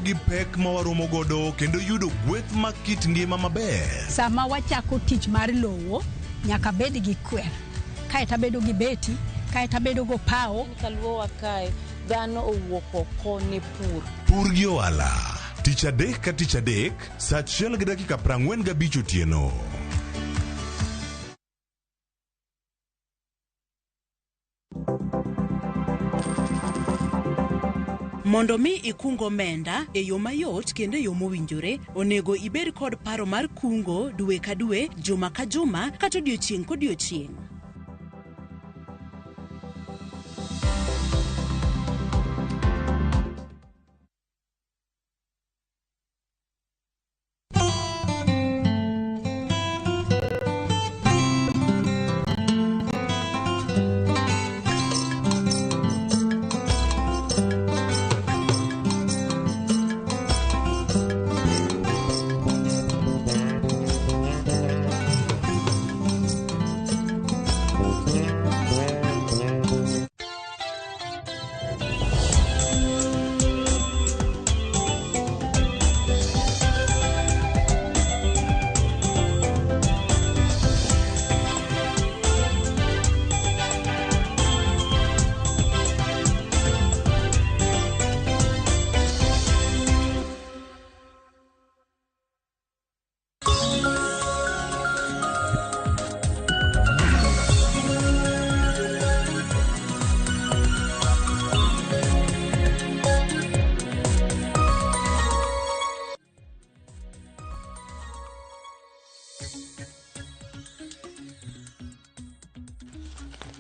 gi pek ma waromo godo kendo yudo gweth mag kit ngima maber. Sama wachako tich mar lowo, nyaka bed gi kwer, kaeto abedo gi beti, kaeto abedo go pawo. Kaluowa kae dhano owuok oko ne pur. Pur gi ohala. Tich adek ka tich adek, saa achiel gi dakika 45 otieno. Mondo mi ikung omenda e yo mayot kendo e yo mowinjore, onego ibed kod paro mar kungo dwe ka dwe, juma ka juma, kata odiechieng' kodiechieng'.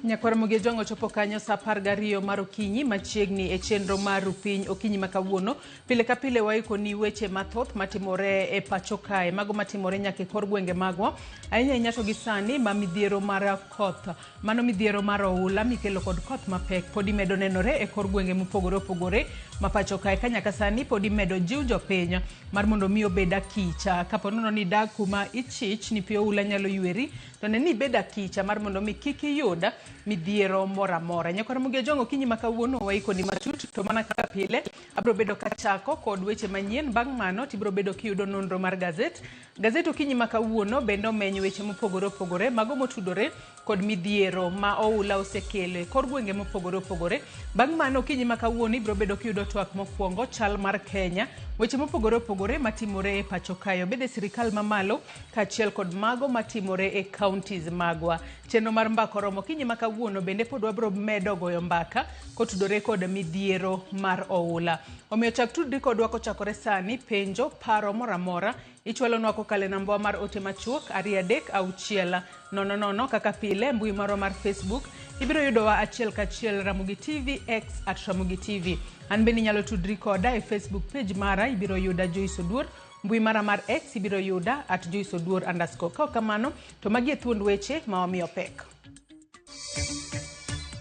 Nyakwar Mugi Ojwang' ochopo kanyo saa 12 mar okinyi machiegni e chenro mar Rupiny okinyi ma kawuono. Pile ka pile waikoni weche mathoth matimore e pacho kae, mago matimore nyaka e kor gwenge magwa. Ahinya ahinya to gi sani ma midhiero mar koth, mano midhiero mar oula mikelo kod koth mapek pod imedo nenore e kor gwenge mopogore opogore ma pacho kae ka nyaka sani pod imedo jiw jopiny mar mondo mi obed akicha. Kapo nono ni idak kuma ichich ni pi oula nyalo yweri, to ne ni ibed akicha mar mondo mi kik iyud midhiero moro amora. Nyakwar Mugi Ojwang' okinyi ma kawuono waikoni matut to mana kaka pile abiro bedo kachako kod weche manyien bang' mano tibiro bedo kiyudo nonro mar gazet. Gazet okinyi ma kawuono bende omenyo weche mopogore opogore mago motudore kod midhiero ma oula osekelo e kor gwenge mopogore opogore. Bang' mano okinyi ma kawuono ibiro bedo kiyudo twak mokwongo chal mar Kenya, weche mopogore opogore matimore e pacho kae, obed e sirikal mamalo kaachiel kod mago matimore e counties magwa. Chenro mar mbaka oromo okinyi ma kawuono bende pod wabiro medo goyo mbaka kotudore kod midhiero mar oula. Omiyo chak tudri kodwa kochakore sani, penjo, paro moro amora ichwalonwa kokalo e namba mar ote machuok 23600 kaka pile mbui marwa mar Facebook ibiro yudowa achiel kachiel Ramogi TV X at Ramogi TV. An bende inyalo tudri koda e Facebook page mara ibiro yuda Joyce Oduor, mbui mara mar X ibiro yuda at Joyce Oduor underscore. Ka ok kamano to magi e thuond weche ma wamiyo pek.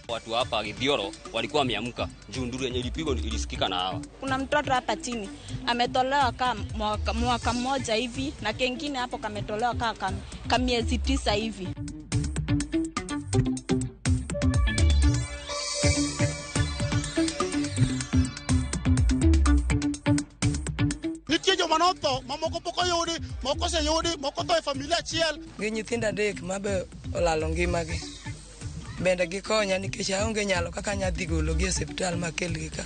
Watu hapa Githioro walikuwa wameamka juu nduru yenye ilipigwa ilisikika na hawa. Kuna mtoto hapa chini ametolewa kama mwaka mmoja hivi na kengine hapo kametolewa kama miezi 9 hivi. Nitie joma notho mamoko pok oyudi, moko oseyudi, moko tho e familia achiel. Gi nyithindo 3 mabe olalo ngimagi. Bende gikonya nikech aonge nyalo kaka anyalo dhi gologi e osiptal makelgi ka.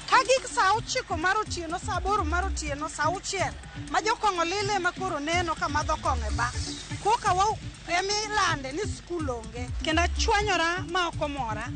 Ka gik saa 9 mar otieno, saa 8 mar otieno, saa 6 ma jokong'o lile ma koro neno ka madho kong'o e bar. Koka wau emilande ni skul onge. Kendo achwanyora ma ok omora.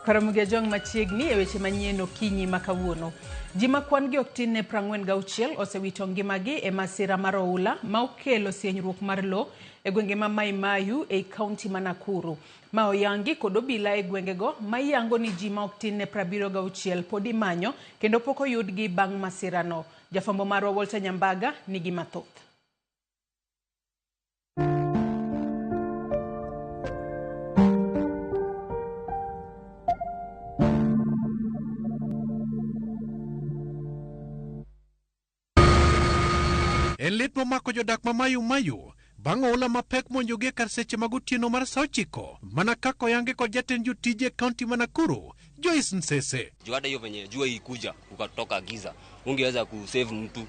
Ramogi Ojwang' machiegni e weche manyien okinyi ma kawuono. Ji ma kwan gi ok tin ne 46 osewito ngimagi e masira mar oula ma okelo sienyruok mar lo e gwenge ma Mai Mahiu ei kaunti ma Nakuru. Ma oyangi kod obila e gwengego ma yango ni ji ma ok tin ne 76 pod imanyo kendo pok oyudgi bang' masirano. Jafwambo marwa Walter Nyambaga nigi mathoth. En lit momako jodak ma Mayu Mayu bang' oula mapek monjogi e kar seche mag otieno mar sa 9 mana kaka oyangi kod jatend jotije e kaunti ma Nakuru Joyce Nsese. Juu hata hiyo venye jua ikuja ukatoka giza, ungeweza kusave mtu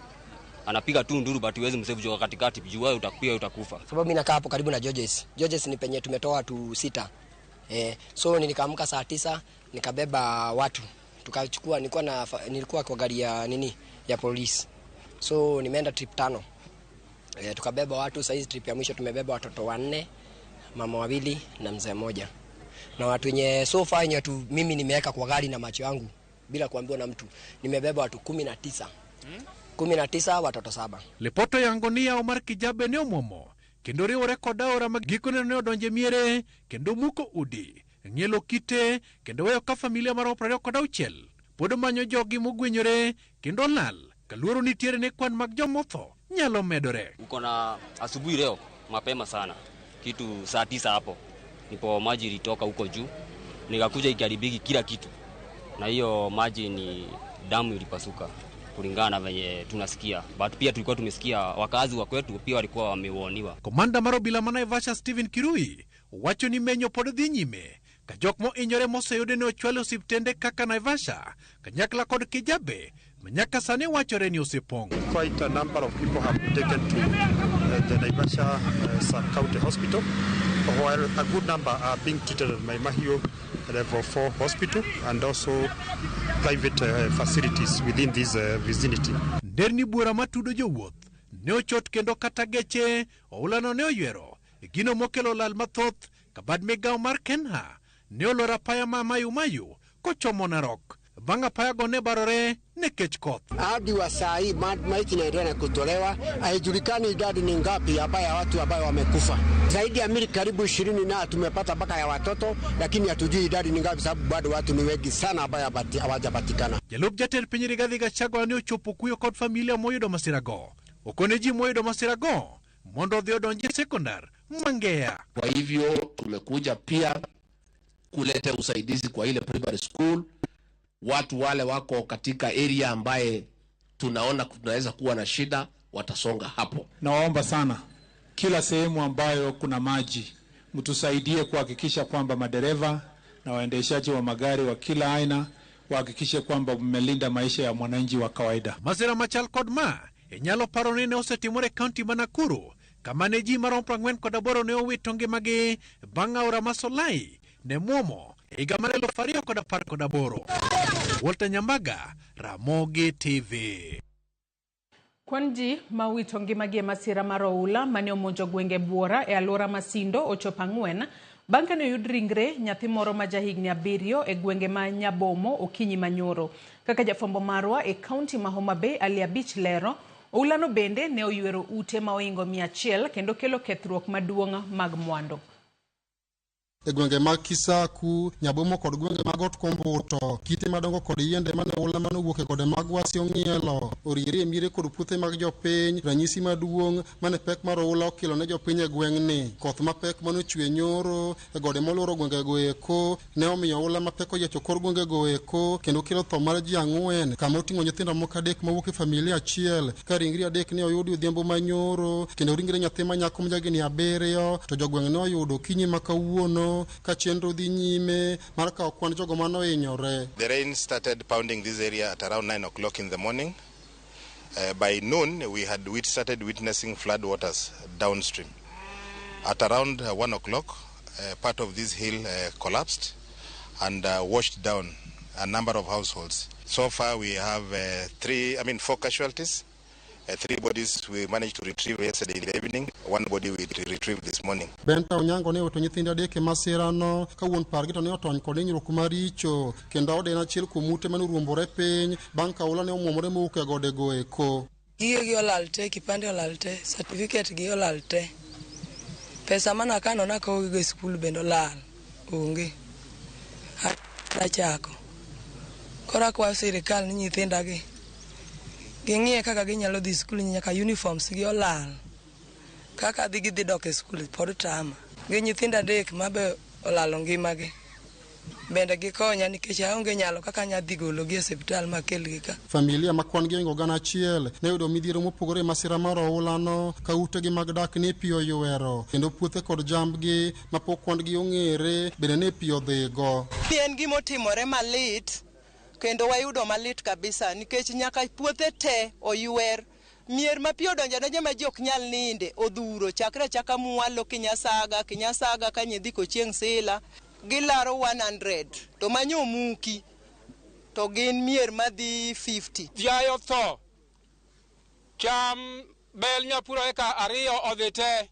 anapiga tu nduru, but huwezi msave juu katikati, juu wewe utakuwa utakufa. Sababu mimi nakaa hapo karibu na Georges. Georges ni penye tumetoa watu 6. So nilikaamka saa 9 nikabeba watu tukachukua, nilikuwa kwa gari ya nini ya polisi. So nimeenda trip 5. Tukabeba watu. Saizi trip ya mwisho tumebeba watoto 4, mama 2 na mzee mmoja. Na watu wenye so far wenye tu mimi nimeweka kwa gari na macho yangu bila kuambiwa na mtu, nimebeba watu 19. 19 watoto 7. Lipoto yango ni yawo mar Kijabe ne omuomo kendo riwore kod aora ma gikone ne odonje miere kendo muko udi, ng'ielo kite kendo weyo ka familia maromo 26 pod manyo jogi mogwenyore kendo lal kaluoro nitiere ne kwan mag jomotho nyalo medore. Uko na asubuhi leo mapema sana kitu saa 9 hapo ndipo maji ilitoka huko juu nikakuja ikaribiki kila kitu, na hiyo maji ni damu ilipasuka kulingana na venye tunasikia, but pia tulikuwa tumesikia wakazi wa kwetu pia walikuwa wamewarniwa. Komanda mar obila ma Naivasha Stephen Kirui wacho ni menyo pod dhi nyime ka jok mohinyore moseyude ne ochwal e osiptende kaka Naivasha kanyakla kod Kijabe ma nyaka sani wachore ni osepong'. Quite a number of people have been taken to the Naivasha Sub-County Hospital, while a good number are being treated at Mai Mahiu Level 4 Hospital and also private facilities within this vicinity. Nderni buora matudo jowuoth ne ochot kendo kata geche oulano ne oywero gino mokelo lal mathoth ka bad migawo mar Kenha ne oloro apaya ma Mayu Mayu kochomo Narok bang' apayago ne barore nikech koth. Hadi wa saa hii maiti inaendelea kutolewa, haijulikani idadi ni ngapi ambayo watu ambao wamekufa. Zaidi ya mili karibu 20 na tumepata mpaka ya watoto, lakini hatujui idadi ni ngapi sababu bado watu ni wengi sana ambao hawajapatikana. Jalup jatend piny Rigathi Gachagua ne ochopo kuyo kod familia moyudo masirago. Okone ji moyudo masirago mondo odhi odonji sekondar Mangea. Kwa hivyo tumekuja pia kuleta usaidizi kwa ile primary school. Watu wale wako katika area ambaye tunaona tunaweza kuwa na shida watasonga hapo. Nawaomba sana kila sehemu ambayo kuna maji mtusaidie kuhakikisha kwamba madereva na waendeshaji wa magari wa kila aina wahakikishe kwamba mmelinda maisha ya mwananchi wa kawaida. Masira machal kod ma inyalo paro ni ne osetimore kaunti ma Nakuru kama ne ji maromo 48 ne owito ngimagi bang' aora ma Solai ne muomo higa mar 2018. Walter Nyambaga, Ramogi TV. Kwan ji ma owito ngimagi e masira mar oula mane omonjo gwenge Buora e alwora ma Sindo ochopo 4 bang' kane oyud ringre nyathi moro ma jahigni 7 e gwenge ma Nyabomo okinyi manyoro. Kaka jafwambo marwa e kaunti ma Homa Bay Ali Abich lero, oulano bende ne oywero ute ma oingo 100 kendo kelo kethruok maduong' mag mwandu. E gwenge mag Kisaku, Nyabomo kod gwenge mag Got Kombuto, kite madongo kod yiende mane oula mane owuok e gode mag Wasi ong'ielo, oriere e miere kod puothe mag jopiny, ranyisi maduong' mane pek mar oula okelo ne jopiny e gweng'ni. Koth mapek mane ochwe nyoro e gode moluoro gwengego eko ne omiyo oula mapek oyiecho kor gwengego eko kendo kelo tho mar ji 4 kama oting'o nyithindo moko 3 mowuok e familia achiel, ka ringre 3 ne oyudi odhiambo manyoro kendo ringre nyathi ma nyako ma jahigni 7 to jogweng' ne oyudo okinyi ma kawuono ka chenro dhi nyime mar kawo kwan jogo manohinyore. The rain started pounding this area at around 9 o'clock in the morning. By noon, we had started witnessing flood waters downstream. At around 1 o'clock, part of this hill collapsed and washed down a number of households. So far, we have 4 casualties. 3 bodies we managed to retrieve yesterday in the evening, 1 body we retrieved this morning. Benta Onyango ne owito nyithindo 3 e masirano ka wuon pargi to ne otony kod hinyruok maricho kendo ode en achiel kuom ute mane oruombore piny bang' ka oula ne omuomore mowuok e godego eko. Gigegi olal te, kipande olal te, certificate gi olal te. Pesa mana kano nakowogigo e skul bende olal, onge. Nachako. Koro akwayo sirikal ni nyithindagi ging'iye kaka ginyalo dhi skul, nyaka uniforms gi olal. Kaka dhi gidhi dok e skul pod tama. Gi nyithindo 3 mabe olalo ngimagi. Bende gikonya nikech aonge nyalo kaka anyalo dhi gologi e osiptal makelgi ka. Familia ma kwan gi ohingo 1,000 ne oyudo midhiero mopogore e masira mar oulano ka utegi mag dak ne pi oywero kendo puothe kod jambgi mapok kwan gi ong'ere bende ne pi odhigo. En gima otimore malit kendo wayudo malit kabisa nikech nyaka puothe te oywer. Mier ma pi odonjo adonja ma ji ok nyal ninde odhuro chakre achaka mwalo Kinyasaga, Kinyasaga ka nyidhi Kochieng' Sila gilaro 100 to manyo omuki to gin mier madhi 50. Dhiayo tho, cham bel nyapuro eka 2 odhi te,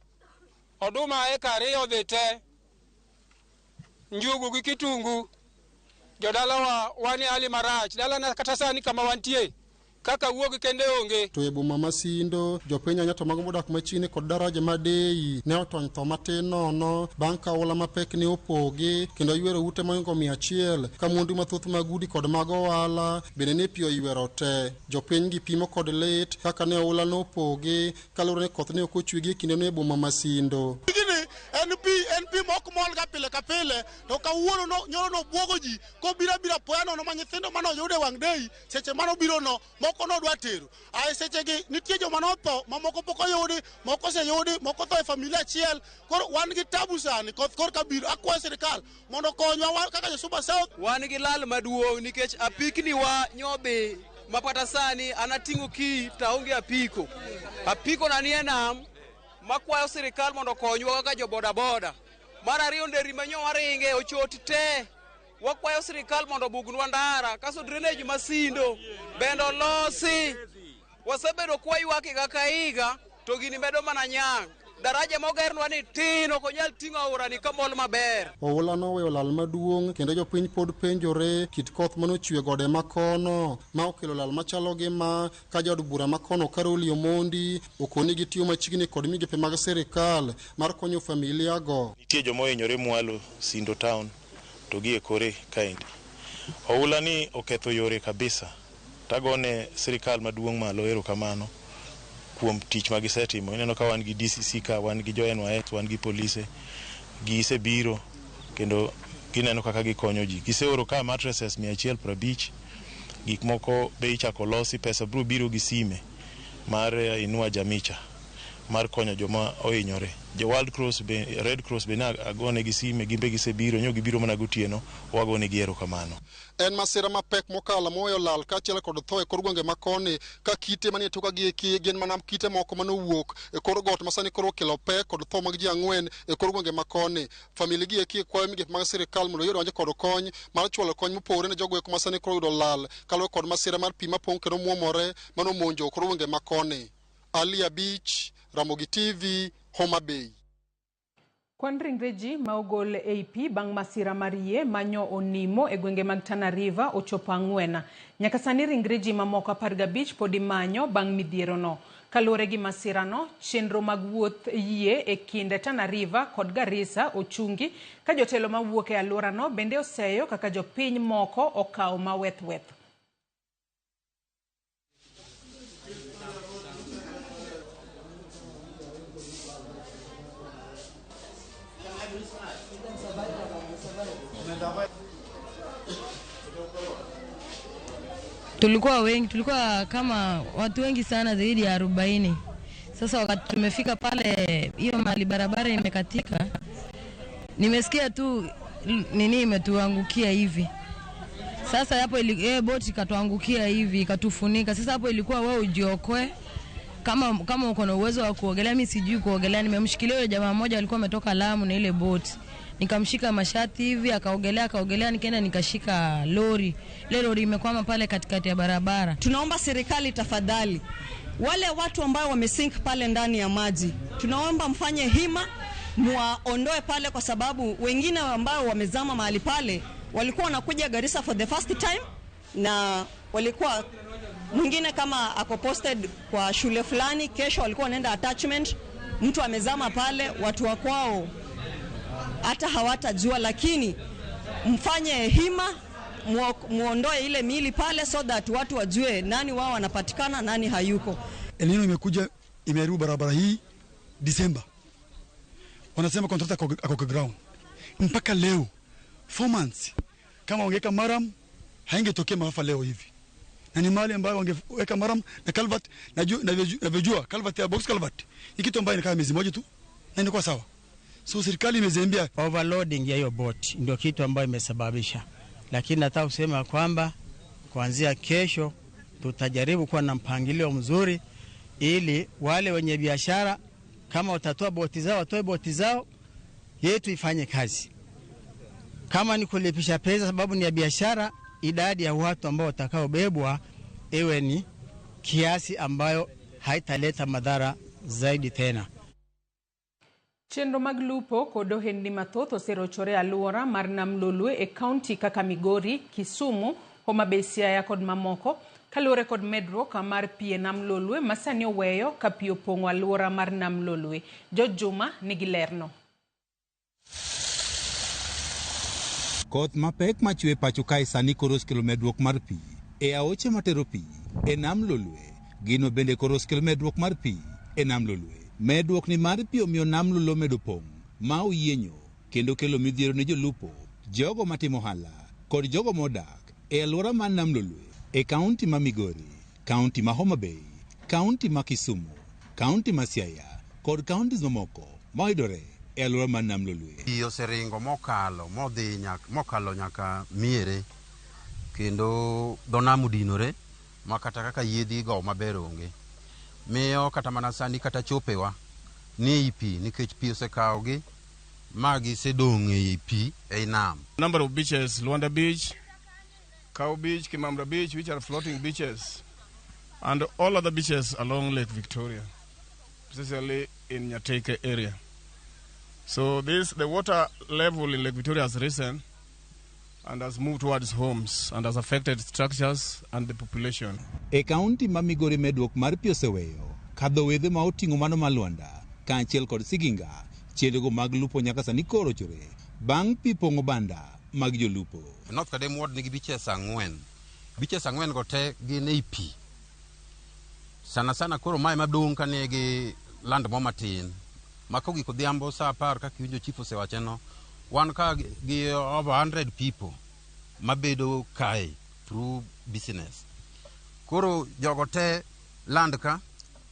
oduma eka 2 odhi te, njugu gi kitungu. Jodalawa wan e hali marach, dalana kata sani kama wantie kaka wuog kende onge. To e boma ma Sindo, jopiny Anyato mago modak machiegni kod daraja ma Dei ne otony tho matin nono bang' ka oula mapek ne opogi kendo ywero ute mohingo 100 ka mwandu mathoth mag udi kod mag ohala bende ne pi oywero te. Jopiny gi pimo kod lit kaka ne oula nopogi kaluwore ni koth ne ok ochwe gi e kindeno e boma ma Sindo. Gini en pi mok mol ga pile ka pile to kawuono no nyoro no bwogo ji kobiro abira poya nono ma nyithindo mane oyudo e wang' Dei seche mane obiro no moko nodwa tero. Ae sechegi nitie joma notho mamoko pok oyudi, moko oseyudi, moko otho e familia achiel. Koro wan gi tabu sani koth korka biro. Akwayo sirikal mondo okonywa kaka jo Suba South. Wan gi lal maduong' nikech apikni wa nyodhi mapata sani an ating'o ki to aonge apiko. Apiko na nie nam makwayo sirikal mondo okonywa kaka jo bodaboda. Mar ariyo nderi manyo waringe ochot te. Wakwayo sirikal mondo obugnwa ndara kaso drainage ma Sindo bende olosi. Wasebedo kwaywak higa ka higa to gini medo mana nyang'. Daraja mogernwa ni tin ok onyal ting'o aora ni kamol maber. Oula noweyo lal maduong' kendo jopiny pod penjore kit koth manochwe gode makono ma okelo lal machalo gi ma ka jaod bura makono Caroli Omondi okoni gitiyo machiegni kod migepe mag sirikal mar konyo familia go. Nitie joma ohinyore mwalo Sindo town to gi e kore kaendi. Oula ni oketho yore kabisa. Tagone sirikal maduong' malo erokamano kuom tich ma gisetimo. Ineno ka wan gi DCC ka, wan gi jo NYS, wan gi polise. Gisebiro kendo gineno kaka gikonyo ji. Giseoro ka mattresses 150, gik moko be ichako losi, pesa biro biro gi sime mar Inua Jamicha mar konyo joma ohinyore. Jo World Cross be, Red Cross be na agone gi sime, gin be gisebiro, nyo gibiro mana gotieno, wagone gi erokamano. En masira mapek mokalo moweyo lal kaachiel kod tho e kor gwenge makoni ka kite manie toka gi eki gin mana kite moko manowuok e kor got masani koro okelo pek kod tho mag ji 4 e kor gwenge makoni. Famili gi eki kwayo migepe mag sirikal mondo oyud donjo kod kony mar chwalo kony mopogore ne jogo eko masani koro oyudo lal kaluwore kod masira mar pi mapong' kendo muomore manomonjo kor gwenge makoni. Ali Abich, Ramogi TV, Homa Bay. Kwan ringre ji ma ogol ei pi bang' masira mar yie manyo onimo e gwenge mag Tana River ochopo 4. Nyaka sani ringre ji mamoko 15 pod imanyo bang' midhierono. Kaluwore gi masirano, chenro mag wuoth yie e kind Tana River kod Garissa ochungi ka jotelo mawuok e alworano bende oseyo kaka jopiny moko okawo mawethweth. Tulikuwa wengi, tulikuwa kama watu wengi sana zaidi ya 40. Sasa wakati tumefika pale hiyo mali barabara imekatika, nimesikia tu nini imetuangukia hivi. Sasa hapo boti ikatuangukia hivi ikatufunika. Sasa hapo ilikuwa wewe ujiokoe kama uko na uwezo wa kuogelea. Mimi sijui kuogelea, nimemshikilia yule jamaa mmoja alikuwa ametoka Lamu na ile boti. Nikamshika mashati hivi akaogelea, nikaenda nikashika lori. Ile lori imekwama pale katikati ya barabara. Tunaomba serikali tafadhali, wale watu ambao wamesink pale ndani ya maji, tunaomba mfanye hima muwaondoe pale, kwa sababu wengine ambao wamezama mahali pale walikuwa wanakuja Garissa for the first time, na walikuwa mwingine kama ako posted kwa shule fulani, kesho walikuwa wanaenda attachment, mtu amezama pale, watu wa kwao hata hawatajua. Lakini mfanye hima muondoe ile miili pale so that watu wajue nani wao wanapatikana nani hayuko. El Nino imekuja imeharibu barabara hii Disemba. Wanasema contractor ako ground. Mpaka leo 4 months. Kama wangeweka maram haingetokea maafa leo hivi. Na ni mahali ambayo wangeweka maram na culvert, navyojua culvert ya box culvert ni kitu ambayo inakaa miezi moja tu na inakuwa sawa. So serikali imezembea. Overloading ya hiyo boat ndio kitu ambayo imesababisha. Lakini nataka kusema kwamba kuanzia kesho tutajaribu kuwa na mpangilio mzuri ili wale wenye biashara kama watatoa boti zao watoe boti zao, yetu ifanye kazi. Kama ni kulipisha pesa sababu ni ya biashara, idadi ya watu ambao watakaobebwa iwe ni kiasi ambayo haitaleta madhara zaidi tena. Chenro mag lupo kod ohendni mathoth oserochore aluora mar Nam Lolwe e kaunti kaka Migori, Kisumu, Homa Bay, Siaya kod mamoko kaluwore kod medruok mar pi e Nam Lolwe ma sani oweyo ka pi opong'o aluora mar Nam Lolwe. George Juma nigi lerno. Koth mapek machwe pacho kae sani koro osekelo medruok mar pi e aoche matero pi e Nam Lolwe. Gino bende koro osekelo medruok mar pi e Nam Lolwe. Medruok ni mar pi omiyo Nam Lolwe omedo pong' ma oyienyo kendo kelo midhiero ne jolupo, jogo matimo ohala kod jogo modak e alwora mar Nam Lolwe e kaunti ma Migori, kaunti ma Homa Bay, kaunti ma Kisumu, kaunti ma Siaya kod kauntis mamoko mayudore e alwora mar Nam Lolwe. Pi oseringo mokalo modhi mokalo nyaka miere kendo dho nam odinore ma kata kaka yiedhi go maber onge. Miyo kata mana sani kata chopewa ni ei pi nikech pi osekawogi ma gisedong' ei pi ei nam. Number of beaches, Luanda Beach, Cow Beach, Kimamra Beach, which are floating beaches, and all other beaches along Lake Victoria, especially in Nyateke area. So the water level in Lake Victoria has risen and has moved towards homes and has affected structures and the population. E kaunti ma Migori medruok mar pi oseweyo kadho wedhe ma oting'o mano ma Luanda kaachiel kod Siginga, chenrogo mag lupo nyaka sani koro ochore bang' pi pong'o banda mag jolupo. North Kadem Ward nigi beaches 4. Beaches 4 go te gin ei pi. Sana sana koro mae madong' ka nigi land mo matin. Ma kogik odhiambo saa 10 kaka iwinjo chief osewacheno, wan ka gi over 100 people mabedo kae through business. Koro jogo te land ka,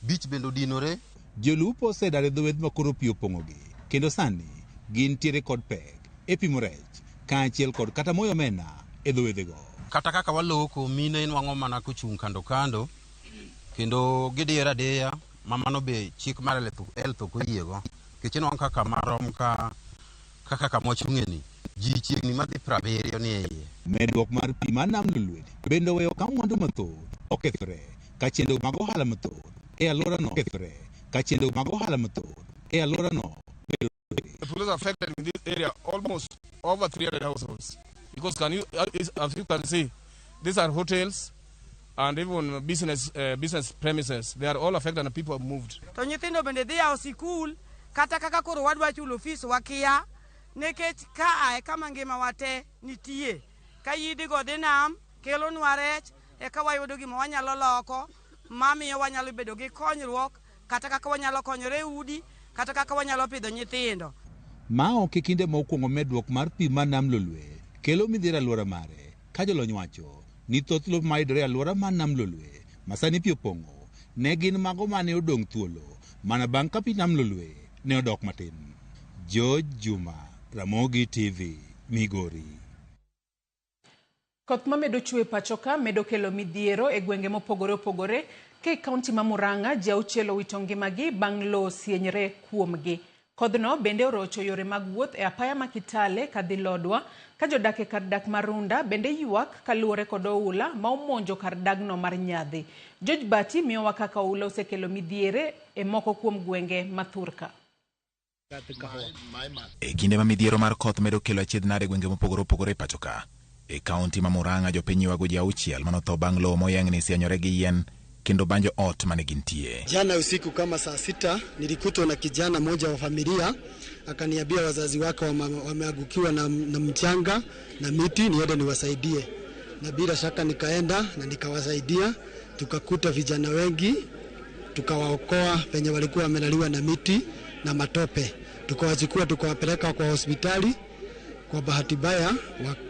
beach bende odinore. Jolupo osedar e dho wedhe ma koro pi opong'ogi kendo sani gintiere kod pek e pimo rech kaachiel kod kata moyo omena e dho wedhego. Kata kaka waloko, mine inwang'o mana kochung' kando kando kendo gidiyore adiya ma mano be chik mar health ok oyiego. Nikech inwang'o kaka marom kaka kama wachung'e ni ji chiegni madhi 70 ni e iye. Medruok mar pi mar Nam Lolwe bende oweyo ka mwandu mathoth okethore ka chenro mag ohala mathoth e alworano okethore ka chenro mag ohala mathoth e alworano. The population affected in this area almost over 300 households. Because as you can see, these are hotels and even business premises. They are all affected and people have moved. To nyithindo bende dhi yawo sikul kata kaka koro wadwa chulo fees wakia nikech ka kama ngima wate nitie. Ka yidigo dhi nam kelonwa rech eka wayudo gima wanyalo loko mamiyo wanyalo bedo gi konyruok kata kaka wanyalo konyore e udi kata kaka wanyalo pidho nyithindo. Ma ok e kinde mokwongo medruok mar pi mar Nam Lolwe kelo midhiero e alwora mare ka jolony wacho ni thoth lope mayudore e alwora mar Nam Lolwe ma sani pi opong'o ne gin mago mane odong' thuolo mana bang' ka pi Nam Lolwe ne odok matin. George Juma, Ramogi TV, Migori. Koth mamedo chwe pacho ka medo kelo midhiero e gwenge mopogore opogore. Ka e kaunti ma Murang'a ji 6 owito ngimagi bang' lowo sienyre kuomgi. Kodhno bende orocho yore mag wuoth e apaya ma Kitale kadhi Lodwa, ka jodak e kar dak ma Runda bende ywak kaluwore kod oula ma omonjo kar dagno mar Nyadhi. George Bati miyowa kaka oula osekelo midhiere e moko kuom gwenge ma thurka. E kinde ma midhiero mar koth medo kelo achiedh nade gwenge mopogore opogore e pacho ka, e kaunti ma Murang'a jopiny ywago ji 6 manotho bang' lowo moyengni sienyore gi yien kendo banjo ot mane gintie. Jana usiku kama saa 6 nilikutwa na kijana mmoja wa familia akaniambia wazazi wake wameangukiwa na mchanga na miti, niende niwasaidie. Na bila shaka nikaenda na nikawasaidia, tukakuta vijana wengi, tukawaokoa penye walikuwa wamelaliwa na miti na matope. Tukawachukua tukawapeleka kwa hospitali. Kwa bahati mbaya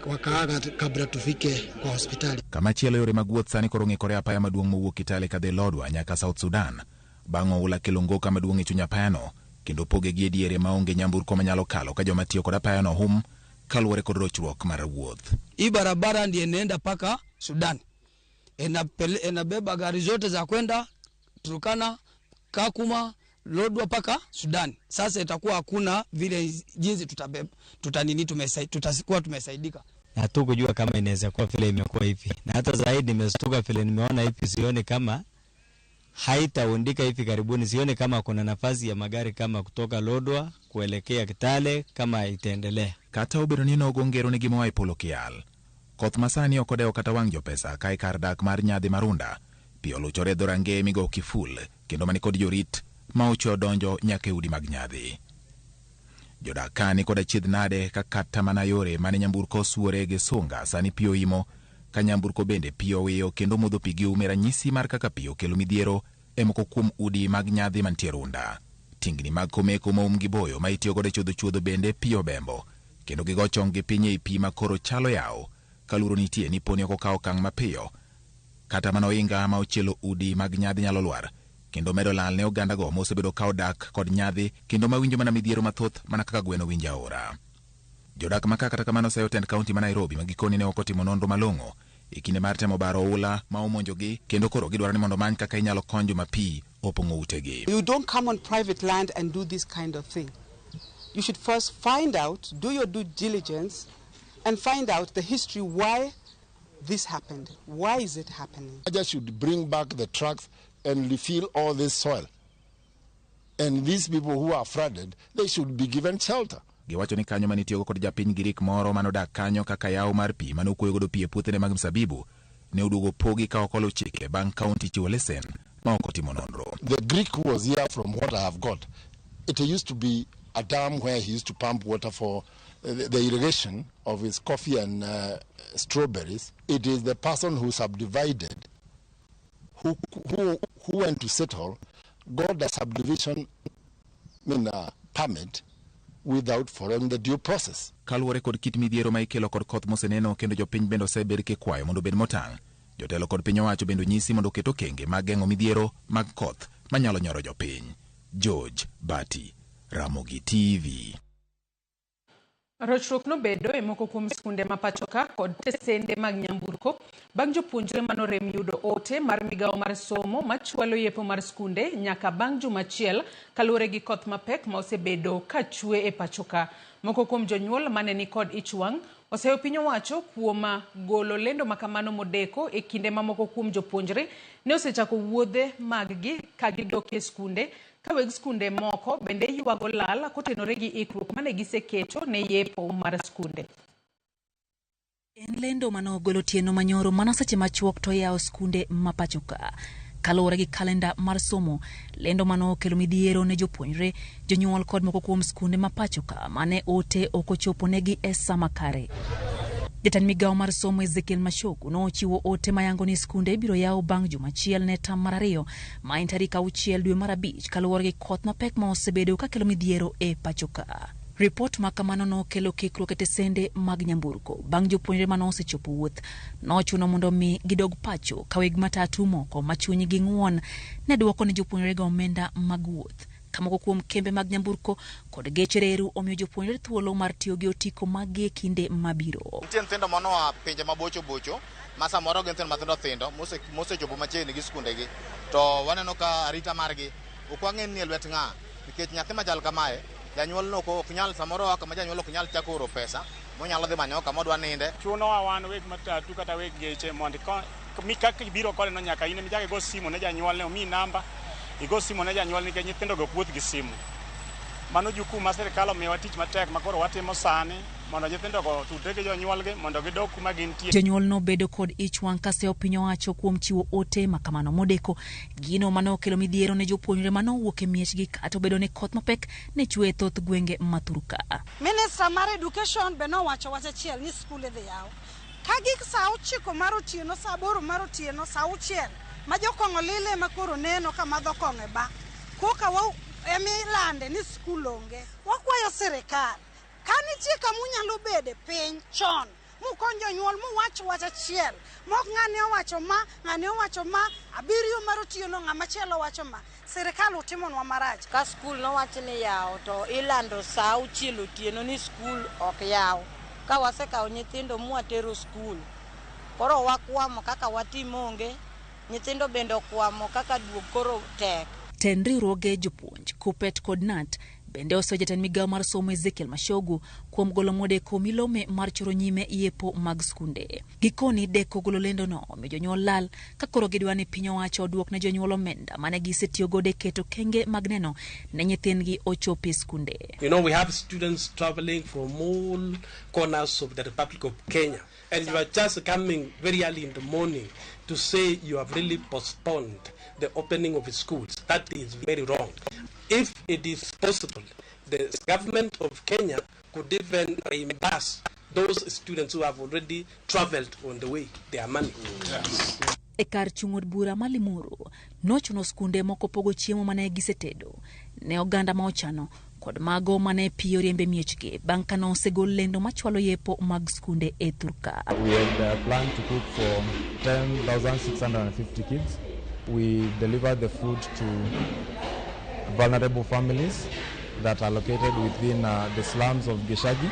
wakaaga kabla tufike kwa hospitali. Kamachielo yore mag wuoth sani koro ng'ikore apaya maduong' mowuok Kitale kadhi Lodwar nyaka South Sudan bang' oula kelo ngoka maduong' e chuny apayano kendo poge gi e diere maonge nyamburko manyalo kalo ka joma tiyo kod apayano hum kaluwore kod rochruok mar wuoth. Hii barabara ndiye inaenda mpaka Sudan, inabeba gari zote za kwenda Turkana, Kakuma, Lodwar mpaka Sudan. Sasa itakuwa hakuna vile jinsi tutabeba, tutanini tutakuwa tumesaidika. Hatukujua kama inaweza kuwa vile imekuwa hivi, na hata zaidi nimestuka vile nimeona hivi, sione kama haitaundika hivi karibuni, sione kama kuna nafasi ya magari kama kutoka Lodwar kuelekea Kitale kama itaendelea. Kata obedo ni nogo ngero ni gima oa e polo kial. Koth masani ok odewo kata wang' jopesa ka e kar dak mar nyadhi Marunda, pi oluchore e dhorangeye migo kiful kendo mani kod jorit ma ochwe odonjo nyaka e udi mag nyadhi. Jodak ka ni kod achiedh nade ka kata mana yore mane nyamburko osuore gi sunga sani pi oimo, ka nyamburko bende pi owiyo kendo modho pi gi ume ranyisi mar kaka pi okelo midhiero e moko kuom udi mag nyadhi mantie Runda. Tingni mag komeko moum gi boyo ma itiyo godo e chuodho chuodho bende pi obembo kendo gigo chong gi piny ei pi ma koro chalo yawo kaluoro nitie ni poni ok okawo okang' mapiyo kata mana ohinga ma ochielo udi mag nyadhi nyalo lwar kendo medo lal ne ogandago mosebedo ka odak kod nyadhi kendo mawinjo mana midhiero mathoth mana kaka gweno winjo aora. Jodak ma ka kata kamano seyo tend kaunti ma Nairobi ma gikoni ne ok otimo nonro malong'o e kinde mar temo baro oula ma omonjogi kendo koro gidwaro ni mondo omany kaka inyalo kony joma pi opong'o utegi. You don't come on private land and do this kind of thing. You should first find out, do your due diligence, and find out the history why this happened. Why is it happening? I just should bring back the trucks and refill all this soil. And these people who are flooded, they should be given shelter. Giwacho ni kanyo manitiyogo kod japiny Girik moro manodak kanyo kaka yawo mar pi mane okwoyo godo pi e puothene mag mzabibu ne oduogo pogi ka ok oluw chike bang' kaunti chiwo lesen ma ok otimo nonro. The Greek who was here, from what I have got, it used to be a dam where he used to pump water for the irrigation of his coffee and strawberries. It is the person who subdivided, who went to settle, got the subdivision permit without following the due process. Kaluwore kod kit midhiero ma ikelo kod koth moseneno kendo jopiny bende osebed kikwayo mondo obed motang'. Jotelo kod piny owacho bende onyisi mondo oket okenge mag geng'o midhiero mag koth manyalo nyoro jopiny. George Bati, Ramogi TV. Rochruok nobedo e moko kuom skunde ma pachoka kod tesende mag nyamburko bang' jopuonjre manorem yudo ote mar migawo mar somo machwalo yepo mar skunde nyaka bang' juma achiel kaluwore gi koth mapek ma osebedo ka chwe e pachoka. Moko kuom jonyuol mane ni kod ich wang' oseyo piny owacho kuom golo lendo makamano modeko e kinde ma moko kuom jopuonjre ne osechako wuodhe maggi ka gidok e skunde, ka weg skunde moko bende ywago lal kotenore gi ikruok mane giseketo ne yepo mar skunde. En lendo mane ogol otieno manyoro mana seche machuok to yawo skunde ma pachoka. Kaluwore gi kalenda mar somo, lendo mane okelo midhiero ne jopuonjre, jonyuol kod moko kuom skunde ma pachoka mane ote ok ochopo negi e sa makare. Jatend migawo mar somo Ezekiel Machogu nochiwo ote mayango ni skunde ibiro yaw bang' juma achiel ne tam mar ariyo ma en tarik 6 dwe mar 5 kaluwore gi koth mapek ma osebedo kakelo midhiero e pachoka. Ripot ma kamano nokelo kikruok e tesende mag nyamburko bang' jopuonjre mane osechopo wuoth nochuno mondo mi gidog pacho ka weg matatu moko ma chunygi ng'won ne dwoko ne jopuonjrego omenda mag wuoth. Ka moko kuom kembe mag nyamburko kod geche reru omiyo jopuonjre thuolo mar tiyo gi otiko maggi e kinde mabiro. Nitie nyithindo manoa pinje mabocho bocho ma samoro gin nyithindo mathindo thindo mosechopo machiegni gi skundegi, to waneno ka arita margi ok wang'e ni e lwet ng'a, nikech nyathi machal kamae janyuol no ok nyal, samoro oa kama janyuol ok nyal chako oro pesa monyalo dhi manyo kama odwa ninde. Chunowa wan weg matatu kata weg geche mondo kaka ibiro kode no nyaka in ema ichak igo simu ne janyuolne, omiyi namba igo simu ne janyuol nikech nyithindo go ok wuoth gi simu. Mano jukumu ma sirikal omiyowa tich matek ma koro watimo sani mondo nyithindogo otudre gi jonyuolgi mondo gidog kuma gintie. Jonyuol nobedo kod ich wang' ka seyo piny owacho kuom chiwo ote makamano modeko, gino mane okelo midhiero ne jopuonjre mane owuok e miechgi kata obedo ni koth mapek ne chwe e thoth gwenge ma Turka. Minister mar education be nowacho wach achiel ni skul idhi yaw. Ka gik saa 9 mar otieno, saa 8 mar otieno, saa 6 ma jokong'o lile ma koro neno ka madho kong'o e ba, koka emi lande ni skul onge. Wakwayo sirikal Ka nitie kama unyalo bede piny chon mukony jonyuol muwach wach achiel mok ng'ane owacho ma, ng'ane owacho ma, 7 mar otieno ng'ama chielo wacho ma, sirikal utimonwa marach. Ka skul nowach ni yawo to ilando saa 6 otieno ni skul ok yaw. Ka wasekawo nyithindo mwatero skul, koro wakwamo kaka watim onge, nyithindo bende okwamo kaka duog koro tek. Tend riwruoge jopuonj, KUPPET kod KNUT bende oseyo jatend migawo mar somo Ezekiel Machogu kuom golo modeko milome mar choro nyime yepo mag skunde. Gikoni deko golo lendono omiyo jonyuol lal ka koro gidwa ni piny owacho oduok ne jonyuol omenda mane gisetiyo godo e keto kenge mag neno ne nyithindgi ochopo e skunde. You know, we have students traveling from all corners of the Republic of Kenya, and you are just coming very early in the morning to say you have really postponed the opening of schools. That is very wrong. If it is possible, the government of Kenya could even reimburse those students who have already traveled on the way, their money. Yes. E kar chung' od bura ma Limuru, nochuno skunde moko pogo chiemo mane gisetedo ne oganda ma ochano kod mago mane pi oriembe miechgi bang' ka nosegol lendo machwalo yepo mag skunde e Thurka. We had planned to cook for 10,650 kids. We delivered the food to vulnerable families that are located within the slums of Gishagi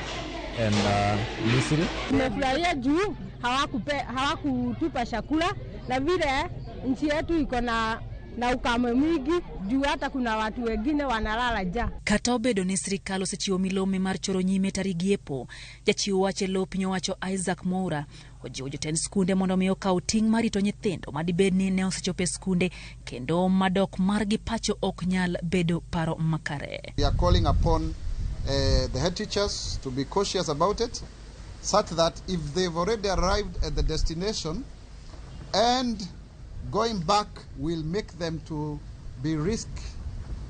and Misri. Tumefurahia juu hawakutupa chakula na vile nchi yetu iko na ukame mwingi juu hata kuna watu wengine wanalala njaa. Kata obedo ni sirikal osechiwo milome mar choro nyime tarik yepo, jachiw wach e lo piny owacho Isaac Mwaura ojiwo jotend skunde mondo mi okaw ting' mar rito nyithindo madibed ni ne osechopo e skunde kendo madok margi pacho ok nyal bedo paro makare. We are calling upon the head teachers to be cautious about it, such that if they've already arrived at the destination and going back will make them to be risk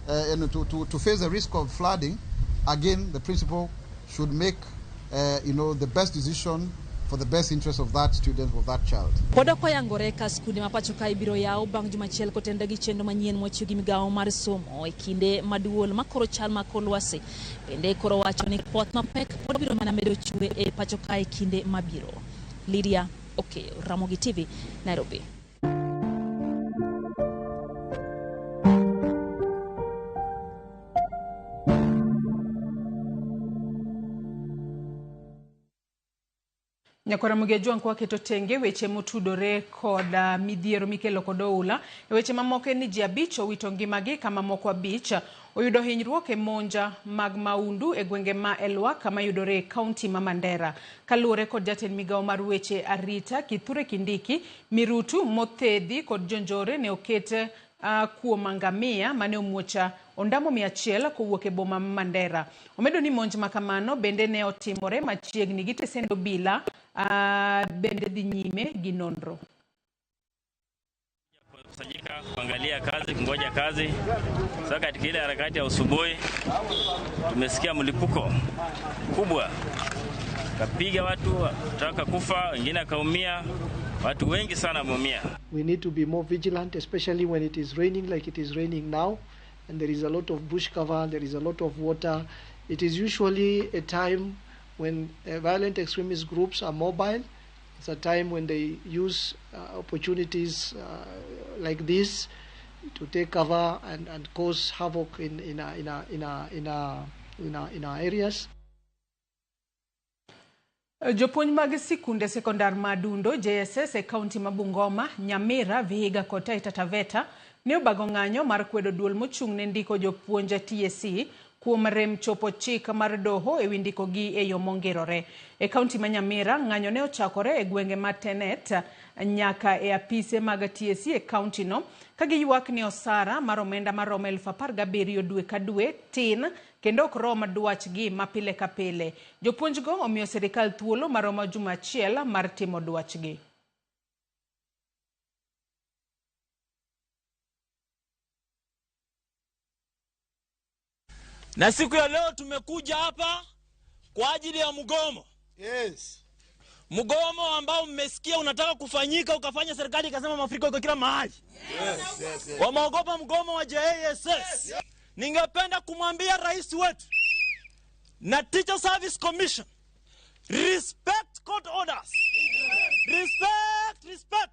and to face the risk of flooding, again the principal should make the best decision for the best interest of that student or that child. Pod ok oyangore ka skunde ma pacho kae biro yawo bang' juma achiel kotenore gi chenro manyien mochiw gi migawo mar somo e kinde maduol makoro chal mar kor lwasi. Bende koro wacho ni koth mapek pod biro mana medo chwe e pacho kae kinde mabiro. Lydia Okeyo, Ramogi TV, Nairobi. Nyakwara Mugejuang' kwaketo tenge weche motudore kod midhiero mikelo kod oula. E weche mamoko en ni ji 5 owito ngimagi kama moko 5 oyudo hinyruok e monja mag maundu e gwenge ma Elwak kama yudore e kaunti ma Mandera. Kaluwore kod jatend migawo mar weche arita Kithure Kindiki, mirutu mothedhi kod jonjore ne oket kuom ngamia mane omuocha ondamo 100 kowuok e boma ma Mandera. Omedo ni monj makamano bende ne otimore machiegni gi tesend obila bende dhi nyime gi nonro. Kusanyika kuangalia kazi, kungoja kazi. Sasa katika ile harakati ya usubuhi tumesikia mlipuko kubwa, kapiga watu taka kufa, wengine akaumia, watu wengi sana wameumia. We need to be more vigilant, especially when it is raining like it is raining now, and there is a lot of bush cover, there is a lot of water. It is usually a time when violent extremist groups are mobile. It's a time when they use opportunities like this to take cover and cause havoc in our areas. Jopuonj mag sikunde sekondar ma Dundo JSS e kaunti ma Bungoma, Nyamira, Vihiga kod Taita Taveta ne obago ng'anyo mar kwedo duol mochung' ne ndiko jopuonj TSC kuom rem chopo chik mar doho ewi ndikogi e yo mongirore. E kaunti ma Nyamira, ng'anyo ne ochakore e gwenge ma Tenet nyaka e apise mag TSC e kaunti no ka giywak ni osara mar omenda maromo 17,000 dwe ka dwe tin kendo ok rom dwachgi ma pile ka pile. Jopuonjgo omiyo sirikal thuolo maromo juma achiel mar timo dwachgi. Na siku ya leo tumekuja hapa kwa ajili ya mgomo. Yes. Mgomo ambao mmesikia unataka kufanyika ukafanya serikali ikasema mafuriko iko kila mahali. Yes, yes, yes. Wameogopa mgomo wa JSS. Yes. Ningependa kumwambia rais wetu Na Teacher Service Commission, respect court orders. Respect, respect.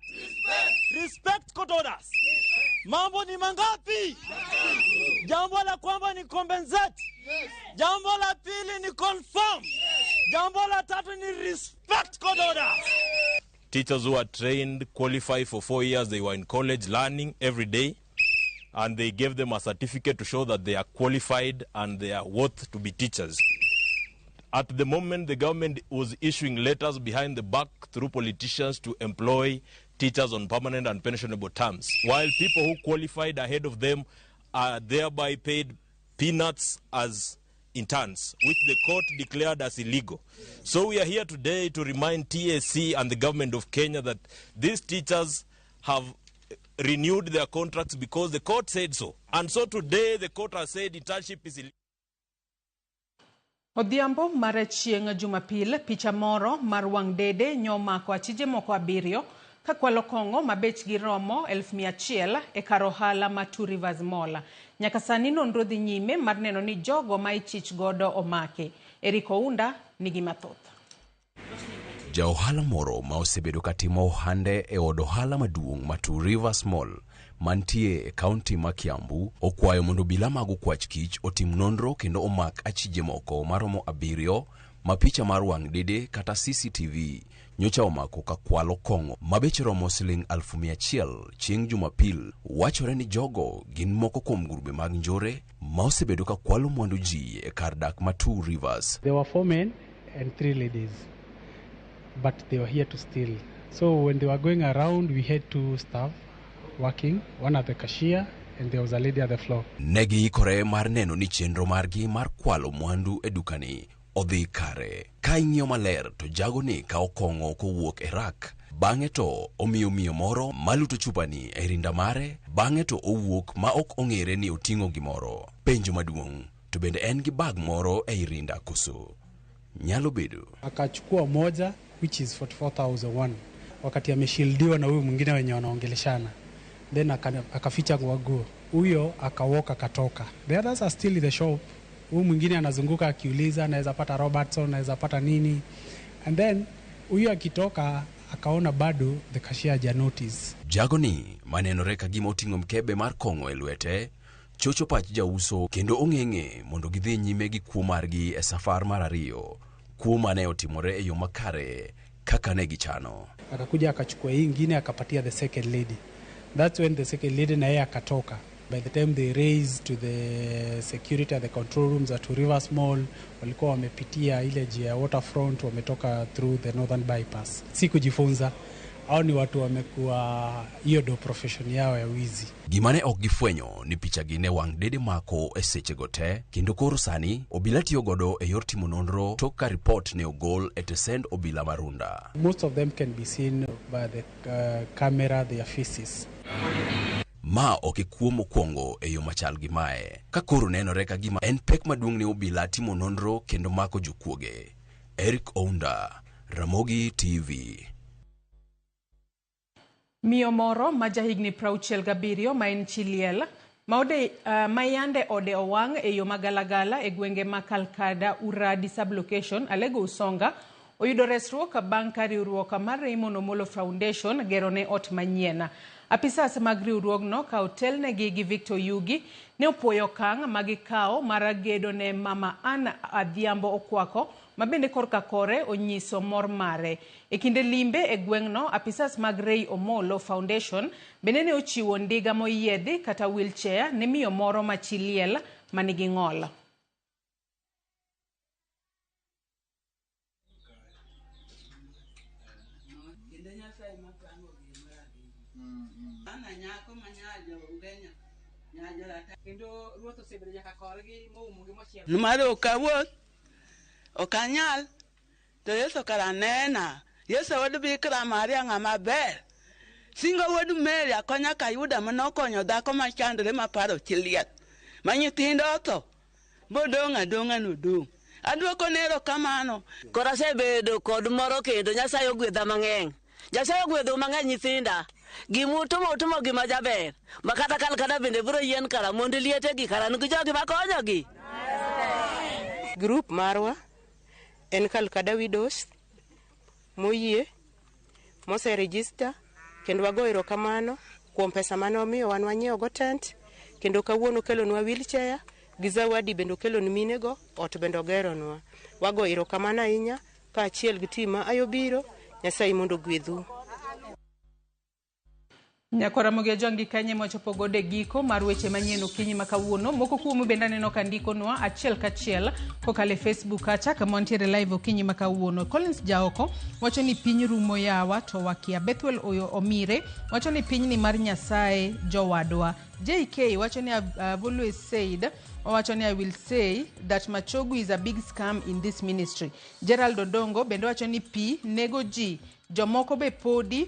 Respect court orders. Mambo ni mangapi? Jambo la kwamba ni compensate. Jambo la pili ni confirm. Jambo la tatu ni respect court orders. Teachers who are trained, qualify for 4 years, they were in college learning every day, and they gave them a certificate to show that they are qualified and they are worth to be teachers. At the moment, the government was issuing letters behind the back through politicians to employ teachers on permanent and pensionable terms, while people who qualified ahead of them are thereby paid peanuts as interns, which the court declared as illegal. So we are here today to remind TSC and the government of Kenya that these teachers have renewed their contracts because the court said so. And so today the court has said internship is illegal. Odhiambo mar chieng' Jumapil, picha moro mar wang' dede nyomako achije moko 7 kakwalo kong'o ma bechgi romo 100,000 e kar ohala ma Two Rivers Mall. Nyaka sani nonro dhi nyime mar neno ni jogo ma ichich godo omaki. Eric Ounda nigi mathoth. Ja ohala moro ma osebedo katimo ohande e od ohala maduong' ma Two Rivers Mall mantie e kaunti ma Kiambu okwayo mondo obila mag okwach kich otim nonro kendo omak achije moko maromo 7 ma picha mar wang' dede kata CCTV nyocha omako ka kwalo kong'o ma bech romo siling 100,000 chieng' Jumapil. Wachore ni jogo gin moko kuom grube mag njore ma osebedo ka kwalo mwandu ji e kar dak ma Two Rivers. There were 4 men and 3 ladies, but they were here to steal. So when they were going around, we had 2 staff working, one at the cashier and there was a lady at the floor. Ne giikore mar neno ni chenro margi mar kwalo mwandu e dukani odhi kare. Ka ing'iyo maler to jago ni kawo kong'o kowuok e rak, bang'e to omiyo miyo moro maluto chupani e rinda mare, bang'e to owuok ma ok ong'ere ni oting'o gimoro. Penjo maduong', to bende en gi bag moro ei rinda koso? Nyalo bedo. Akachukua moja which is 44,001 wakati ameshildiwa na huyu mwingine wenye wanaongeleshana, then akaficha nguo, huyo akawoka akatoka. The others are still in the shop. Huyu mwingine anazunguka akiuliza anaweza pata Robertson, anaweza pata nini, and then huyu akitoka akaona bado the cashier haja notice. Jagoni manenore ka gima oting'o mkebe mar kong'o e lwete chocho pach jauso kendo ong'eng'e mondo gidhi nyime gi kuo margi e safar mar 2, kuo mane otimore e yo makare kaka ne gichano. Akakuja akachukua hii ingine akapatia the second lady. That's when the second lady na yeye akatoka. By the time they raised to the security at the control rooms at Two Rivers Mall, walikuwa wamepitia ile njia ya waterfront, wametoka through the northern bypass. Si kujifunza, au ni watu wamekuwa hiyo do profession yao ya wizi. Gimane ok gifwenyo ni picha gi ne wang' dede mako e sechego te, kendo koro sani obila tiyo godo e yor timo nonro tok ka ripot ne ogol e tesend obila Marunda. Most of them can be seen by the camera, their faces. Ma ok e kuo mokwongo e yo machal gi mae, ka koro nenore ka gima en pek maduong' ne obila timo nonro kendo mako jokuoge. Eric Ounda, Ramogi TV. Miyo moro ma jahigni 67 ma en chi liel ma yande ode owang' e yo magalagala e gwenge ma Kalkada Uradi sublocation Alego Usonga oyudo resruok bang' ka riwruok mar Raymond Omolo Foundation gero ne ot manyien. Apisas mag riwruogno ka otelnegi gi Victor Yugi ne opuoyo okang' ma gikawo mar gedo ne mama Ann Adhiambo Okwako ma bende korka kore onyiso mor mare. E kinde limbe e gweng'no, apisas mag Ray Omolo Foundation bende ne ochiwo ndiga moyiedhi kata wheelchair ne miyo moro ma chi liel manigi ng'ol. Numaro okawuoth ok anyal to Yesu kara nena. Yesu wuod Bikira Maria ng'ama ber. Singo wuod Mary akonya kayuda manokonyo dhako machandore maparo chi liel ma nyithindo otho bodong' adong'a nodong'. Aduoko ne erokamano. Koro asebedo kod moro kendo Nyasaye ogwedha mang'eny. Nyasaye ogwedho mang'eny nyithinda. Gimutimo utimo gima jaber. Ma kata Kalkada bende biro yien kara mondo lietegi kara nigi jogi makonyogi. Group marwa en Calcutta Widows moyie mose register kendo wago erokamano kuom pesa mane omiyo wan wanyiewo go tent kendo kawuono okelonwa wheelchair gi zawadi bende okeloni minego ot bende ogeronwa. Wago erokamano ahinya kaachiel gi team ma Ayobiro. Nyasaye mondo ogwedhu. Nyakwara Ramogi Ajwang' kanye mwachopo godo e giko mar weche manyien okinyi ma kawuono. Moko kuomu bende aneno ka ndikonwa achiel kachiel kokalo e Facebook kacha kama wantiere live okinyi ma kawuono. Collins Jaoko wacho ni piny rumo yawa to wakia. Bethwel Oyo Omire wacho ni pinyni mar Nyasaye jowadwa. JK wacho ni I've always said, owacho ni I will say that Machogu is a big scam in this ministry. Gerald Odongo bende wacho ni pi nego ji, jomoko be podi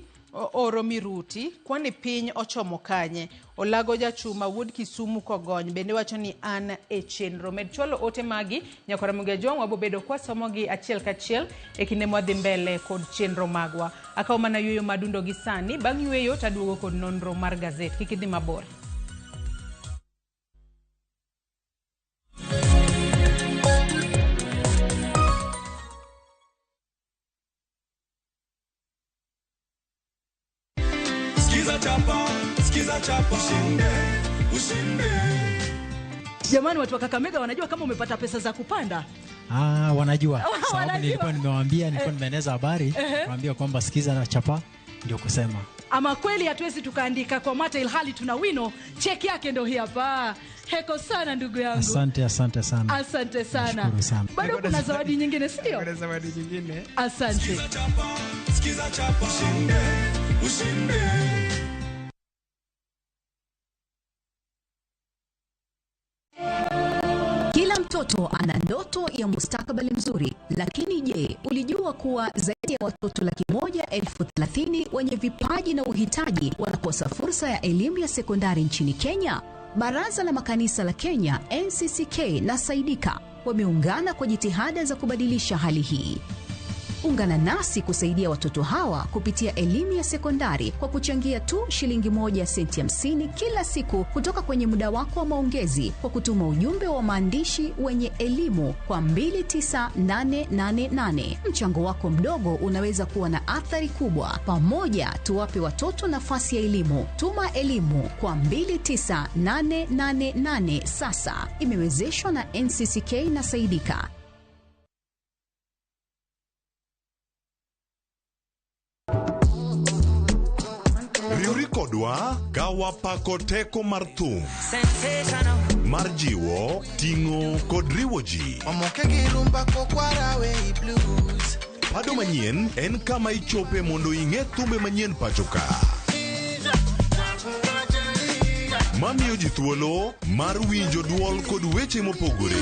oro miruti, kwani piny ochomo kanye. Olago Jachuma wuod Kisumu Kogony bende wacho ni an e chenro. Med chwalo ote magi nyakwara Ramogi Ajwang' wabobedo kwasomogi achiel kachiel e kinde mwadhi mbele kod chenro magwa. Akawo mana yueyo madundo gi sani, bang' yueyo taduogo kod nonro mar gazet. Kik idhi mabor. Skiza chapa, skiza chapa, ushinde, ushinde. Jamani, watu wa Kakamega wanajua kama umepata pesa za kupanda? Ah, wanajua. Sababu Wanajua. nilikuwa nimewaambia, nilikuwa nimeeneza habari, niwaambia kwamba sikiza na chapa ndio kusema. Ama kweli hatuwezi tukaandika kwa mate ilhali tuna wino. Cheki yake ndio hii hapa. Heko sana ndugu yangu. Asante, asante sana. Asante sana. Nashukuru sana. Bado kuna zawadi nyingine, si ndio? Kuna zawadi nyingine. Asante. Skiza chapa, ushinde, ushinde. Kila mtoto ana ndoto ya mustakabali mzuri, lakini je, ulijua kuwa zaidi ya watoto 130,000 wenye vipaji na uhitaji wanakosa fursa ya elimu ya sekondari nchini Kenya? Baraza la Makanisa la Kenya NCCK na Saidika wameungana kwa jitihada za kubadilisha hali hii. Ungana nasi kusaidia watoto hawa kupitia elimu ya sekondari kwa kuchangia tu shilingi 1.50 kila siku kutoka kwenye muda wako wa maongezi kwa kutuma ujumbe wa maandishi wenye elimu kwa 29888. Mchango wako mdogo unaweza kuwa na athari kubwa. Pamoja tuwape watoto nafasi ya elimu. Tuma elimu kwa 29888 sasa. Imewezeshwa na NCCK na Saidika. Riwri kodwa ka wapako teko mar thum mar jiwo, ting'o kod riwo ji. Omoke gi rumba kokwara we blues. Pado manyien en kama ichope mondo ing'e thumbe manyien pacho ka. Mamiyo ji thuolo mar winjo duol kod weche mopogore.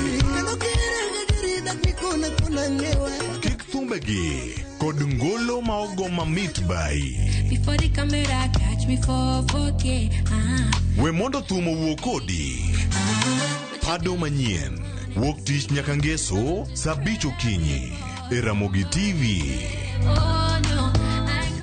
Kik thumbegi kod ngolo ma ogo mamit bai. Before the camera catch me for 4K. We mondo thum owuo kodi. Pado manyien wuok tich nyaka ngeso saa 5 okinyi e Ramogi TV. Oh no. I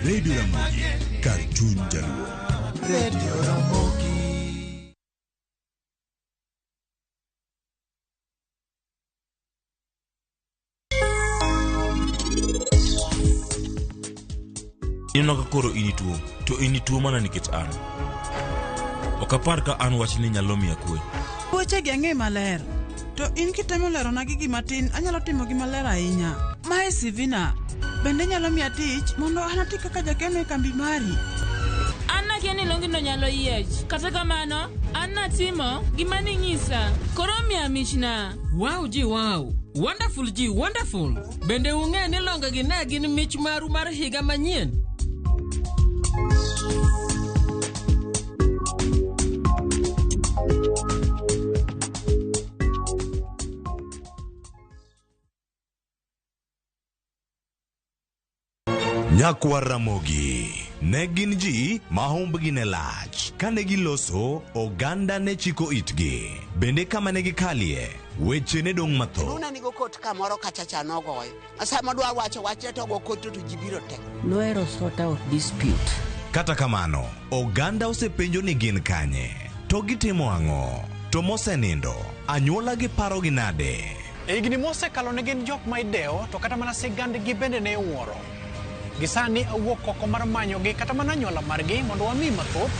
Radio Ramogi, kar chuny Jaluo. Radio Ramogi. Ineno ka koro in ituo, to in ituo mana nikech an. Ok apar ka an wachni nyalo miya kwe. Wechegi ang'e maler. To in kitemo lerona gi gima tin, anyalo timo gi maler ahinya. Mae CV na. Bende nyalo miya tich mondo an ati kaka jakeno e kambi mari. An nakia ni longino nyalo yiech. Kata kamano, An natimo gima ning'isa. Koro miya michna. Wow ji wow! Wonderful ji wonderful! Bende ung'e ni longegi ne gin mich maru mar higa manyien? Nyakwar Ramogi ne gin ji ma humbgi ne lach. Kane giloso, oganda ne chiko itgi. Bende kama ne gikalie, weche ne dong' mathoth. Runa nigo kot kamoro kacha cha nogoyo. Sama dwa wacho wachne to go kot to ji biro te. Nohero sort out dispute. Kata kamano, oganda osepenjo ni gin kanye, to gitimo ang'o, to mosenindo, anyuola gi parogi nade? E higni mosekalo ne gin jok ma idewo to kata mana sigandgi bende ne iwuoro. Gi sani awuok oko mar manyogi kata mana anyuola margi mondo wami mathoth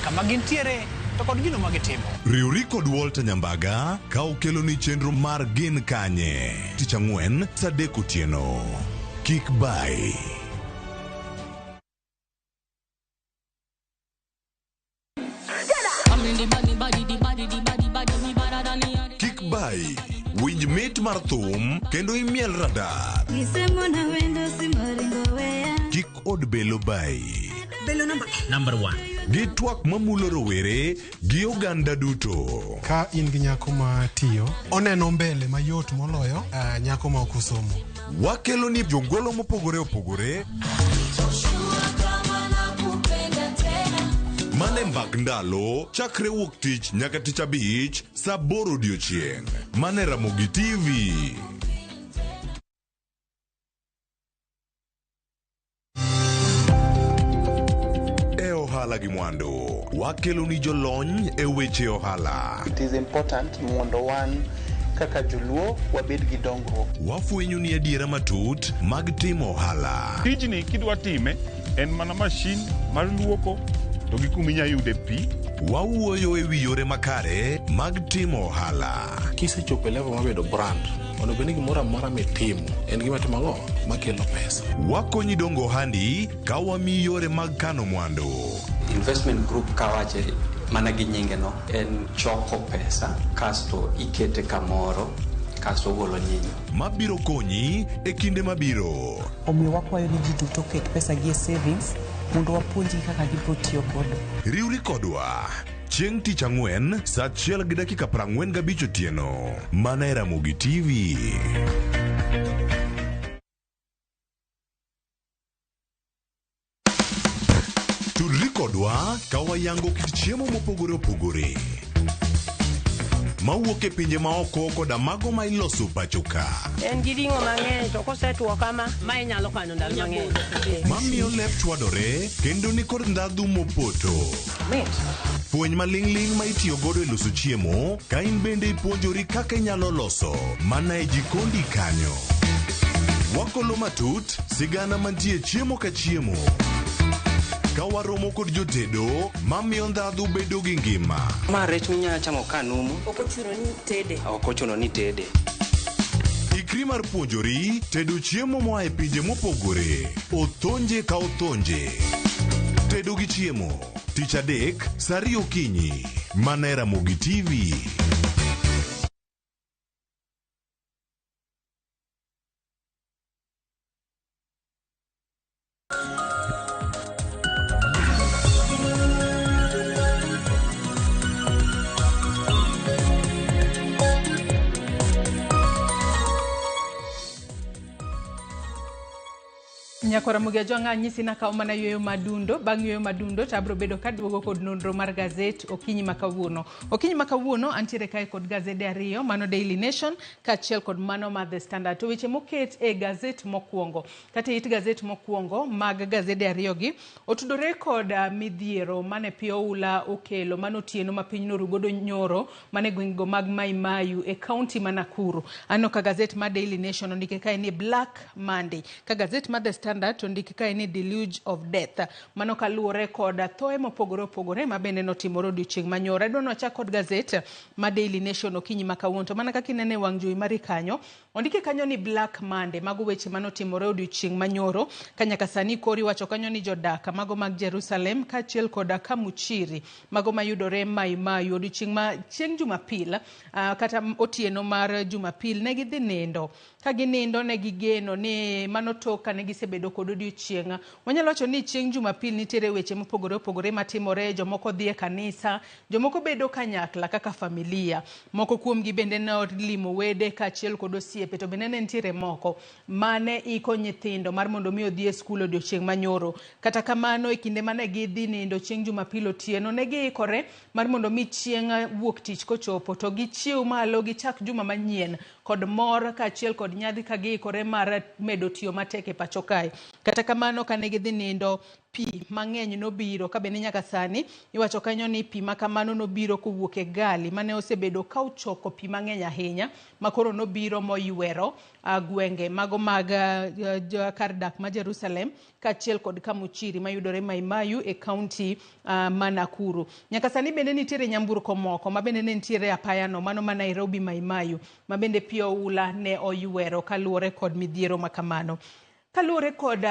kama gintiere to kod gino ma gitimo. Riwri kod Walter Nyambaga ka okeloni chenro mar Gin Kanye tich ang'wen saa adek otieno. Kik bayi. Kik bayi. Winj mit mar thum kendo imiel radar. Kik od belo bayi. Belo namba Number one. Gi twak mamulo rowere gi oganda duto. Ka in gi nyako ma tiyo, oneno mbele mayot moloyo nyako ma ok osomo. Wakelo ni jongolo mopogore opogore mane mbak ndalo chakre wuok tich nyaka tich abich saa aboro odiochieng' mane Ramogi TV. E ohala gi mwandu wakelo ni jolony e weche ohala. It is important mondo wan kaka joluo wabed gi dongruok. Wafwenyo ni adiera matut mag timo ohala. Tijni kidwa time en mana mashin mar luoko to gi kuma inya yude pi. Wawuoyo e wi yore makare mag timo ohala. Kisechopo e level mar bedo brand, onego bed ni gimoro amora mitimo en gima timo ang'o makelo pesa. Wakonyi dongo ohandi ka wamiyi yore mag kano mwandu. Investment group kawache mana gi nyinge no en choko pesa kasto ikete kamoro kasto ogolo nyinyo. Mabiro konyi e kinde mabiro. Omiyo wakwayo ni ji duto oket pesa gi e savings mondo wapuonjgi kaka gibiro tiyo godo. Riwri kodwa chieng' tich ang'wen saa achiel gi dakika 45 otieno mana e Ramogi TV. Tudri kodwa ka wayango kit chiemo mopogore opogore mawuok e pinje maoko koda mago ma iloso pacho ka. En gi ring'o mang'eny to kosetwo kama, ma inyalo kano ndalo mang'eny. Mamiyo lep chwadore kendo nikod ndhadhu mopoto. Mit. Fweny maling'ling' ma itiyo godo e loso chiemo ka in bende ipuonjori kaka inyalo loso mana e jikondi kanyo. Wakolo matut sigana mantie chiemo ka chiemo. Ka waromo kod jotedo mamiyo ndhadhu bedo gi ngima. Ma rech minyalo chamo ka numu. Ok ochuno ni tede. Ok ochuno ni tede. Ikri mar puonjori tedo chiemo moa e pinje mopogore. Othonje ka othonje. Tedo gi chiemo. Tich adek, saa ariyo okinyi. Mana e Ramogi TV. Nyakwara Ramogi Ajwang' anyisi nakawo mana yueyo madundo. Bang' yueyo madundo to abiro bedo kaduogo kod nonro mar gazet okinyi ma kawuono. Okinyi ma kawuono antiere kae kod gazede ariyo, mano Daily Nation kaachiel kod mano mar The Standard. To weche moket e gazet mokwongo kata e it gazet mokwongo mag gazede ariyogi otudore kod midhiero mane pi oula okelo mano otieno ma piny noru godo nyoro mane gwengego mag Mai Mahiu e kaunti ma Nakuru. Aneno ka gazet mar Daily Nation ondike kae ni Black Monday, ka gazet mar The Standard Standard to ndik kae ni deluge of death. Mano kaluwore kod thoe mopogore opogore ma bende notimore odiochieng' manyoro. Adwa ni wachak kod gazet ma Daily Nation okinyi ma kawuono. To mana kaka inene e wang' jowi mari kanyo, ondike kanyo ni Black Monday. Mago weche manotimore odiochieng' manyoro ka nyaka sani koro iwacho kanyo ni jodak mago mag Jerusalem kaachiel koda Kamuchiri mago mayudore Mai Mahiu odiochieng' ma chieng' Jumapil kata otieno mar Jumapil ne gidhi nindo. Ka ginindo ne gigeno ni mano tok kane gisebedo kod odiochieng'. Wanyalo wacho ni chieng' Jumapil nitiere weche mopogore opogore matimore, jomoko dhi e kanisa, jomoko bedo kanyakla kaka familia. Moko kuomgi bende ne olimo wede kaachiel kod osiepe, to bende ne nitiere moko mane iko nyithindo mar mondo mi odhi e skul odiochieng' manyoro. Kata kamano e kinde mane gidhi nindo chieng' Jumapil otieno, ne giikore mar mondo mi chieng' wuok tich kochopo to gichiew malo gichak juma manyien kod mor kaachiel kod nyadhi ka giikore mar medo tiyo matek e pacho kae. Kata kamano kane gidhi nindo, pi mang'eny nobiro ka bende nyaka sani iwacho kanyo ni pi ma kamano nobiro kowuok e gali mane osebedo ka ochoko pi mang'eny ahinya ma koro nobiro moywero gwenge mago mag kar dak ma Jerusalem kaachiel kod Kamuchiri mayudore Mai Mahiu e kaunti ma Nakuru. Nyaka sani bende nitiere nyamburko moko ma bende ne nitiere apayano mano ma Nairobi Mai Mahiu ma bende pi oula ne oywero kaluwore kod midhiero ma kamano. Kaluwore kod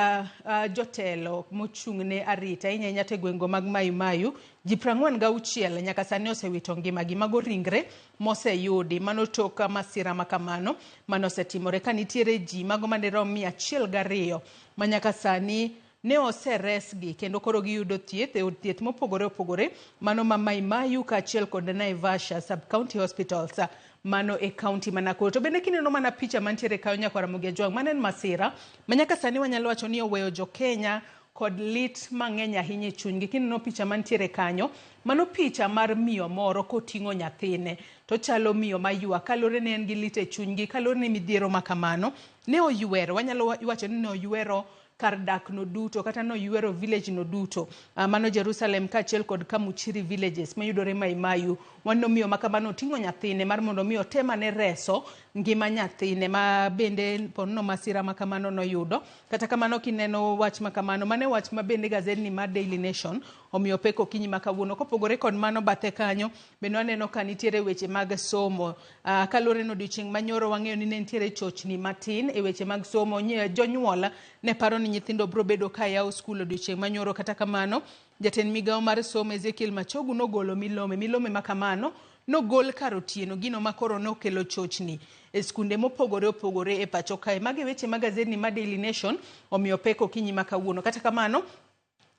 jotelo mochung' ne arita ahinya ahinya to e gwengego mag Mai Mahiu, ji 46 nyaka sani osewito ngimagi. Mago ringre moseyudi mano tok masira ma kamano mane osetimore ka nitiere ji mago madirom 102 ma nyaka sani ne oseresgi kendo koro giyudo thieth e od thieth mopogore opogore mano ma Mai Mahiu kaachiel kod Naivasha sub-county hospitals mano e kaunti ma Nakuru. To bende kineno mana picha mantiere kanyo nyakwar Ramogi Ajwang', mano en masira ma nyaka sani wanyalo wacho ni oweyo jo Kenya kod lit mang'eny ahinya e chunygi. Kineno picha mantiere kanyo, mano picha mar miyo moro koting'o nyathine to chalo miyo maywak kaluwore ni en gi lit e chunygi, kaluwore ni midhiero ma kamano ne oywero, wanyalo wacho ni ne oywero kar dak no duto kata noywero village no duto mano Jerusalem kaachiel kod Kamuchiri villages mayudore Mai Mahiu. Waneno miyo ma kamano oting'o nyathine mar mondo mi otem ane reso ngima nyathine ma bende ponono masira ma kamano noyudo. Kata kamano kineno wach ma kamano, mano e wach ma bende gazedni mar Daily Nation omiyo pek okinyi ma kawuono. Kopogore kod mano bathe kanyo bende waneno ka nitiere weche mag somo. Kaluwore ni odiochieng' manyoro wang'eyo ni ne nitiere chochni matin e weche mag somo. Jonyuol ne paro ni nyithindo biro bedo ka yawo skul odiochieng' manyoro. Kata kamano, jatend migawo mar somo Ezekiel Machogu nogolo milome. Milome ma kamano nogol kar otieno, gino ma koro nokelo chochni e skunde mopogore opogore e pacho kae. Mago e weche ma gazedni ma Daily Nation omiyo pek okinyi ma kawuono. Kata kamano,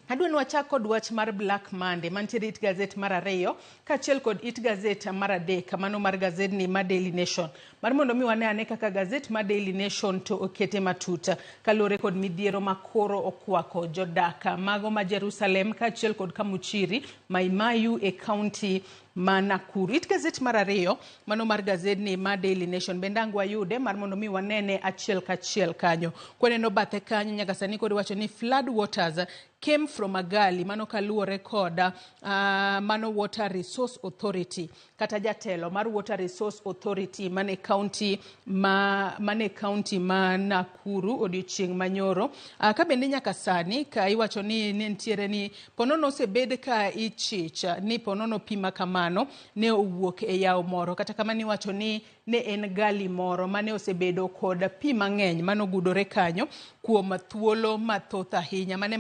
adwa ni wachak kod wach mar Black Monday mantiere it gazet mar 2 kaachiel kod it gazet mar 3 mano mar gazedni ma Daily Nation, mar mondo mi wane ane kaka gazet mar Daily Nation to okete matut kaluwore kod midhiero ma koro okwako jodak mago ma Jerusalem kaachiel kod Kamuchiri Mai Mahiu e kaunti ma Nakuru. It gazet mar 2 mano mar gazedni ma Daily Nation bende ang' wayude mar mondo mi wanene achiel kachiel kanyo. Kwaneno bathe kanyo nyaka sani koro iwacho ni flood waters came from Agali, mano kaluwore kod mano Water Resource Authority kata jatelo mar Water Resource Authority mane kaunti ma Nakuru odiochieng' manyoro. Ka bende nyaka sani ka iwacho ni ne nitiere ni ponono osebed ka ichich ni ponono pi ma kamano ne owuok e yawo moro, kata kamano iwacho ni ne en gali moro mane osebedo kod pi mang'eny manogudore kanyo kuom thuolo mathoth ahinya, mane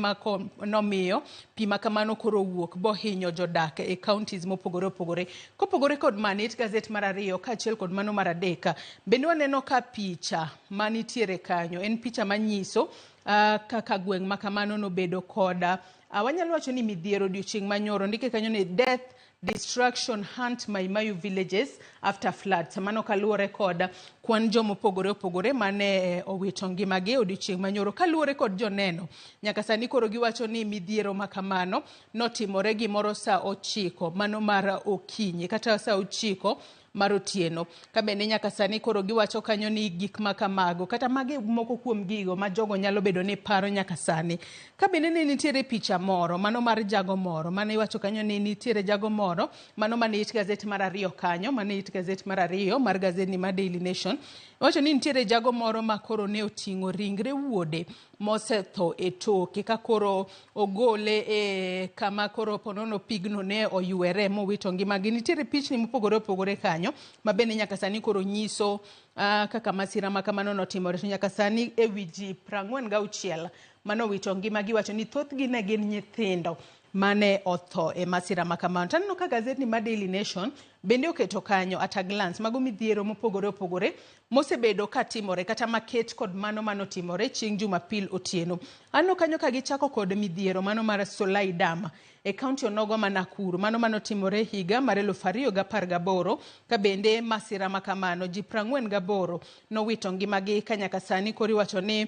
nomiyo pi ma kamano koro owuok bohinyo jodak e counties mopogore opogore. Kopogore kod mano, it gazet mar 2 kaachiel kod mano mar 3 bende waneno ka picha manitiere kanyo en picha manyiso kaka gweng' ma kamano nobedo kod wanyalo wacho ni midhiero odiochieng' manyoro. Ndike kanyo ni death destruction hunt Mai Mahiu villages after floods. Mano kaluwore kod kwan jomopogore opogore mane owito ngimagi odiochieng' manyoro kaluwore kod joneno. Nyaka sani koro giwacho ni midhiero ma kamano notimore gimoro saa 9 mano mar okinyi kata saa 9 mar otieno. Ka bende nyaka sani koro giwacho kanyo ni gik ma kamago kata magi moko kuom gigo ma jogo nyalo bedo ni paro nyaka sani. Ka bende ne nitiere picha moro mano mar jago moro mane iwacho kanyo ni nitiere jago moro mano mane it gazet mar 2 kanyo, mane it gazet mar 2 mar gazedni mar Daily Nation, iwacho ni nitiere jago moro ma koro ne oting'o ringre wuode mosetho e toke ka koro ogole e kama koro ponono pigno ne oywere mowito ngimagi. Nitiere pichni mopogore opogore kanyo ma bende nyaka sani koro nyiso kaka masira ma kamano notimore. To nyaka sani e wi ji 46 manowito ngimagi, iwacho ni thothgi ne gin nyithindo mane otho e masira ma kamano. To aneno ka gazetni mar Daily Nation bende oketo kanyo at a glance mago midhiero mopogore opogore mosebedo katimore kata maket kod mano manotimore chieng' Jumapil otieno. Aneno kanyo ka gichako kod midhiero mano mar Solai Dam e kaunti onogo ma Nakuru, mano manotimore higa mar 2018, ka bende masira ma kamano ji 48 nowito ngimagi, ka nyaka sani koro iwacho ni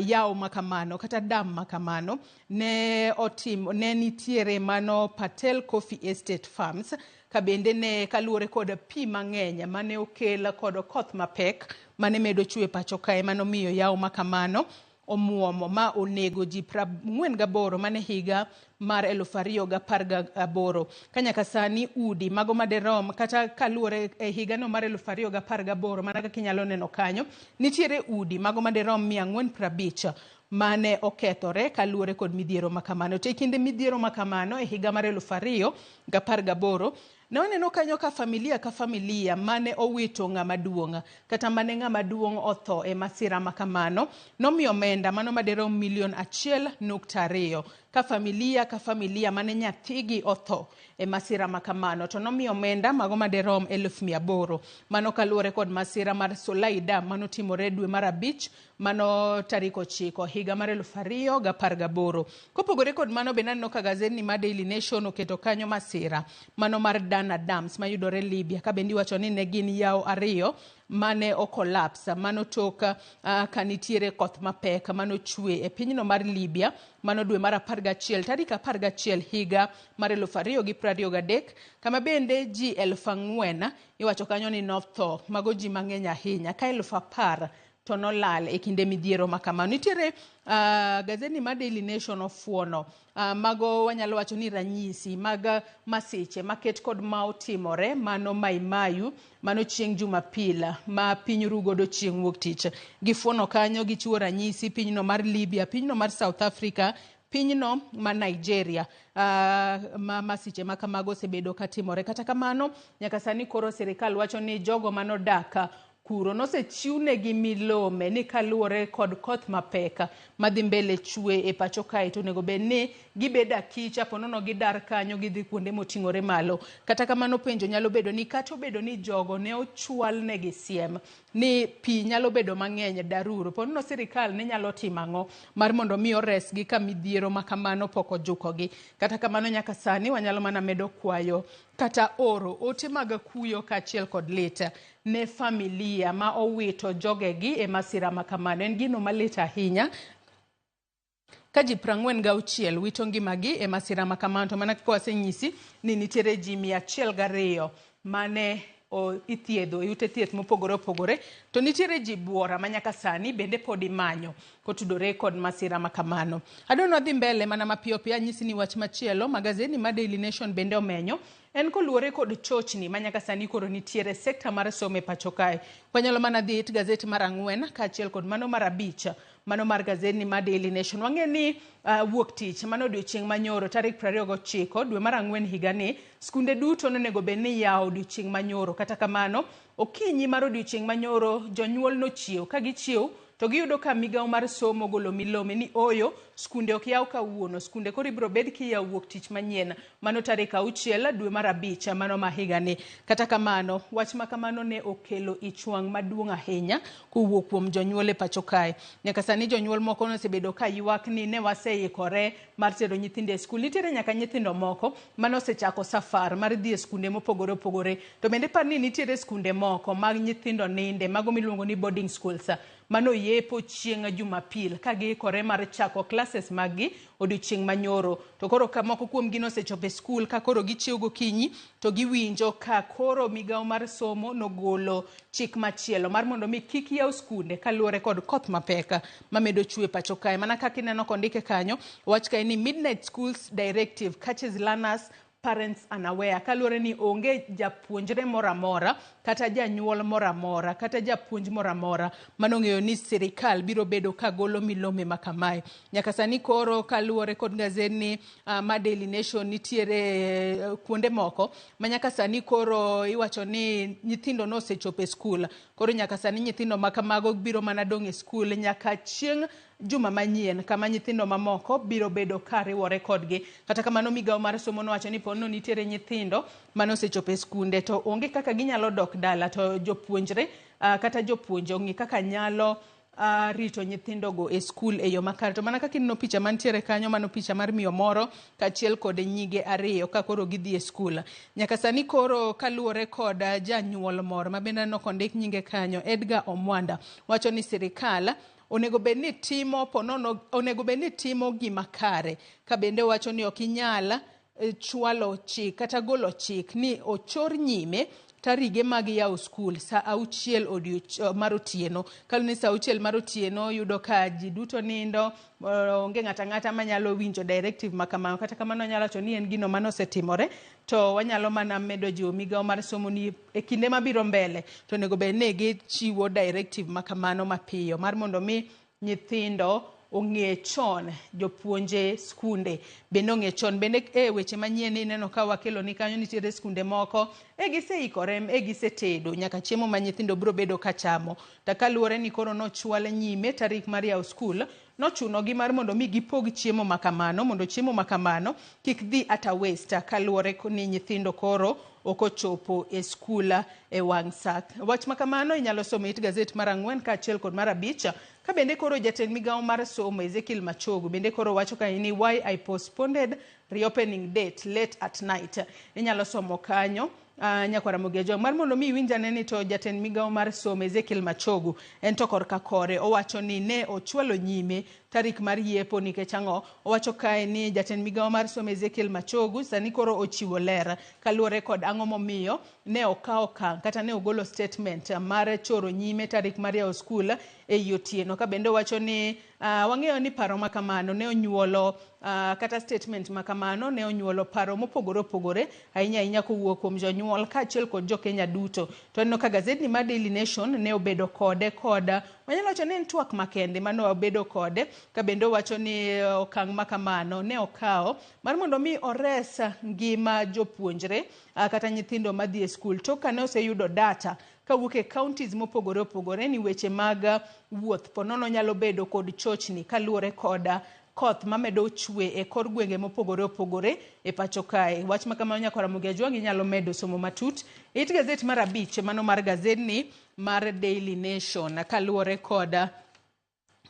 yawo ma kamano kata dam ma kamano ne otim ne nitiere mano Patel Coffee Estate Farms, ka bende ne kaluwore kod pi mang'eny mane okel kod koth mapek mane medo chwe pacho kae, manomiyo yawo ma kamano omuomo ma onego ji 48 mane higa mar 2018. Ka nyaka sani udi mago maderom kata kaluwore e higano mar 2018, mana kaka inyalo neno kanyo, nitiere udi mago maderom 450 mane okethore kaluwore kod midhiero ma kamano. To e kinde midhiero ma kamano e higa mar 2018, ne waneno kanyo ka familia ka familia mane owito ng'ama duong' kata mane ng'ama duong' otho e masira ma kamano nomiyo omenda mano maderom milion 1.2, ka familia ka familia mane nyathigi otho e masira ma kamano to nomiyo omenda mago maderom 800,000. Mano kaluwore kod masira mar Solai Dam manotimore dwe mar 5 mano tarik 9 higa mar 2018. Kopogore kod mano bende aneno ka gazetni mar Daily Nation oketo kanyo masira mano mar Dana Dams mayudore Libya, ka bende iwacho ni ne gin yawo 2 mane okolapse mano tok ka nitiere koth mapek manochwe e pinyno mar Libya mano dwe mar 11 tarik 11 higa mar 2023, kama bende ji 4,000 iwacho kanyo ni notho, mago ji mang'eny ahinya, ka 10,000 to nolal e kinde midhiero ma kamano. Nitiere gazetni mar Daily Nation ofuono mago wanyalo wacho ni ranyisi mag masiche maket kod ma otimore mano Maimayu mano chieng' Jumapil ma piny ru godo chieng' wuok tich. Gifuono kanyo gichiwo ranyisi pinyno mar Libya, pinyno mar South Africa, pinyno ma Nigeria, ma masiche ma kamago osebedo katimore. Kata kamano nyaka sani koro sirikal wacho ni jogo manodak kuro nosechiwnegi milome ni kaluwore kod koth mapek madhi mbele chwe e pacho kae to onego bed ni gibedo akicha ponono gidar kanyo gidhi kuonde moting'ore malo. Kata kamano penjo nyalo bedo ni kata obedo ni jogo ne ochwalnegi siem ni pi nyalo bedo mang'eny daruru, ponono sirikal ne nyalo timo ang'o mar mondo mi oresgi ka midhiero ma kamano pok ojukogi. Kata kamano nyaka sani wanyalo mana medo kwayo kata oro ote mag kuyo kaachiel kod lit ne familia ma owito jogegi e masira ma kamano. En gino malit ahinya ka ji 46 wito ngimagi e masira ma kamano, to mana kaka wasenyisi ni nitiere ji 102 mane ithiedho e ute thieth mopogore opogore, to nitiere ji buora ma nyaka sani bende pod imanyo kotudore kod masira ma kamano. Adwa ni wadhi mbele mana mapiyo piyo anyisi ni wach machielo ma gazetni mar Daily Nation bende omenyo en koluwore kod chochni ma nyaka sani koro nitiere sekta mar somo e pacho kae. Wanyalo mana dhi it gazet mar 4 kaachiel kod mano mar 5 mano mar gazetni mar Daily Nation. Wang'e ni wuok tich mano odiochieng' manyoro tarik 29 dwe mar 4 higani, skunde duto nonego bed ni yawo odiochieng' manyoro. Kata kamano okinyi mar odiochieng' manyoro jonyuol nochiew, ka gichiew to giyudo ka migawo mar somo golo milome ni oyo skunde ok yaw kawuono, skunde koro ibiro bed kiyawo wuok tich manyien mano tarik 6 dwe mar 5 mano ma higani. Kata kamano wach ma kamano ne okelo ich wang' maduong' ahinya kowuok kuom jonyuol e pacho kae. Nyaka sani jonyuol moko nosebedo ka ywak ni ne waseikore mar tero nyithindo e skul. Nitiere nyaka nyithindo moko mane osechako safar mar dhi e skunde mopogore opogore, to bende par ni nitiere skunde moko mag nyithindo ninde mago miluongo ni boarding schools mano yepo chieng' Jumapil ka giikore mar chako classes maggi odiochieng' manyoro. To koro ka moko kuomgi nosechopo e skul ka koro gichiew gokinyi to giwinjo ka koro migawo mar somo nogolo chik machielo mar mondo mi kik yaw skunde kaluwore kod koth mapek mamedo chwe pacho kae. Mana kaka ineno kondike kanyo, wach kae ni Midnight Schools Directive catches learners parents unaware, kaluwore ni onge japuonjre moro amora kata janyuol moro amora kata japuonj moro amora manong'eyo ni sirikal biro bedo ka golo milome ma kamae. Nyaka sani koro kaluwore kod gazetni ma Daily Nation, nitiere kuonde moko ma nyaka sani koro iwacho ni nyithindo nosechopo e skul. Koro nyaka sani nyithindo ma kamago biro mana dong' e skul nyaka chieng' juma manyien, kama nyithindo mamoko biro bedo ka riwore kodgi. Kata kamano, migawo mar somo nowacho ni pono nitiere nyithindo mane osechopo e skunde to onge kaka ginyalo dok dala, to jopuonjre kata jopuonje ong'i kaka nyalo rito nyithindogo e skul e yo makare. To mana kaka ineno picha mantiere kanyo, mano picha mar miyo moro kaachiel kod nyige ariyo ka koro gidhi e skul. Nyaka sani koro kaluwore kod janyuol moro ma bende aneno kondik nyinge kanyo, Edgar Omwanda, wacho ni sirikal onego bed ni timo ponono, onego bed ni timo gima kare, ka bende wacho ni ok inyal chwalo chik kata golo chik ni ochor nyime tarige mag yawo skul sa 6 mar otieno. Kaluwore ni sa 6 mar otieno yudo ka ji duto nindo, onge ng'ato ang'ata manyalo winjo directive ma kamano. Kata kamano, anyalo wacho ni en gino mane osetimore, to wanyalo mana medo jiwo migawo mar somo ni e kinde mabiro mbele to onego bed ni gichiwo directive ma kamano mapiyo mar mondo mi nyithindo ong'e chon, jopuonje skunde bende ong'e chon. Bende e weche manyien ineno ka wakelo ni kanyo nitiere skunde moko e giseikore, e gisetedo nyaka chiemo ma nyithindo biro bedo ka chamo. To kaluwore ni koro nochwal nyime tarik mar yawo skul, nochunogi mar mondo mi gipog chiemo ma kamano mondo chiemo ma kamano kik dhi ata waste, kaluwore ni nyithindo koro ok ochopo e skul e wang' sa. Wach ma kamano inyalo somo e it gazet mar 4 kaachiel kod mar 5. Ka bende koro jatend migawo mar somo Ezekiel Machogu bende koro wacho ka ni why I postponed reopening date late at night. Inyalo somo kanyo, nyakwar Ramogi Ajwang', mar mondo mi iwinj ane ni to jatend migawo mar somo Ezekiel Machogu en to korka kore owacho ni ne ochwalo nyime tarik mar yepo nikech ang'o. Owacho kae ni jatend migawo mar somo Ezekiel Machogu sani koro ochiwo ler kaluwore kod ang'o momiyo ne okawo okang' kata ne ogolo statement mar choro nyime tarik mar yawo skul ei otieno. Ka bende owacho ni wang'eyo ni paro ma kamano ne onyuolo kata statement ma kamano ne onyuolo paro mopogore opogore, ahinya ahinya kowuok kuom jonyuol kaachiel kod jokenya duto. To aneno ka gazetni mar Daily Nation ne obedo kode kod wanyalo wacho ni en twak makende mane obedo kode, ka bende owacho ni okang' ma kamano ne okawo mar mondo mi ores ngima jopuonjre kata nyithindo madhi e skul, tok kane oseyudo data kawuok e counties mopogore opogore ni weche mag wuoth ponono nyalo bedo kod chochni kaluwore kod koth mamedo chwe e kor gwenge mopogore opogore e pacho kae. Wach ma kamano, nyakwar Ramogi Ajwang', inyalo medo somo matut e it gazet mar 5, mano mar gazetni mar Daily Nation, kaluwore kod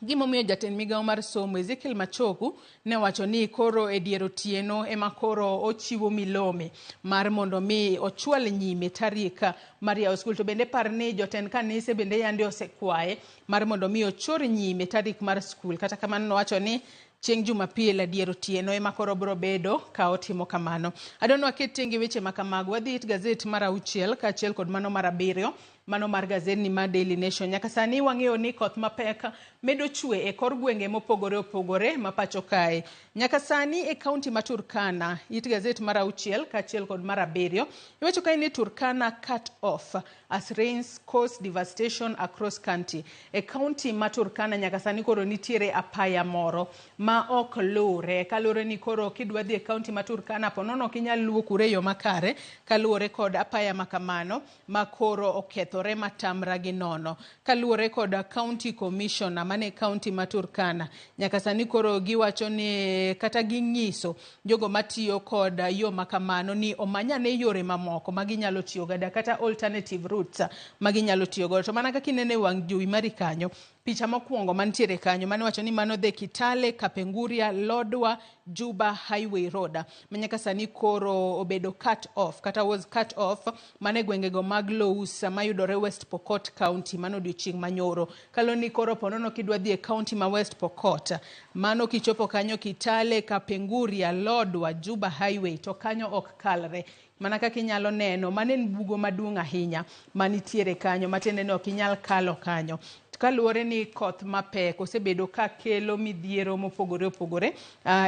gimomiyo jatend migawo mar somo Ezekiel Machogu ne wacho ni koro e dier otieno ema koro ochiwo milome mar mondo mi ochwal nyime tarik mar yawo skul. To bende par ni jotend kanise bende yande osekwaye mar mondo mi ochor nyime tarik mar skul. Kata kamano, nowacho ni chieng' Jumapil dier otieno ema koro biro bedo ka otimo kamano. Adwaro ni waket tenge weche ma kamago, wadhi it gazet mar 6 kaachiel kod mano mar 7, mano mar gazetni mar Daily Nation. Nyaka sani wang'eyo ni koth mapek medo chwe e kor gwenge mopogore opogore ma pacho kae. Nyaka sani e kaunti ma Turkana, it gazet mar 6 kaachiel kod mar 7, iwacho kae ni Turkana cut off as rains cause devastation across county. E kaunti ma Turkana nyaka sani koro nitiere apaya moro ma ok luwre, kaluwore ni koro kidwa dhi e kaunti ma Turkana ponono ok inyal luwo kure e yo makare, kaluwore kod apaya ma kamano ma koro okethore matamra gi nono. Kaluwore kod county commissioner mane kaunti ma Turkana, nyaka sani koro giwacho ni kata ging'iso jogo matiyo kod yo makamano ni omanyane yore mamoko ma ginyalo tiyo godo kata alternative routes ma ginyalo tiyo godo. To mana kaka ineno e wang' jowi mari kanyo, picha mokwongo mantiere kanyo mane wacho ni mano the Kitale Kapenguria Lodwar Juba Highway Road ma nyaka sani koro obedo cut off kata was cut off mane gwengego mag Lous mayudore West Pokot County mano odiochieng' manyoro. Kaluwore ni koro ponono kidwa dhi e county ma West Pokot, mano kichopo kanyo Kitale Kapenguria Lodwar Juba Highway to kanyo ok kalre. Mana kaka inyalo neno, mano en bugo maduong' ahinya manitiere kanyo, matiende ni ok inyal kalo kanyo. Kaluwore ni koth mapek osebedo ka kelo midhiero mopogore opogore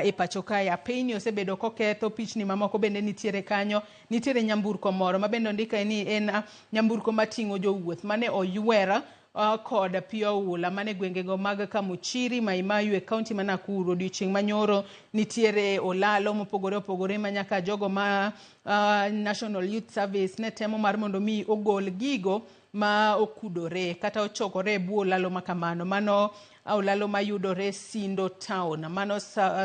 e pacho kae. Apeyni osebedo koketho, pichni mamoko bende nitiere kanyo. Nitiere nyamburko moro ma bende ondike ni en nyamburko mating'o jowuoth mane oywer kod pi oula mane gwengego mag Kamuchiri, Mai Mahiu e kaunti ma Nakuru. Odiochieng' manyoro nitiere olalo mopogore opogore ma nyaka jogo ma National Youth Service ne temo mar mondo mi ogol gigo ma okudore kata ochokore e bwo olalo ma kamano. Mano olalo mayudore Sindo Town, mano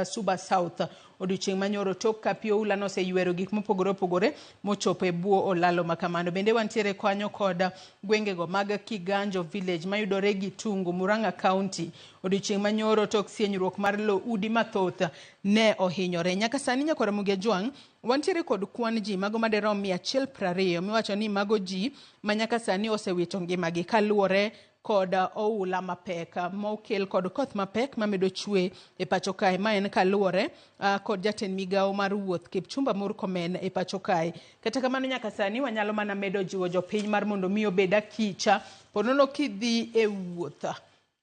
Suba South. Odiochieng' manyoro tok ka pi oula noseywero gik mopogore opogore mochopo e bwo olalo ma kamano. Bende wantiere kanyo kod gwengego mag Kiganjo Village mayudore Gitungu, Murang'a County. Odiochieng' manyoro tok sienyruok mar lo udi mathoth ne ohinyore. Nyaka sani nyakwar Ramogi Ajwang', wantiere kod kwan ji mago maderom 120 miwacho ni mago ji ma nyaka sani osewito ngimagi kaluwore kod oula mapek mokel kod koth mapek mamedo chwe e pacho kae. Ma en kaluwore kod jatend migawo mar wuoth Kipchumba Murkomen e pacho kae. Kata kamano nyaka sani wanyalo mana medo jiwo jopiny mar mondo mi obed akicha ponono kidhi e wuoth.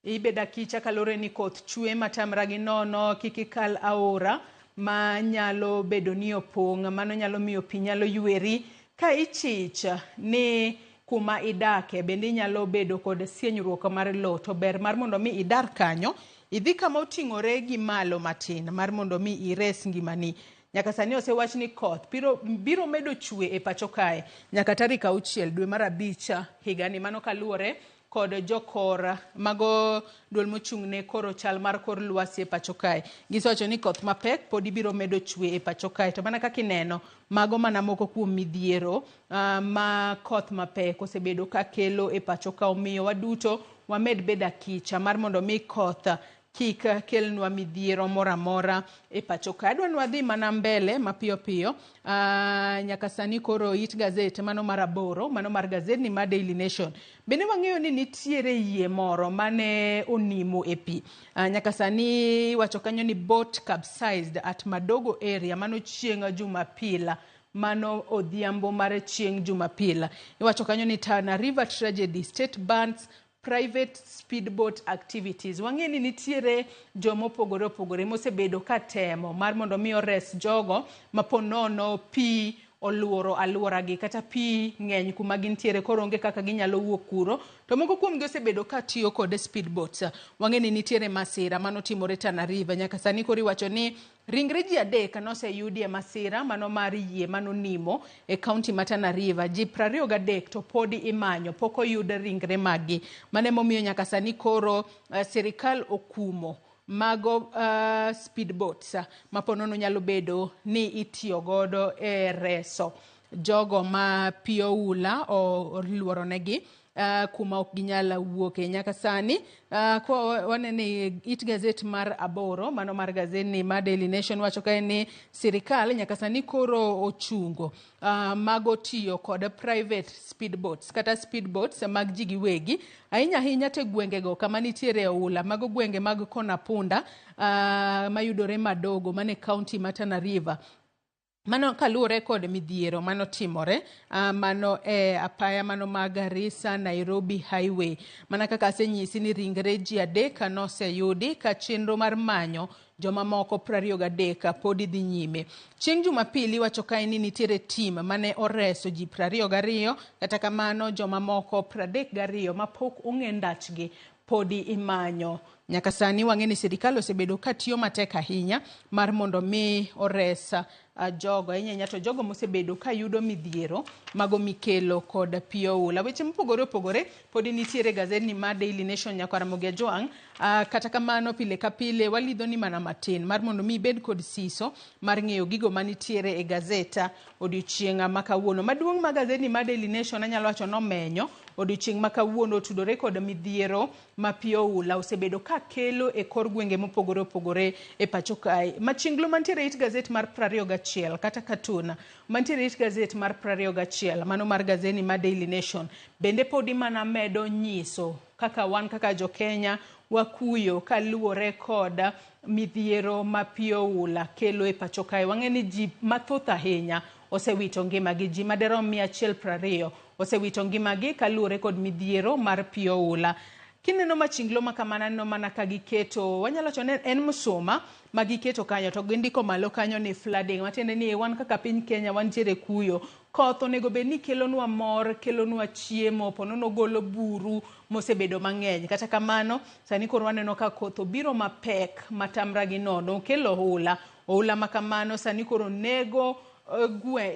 Ibed akicha kaluwore ni koth chwe matamra gi nono, kik ikal aora ma nyalo bedo ni opong', mano nyalo miyo pi nyalo yweri. Ka ichich ni kuma idake bende inyalo bedo kod sienyruok mar lowo, to ber mar mondo mi idar kanyo idhi kama oting'ore gi malo matin mar mondo mi ires ngimani. Nyaka sani osewach ni koth biro medo chwe e pacho kae nyaka tarik 6 dwe mar 5 higani. Mano kaluwore kod jokor mago duol mochung' ne koro chal mar kor lwasi e pacho kae. Gisewacho ni koth mapek podi biro medo chwe e pacho kae. To mana kaka ineno, mago mana moko kuom midhiero ma koth mapek osebedo ka kelo e pacho ka. Omiyo waduto wamed bedo akicha mar mondo mi koth kik kelnwa midhiero moro amora e pacho ka. Adwa ni wadhi mana mbele mapiyo piyo. Nyaka sani koro it gazet mano mar 8, mano mar gazetni mar Daily Nation. Bende wang'eyo ni nitiere yie moro mane onimo e pi. Nyaka sani iwacho kanyo ni boat capsized at Madogo area, mano chieng' Jumapil. Mano odhiambo mar chieng' Jumapil. Iwacho kanyo ni Tana River tragedy, state bans private speedboat activities. Wang'e ni nitiere joma opogore opogore mosebedo ka temo mar mondo mi ores jogo ma po nono pi oluoro alworagi kata pi ng'eny kuma gintiere koro onge kaka ginyalo wuok kuro. To moko kuomgi osebedo ka tiyo kod speedboats. Wang'e ni nitiere masira manotimore Tana River. Nyaka sani koro iwacho ni ringre ji 3 noseyudi e masira mano mar yie manonimo e kaunti ma Tana River. Ji 23 to podi imanyo, pok oyud ringre maggi. Mano emomiyo nyaka sani koro sirikal okumo mago speedboats ma ponono nyalo bedo ni itiyo godo e reso jogo ma pi oula oluoronegi kuma ok ginyal wuoke. Nyaka sani wanene it gazet mar 8, mano mar gazetni mar Daily Nation wacho kae ni sirikal nyaka sani koro ochungo mago tiyo kod private speedboats kata speedboats mag ji giwegi ahinya ahinya te gwengego kama nitiere oula, mago gwenge mag Kona Punda mayudore Madogo mane kaunti ma Tana River. Mano kaluwore kod midhiero manotimore mano e apaya mano mag Garissa Nairobi Highway. Mana kaka asenyisi ni ringre ji 3 noseyudi ka chenro mar manyo jomamoko 23 podi dhi nyime. Chieng' Jumapil iwacho kae ni nitiere tim mane oreso ji 22, kata kamano jomamoko 32 mapok ong'e ndachgi podi imanyo. Nyaka sani wang'e ni sirikal osebedo ka tiyo matek ahinya mar mondo mi ores jogo ahinya ahinya to jogo mosebedo ka yudo midhiero mago mikelo kod pi oula. Weche mopogore opogore podi nitiere gazetni mar Daily Nation nyakwar Ramogi Ajwang'. Kata kamano pile ka pile walidho ni mana matin mar mondo mi ibed kod siso mar ng'eyo gigo manitiere e gazeta odiochieng' ma kawuono. Maduong' ma gazetni mar Daily Nation anyalo wacho nomenyo odiochieng' ma kawuono otudore kod midhiero ma pi oula osebedo ka kelo e kor gwenge mopogore opogore e pacho kae. Machinglo mantiere it gazet mar 21 kata katun mantiere it gazet mar 21 mano mar gazetni mar Daily Nation bende podi mana medo nyiso kaka wan kaka jo Kenya wakuyo kaluwore kod midhiero ma pi oula kelo e pacho kae. Wang'e ni ji mathoth ahinya osewito ngimagi, ji maderom 120 osewito ngimagi kaluwore kod midhiero mar pi oula. Kineno machinglo ma kamano aneno mana ka giketo, wanyalo wacho ni en msuma ma giketo kanyo to gindiko malo kanyo ni flooding, matiende ni wan kaka piny Kenya wantiere kuyo. Koth onego bed ni kelonwa mor, kelonwa chiemo, ponono golo buru mosebedo mang'eny. Kata kamano, sani koro waneno ka koth obiro mapek matamra gi nono, okelo oula. Oula ma kamano sani koro nego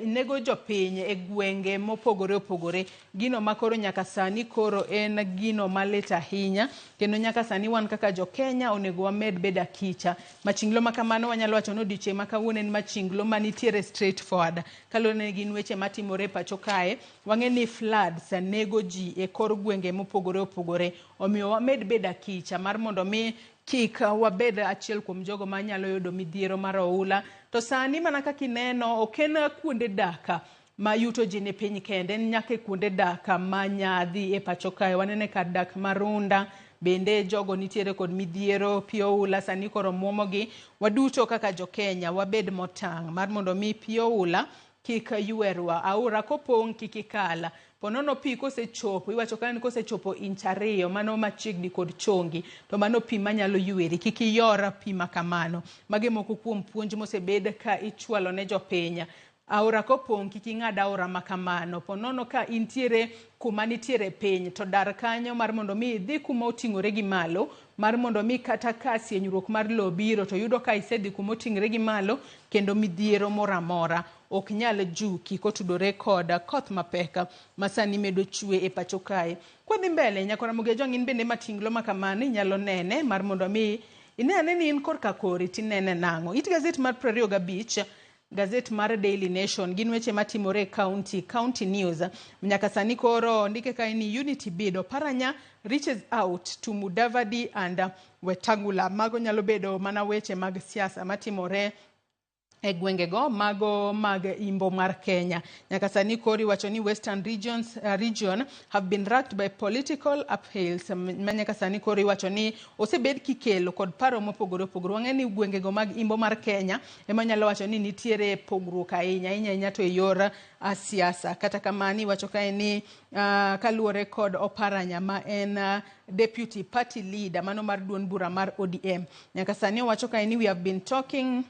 nego jopiny e gwenge mopogore opogore. Gino ma koro nyaka sani koro en gino malit ahinya, kendo nyaka sani wan kaka jo Kenya onego wamed bedo akicha. Machinglo ma kamano wanyalo wacho ni odiochieng' ma kawuono en machinglo manitiere straight forward. Kaluwore ni gin weche matimore e pacho kae, wang'e ni floods nego ji e kor gwenge mopogore opogore. Omiyo wamed bedo akicha mar mondo mi kik wabed achiel kuom jogo manyalo yudo midhiero mar oula. To sani mana kaka ineno, ok en kuonde dak ma yuto ji ni piny kende, en nyaka e kuonde dak ma nyadhi e pacho kae. Wanene kar dak ma Runda, bende jogo nitiere kod midhiero, pi oula sani koro muomogi. Waduto kaka jo Kenya wabed motang' mar mondo mi pi oula kik ywerwa. Aora kopong' kik ikal. Ponono pi kosechopo, iwacho ka ni kosechopo inch 2, mano machiegni kod chongi, to mano pi manyalo yweri, kik iyor pi ma kamano. Magi moko kuom puonj mosebed ka ichwalo ne jopiny. Aora kopong' kik ing'ad aora ma kamano. Ponono ka intiere kuma nitiere piny, to dar kanyo mar mondo mi idhi kuma oting'ore gi malo, mar mondo mi kata ka sienyruok mar lowo biro, to yudo ka isedhi kuma oting'ore gi malo, kendo midhiero moro amora ok nyal juki kotudore kod koth mapek ma sani medo chwe e pacho kae. Kwadhi mbele, nyakora Ramogi Ajwang' in bende matinglo ma kamano inyalo nene mar mondo mi ine ane ni in korka kori tinene nang'o. It gazet mar 25, gazet mar Daily Nation, gin weche matimore e county, county news. Nyaka sani koro ndike kae ni Unity bid Oparanya reaches out to Mudavadi and Wetangula. Mago nyalo bedo mana weche mag siasa matimore e gwengego mago mag imbo mar Kenya. Nyaka sani koro iwacho ni Western region have been racked by political upheavals. Ma nyaka sani koro iwacho ni osebed kikelo kod paro mopogore opogore. Wang'e ni gwengego mag imbo mar Kenya ema nyalo wacho ni nitiere pogruok ahinya ahinya ahinya to e yor siasa. Kata kamano iwacho kae ni kaluwore kod Oparanya ma en deputy party leader mano mar duond bura mar ODM. Nyaka sani owacho kae ni we have been talking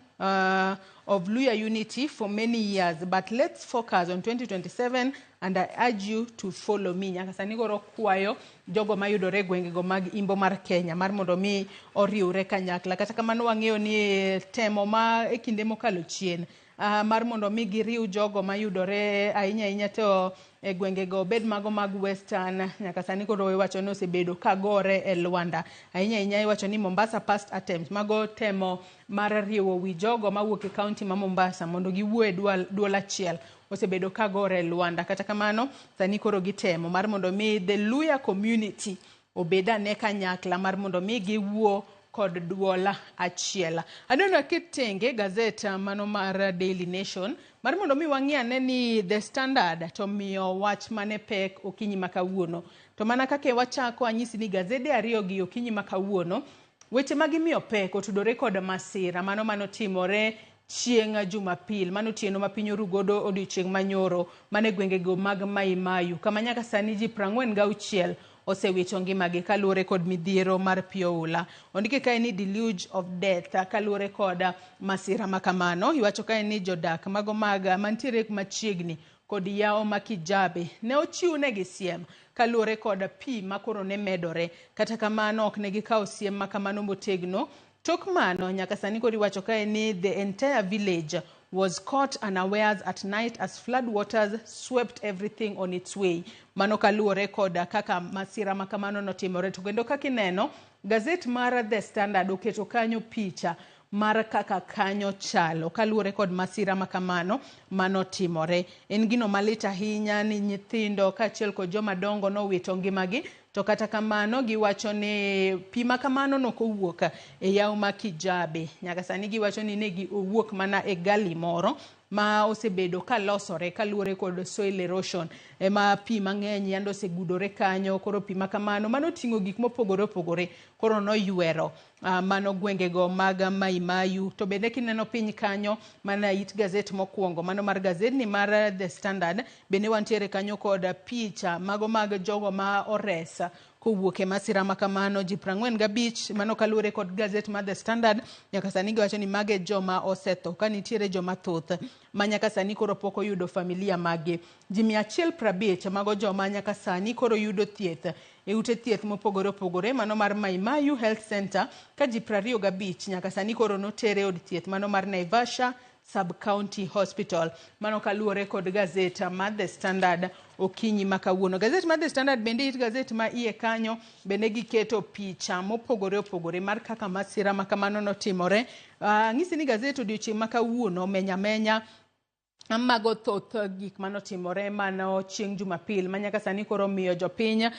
of Luhya unity for many years, but let's focus on 2027 and I urge you to follow me. Nyaka sani koro kwayo jogo mayudore e gwengego mag imbo mar Kenya mar mondo mi oriwre kanyakla. Kata kamano wang'eyo ni temo ma e kinde mokalo chien mar mondo mi giriw jogo mayudore ahinya ahinya to e gwengego obed mago mag Western. Nyaka sani koro iwacho ni osebedo ka gore e lwanda. Ahinya ahinya iwacho ni Mombasa past attempts mago temo mar riwo wi jogo mawuok e kaunti ma Mombasa mondo giwuo e duol achiel osebedo ka gore e lwanda. Kata kamano sani koro gitemo mar mondo mi the Luhya community obed ane kanyakla mar mondo mi giwuo kod duol achiel. Aneno aket tenge gazet mano mar Daily Nation mar mondo mi wang'i ane ni The Standard to miyo wach mane pek okinyi ma kawuono. To mana kaka wachako anyisi ni gazede ariyo gi okinyi ma kawuono weche ma gimiyo pek otudore kod masira mano manotimore chieng' Jumapil, mano otieno ma piny oru godo odiochieng' manyoro mane gwengego mag Mai Mahiu, kama nyaka sani ji 46 osewito ngimagi kaluwore kod midhiero mar pi oula. Ondike kae ni deluge of death kaluwore kod masira ma kamano. Iwacho kae ni jodak mago mag mantiere machiegni kod yawo ma Kijabe ne ochiwnegi siem kaluwore kod pi makoro ne medore. Kata kamano ok ne gikawo siem ma kamano motegno. Tok mano nyaka sani koro iwacho kae ni the entire village was caught unawares at night as flood waters swept everything on its way. Mano kaluwore kod kaka masira ma kamano notimore. To kendo kaka ineno, gazet mar The Standard oketo kanyo picha mar kaka kanyo chalo kaluwore kod masira ma kamano manotimore. En gino malit ahinya ni nyithindo kaachiel kod joma dongo nowito ngimagi, to kata kamano giwacho ni pi ma kamano nokowuok e yawo ma Kijabe. Nyaka sani giwacho ni ne owuok mana e gali moro ma osebedo ka losore kaluwore kod soil erosion ema pi mang'eny yande osegudore kanyo. Koro pi ma kamano mano oting'o gik mopogore opogore koro noywero mano gwengego mag Mai Mahiu. To bende kineno piny kanyo mana it gazet mokwongo mano mar gazetni mar The Standard bende wantiere kanyo kod picha mago mag jogo ma ores kowuok e masira ma kamano. Ji 45 mano kaluwore kod gazet mar The Standard nyaka sani giwacho ni mage joma osetho ka nitiere joma thoth ma nyaka sani koro pok oyudo familia maggi. Ji 150 mago joma nyaka sani koro yudo thieth e ute thieth mopogore opogore mano mar Maimayu Health Center ka ji 25 nyaka sani koro notere e od thieth mano mar Naivasha Sub-County Hospital. Mano kaluwore kod gazet mar The Standard okinyi ma kawuono. Gazet mar The Standard bende it gazet ma iye kanyo bende giketo picha mopogore opogore mar kaka masira ma kamano notimore. Ang'isi ni gazet odiochieng' ma kawuono menya menya mago thoth gik manotimore mano chieng' Jumapil ma nyaka sani koro miyo jopiny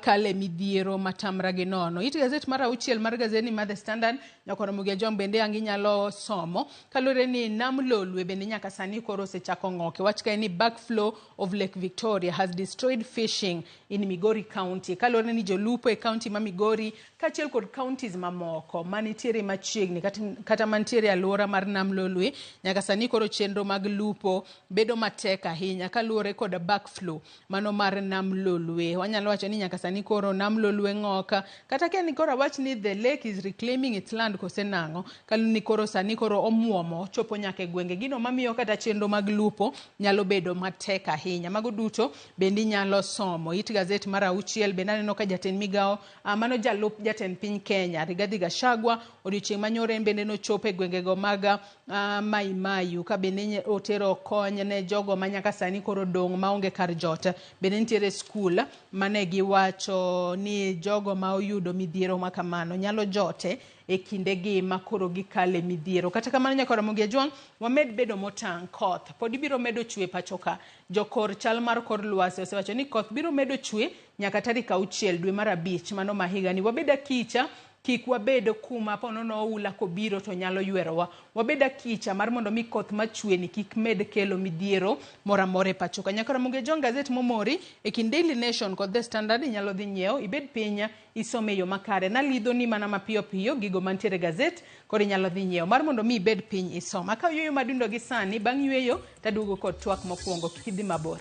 kale midhiero matamra gi nono. It gazet mar auchiel mar gazedni mar The Standard Nyakwar Mugia Jong bende ang' inyalo somo kaluwore ni Nam Lolwe bende nyaka sani koro osechako ng'ok. Wach kae ni backflow of Lake Victoria has destroyed fishing in Migori County. Kaluwore ni jolupo e county ma Migori kaachiel kod counties mamoko manitiere machiegni kata mantiere e alwora mar Nam Lolwe nyaka sani koro chenro mag lupo bedo matek ahinya kaluwore kod backflow mano mar Nam Lolwe. Wanyalo wacho ni nyaka sani koro Nam Lolwe ng'ok kata ka ni koro awach ni the lake is reclaiming its land kose nang'o kaluwore ni koro sani koro omuomo chopo nyaka e gwenge gino mamiyo kata chenro mag lupo nyalo bedo matek ahinya. Mago duto bende inyalo somo. It gazet mar auchiel bende aneno ka jatend migawo mano jalup jatend piny Kenya Rigathi Gachagua odiochieng' manyoro en bende nochopo e gwengego mag Maimayu ka bende otero kony ne jogo ma nyaka sani koro dong' maonge kar jot. Bende nitiere skul mane giwacho ni jogo ma oyudo midhiero ma kamano nyalo jote e kindegi ma koro gikale midhiero. Kata kamano Nyakwar Ramogi Ajwang', wamed bedo motang' koth pod ibiro medo chwe pacho ka. Jokor chal mar kor lwasi osewacho ni koth biro medo chwe nyaka tarik 6 dwe mar 5 mano ma higani. Wabed akicha kik wabed kuma ponono oula kobiro to nyalo ywerowa. Wabed akicha mar mondo mi koth machwe ni kik med kelo midhiero moro amora e pacho ka. Nyakwar Ramogi Ajwang' gazet momori e kind Daily Nation kod The Standard inyalo dhi nyiewo ibed piny isome e yo makare. Nalidho ni mana mapiyo piyo gigo mantiere e gazet koro inyalo dhi nyiewo mar mondo mi ibed piny isom. Akaw yueyo madundo gi sani bang' yueyo taduogo kod twak mokwongo kik idhi mabor.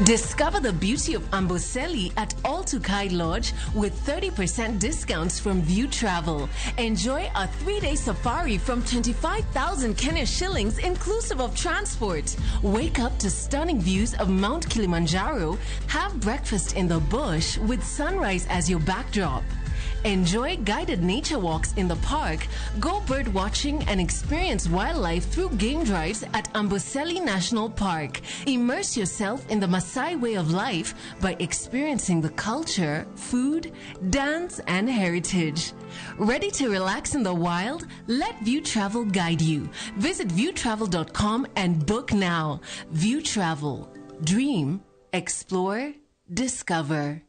Discover the beauty of Amboseli at All Tukai Lodge with 30% discounts from View Travel. Enjoy a 3-day safari from 25,000 Kenya shillings inclusive of transport. Wake up to stunning views of Mount Kilimanjaro. Have breakfast in the bush with sunrise as your backdrop. Enjoy guided nature walks in the park, go bird watching and experience wildlife through game drives at Amboseli National Park. Immerse yourself in the Maasai way of life by experiencing the culture, food, dance, and heritage. Ready to relax in the wild? Let View Travel guide you. Visit viewtravel.com and book now. View Travel. Dream, explore, discover.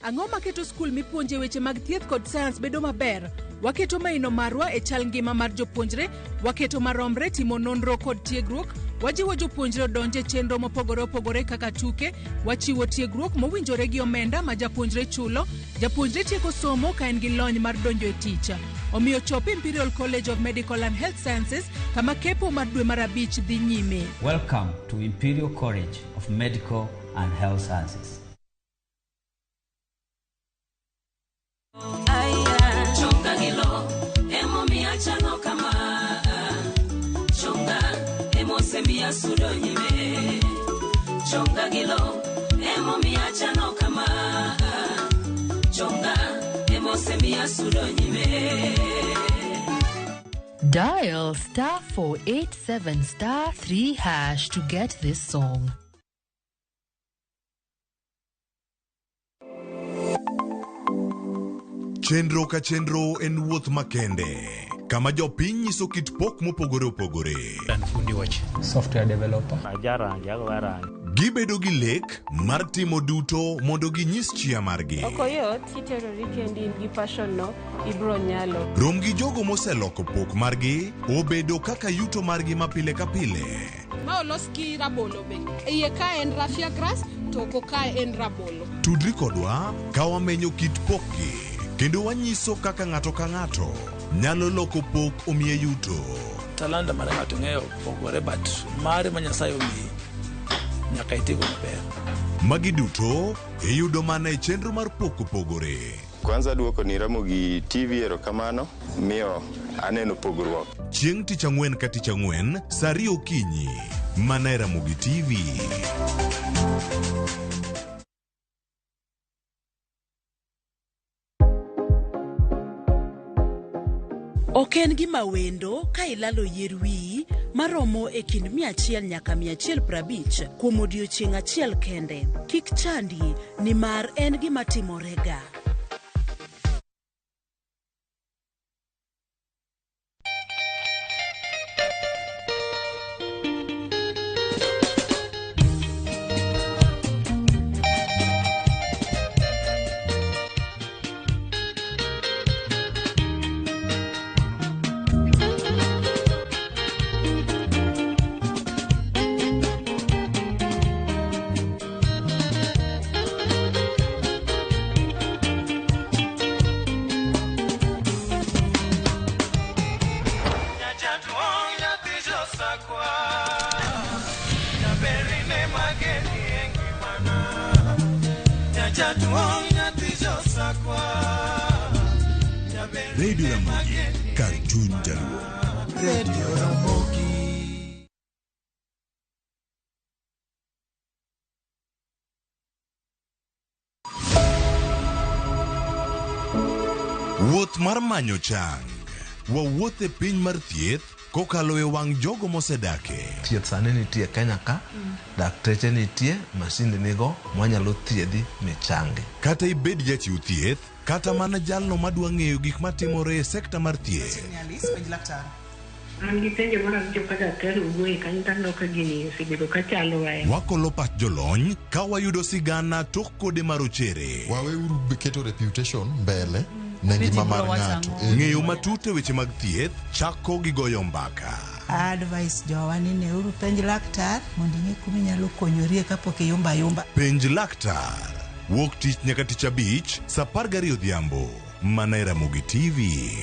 Ang'o maketo skul mipuonje weche mag thieth kod sayans bedo maber? Waketo maino marwa e chal ngima mar jopuonjre, waketo maromre timo nonro kod tiegruok, wajiwo jopuonjre odonj e chenro mopogore opogore kaka tuke, wachiwo tiegruok mowinjore gi omenda ma japuonjre chulo, japuonjre tieko somo ka en gi lony mar donjo e tich. Omiyo chop Imperial College of Medical and Health Sciences kama kepo mar dwe mar 5 dhi nyime. Welcome to Imperial College of Medical and Health Sciences. Chonga gilo emomiyo achalo kama chonga emosemiya sudo nyime chonga gilo emomiyo achalo kama chonga emosemiya sudo nyime. Dial *487 *3# to get this song. Chenro ka chenro en wuoth makende kama jopiny nyiso kit pok mopogore opogore. Fundi wach. Software developer. Gibedo gi lek mar timo duto mondo ginyis chia margi. Ok oyot, kiterori kendi in gi passion no, ibro nyalo. Rom gi jogo moseloko pok margi obedo kaka yuto margi ma pile ka pile. Ma olos gi rabolo be. Iye ka en raffia grass to oko kae en rabolo. Tudri kodwa ka wamenyo kit pokgi kendo wanyiso kaka ng'ato ka ng'ato nyalo loko pok omiye yuto. Talanta mar ng'ato ng'eyo pogore but mare ma Nyasaye omiyi nyaka itigo maber. Magi duto iyudo mana e chenro mar Pok Opogore. Kwanza duoko ni Ramogi TV erokamano miyo aneno pogruok. Chieng' tich ang'wen ka tich ang'wen sa 2 okinyi mana e Ramogi TV. Ok en gima wendo ka ilalo yier wiyi maromo e kind 100 nyaka 150 kuom odiechieng' achiel kende. Kik chandi nimar en gima timorega. Radio Ramogi, kar chuny jaluo. Radio Ramogi. Wuoth mar manyo chang. Wawuoth e piny mar thieth kokalo e wang' jogo mosedake. Thieth sani nitie Kenya ka, dakteche nitie, masinde nigo mwanyalo thiedhi michangi. Kata ibed jachiw thieth, kata mana jalno madwa ng'eyo gik matimore e sekta mar thieth. An gi penjo moro awinjo ka daktari owuoye kanyo to aneno ka gini osebedo ka chando wa. Wakolo pach jolony ka wayudo sigana tok kode marochere. Waweuru keto reputation mbele ne ngima mar ng'ato. Ng'eyo matut e weche mag thieth chako gi goyo mbaka. Advice jowa ni neuru penj laktar mondo ing'e kuma inyalo konyorie kapok iyumba ayumba. Penj laktar. Wuok tich nyaka tich abich saa 12 odhiambo mana e Ramogi TV.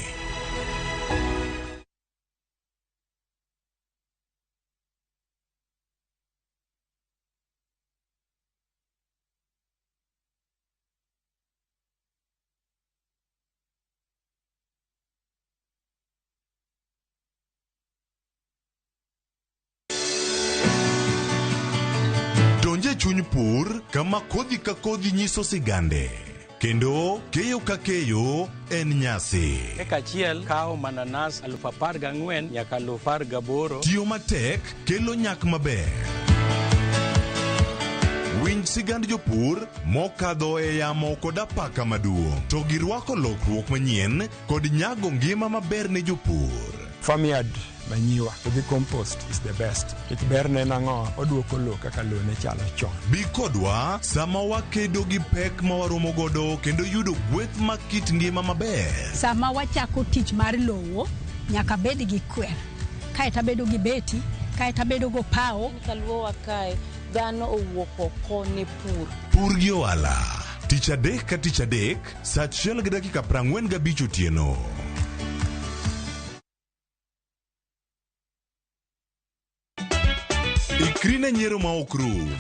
Donje chuny pur kama kodhi ka kodhi nyiso sigande kendo keyo ka keyo en nyasi. Eka achiel kawo mananas 14,000 nyaka 18,000. Tiyo matek kelo nyak maber. Winj sigand jopur mokadho e yamo kod apaka maduong' to girwako lokruok manyien kod nyago ngima maber ne jopur. Farmyard manyiwa to gi compost is the best. Nikech berne en ang'o? Oduoko lowo kaka lowo ne chalo chon. Bi kodwa sama wakedo gi pek ma waromo godo kendo yudo gweth mag kit ngima maber. Sama wachako tich mar lowo, nyaka bed gi kwer. Kaeto abedo gi beti, kaeto abedo go pawo. Kaluowa kae, dhano owuok oko ne pur. Pur gi ohala. Tich adek ka tich adek, saa 1:45 otieno. Ikri ne nyiero ma ok rum.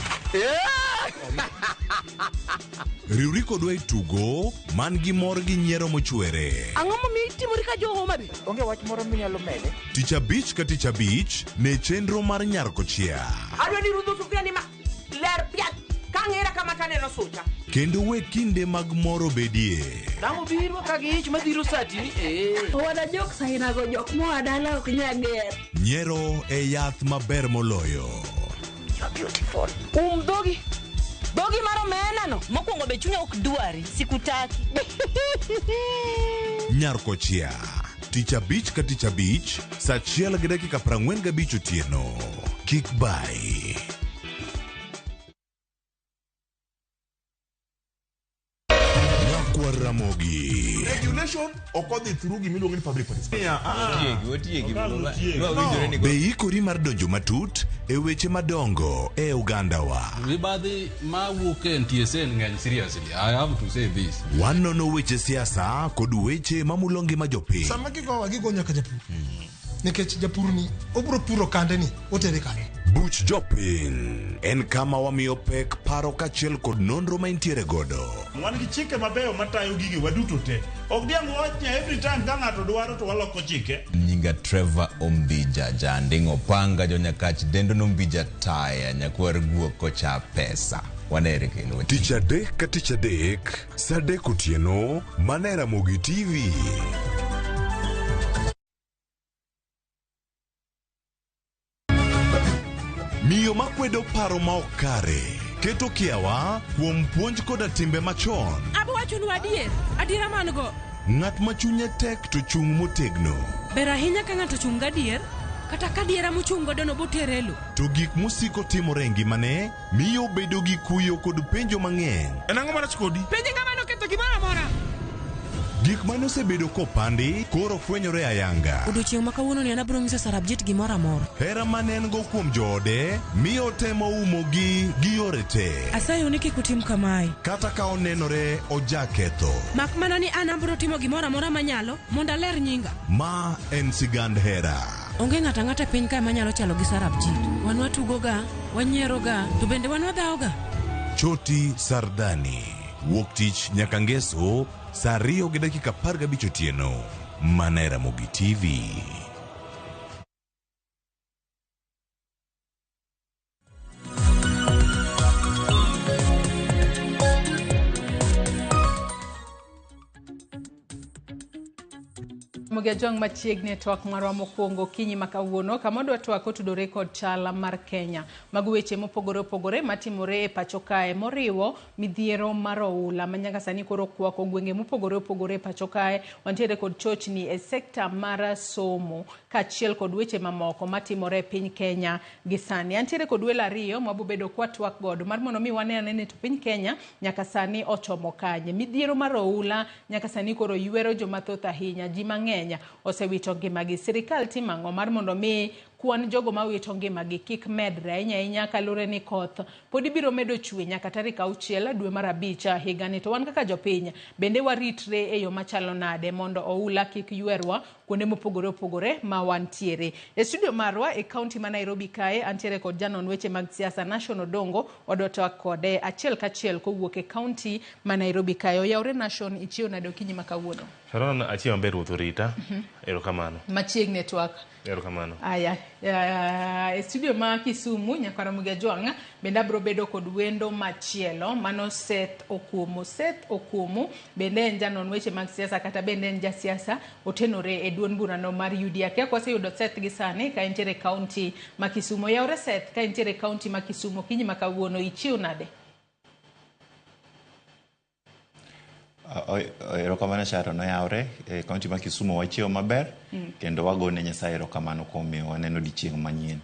Riwri kodwa e tugo man gi mor gi nyiero mochwere. Ang'o momiyo itimori ka jo Homa Bay? Onge wach moro minyalo mede? Tich abich ka tich abich ne chenro mar Nyar Kochia. Adwa ni rudho sufuria ni ma ler piat ka ng'era kama taneno sucha. Kendo we kinde mag mor obedie. Dang' obiro ka gi ich madhiro satini ee. Owada jok sainago jok moa dala ok nyal ger. Nyiero e yath maber moloyo. You are beautiful. Dhogi. Dhogi mar omena no. Mokwongo be chunya ok dwari, sikutaki. Nyar Kochia. Tich abich ka tich abich, saa 1:45 otieno. Kik bai. Nyakwar Ramogi. Regulation ok odhi through gimiluongo ni public participation. Be ikori mar donjo matut e weche madongo e ogandawa? Mibadhi ma wuok e NTSA ng'eny seriously. I have to say this. Wanono weche siasa kod weche mamulo ngima jopiny. Sama gigowa gigo nyaka japur. Nikech japur ni obiro puro kande ni otere kanye. Buch Jopiny en kama wamiyo pek paro kaachiel kod nonro ma intiere godo. Wan gi chike mabeyo matayo gige waduto te. Ok diang' wach ni every time ka ng'ato dwaro to waloko chike. Nyinga Trevor Ombija Janding Opanga jonyakach dendo nombija taya nyakwar guok kocha pesa. Wanere kendo. Tich adek ka tich adek, saa adek otieno, mana e Ramogi TV. Miyo makwedo paro ma ok kare, keto kiawa kuom puonj koda timbe machon. Abo wachonu adier, adiera man go. Ng'at ma chunye tek to chung' motegno. Ber ahinya ka ng'ato ochung' gadier, kata ka adiera mochung' godo no botere e lo. To gik mosiko timore e ngimane miyo obedo gi kuyo kod penjo mang'eny. En ang'o marach kodi? Penje ng'ama noketho gimoro amora. Gik mane osebedo kopandi koro fwenyore ayanga. Odiochieng' ma kawuono ni an abiro nyiso Sarabjit gimoro amora. Hera mane en go kuom joode miyo otemo umogi gi yore te. Asayo ni kik utim kamae. Kata ka onenore ojaketho. Mak mana ni an abiro timo gimoro amora manyalo mondo aler nyinga. Ma en sigand hera. Onge ng'ato ang'ata e piny kae manyalo chalo gi Sarabjit. Wan watugoga, wanyieroga, to bende wan wadhawoga. Choti Sardani. Wuok tich nyaka ngeso saa 2:15 otieno. Mana e Ramogi TV. Ramogi Ajwang' machiegni e twak marwa mokwongo okinyi ma kawuono kama wadwa twak otudore kod chal mar Kenya. Mago weche mopogore opogore matimore e pacho kae moriwo midhiero mar oula ma nyaka sani koro okwako gwenge mopogore opogore e pacho kae. Wantiere kod chochni e sekta mar somo kaachiel kod weche mamoko matimore e piny Kenya gi sani. Antiere kod welo ariyo mabobedo kwa twak godo mar mondo mi wane ane ni to piny Kenya nyaka sani ochomo kanye. Midhiero mar oula nyaka sani koro ywero joma thoth ahinya, ji mang'eny osewito ngimagi. Sirikal timo ang'o mar mondo mi kwan jogo mawito ngimagi kik medre ahinya ahinya kaluwore ni koth pod ibiro medo chwe nyaka tarik 6 dwe mar 5 higani. To wan kaka jopiny bende waritre e yo machalo nade mondo oula kik ywerwa kuonde mopogore opogore ma wantiere. E studio marwa e kaunti ma Nairobi kae antiere kod janon weche mag siasa Nation Odongo, wadwa twak kode achiel kachiel kowuok e kaunti ma Nairobi kae. Oyawre Nation, ichiew nade okinyi ma kawuono? Sharon, achiew maber, ruoth orita. Erokamano. Machiegni e twak. Erokamano. Aya, e studio ma Kisumu nyaka Ramogi Ajwang' bende abiro bedo kod wendo machielo mano Seth Okumu. Seth Okumu bende en janon weche mag siasa kata bende en jasiasa otenore e duond burano mar UDA. Kia kwaseyudo Seth gi sani ka entiere e kaunti ma Kisumu. Oyawre Seth, ka entiere e kaunti ma Kisumu okinyi ma kawuono ichiew nade? Erokamano Sharon, oyawre e kaunti ma Kisumu wachiewo maber kendo wagone Nyasaye erokamano kuom miyo waneno odiochieng' manyien.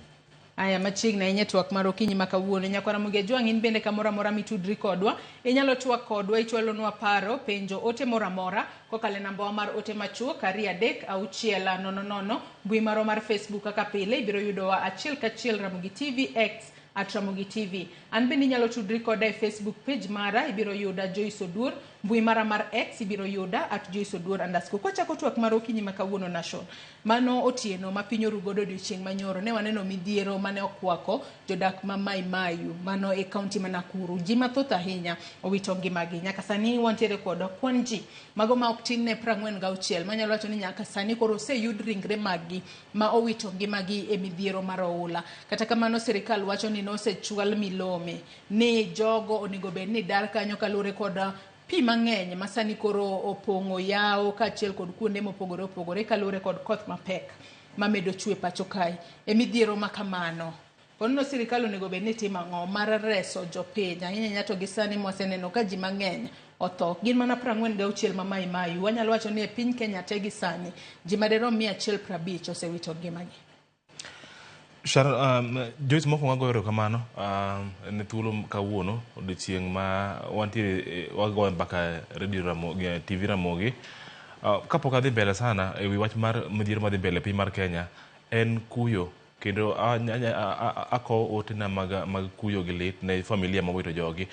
Aya, machiegni ahinya e twak mar okinyi ma kawuono. Nyakwa Ramogi Ajwang' in bende kamoro amora mitudri kodwa, inyalo twak kodwa ichwalonwa paro, penjo, ote moro amora kokalo e nambawa mar ote machuok 2 3 6 0 0. Mbui marwa mar Facebook kaka pile ibiro yudowa achiel kachiel Ramogi TV X at Ramogi TV. An bende inyalo tudri koda e Facebook page mara, ibiro yuda Joyce Oduor. Mbui mara mar X ibiro yuda at Joyce Oduor underscore. Kwachako twak mar okinyi ma kawuono Nation, mano otieno ma piny oru godo odiochieng' manyoro, ne waneno midhiero mane okwako jodak ma Mai Mahiu, mano e kaunti ma Nakuru. Ji mathoth ahinya owito ngimagi. Nyaka sani wantiere kod kwan ji mago ma ok tin ne 46 manyalo wacho ni nyaka sani koro oseyud ringre maggi ma owito ngimagi e midhiero mar oula. Kata kamano sirikal wacho ni nosechwal milome ni jogo onego bed ni dar kanyo kaluwore kod pi mang'eny ma sani koro opong'o yawo kaachiel kod kuonde mopogore opogore kaluwore kod koth mapek mamedo chwe pacho kae. E midhiero ma kamano, ponono sirikal onego bed ni timo ang'o mar reso jopiny ahinya ahinya to gi sani mwaseneno ka ji mang'eny otho. Gin mana 46 ma Mai Mahiu. Wanyalo wacho ni e piny Kenya te gi sani ji madirom 150 osewito ngimagi. Sharon, Joyce, mokwongo agoyo erokamano ne thuolo kawuono odiochieng' ma wantiere wagoyo mbaka Radio Ramogi, TV Ramogi. Kapok adhi mbele sana e wi wach mar midhiero madhi mbele e piny mar Kenya, en kuyo kendo akowo otena mag kuyo gi lit ne familia mowito jogi.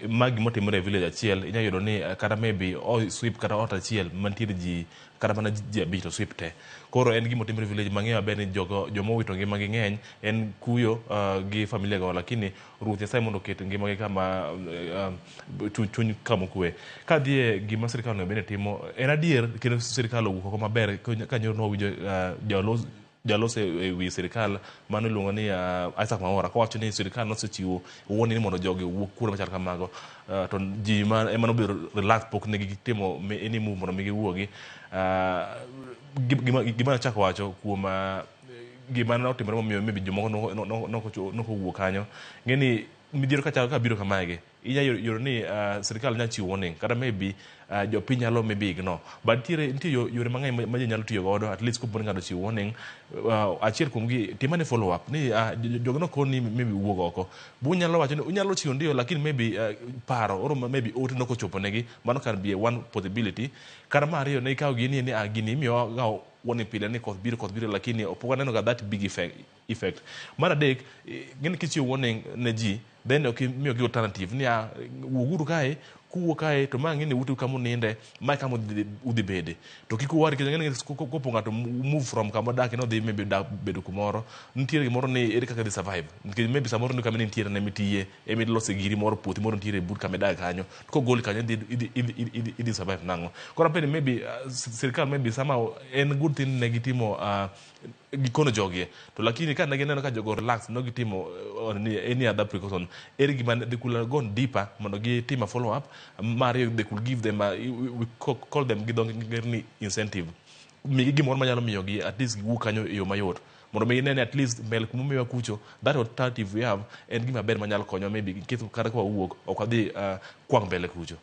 Ma gimotimore e village achiel, inyalo yudo ni kata maybe o sweep kata ot achiel mantiere ji kata mana ji 5 to sweep te. Koro en gimotimore e village mang'eyo maber ni jogo joma owito ngimagi ng'eny, en kuyo gi familia go, lakini Ruoth Nyasaye mondo oket ngimagi kama chuny kama okwe. Kadhi e gima sirikal onego bed ni timo, en adier kendo sirikal owuok oko maber ka nyoro nwawinjo jalos e wi sirikal mano iluongo ni Isaac Mwaura kowacho ni sirikal nosechiwo warning ni mondo jogi owuok kuonde machal kamago, to ji ma ema nobedo relax pok ne gitimo any move mondo mi giwuogi. Gima nachako wacho kuom gima notimore momiyo maybe jomoko nokowuok kanyo, ng'e ni midhiero kachalo kabiro kamaegi inyalo yudo ni sirikal nyalo chiwo warning kata maybe jopiny nyalo maybe ignore, but nitie yore mang'eny ma ji nyalo tiyo godo at least kopo ni ng'ato ochiwo warning. Achiel kuom gi, tim ane follow up ni jogo nokoni maybe wuog oko, bunyalo wacho ni unyalo chiwo ndio, lakini maybe paro oro maybe ote nokochopo negi, mano can be one possibility. Kata mar ariyo, ne ikawo gini ni gini imiyowa ga warning pile ni koth biro, koth biro, lakini pok waneno ga that big effect. Mar adek, ng'eni kichiwo warning ne ji, then ok imiyogi alternative ni wuoguru kae, kuwuok kae to ma ng'eni ute kama uninde, ma kama udhi bede, to kik uwar nikech ng'eni kopo ng'ato move from kama odake nodhi maybe dak bedo kumoro, nitiere gimoro ni ere kaka dhi survive, nikech maybe samoro ni kama nitiere ne mitiye ema ilose giri moro, puothi moro nitiere but kama idake kanyo, to kogoli kanyo idhi survive nang'o? Koro apenjo maybe sirikal maybe somehow en good thing ne gitimo gikono jogi, to lakini ka ne gineno ka jogo relax no gitimo ni any other precaution, ere gima they could have gone deeper mondo gitim a follow up. Mar ariyo, they could give them a, we call them gi dho ngere ni incentive, migi gimoro manyalo miyogi at least giwuok kanyo e yo mayot, mondo mi ginene at least mbele kuma omiwa kucho, that alternative we have en gima ber manyalo konyo maybe kata ka wawuok ok wadhi kwang' mbele kucho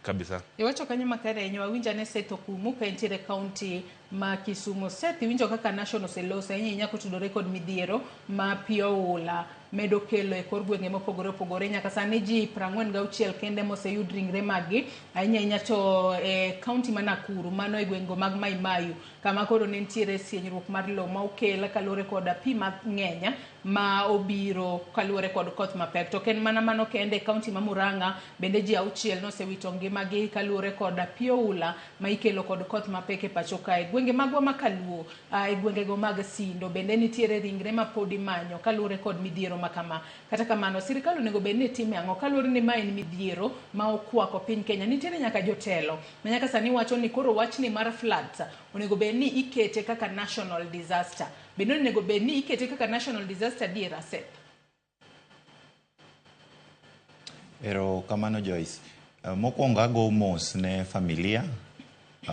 kabisa. Iwacho kanyo makare ahinya. Wawinjo ane Seth Okumu ka entiere kaunti ma Kisumu. Seth, iwinjo kaka Nation oseloso ahinya ahinya kotudore kod midhiero ma pi oula medo kelo e kor gwenge mopogore opogore. Nyaka sani ji 46 kende moseyud ringre maggi, ahinya ahinya to e kaunti ma Nakuru, mano e gwenge mag Mai Mahiu, kama koro ne nitiere sienyruok mar lowo ma okel kaluwore kod pi mang'eny ma obiro kaluwore kod koth mapek. To ok en mana mano kende, e kaunti ma Murang'a bende ji 6 nosewito ngimagi kaluwore kod pi oula ma ikelo kod koth mapek e pacho kae. Gwenge magwa ma Kaluo, e gwengego mag Sindo bende nitiere ringre ma pod imanyo kaluwore kod midhiero ma kama. Kata kamano, sirikal onego bed ni time ang'o kaluwore ni ma en midhiero ma okwako piny Kenya. Nitiere nyaka jotelo ma nyaka sani wacho ni koro wachni mar floods onego bed ni ikete kaka national disaster. Bende onego bed ni ikete kaka national disaster adiera, Seth? Ero kamano, Joyce. Mokwongo ago mos ne familia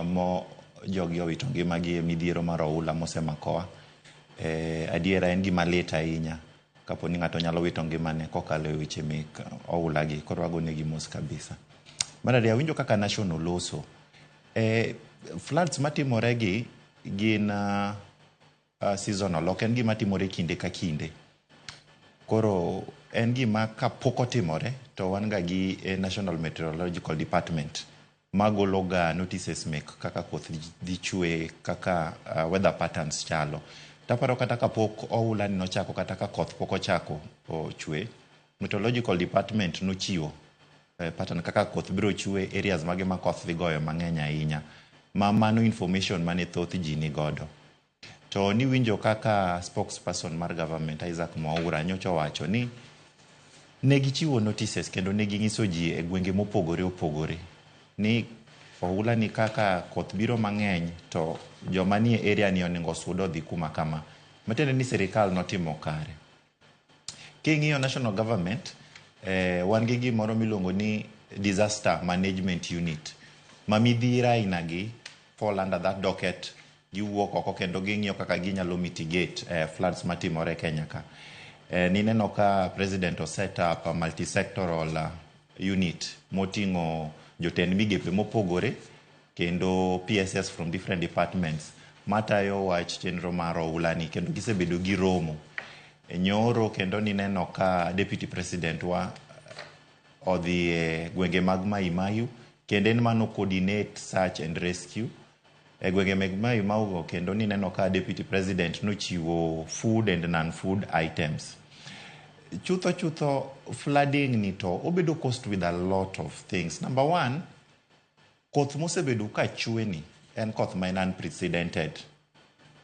mo jogi owito ngimagi e midhiero mar oula mosemakowa. Adiera en gima lit ahinya kapo ni ng'ato nyalo wito ngimane kokalo e weche mek oula gi, koro agonegi mos kabisa. Mar ariyo, awinjo kaka Nation oloso. Floods matimore gi gin seasonal, ok en gima timore kinde ka kinde. Koro en gima kapok otimore to wan ga gi National Meteorological Department magolo ga notices mek kaka koth dhi chwe, kaka weather patterns chalo. Taparo kata kapok oula ni nochako, kata ka koth pok ochako chwe, Meteorological Department nochiwo pattern kaka koth biro chwe, areas mage ma koth dhi goyo mang'eny ahinya. Ma mano information mane thoth ji ni godo. To niwinjo kaka spokesperson mar government Isaac Mwaura nyocha owacho ni ne gichiwo notices kendo ne ging'iso ji e gwenge mopogore opogore ni oula ni kaka koth biro mang'eny to joma nie area ni onego osud odhi kuma kama. Matiende ni sirikal notimo kare. King'iyo national government, wan gi gimoro miluongo ni disaster management unit ma midhiero aina gi fall under that docket, giwuok oko kendo ging'iyo kaka ginyalo mitigate floods matimore Kenya ka. Nineno ka president o set up a multisectoral unit moting'o jotend migepe mopogore kendo PSS from different departments matayo wach chenro mar oula ni, kendo gisebedo gi romo. Nyoro kendo nineno ka Deputy President wa odhi e gwenge mag Mai Mahiu kendo en mano coordinate search and rescue e gwenge mag Mai Mahiu go kendo nineno ka Deputy President nochiwo food and non-food items. Chutho chutho flooding ni to obedo caused with a lot of things. Number one, koth mosebedo ka chwe ni en koth ma en unprecedented.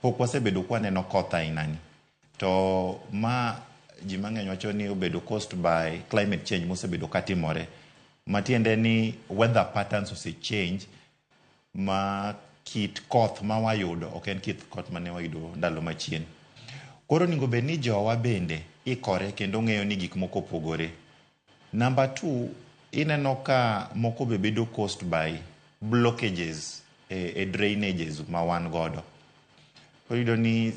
Pok wasebedo kwaneno koth aina ni. To ma ji mang'eny wacho ni obedo caused by climate change mosebedo katimore. Matiende ni weather patterns ose change ma kit koth ma wayudo ok en kit koth mane wayudo ndalo machien. Koro onego bed ni jowa bende ikore kendo ng'eyo ni gik moko opogore. Number two, ineno ka moko be bedo caused by blockages e drainages ma wan godo. Koro iyudo ni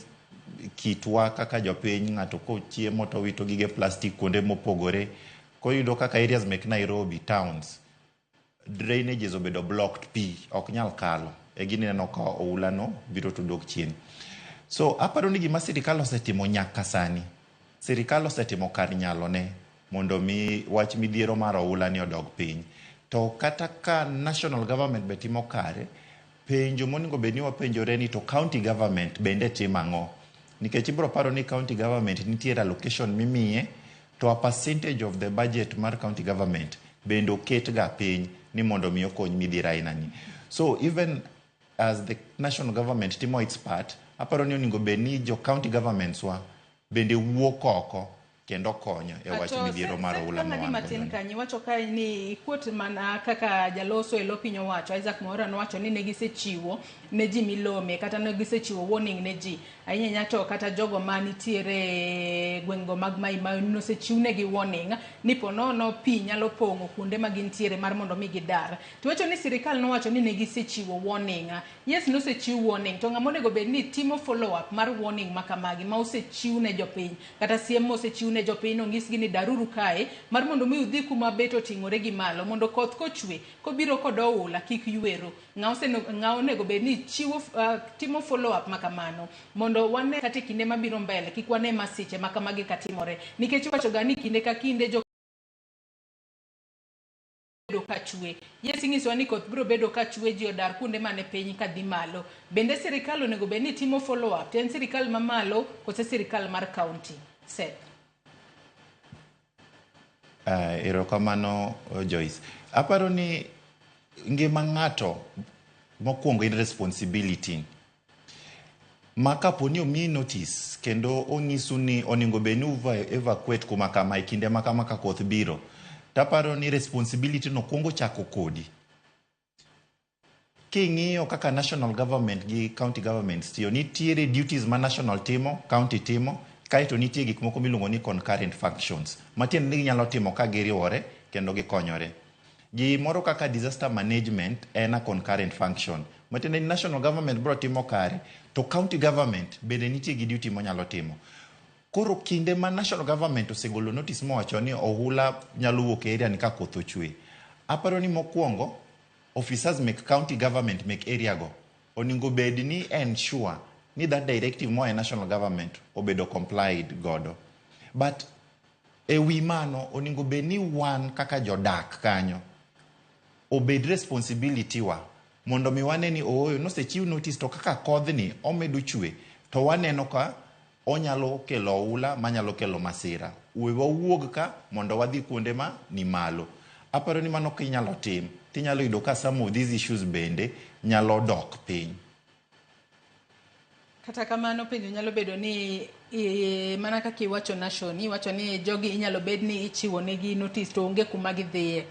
kitwa kaka jopiny ng'ato kochiemo to wito gige plastic kuonde mopogore. Koro iyudo kaka areas mek Nairobi towns, drainages obedo blocked, pi ok nyal kalo. E gini ineno ka oula no biro to dok chien. So aparo ni gima sirikal osetimo nyaka sani, sirikal osetimo kar nyalone mondo mi wach midhiero mar oula ni odog piny. To kata ka national government be timo kare, penjo monego bed ni wapenjore ni to county government bende timo ang'o? Nikech ibiro paro ni county government nitiere allocation mimiye, to a percentage of the budget mar county government bende oket ga piny ni mondo mi okony midhiero aina ni. So even as the national government timo its part, aparo ni onego bed ni jo county governments wa bende wuok oko kendo konyo e wach midhiero mar oula ma Kang'adi wan matin godo ni. kanyo iwacho kae ni ikuot mana kaka jaloso e lo piny owacho Isaac Mwaura nowacho ni ne gisechiwo ne ji milome kata ne gisechiwo warning ne ji ahinya ahinya to kata jogo ma nitiere gweng'go mag Mai Mahiu nosechiwnegi warning ni po nono pi nyalo pong'o kuonde ma gintiere mar mondo mi gidar. To iwacho ni sirikal nowacho ni ne gisechiwo warning. Yes, nosechiw warning to ng'ama onego bed ni timo follow up mar warning ma kamagi ma osechiw ne jopiny kata siem mosechiw ne jopiny onyisgi ni daruru kae mar mondo mi udhi kuma bet oting'ore gi malo mondo koth kochwe kobiro kod oula kik yweru. Ng'a onego bed ni chiwo timo follow up ma kamano mondo wane kata e kinde mabiro mbele kik wane masiche ma kamagi katimore nikech iwacho ga ni kinde ka kinde jo bedo ka chwe. Yes, inyisowa ni koth biro bedo ka chwe, ji odar kuonde mane piny kadhi malo. Bende sirikal onego bed ni timo follow up? To en sirikal mamalo kose sirikal mar county? Seth. Erokamano Joyce. Aparo ni ngima ng'ato mokwongo en responsibility. Ma kapo ni omiyi notice kendo onyisu ni onego bed ni evacuate kuma kama e kinde ma kama ka koth biro, taparo ni responsibility no kuongo chako kodi. King'iyo kaka national government gi county governments tiyo, nitiere duties ma national timo, county timo, kaeto nitie gik moko miluongo ni concurrent functions, matiende ni ginyalo timo ka giriwore kendo gikonyore. Gimoro kaka disaster management en a concurrent function, matiende ni national government biro timo kare, to county government bende nitie gi duty monyalo timo. Koro kinde ma national government osegolo notice mowacho ni ohula nyalo wuok e area ni ka koth ochwe, aparo ni mokwongo officers mek county government mek area go onego bed ni ensure ni that directive moa e national government obedo complied godo. But e wi mano onego bed ni wan kaka jodak kanyo obed responsibility wa mondo mi wane ni ooyo nosechiw notice to kaka kodhni omedo chwe to waneno ka onyalo kelo oula manyalo kelo masira. We wawuog ka mondo wadhi kuonde ma ni malo. Aparo ni mano kinyalo tim tinyalo yudo ka some of these issues bende nyalo dok piny. Kata kamano penjo nyalo bedo ni mana kaka iwacho Nation, iwacho ni jogi inyalo bed ni ichiwo negi notice to onge kuma gidhiye.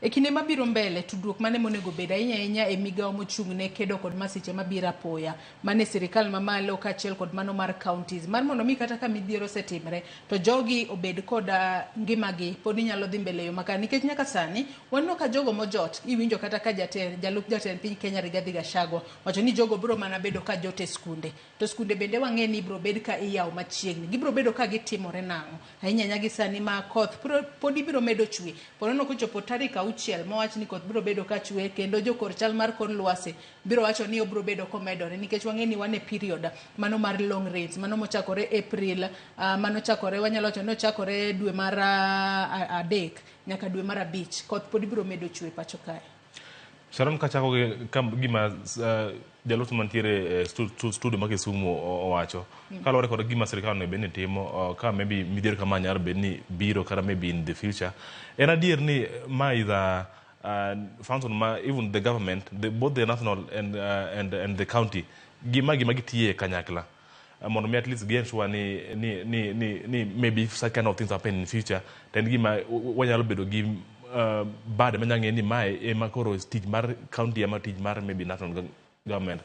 E kinde mabiro mbele, tudruok mane monego bed ahinya ahinya e migawo mochung' ne kedo kod masiche mabiro apoya mane sirikal mamalo kaachiel kod mano mar counties mar mondo mi kata ka midhiero osetimre to jogi obed kod ngimagi pod inyalo dhi mbele e yo makare nikech nyaka sani waneno ka jogo mojot iwinjo kata ka jalup jatend piny Kenya Rigathi Gachagua wacho ni jogo biro mana bedo ka jot e skunde to skunde bende wang'e ni ibiro bed ka iyawo machiegni gibiro bedo ka gitimore nang'o ahinya ahinya gi sani ma koth pod ibiro medo chwe ponono kochopo tarik 6 mowach ni koth biro bedo ka chwe kendo jokor chal mar kor lwasi biro wacho ni obiro bedo komedore nikech wang'e ni wan e period mano mar long rains mano mochakore April mano chakore wanyalo wacho ni ochakore dwe mar 3 nyaka dwe mar 5 koth pod biro medo chwe pacho kae. Sharon, kachako gi gima jaloso mantiere studio ma Kisumu owacho kaluwore kod gima sirikal onego bed ni timo ka maybe midhiero kama nyalo bed ni biro kata maybe in the future, en adier ni ma is a function ma even the government, both the national and the county gima gitiye kanyakla mondo mi at least gi ensure ni maybe if such kind of things happen in future, then gima wanyalo bedo gi bade manyang'e ni mae ema koro tich mar county ema tich mar maybe national government.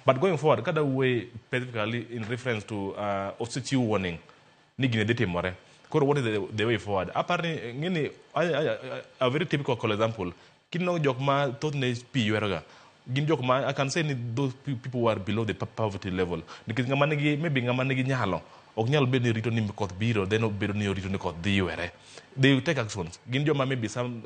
But going forward, kada wuoye specifically in reference to osechiw warning ni gini dhi timore, koro what is the way forward? Apar ni ng'eni a very typical example, kineno jok ma thothne pi ywero gin jok ma I can say ni those people who are below the poverty level, nikech ng'ama nigi maybe ng'ama nigi nyalo ok nyal bedo ni rito ni koth biro then obedo ni orito ni koth dhi ywere. They will take actions. Gin joma maybe some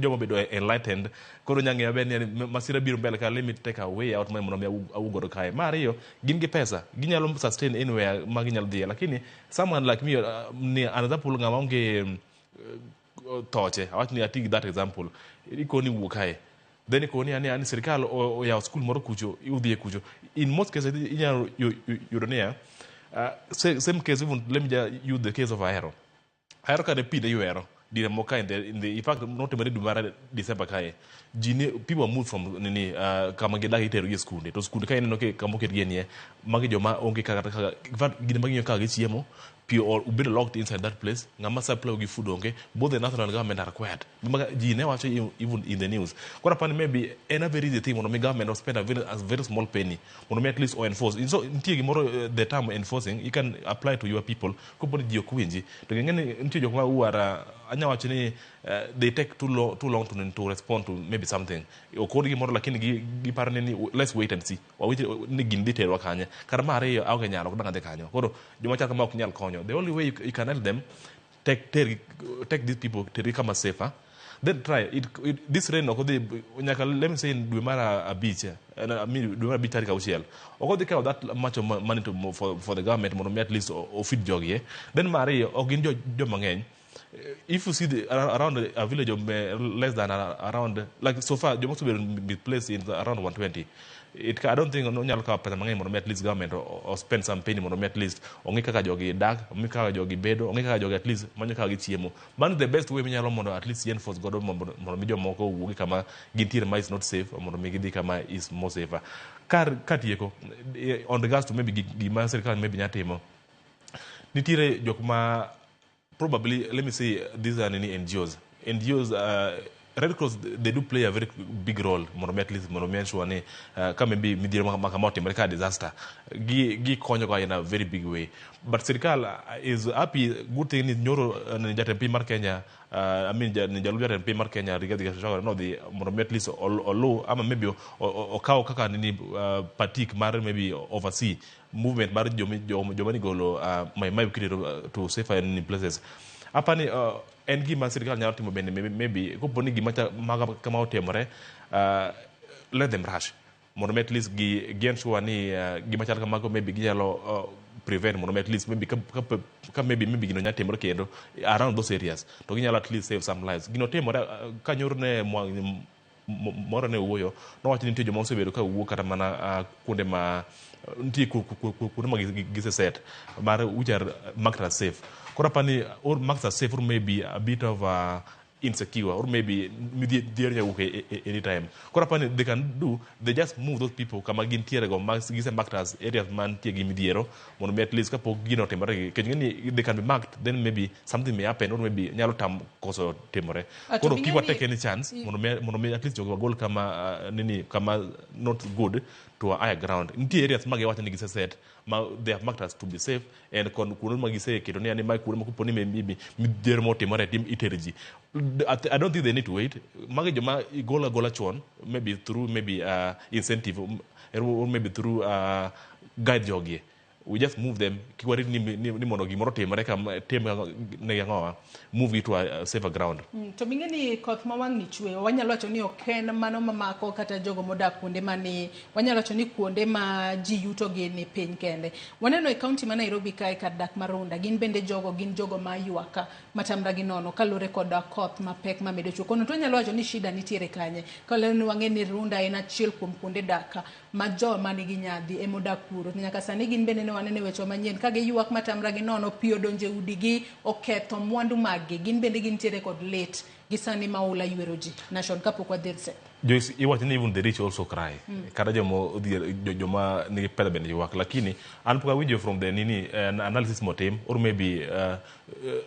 joma bedo enlightened, koro nya ng'eyo maber ni masira biro mbele ka, let me take a way out mondo mi awuog godo kae. Mar ariyo, gin gi pesa, ginyalo sustain anywhere ma ginyalo dhiye, lakini someone like me, ni an example ng'ama onge toche, awach ni ati gi that example, ikoni wuok kae, then ikoni ani sirikal oyawo skul moro kucho, udhiye kucho. In most cases inyalo yudo niya, same case, even let me just use the case of Ahero. Ahero kane pi ne ywero dire moko in the in fact notimore dwe mar December kae, ji ne people moved from nini kama gidak itero gi e skunde, to skunde ka ineno kama oketgie nie magi joma onge kata in fact gin ema ging'iyo kaka gichiemo, pi obedo locked inside that place, ng'ama supply gi food onge, both the national government are required. Ji ne wacho even in the news. Koro apani maybe en a very easy thing mondo mi government spend a very small penny mondo mi at least o enforce. So nitie gimoro, the term enforcing you can apply to your people kopo ni ji ok winji, to ng'e ni nitie jok ma who are anya wacho ni they take too long to respond to maybe something. Okod gimoro lakini giparo ni let's wait and see. Wawinj ni gini dhi terwa kanye. Kata mar ariyo aonge nyalo ok dang' adhi kanyo. Koro joma chal kama ok nyal konyo. The only way you can help them, take these people tergi kama safer. Then try it this rain ok odhi nyaka, let me say in dwe mar 5, I mean dwe mar 5 tarik 6, ok odhi kawo that much of money for the government mondo mi at least ofeed jogi. Then mar ariyo ok gin joma ng'eny. If you see around a village of less than around, like so far, joma osebedo misplaced in around 120. I don't think onyalo kawo pesa mang'eny mondo mi at least government or spend some penny mondo mi at least ong'e kaka jogi dak, ong'e kaka jogi bedo, ong'e kaka jogi at least manyo kaka gichiemo. Mano the best way minyalo mondo at least enforce godo mondo mi jomoko owuogi kama gintiere ma is not safe, mondo mi gidhi kama is more safer. Katieko, on regards to maybe gima sirikal maybe nyalo timo, nitiere jok ma probably, let me say, these are NGOs. NGOs, Red Cross, they do play a very big role. Mondo mi at least mondo mi ensure ni ka maybe midhiero ma kama otimore ka disaster, gi konyo ga in a very big way. But sirikal is happy. Good thing is nyoro jatend piny mar Kenya, I mean jalup jatend piny mar Kenya Rigathi Gachagua nodhi mondo mi at least oluw ama maybe okaw kaka nini patik mar maybe oversee movement mar joma nigolo Mai Mahiu kitero to safer places. Apani en gima sirikal nyalo timo bende maybe kopo ni gima kama otimore, let them rush mondo mi at least gi ensure ni gima chal kamago maybe ginyalo prevent mondo mi at least maybe ka maybe gino nyalo timore kendo around those areas to ginyalo at least save some lives. Gino timore ka nyoro ne moro ne wuoyo nowacho ni nitie joma osebedo ka wuok kata mana kuonde ma nitie kuonde ma giseset mar which are marked as safe. Koro apani or marked as safe or maybe a bit of insecure or maybe midhiero nyalo wuok anytime. Koro apani they can do, they just move those people kama gintiere go ma gise marked as areas mantie gi midhiero mondo mi at least kapok gino otimore nikech ng'eni they can be marked, then maybe something may happen or maybe nyalo tam koso timore. Koro kik wa take any chance mondo mi at least jogo wagol kama nini kama not good to a higher ground. Nitie areas ma giwacho ni giseset ma they have marked us to be safe and kon kuonde ma giseketo ni ma kuonde ma kopo ni maybe midhiero motimore tim itero ji. I don't think they need to wait. Magi joma igola gola chon maybe through maybe incentive or maybe through guide jogi. We just move them. Kik warit ni mondo gimoro timre ka tim ne ang'owa, move gi to a safer ground. To ming'e ni koth ma wang'ni chwe, wanyalo wacho ni ok en mano mamako kata jogo modak kuonde mani, wanyalo wacho ni kuonde ma ji yuto gi ni piny kende. Waneno e kaunti ma Nairobi kae kar dak ma Runda, gin bende jogo gin jogo ma ywak matamra gi nono kaluwore kod koth mapek mamedo chwe. Kono to wanyalo wacho ni shida nitiere kanye? Kaluwore ni wang'e ni Runda en achiel kuom kuonde dak ma joma nigi nyadhi emodak kuro. To nyaka sani gin bende ne waneno e weche manyien ka giywak matamra gi nono, pi odonjo e udigi, oketho mwandu maggi. Gin bende gintiere kod lit gi sani ma oula ywero ji. Nation kapok wadhi e set. Joyce, iwacho ni even the rich also cry. Kata joma odhier, joma nigi pesa bende ywak. Lakini an pok awinjo from the nini analysis motim or maybe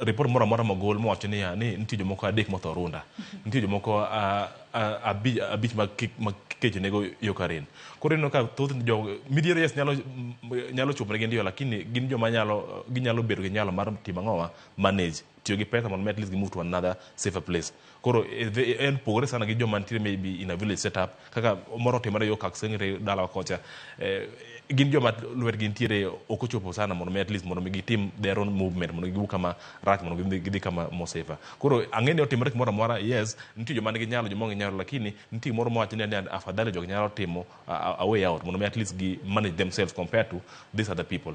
report moro amora mogol mowacho niya ni nitie jomoko adek motho Runda. Nitie jomoko abich ma kech nego yo Karen. Koro ineno ka thoth jo midhiero, yes, nyalo chopo negi ndio, lakini gin joma nyalo ginyalo bedo gi nyalo mar timo ang'owa, manage tiyo gi pesa mondo at least gi move to another safer place. Koro en pogore sana gi joma nitiere maybe in a village setup kaka moro otimore yo Kaksengre dalawa kocha. Gin joma lwetgi nitiere ok ochopo sana mondo mi at least mondo mi gitim their own movement mondo giwuok kama rach mondo gidhi kama more safer. Koro ang'e ni otimore kumoro amora, yes, nitie joma nigi nyalo, joma onge nyalo, lakini nitie gimoro mowacho ni afadhali jogi nyalo timo a way out mondo mi at least gi manage themselves compared to these other people.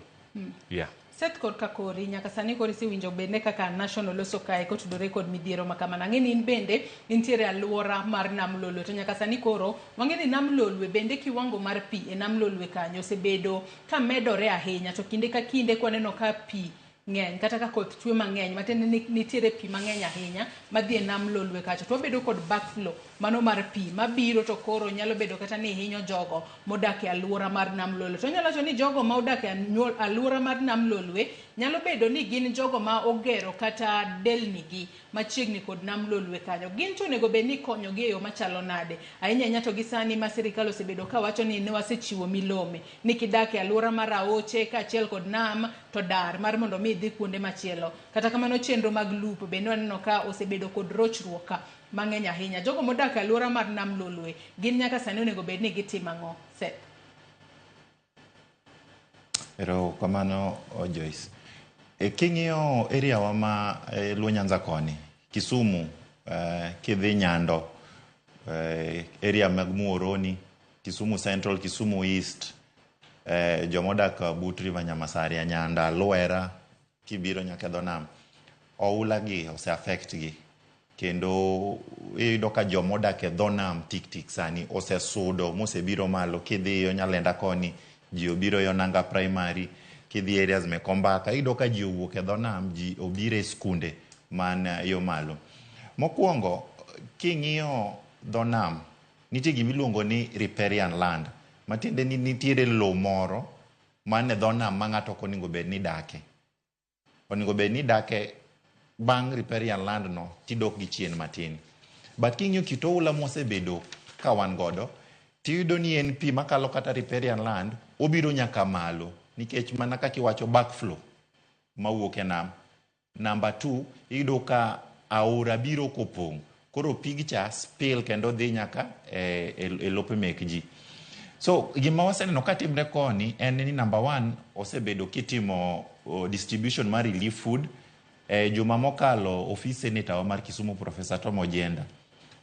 Yeah. Seth korka kori nyaka sani koro isewinjo bende kaka National loso kae kotudore kod midhiero ma kamano. Ang'e ni in bende intiere alwora mar Nam Lolwe, to nyaka sani koro wang'e ni Nam Lolwe bende kiwango mar pi e Nam Lolwe kanyo osebedo ka medore ahinya, to kinde ka kinde kwaneno ka pi ng'eny kata ka koth chwe mang'eny, matiende ni nitiere pi mang'eny ahinya madhi e Nam Lolwe kacha, to wabedo kod backflow mano mar pi mabiro, to koro nyalo bedo kata ni hinyo jogo modak e alwora mar Nam Lolwe. To anyalo wacho ni jogo ma odak e alwora mar Nam Lolwe nyalo bedo ni gin jogo ma ogero kata delni gi machiegni kod Nam Lolwe kanyo. Gin to onego bed ni ikonyogi e yo machalo nade? Ahinya ahinya to gi sani ma sirikal osebedo kawacho ni ne wasechiwo milome ni kidak e alwora mar aoche kaachiel kod nam to dar mar mondo mi idhi kuonde machielo. Kata kamano chenro mag lupo bende waneno ka osebedo kod rochruok ka mang'eny ahinya. Jogo modak e alwora mar Nam Lolwe gin nyaka sani onego bed ni gitimo ang'o? Seth. Erokamano Joyce. King'iyo area wa ma Luo Nyanza koni, Kisumu, kidhi Nyando, area mag Muhoroni, Kisumu Central, Kisumu East, jomodak but River Nyamasaria, Nyanda, Lwera, kibiro nyaka e dho nam, oula gi ose affect gi. Kendo iyudo ka jomodak e dho nam tik tik sani osesudo mosebiro malo. Kidhi yo Nyalenda koni, ji obiro yo Nanga Primary, kidhi areas mek Ombaka, iyudo ka ji owuok e dho nam, ji obiro e skunde man yo malo. Mokwongo, king'iyo dho nam, nitie gimiluongo ni riparian land, matiende ni nitiere lowo moro man e dho nam ma ng'ato ok onego bed ni dake. Onego bed ni dake bang' riparian land no tidok gi chien matin. But king'iyo kit oula mwasebedo ka wan godo, tiyudo ni en pi makalo kata riparian land, obiro nyaka malo, nikech mana kaka iwacho backflow mawuok e nam. Number 2, iyudo ka aora biro kopong'. Koro pig cha spill kendo dhi nyaka e lope mek ji. So gima waseneno ka timre koni en ni number 1, osebedo kitimo distribution mar relief food. Juma mokalo ofis senator wa mar Kisumu Professor Tom Ojienda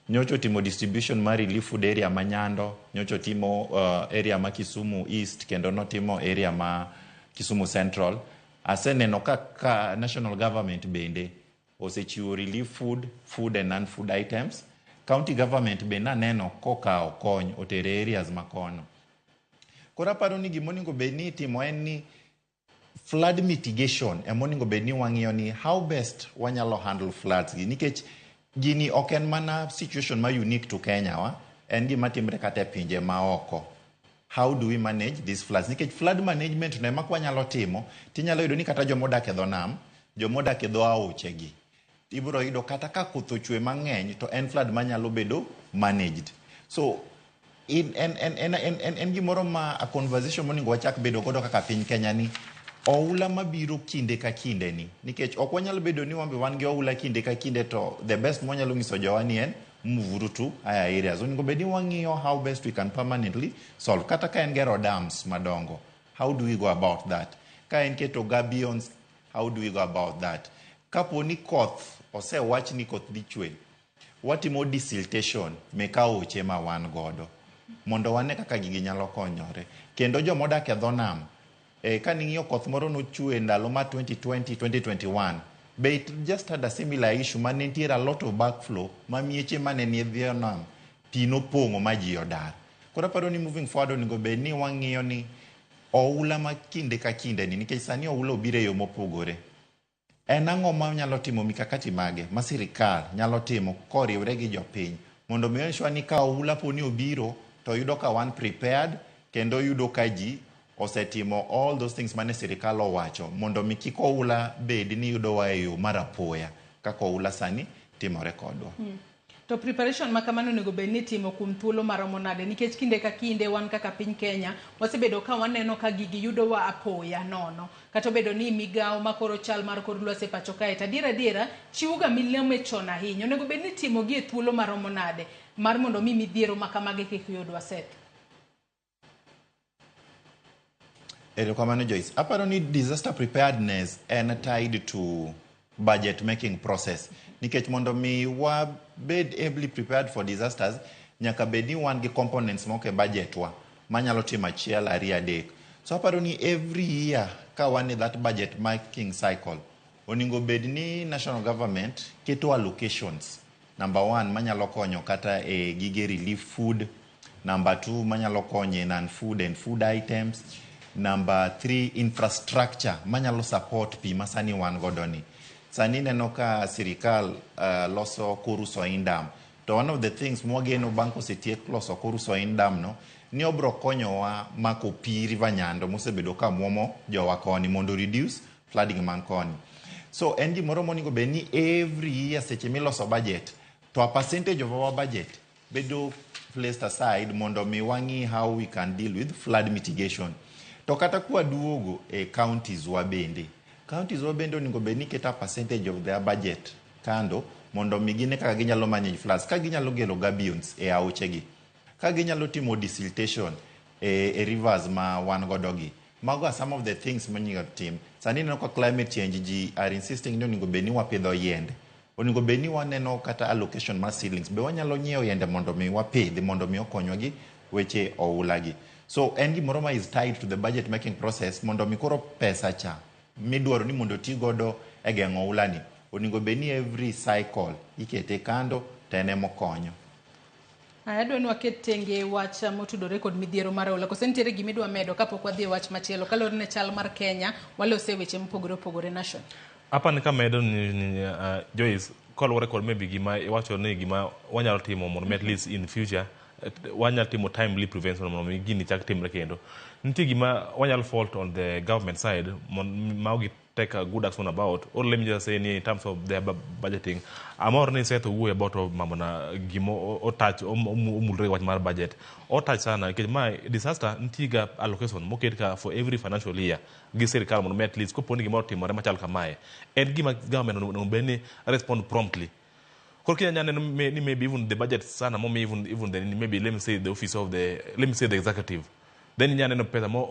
nyocha otimo distribution mar relief food area ma Nyando, nyocha otimo area ma Kisumu East, kendo notimo area ma Kisumu Central. Aseneno ka national government bende osechiwo relief food, food and non-food items. County government bende aneno kokawo kony otere areas makono. Koro aparo ni gimonego bed ni itimo en ni flood mitigation emonego bed ni wang'iyo ni how best wanyalo handle floods gi, nikech gini ok en mana situation ma unique to Kenya wa, en gima timre kata e pinje maoko. How do we manage these floods? Nikech flood management no ema kwanyalo timo, tinyalo yudo ni kata jomodak e dho nam, jomodak e dho aoche gi, ibiro yudo kata ka koth ochwe mang'eny to en flood manyalo bedo managed. So en gimoro ma a conversation monego wachak bedo godo kaka piny Kenya ni oula mabiro kinde ka kinde ni, nikech ok wanyal bedo ni wambe wan gi oula kinde ka kinde, to the best mwanyalo nyiso jowa ni en move to higher areas. Onego bed ni wang'iyo how best we can permanently solve, kata ka en gero dams madongo, how do we go about that? Ka en keto gabions, how do we go about that? Kapo ni koth osewach ni koth dhi chwe, watimo desiltation mek aoche ma wan godo mondo wane kaka gigi nyalo konyore. Kendo jomodak e dho nam, kaning'iyo koth moro nochwe ndalo ma 2020, 2021, be it just had a similar issue mane nitiere a lot of backflow ma mieche mane nie dho nam pi nopong'o ma ji odar. Koro aparo ni moving forward onego bed ni wang'iyo ni oula ma kinde ka kinde ni, nikech sani oula obiro e yo mopogore. En ang'o ma nyalo timo mikakati mage ma sirikal nyalo timo koriwre gi jopiny mondo mi ensure ni ka oula poni obiro to yudo ka wan prepared kendo yudo ka ji osetimo all those things mane sirikal owacho mondo mi kik oula bed ni yudowa e yo mar apoya kaka oula sani timore kodwa. To preparation ma kamano onego bed ni itimo kuom thuolo maromo nade? Nikech kinde ka kinde wan kaka piny Kenya wasebedo ka waneno ka gigi yudowa apoya nono. Kata obedo ni migawo makoro chal mar kor lwasi e pacho kae to adiera adiera chiwo ga milome chon ahinya. Onego bed ni itimo gi e thuolo maromo nade mar mondo mi midhiero ma kamagi kik yudwa Seth? Erokamano Joyce. Aparo ni disaster preparedness en tied to budget making process. Nikech mondo mi wabed ably prepared for disasters, nyaka bed ni wan gi components moko e budget wa manyalo timo achiel, ariyo, adek. So aparo ni every year ka wan e that budget making cycle, onego bed ni national government keto allocations. Number one, manyalo konyo kata e gige relief food. Number two, manyalo konyo e non-food and food items. Number three, infrastructure manyalo support pi masani wan godo ni. Sani neno ka sirikal loso Koru Soin Dam. To one of the things mwageno bang' kosetiek loso Koru Soin Dam no, ni obro konyowa mako pi River Nyando mosebedo ka muomo jowa koni mondo reduce flooding man koni. So en gimoro monego bed ni every year seche miloso budget, to a percentage of our budget bedo placed aside mondo mi wang'i how we can deal with flood mitigation. To kata kwaduogo e counties wa bende, counties wa bende onego bed ni keto a percentage of their budget kando mondo mi gine kaka ginyalo manage floods, ka ginyalo gero gabions e aochegi, ka ginyalo timo desiltation e rivers ma wan godo gi. Mago are some of the things monego tim. Sani ineno ka climate change ji are insisting ni onego bed ni wapidho yiende. Onego bed ni waneno kata allocation mar seedlings. Be wanyalo nyiewo yiende mondo mi wapidhi mondo mi okonywa gi weche oula gi. So en gimoro ma is tied to the budget making process mondo mi koro pesa cha midwaro ni mondo ti godo e geng'o oula ni onego bed ni every cycle ikete kando to en emokonyo. Aya, adwa ni waket tenge wach motudore kod midhiero mar oula. Koso nitiere gima idwa medo kapok wadhi e wach machielo? Kaluwore ne chal mar Kenya, walose weche mopogore opogore nation. Apa ni kamedo ni Joyce, kaluwore kod maybe gima iwacho ni gima wanyalo timo mondo mi at least in future wanyalo timo timely prevention mondo mi gini chak timre kendo. Nitie gima wanyalo fault on the government side ma ok take a good action about, or let me just say ni in terms of their budgeting, amor ni Seth owuoyo about mambo na gima otouch omulre wach mar budget. Otouch sana nikech ma disaster nitie ga allocation moket ka for every financial year gi sirikal mondo mi at least kopo ni gimoro otimore machal kamae, en gima government onego bed ni respond promptly. Koro kinya neno ni maybe even the budget sana momi even the maybe let me say the office of the let me say the executive, then inya neno pesa mo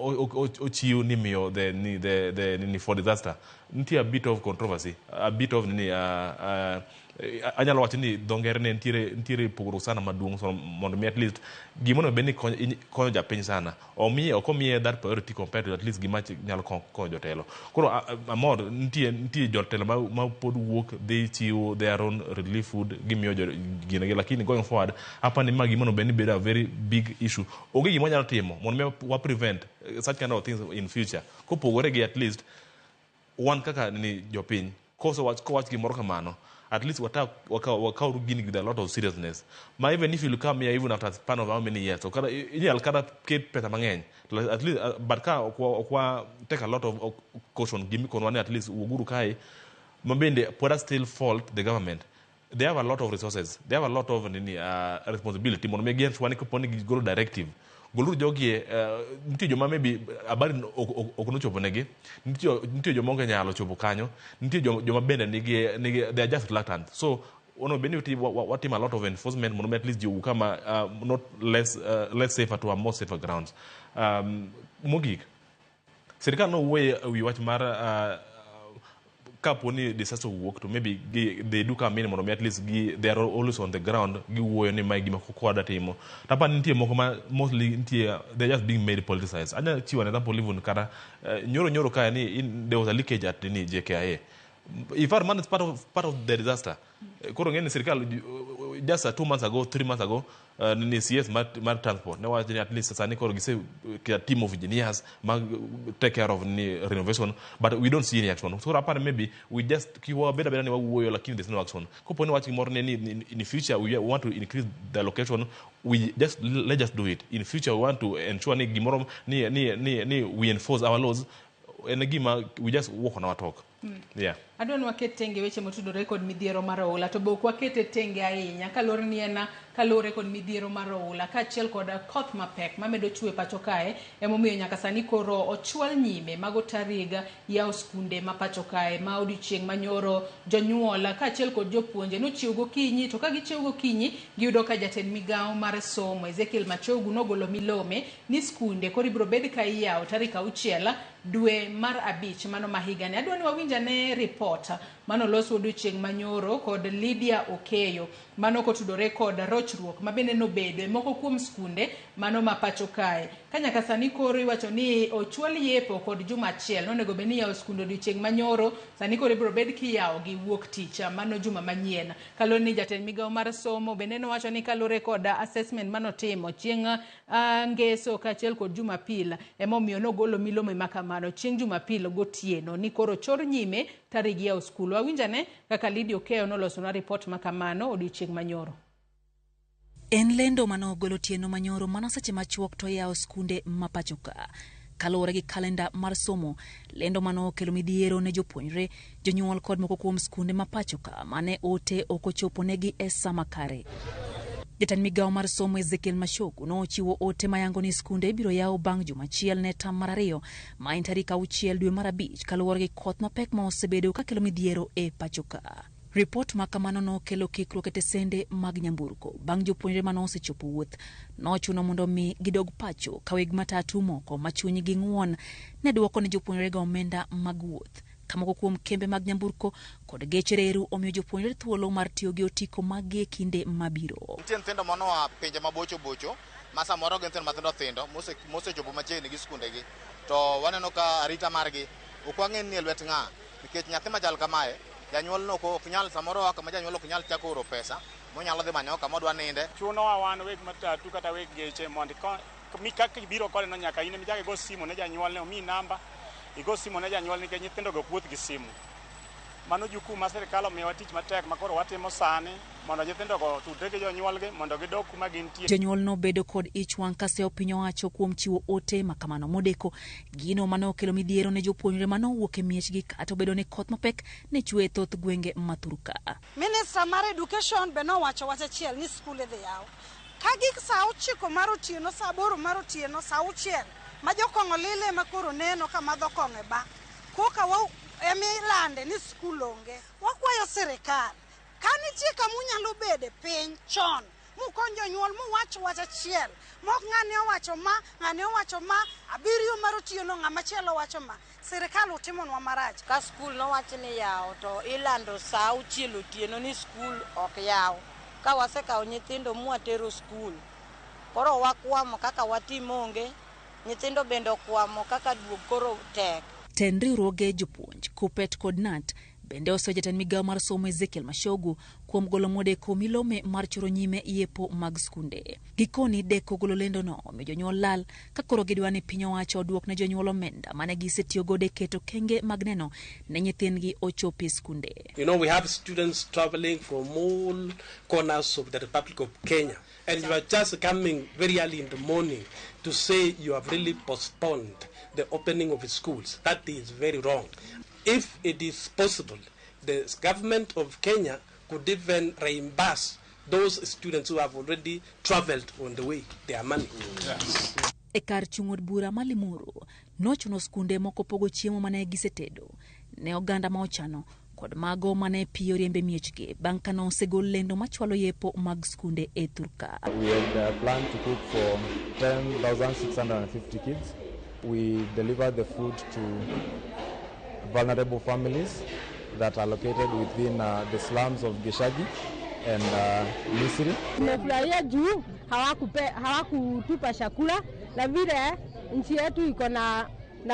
ochiw ni miyo the ni the ni for disaster. Nitie a bit of controversy, a bit of ni anyalo wacho ni dho ngere ne nitiere pogruok sana maduong'. So mondo mi at least gimono bed ni konyo japiny sana, omiye ok omiye that priority compared to at least gima nyalo konyo jotelo. Koro amor nitie jotelo ma pod wuok dhi chiwo their own relief food gimiyo gine gi, lakini going forward apa ni ma gimono bed ni bedo a very big issue. Onge gima wanyalo timo mondo mi wa prevent such kind of things in future kopogore gi at least wan kaka ni jopiny koso wach kowach gimoro kamano, at least wakaw gini with a lot of seriousness ma even if you come here even after a span of how many years, so kata inyal kata ket pesa mang'eny at least, but ka ok wa take a lot of caution gimikonwa ni at least wuoguru kae ma bende pod still fault the government. They have a lot of resources, they have a lot of nini, responsibility mondo mi gi ni kopo ni gigolo directive goluru jogi. Nitie joma maybe habari ok nochopo negi, nitie joma onge nyalo chopo kanyo, nitie joma bende nigi they are just reluctant. So onego bed ni watimo a lot of enforcement mondo mi at least ji owuog kama not less safer to a more safer grounds. Mogik Sirikal nowuoye ewi wach mar kapo ni disaster owuok to maybe they do come in mondo mi at least they are always on the ground, giwuoyo ni mae gima kwada timo. To apani nitie moko ma mostly nitie, they're just being made politicized. Anya chiwo an example, even kata nyoro kae ni there was a leakage at nini JKIA. In fact, man is part of the disaster. Koro ng'eni sirikal just 2 months ago, 3 months ago, nini CS mar transport ne wacho ni at least sani koro gise a team of engineers ma take care of ni renovation, but we don't see any action. So apani maybe we just kiwa beda beda ni wawuoyo, lakini there's no action. Kopo ni wach gimoro ne ni in future we want to increase the allocation, we just let's just do it. In future we want to ensure ni gimoro ni we enforce our laws. En gima we just walk on our talk. Yeah. Adwa ni waket tenge weche motudore kod midhiero mar oula, to be ok wakete tenge ahinya kaluwore ni en kaluwore kod midhiero mar oula kaachiel kod koth mapek mamedo chwe pacho kae. Emomiyo nyaka sani koro ochwal nyime mago tarik yawo skunde ma pacho kae ma odiochieng' manyoro jonyuol kaachiel kod jopuonje nochiew gokinyi, to ka gichiew gokinyi giyudo ka jatend migawo mar somo Ezekiel Machogu nogolo milome ni skunde koro ibiro bed ka iyawo tarik 6 dwe mar 5 mano ma higani. Adwa ni wawinj ane ripot manolos odiochieng' manyoro kod Lydia Okeyo mano kotudore kod rochruok ma bende nobedo e moko kuom skunde mano ma pacho kae ka nyaka sani koro iwacho ni ochwal yepo kod juma achiel. Nonego bed ni iyawo skunde odiochieng' manyoro, sani koro ibiro bed kiyawo gi wuok tich mano juma manyien, kaluwore ni jatend migawo mar somo bende nowacho ni kaluwore kod assessment manotimo chieng' ngeso kaachiel kod jumapil, emomiyo nogolo milome ma kamano chieng' jumapil gotieno ni koro chor nyime tarik yawo skul. Wawinj ane kaka Lydia Okeyo nolosonwa ripot ma kamano odiochieng' manyoro. En lendo mane ogol otieno manyoro mana seche machuok to yawo skunde ma pacho ka. Kaluwore gi kalenda mar somo, lendo mane okelo midhiero ne jopuonjre, jonyuol kod moko kuom skunde ma pacho ka mane ote ok ochopo negi e sa makare. Jatend migawo mar somo Ezekiel Machogu nochiwo ote mayango ni skunde ibiro yaw bang' juma achiel ne tam mar ariyo ma en tarik 6 dwe mar 5, kaluwore gi koth mapek ma osebedo kakelo midhiero e pacho ka. Ripot ma kamano nokelo kikruok e tesende mag nyamburko bang' jopuonjre mane osechopo wuoth nochuno mondo mi gidog pacho ka weg matatu moko ma chunygi ng'uon ne dwoko ne jopuonjrego omenda mag wuoth, ka moko kuom kembe mag nyamburko kod geche reru omiyo jopuonjre thuolo mar tiyo gi otiko maggi e kinde mabiro. Nitie nyithindo manoa pinje mabocho bocho ma samoro gin nyithindo mathindo thindo mosechopo machiegni gi skundegi, to waneno ka arita margi ok wang'e ni e lwet ng'a, nikech nyathi machal kamae janyuol no ok nyal, samoro oa kama janyuol ok nyal chako oro pesa monyalo dhi manyo kama odwa ninde. Chunowa wan weg matatu kata weg geche mondo mi kaka ibiro kode no, nyaka in ema igo simu ne janyuolne, omiyi namba igo simu ne janyuol, nikech nyithindo go ok wuoth gi simu. Mano jukumu ma sirikal omiyowa, tich matek ma koro watimo sani mondo nyithindogo otudre gi jonyuolgi mondo gidog kuma gintie. Jonyuol nobedo kod ich wang' ka seyo piny owacho kuom chiwo ote makamano modeko, gino mane okelo midhiero ne jopuonjre manowuok e miechgi kata obedo ni koth mapek ne chwe e thoth gwenge ma thurka. Minister mar education be nowacho wach achiel ni skul idhi yaw. Ka gik sa 9 mar otieno, sa 8 mar otieno, sa 6 ma jokong'o lile ma koro neno ka madho kong'o e ba. Koka wa emilande ni skul onge. Wakwayo sirikal ka nitie kama unyalo bede piny chon mukony jonyuol muwach wach achiel mok ng'ane owacho ma, ng'ane owacho ma 7 mar otieno, ng'ama chielo wacho ma. Sirikal utimonwa marach. Ka skul nowach ni yawo to ilando sa 6 otieno ni skul ok yaw. Ka wasekawo nyithindo mwatero skul, koro wakwamo kaka watim onge, nyithindo bende okwamo kaka duog koro tek. Tend riwruoge jopuonj, KUPPET kod KNUT bende oseyo jatend migawo mar somo Ezekiel Machogu kuom golo modeko milome mar choro nyime yepo mag skunde. Gikoni deko golo lendono omiyo jonyuol lal ka koro gidwa ni piny owacho oduok ne jonyuol omenda mane gisetiyo godo e keto kenge mag neno ne nyithindgi ochopi e skunde. We have students traveling from all corners of the Republic of Kenya, and you are just coming very early in the morning to say you have really postponed the opening of schools. That is very wrong. If it is possible, the government of Kenya could even reimburse those students who have already traveled on the way their money. Yes. E kar chung' od bura ma Limuru, nochuno skunde moko pogo chiemo mane gisetedo ne oganda ma ochano kod mago mane pi oriembe miechgi bang' ka nosegol lendo machwalo yepo mag skunde e thurka. We had planned to cook for 10,650 kids. We deliver the food to vulnerable families that are located within the slums of Gishagi and Misri. Tumefurahia juu hawakutupa chakula na vile nchi yetu iko na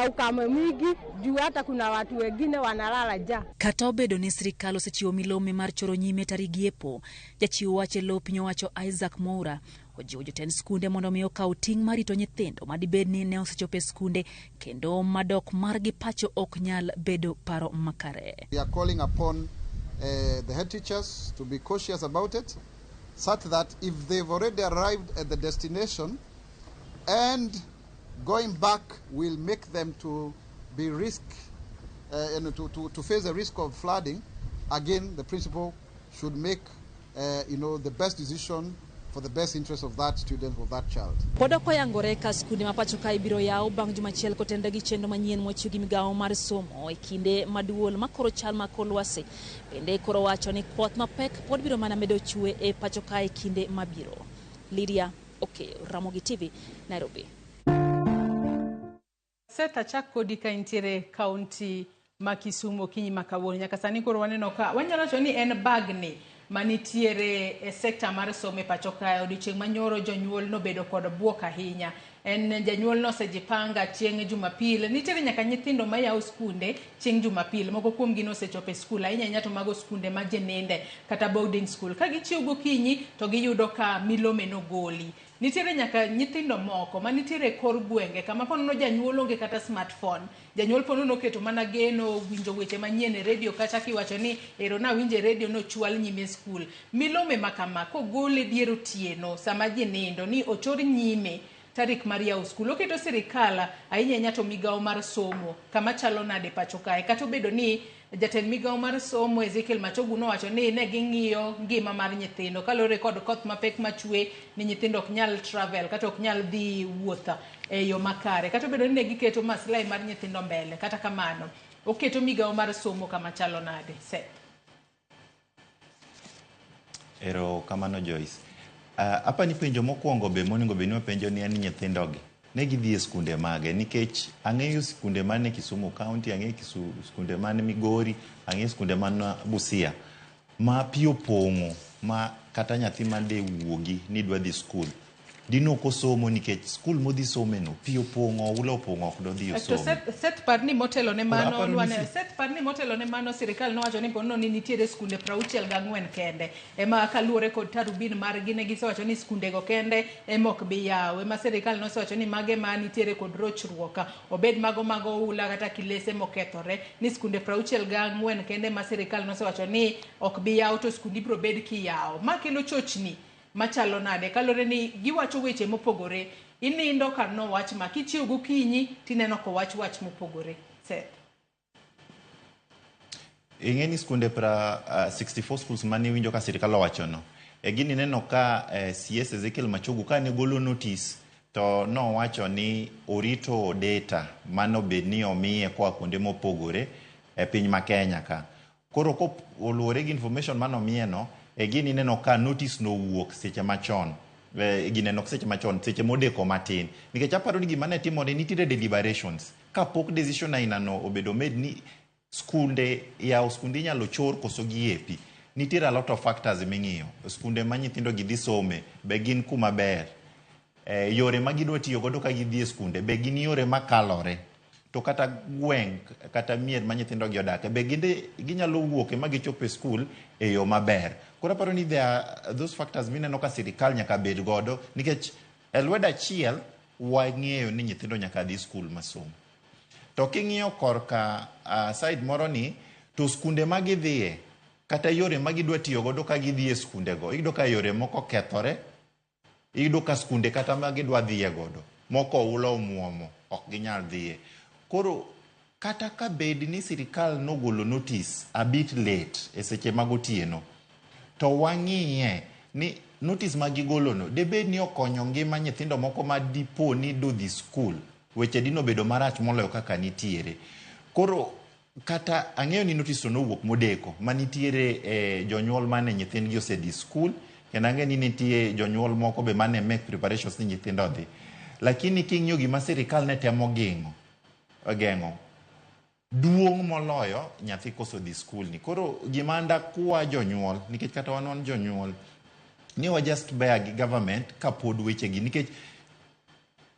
ukame mwingi juu hata kuna watu wengine wanalala njaa. Kata obedo ni sirikal osechiwo milome mar choro nyime tarik yepo, jachiw wach e lo piny owacho Isaac Mwaura ojiwo jotend skunde mondo mi okaw ting' mar rito nyithindo madibed ni ne osechopo e skunde kendo madok margi pacho ok nyal bedo paro makare. We are calling upon the head teachers to be cautious about it, such that if they've already arrived at the destination and going back will make them to be risk, and to face the risk of flooding, again the principal should make the best decision for the best interest of that student, of that child. Pod ok oyangore ka skunde ma pacho kae biro yaw bang' juma achiel kotenore gi chenro manyien mochiw gi migawo mar somo e kinde maduol makoro chal mar kor lwasi. Bende koro wacho ni koth mapek pod biro mana medo chwe e pacho kae kinde mabiro. Lydia Okeyo, Ramogi TV, Nairobi. Seth, achak kodi ka intiere kaunti ma Kisumu okinyi ma kawuono. Nyaka sani koro waneno ka wanyalo wacho ni en bagni manitiere e sekta mar somo e pacho kae. Odiochieng' manyoro jonyuol nobedo kod buok ahinya. En janyuol nosejipanga chieng' Jumapil. Nitiere nyaka nyithindo mayawo skunde chieng' Jumapil. Moko kuomgi nosechopo e skul ahinya ahinya to mago skunde ma jeninde kata boarding school. Ka gichiew gokinyi to giyudo ka milome nogoli. Nitiere nyaka nyithindo moko manitiere e kor gwenge kama ponono janyuol onge kata smartphone. Janyuol ponono oketo mana geno winjo weche manyien e redio kata kiwacho ni ero nawinjo e redio nochwal nyime skul. Milome ma kama kogol e dier otieno sama ji nindo ni ochor nyime tarik mar yawo skul. Oketo sirikal ahinya ahinya to migawo mar somo kama chalo nade pacho kae. Kata obedo ni jatend migawo mar somo Ezekiel Machogu nowacho ni ne ging'iyo ngima mar nyithindo kaluwore kod koth mapek machwe ni nyithindo ok nyal travel kata ok nyal dhi wuoth e yo makare. Kata obedo ni ne giketo maslahi mar nyithindo mbele, kata kamano oketo migawo mar somo kama chalo nade. Seth. Ero kamano Joyce. Apa ni penjo mokwongo be monego bed ni wapenjo ni en nyithindogi ne gidhi e skunde mage, nikech ang'eyo skunde man Kisumu County, ang'eyo skunde man Migori, ang'eyo skunde man Busia ma pi opong'o ma kata nyathi made wuogi ni dwa dhi skul dino ok osomo nikech skul modhi some no pi opong'o, oula opong'o, ok dodhi To osome. Seth par ni motelo ne mano Aparo ni Seth par ni motelo ne mano sirikal nowacho ni ponono ni nitiere skunde 64 kende ema kaluwore kod tarubin margi ne gisewacho ni skundego kende ema ok bi yaw. Ema sirikal nosewacho ni mage ma nitiere kod rochruok obed mago mag oula kata kilese mokethore ni skunde 64 kende ma sirikal nosewacho ni ok bi yaw to skunde ibiro bed kiyawo. Ma kelo chochni machalo nade kaluwore ni giwacho weche mopogore. Inindo kar nowach ma kichiew gokinyi tineno kowach wach mopogore. Seth. Ing'e ni skunde 64 schools mane iwinjo ka sirikal owachono, e gini neno ka CS Ezekiel Machogu kane golo notice to nowacho ni orito data manobed ni omiye koa kuonde mopogore e piny ma Kenya ka. Koro koluwore gi information manomiye no, e gini neno ka notice nowuok seche machon. Gineno seche machon, seche modeko matin. Nikech aparo ni gima ne timore nitiere deliberations. Kapok decision aina no obedo made ni skunde yawo skunde inyalo chor koso giepi. Nitiere a lot of factors ming'iyo. Skunde ma nyithindo gi dhi some be gin kuma ber. Yore ma gidwa tiyo godo ka gidhi e skunde be gin yore makalore. To kata gweng' kata mier ma nyithindo gi odake be ginde ginyalo wuok ema gichop e skul e yo maber. Koro aparo ni there are those factors mineno ka sirikal nyaka bed godo nikech e lwedo achiel wang'eyo ni nyithindo nyaka dhi skul masomo. To king'iyo korka side moro ni to skunde ma gidhiye kata yore ma gidwa tiyo godo ka gidhi e skundego iyudo ka yore moko kethore, iyudo ka skunde kata ma gidwa dhiye godo moko oula omuomo ok ginyal dhiye. Koro kata ka bed ni sirikal nogolo notice a bit late e seche mag otieno, to wang'iye ni notice ma gigolono debed ni okonyo ngima nyithindo moko ma dipo ni dodhi skul, weche dino bedo marach moloyo kaka nitiere. Koro kata ang'eyo ni notice to nowuok modeko manitiere jonyuol mane nyithindgi osedhi skul, kendo ang'eyo ni nitie jonyuol moko be mane make preparations ni nyithindo odhi. Lakini king'iyo gima sirikal ne temo geng'o geng'o duong' moloyo nyathi koso dhi skul ni. Koro gima ndakwa jonyuol, nikech kata wan wan jonyuol, ni wa just bear gi government kapod wechegi, nikech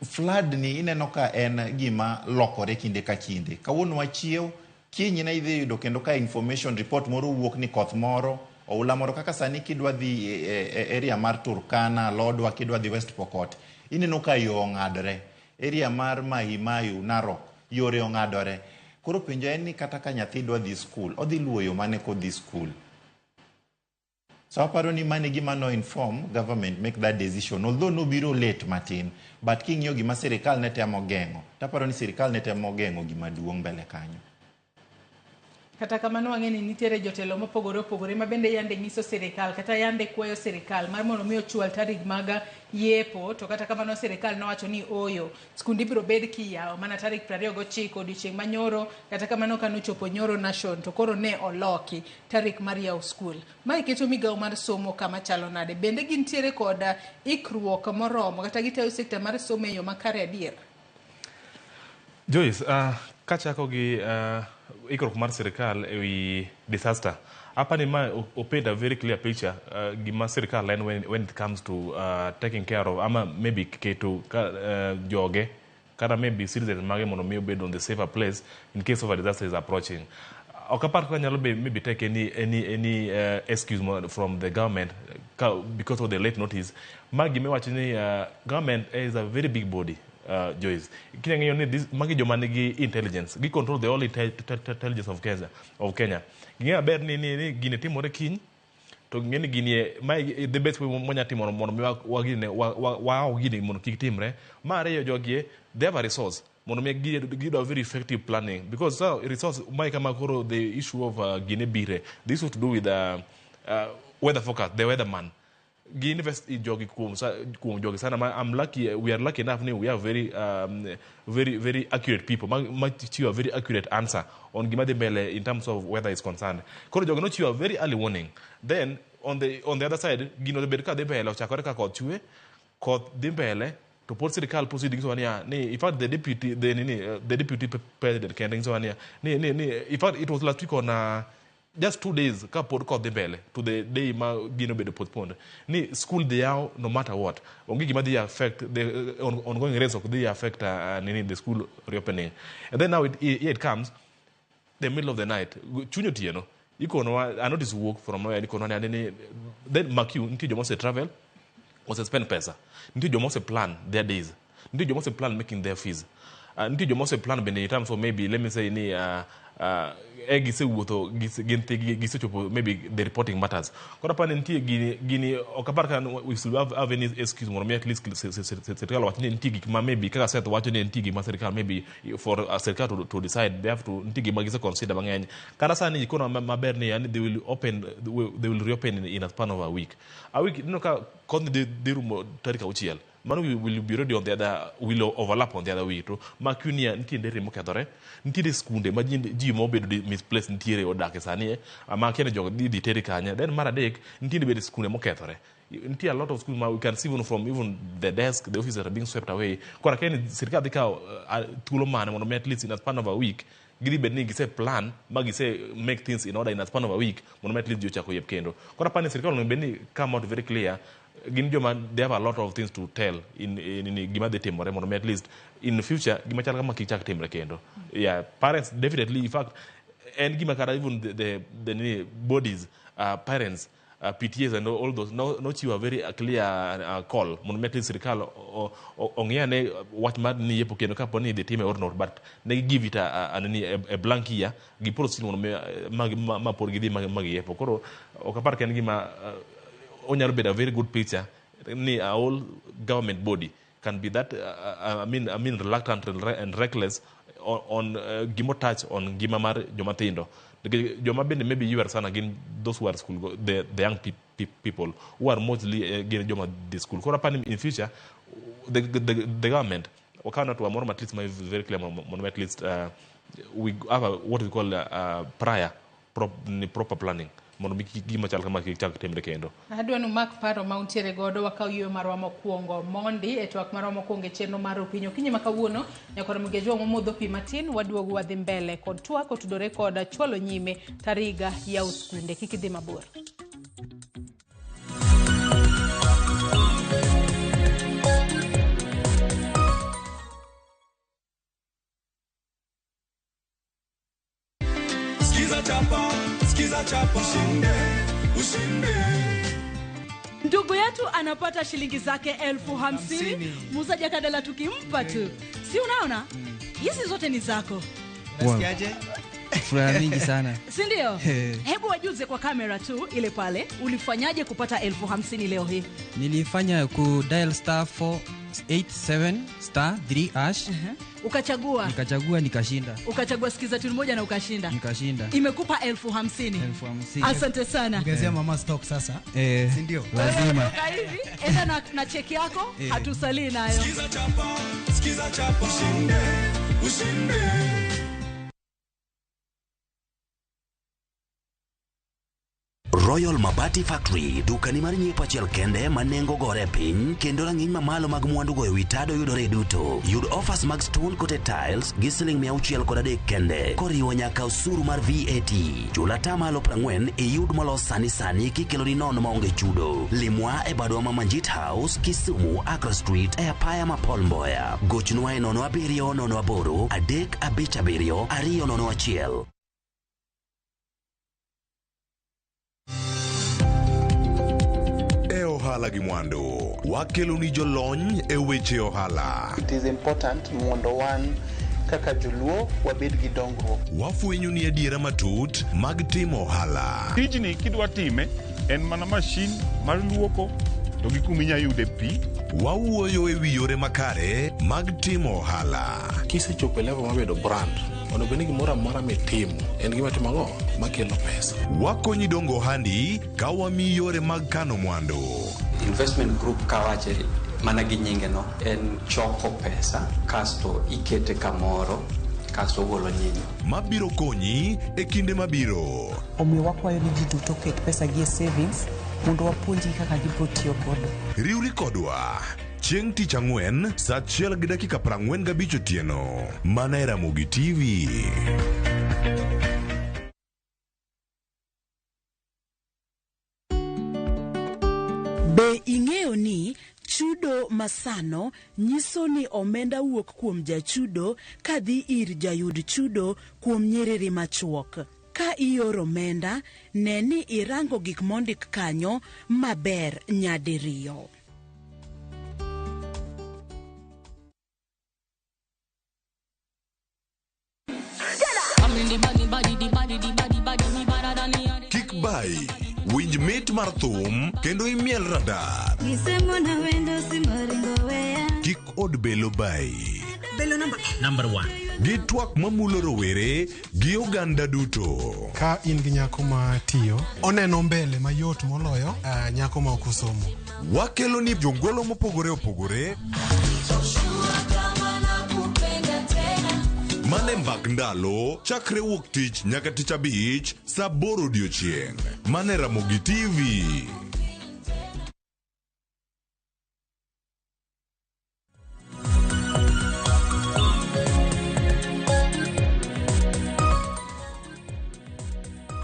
flood ni ineno ka en gima lokore kinde ka kinde. Kawuono wachiew, kiny ne idhi yudo kendo ka information report moro wuok ni koth moro, oula moro kaka sani kidwa dhi e area mar Turkana, Lodwar, kidwa dhi West Pokot, ineno ka yo ong'adore. Area mar Mahimayu, Narok, yore ong'adore. Koro penjo en ni kata ka nyathi dwa dhi skul, odhi luwo yo mane kodhi skul? So aparo ni mano e gima no inform government make that decision. Although nobiro late matin, but king'iyo gima sirikal ne temo geng'o, taparo ni sirikal ne temo geng'o gima duong' mbele kanyo. Kata kamano wang'e ni nitiere jotelo mopogore opogore ma bende yande nyiso sirikal kata yande kwayo sirikal mar mondo mi ochwal tarik mag yepo, to kata kamano sirikal nowacho ni ooyo, skunde ibiro bed kiyawo mana tarik 29 odiochieng' manyoro. Kata kamano kanochopo nyoro nation to koro ne oloki tarik mar yawo skul. Mae keto migawo mar somo kama chalo nade? Bende gintiere kod ikruok moromo kata gitayo sekta mar somo e yo makare adier? Joyce, kachako gi ikruok mar sirikal ewi disaster, apani ma o paint a very clear picture gima sirikal en when it comes to taking care of ama maybe keto ka, joge kata maybe citizens mage mondo mi obed on the safer place in case of a disaster is approaching. Ok apar kaka nyalo be maybe take any excuse from the government ka, because of the late notice. Ma gima iwacho ni government is a very big body. Joyce, kinya ng'eyo ni this, magi joma nigi intelligence, gi control the whole intelligence of Kenya. Ging'eyo maber ni gini timore kiny, to ging'e ni gini mae the best way mwanya timo mondo mi wa gine wa gini mondo kik timre. Mar ariyo, jogi they have a resource mondo mi giyud a very effective planning, because so resource mae kama koro the issue of gine bire, the issue to do with weather forecast, the weatherman, gi invest in jogi kuom jogi sana. Ma I'm lucky, we are lucky enough ni we have very very accurate people ma chiwo a very accurate answer on gima dhi mbele in terms of weather is concerned. Koro jogi nochiwo a very early warning. Then on the other side, gino bed ka dhi mbele, ochakore ka koth chwe, koth dhi mbele, to pod sirikal proceed nyisowa niya ni, in fact, the deputy, the nini, the deputy president kende nyisowa niya ni in fact it was last week on just 2 days ka pod koth dhi mbele to the day ma gino bedo postponed, ni school dhi yaw no matter what. Onge gima dhi affect the ongoing rains, ok dhi affect nini, the school reopening. And then now here it comes, the middle of the night, chuny otieno, ikonowa a notice wuok from nowhere, ikonowa ni then mark you, nitie joma ose travel, ose spend pesa, nitie joma ose plan their days, nitie joma ose plan making their fees, nitie joma ose plan bende in terms of maybe, let me say ni e gisewuotho, gisechopo maybe the reporting matters. Koro apani nitie gini ok apar ka we should have any excuse mondo mi at least sirikal owach ni nitie gik ma maybe kaka Seth wacho ni nitie gik ma sirikal maybe for sirikal to decide, they have to, nitie gik ma gise consider mang'eny. Kata sani ikono maber ni yani they will reopen in a span of a week. A week, ineno ka koth dhi rumo tarik 6, mano we will be ready on the other, will overlap on the other week. To makunia nitie nderni mokethore, nitiere skunde ma ji mobedo misplaced nitiere odak sani, ma akia ni jogo dhi teri kanye. Then mar adek, nitiere bende skunde mokethore, nitie a lot of schools ma we can see even from even the desk, the offices are being swept away. Koro akia ni sirikal dhi kawo thuolo mane mondo mi at least in a span of a week gidhi bed ni gise plan ma gise make things in order in a span of a week mondo mi at least ji ochak oyep kendo. Koro apani sirikal onego bed ni come out very clear. Gin joma they have a lot of things to tell in gima dhi timore mondo mi at least in the future gima chal kama kik chak timre kendo. Yeah, parents definitely, in fact, en gima kata even the nini bodies, parents, PTAs and all those no chiwo a very clear call mondo mi at least sirikal ong'i ane wach mar ni yepo kendo kapo ni idhi time or not, but ne gi give it nini, a blank year, gi proceed mondo mi ma pod gidhi ma giyepo. Koro ok apar ka en gima onyalo bedo a very good picture ni a whole government body can be that I mean reluctant and reckless on gimo touch on ngima mar joma tindo. Nikech joma bende maybe ywar sana gin those who are school the young people who are mostly gin joma dhi school. Koro apani in future the government wakaw hatua moro at least ma very clear mondo at least we have a, what we call prior ni proper planning. mondo mi kik gima chal kama kik chak timre kendo. Adwa ni umak paro ma untiere godo wakaw yueyo marwa mokwongo mondi e twak marwa mokwongo e chenro mar okinyi. Okinyi ma kawuono nyakoro Mgejuang' wamodho pi matin waduogo wadhi mbele kod twak otudore kod chwalo nyime tariga yawo skunde. Kik idhi mabor. Skiza chapa, skiza chapa, ushinde, ushinde. Ndugu yetu anapata shilingi zake 50,000. Musa Jakadala tukimpa tu, si unaona hizi zote ni zako. Unasikiaje? Furaha mingi sana. Si ndio? Hebu wajuze kwa kamera tu ile pale, ulifanyaje kupata 50,000 leo hii? Nilifanya ku dial star 487 star 3 hash. Ukachagua. Nikachagua nikashinda. Ukachagua sikiza tune moja na ukashinda. Nikashinda. Imekupa 50,000. 50,000. Asante sana. Ongezea mama stock sasa. Si ndio? Lazima. Toka hivi, enda na cheki yako, hatusalii nayo. Skiza chapa, skiza chapa, ushinde, ushinde. Royal Mabati Factory, dukani mar nyiepo achiel kende ma nengo gore piny kendo rang'iny mamalo mag mwandu goyo wi tado yudore duto. Yud offers mag stone coated tiles gi siling 603 kende koriwo nyaka osuru mar VAT. Chul atamalo 40 iyud molos sani sani kikeloni nono maonge chudo. Limwa e badwa ma Manjit House, Kisumu, Accra Street e apaya ma Paul Mboya. Gochnwa e 07 08 357 201. E ohala gi mwandu, wakeloni jolony e weche ohala. It is important mondo wan kaka joluo wabed gi dongruok. Wafwenyo ni adiera matut mag timo ohala. Tijni kidwa time en mana mashin mar luoko to gi kuma inyalo yude pi. Wawuoyo e wi yore makare mag timo ohala. Kisechopo e level mar bedo brand, onego bed ni gimoro amora mitimo en gima timo ang'o makelo pesa. Wakonyi dongo ohandi ka wamiyi yore mag kano mwandu. Investment group kawache mana gi nyinge no en choko pesa kasto ikete kamoro kasto ogolo nyinyo. Mabiro konyi e kinde mabiro. Omiyo wakwayo ni ji duto oket pesa gi e savings mondo wapuonjgi kaka gibiro tiyo godo. Riwri kodwa chieng' tich ang'wen saa 1:45 otieno mana e Ramogi TV. Be ing'eyo ni chudo masano nyiso ni omenda wuok kuom jachudo kadhi ir jayud chudo kuom nyiriri machuok. Ka ioro omenda, ne ni irango gik mondik kanyo maber nyadiriyo. Kik bai, winj mit mar thum kendo imiel radar. Kik od belo bai. Belo number 1. Gi twak mamulo rowere gi oganda duto. Ka in gi nyako ma tiyo, oneno mbele mayot moloyo nyako ma ok osomo. Wakelo ni jongolo mopogore opogore. Mane mbak ndalo chakre wuok tich nyaka tich abich saa 8 odiochieng'. Mane Ramogi TV.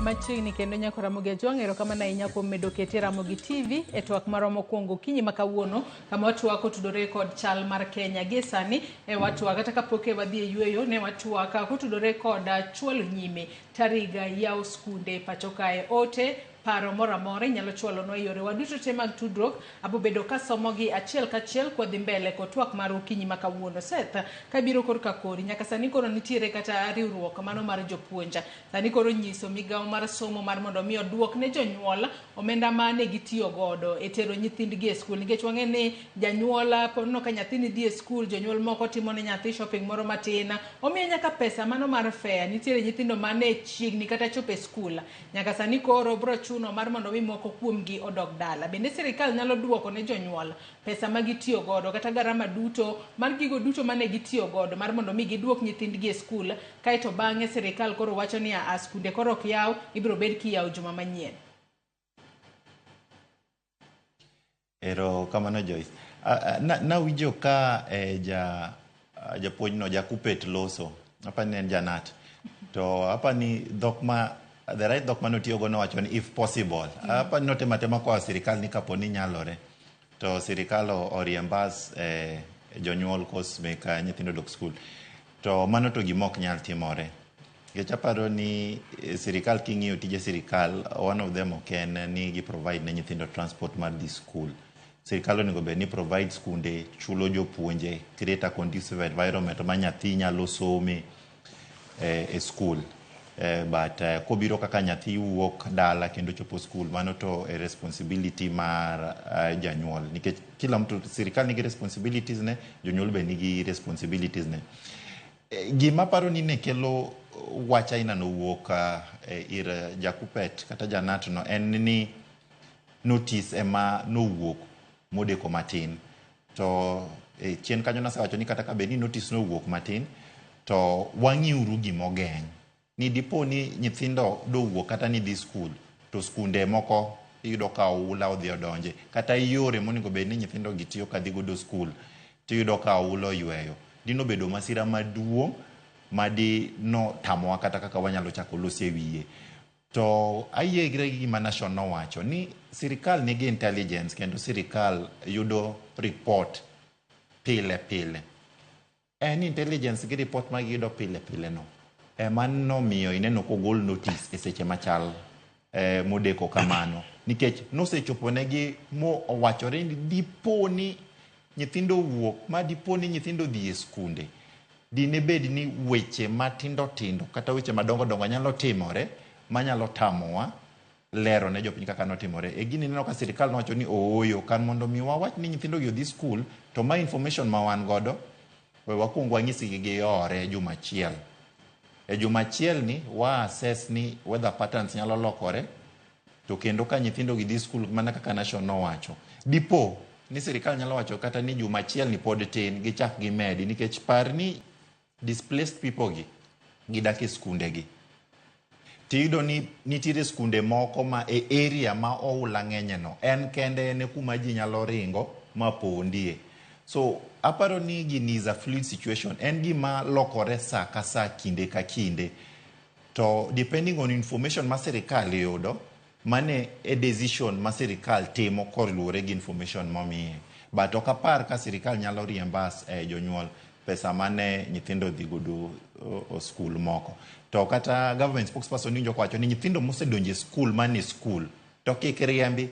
Machiegni kendo nyako Ramogi Ajwang', erokamano ahinya kuom medo kete Ramogi TV e twak marwa mokwongo okinyi ma kawuono kama watwak otudore kod chal mar Kenya. Gie sani e watwak kata kapok e wadhi e yueyo ne watwak kotudore kod chwalo nyime tariga yawo skunde pacho kae. Ote paro moro amora inyalo chwalonwa e yorewa duto te mag tudruok. Abobedo kasomogi achiel kachiel kwadhi mbele kod twak mar okinyi ma kawuono. Seth, kabiro korka kori, nyaka sani koro nitiere kata riwruok mano mar jopuonj. Sani koro nyiso migawo mar somo mar mondo mi oduok ne jonyuol omenda mane gitiyo godo e tero nyithindgi e skul. Nikech wang'e ni janyuol ponono ka nyathini dhi e skul, jonyuol moko timo ne nyathi shopping moro matin, omiye nyaka pesa mano mar fare. Nitiere nyithindo mane chiegni kata chopo e skul. Nyaka sani koro bro chuno mar mondo mi moko kuomgi odog dala. Bende sirikal nyalo duoko ne jonyuol pesa ma gitiyo godo kata garama duto mar gigo duto mane gitiyo godo mar mondo mi giduok nyithindgi e skul, kaeto bang'e sirikal koro wacho ni a skunde koro ok yaw, ibiro bed kiyawo juma manyien. Ero kamano Joyce. Nawinjo ka japuonj no Jakupet loso, apa ni en janat. To apa ni dhok ma the right dhok manotiyogo nowacho ni if possible. Apa ni notemo atema koa sirikal ni kapo ni nyalore. To sirikal o reimburse jonyuol cost mek nyithindo dok skul. To mano to gima ok nyal timore. Nikech aparo ni sirikal king'iyo tije sirikal, one of them ok en ni gi provide ne nyithindo transport mar dhi skul. Sirikal onego bed ni provide skunde, chulo jopuonje, create a conducive environment ma nyathi nyalo some e skul. But kobiro kaka nyathi wuok dala kendo chopo skul, mano to e responsibility mar janyuol. Nikech kila mtu, sirikal nigi responsibilities ne, jonyuol be nigi responsibilities ne. Gima paro ni ne kelo wach aina no wuok ir Jakupet kata janat no en ni notice ema nowuok modeko matin. To chien kanyo nasewacho ni kata ka bed ni notice nowuok matin, to wang'iuru gimogeng'. Ni dipo ni nyithindo dowuok kata ni dhi skul, to skunde moko iyudo ka oula odhi odonje. Kata yore monego bed ni nyithindo gi tiyo kadhi godo skul, tiyudo ka oula oyweyo. Dino bedo masira maduong' madi no tamowa kata kaka wanyalo chako loso e wiye. To ayiegre gi gima Nation nowacho ni sirikal nigi intelligence kendo sirikal yudo report pile pile. En intelligence gi report ma giyudo pile pile no ema nomiyo ineno kogol notice e seche machal modeko kamano. Nikech nosechopo negi mo owachore ni dipo ni nyithindo wuok, ma dipo ni nyithindo dhi e skunde, dine bed ni weche matindo tindo kata weche madongo dongo nyalo timore manyalo tamowa lero ne jopiny kaka notimore. E gini ineno ka sirikal nowacho ni ooyo, kar mondo mi wawach ni nyithindo gi odhi skul, to ma information ma wan godo, we wakuong wanyisgi giore juma achiel. E juma achiel ni wa assess ni weather patterns nyalo lokore, to kendo ka nyithindo gi dhi skul mana kaka Nation nowacho. Dipo ni sirikal nyalo wacho kata ni juma achiel ni pod tin, gichak gimedi, nikech par ni displaced people gi gidak e skunde gi. Tiyudo ni nitiere skunde moko ma e area ma oula ng'enye no, en kende en e kuma ji nyalo ringo ma pondie. So aparo ni gini is a fluid situation, en gima lokore sa ka sa, kinde ka kinde. To depending on information ma sirikal yudo, mane e decision ma sirikal timo koluwore gi information momiye. But ok apar ka sirikal nyalo reimburse jonyuol pesa mane nyithindo dhi godo skul moko. To kata government spokesperson winjo kowacho ni nyithindo mosedonjo e skul mane skul to kik riembi.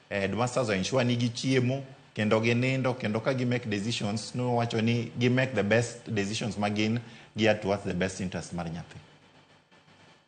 Headmasters ensure ni gichiemo kendo ginindo, kendo ka gi make decisions, nowacho ni gi make the best decisions ma gin geared towards the best interest mar nyathi.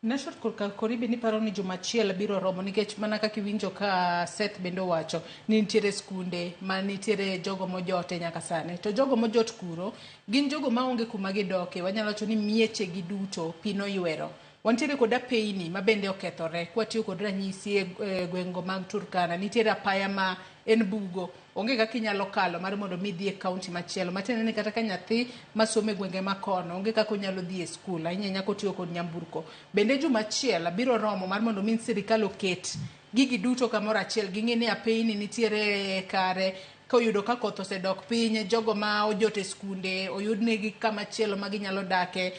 Nation korka koribi ni paro ni juma achiel biro romo, nikech mana kaka iwinjo ka Seth bende owacho ni nitiere skunde ma nitiere jogo mojote nyaka sani, to jogo mojot kuro gin jogo maonge kuma gidoke. Wanyalo wacho ni mieche gi duto pi noywero. Wantiere kod apeyni ma bende okethore. Kwatiyo kod ranyisi e gwengo mag Turkana, nitiere apaya ma en bugo, onge kaka inyalo kalo mar mondo mi idhi e kaunti machielo. Matiende ni kata ka nyathi masomo e gwenge makono onge kaka onyalo dhi e skul, ahinya ahinya kotiyo kod nyamburko. Bende juma achiel biro romo mar mondo mi sirikal oket gigi duto kamoro achiel, ging'e ni apeyni nitiere kare, koyudo ka koth osedok piny, jogo ma ojot e skunde oyudnegi kama chielo ma ginyalo dake,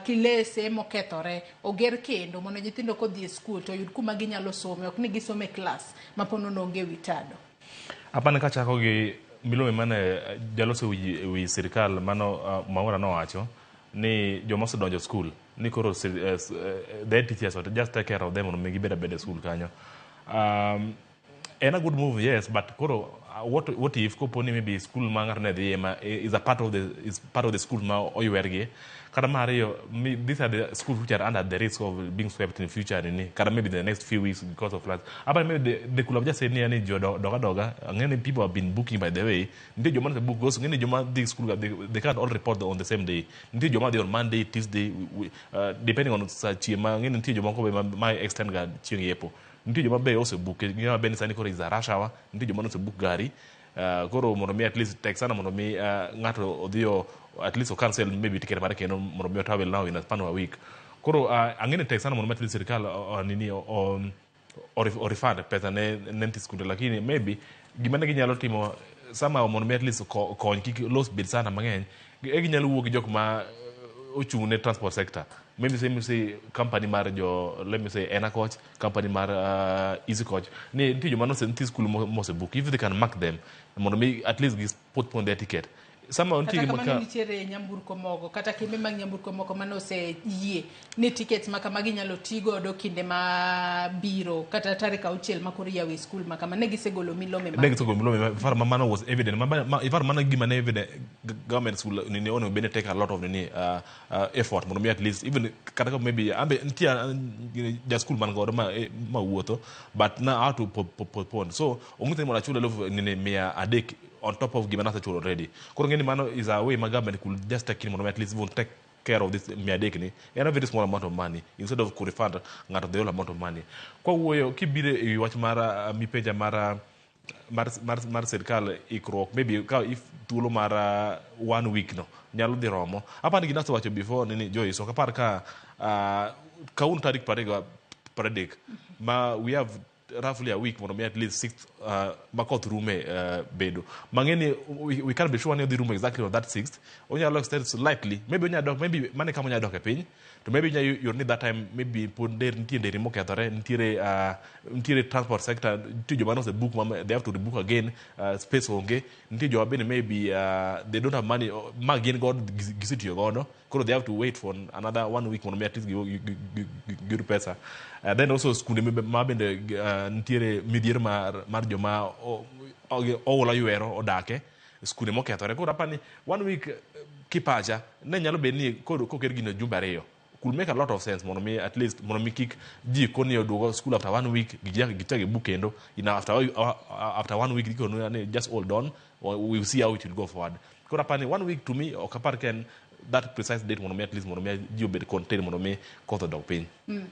kilese mokethore oger kendo mondo nyithindo kodhi e skul to oyud kuma ginyalo some, ok ni gisomo e klas ma po nono onge wi tado. Apani kachako gi milome mane jaloso wi sirikal mano Mwaura nowacho ni joma osedonjo skul ni koro the head teachers just take care of them mondo mi gibed abeda e skul kanyo. En a good move, yes, but koro what if kopo ni maybe school ma ng'ato ne dhiye ma is a part of the is part of the school ma oywergi. Kata mar ariyo, these are the schools which are under the risk of being swept in future nini, kata maybe the next few weeks because of floods. Apa maybe they could have just said ni yani jo doga doga, ng'eni people have been booking, by the way. Nitie joma ne book goes, ng'eni joma dhi school, they can't all report on the same day. Nitie joma dhi on Monday, Tuesday, depending on sa chieng' ma ng'eni nitie joma be ma extend ga chieng' yepo. Nitie joma be ose book, ng'eni be ni sani koro is a rush hour, nitie joma ose book gari. Koro mondo mi at least tek sana mondo mi ng'ato odhi at least o cancel maybe ticket mare kendo mondo mi o travel now in a span of a week. Koro ang'e ni tek sana mondo mi at least sirikal nini o refund pesa ne nyithi skunde, lakini maybe Gima ne ginyalo timo somehow mondo mi at least kony kik loss bed sana mang'eny, e ginyalo wuo gi jok ma ochung' ne transport sector. Maybe say, let me say company mar jo, let me say Ena Coach, company mar Easy Coach. Ni nitie joma nose nitie school mose book. If they can mark them, mondo mi at least gi postpone their ticket. Somehow nitie Kata gima kamano ka nitiere nyamburko moko kata kembe mag nyamburko moko mane oseyie ni tickets ma kamagi inyalo ti godo kinde ma biro kata tarik 6 ma koro iyawo e skul ma kama ne gisegolo milome ne gisegolo milome far ma mano was evident ma mano gima ne evident government school nini onego bed ni take a lot of nini effort mondo mi at least even kata ka maybe ambe nitie ja school man godo ma, ma wuotho but now how to postpone, so ong'ise ni mondo achul 300,000 on top of gima nasechulo already. Koro ng'eni mano is a way ma government could just take in mondo mi at least even take care of this 300 ni en a very small amount of money instead of kurefund ng'ato the whole amount of money. Kwa wuoyo kibiro e wach mar mipenja mar mar sirkal ikruok, maybe ka if thuolo mar one week no nyalo dhi romo, apani gima nasewacho before nini Joyce, ok apar ka kawuono tarik 23 ma we have roughly a week mondo mi at least sixth ma koth rume bedo mang'eni we can't be sure ni odhi rumo exactly on that sixth. Onyalo extend slightly, maybe onyalo dok, maybe mane kama onyalo dok e piny to maybe inyalo yudo ni that time maybe pod nitie nderni mokethore, nitiere transport sector, nitie joma nose book ma they have to rebook again, space onge, nitie joma bende maybe they don't have money ma gin godo gisetiyo godo, koro they have to wait for another one week mondo mi at least giyud pesa. Then also skunde ma bende nitiere midhiero mar joma oula ywero odake skunde mokethore. Koro apani one week kipacha ne nyalo bedo ni koket gino jumbe 2 could make a lot of sense mondo mi at least mondo mi kik ji koni oduogo school after one week gichak gibook kendo after one week gikono ni just hold on, we will see how it will go forward. Koro apani one week to me ok apar ka en that precise date mondo mi at least mondo mi ji obed contained mondo mi koth odok piny.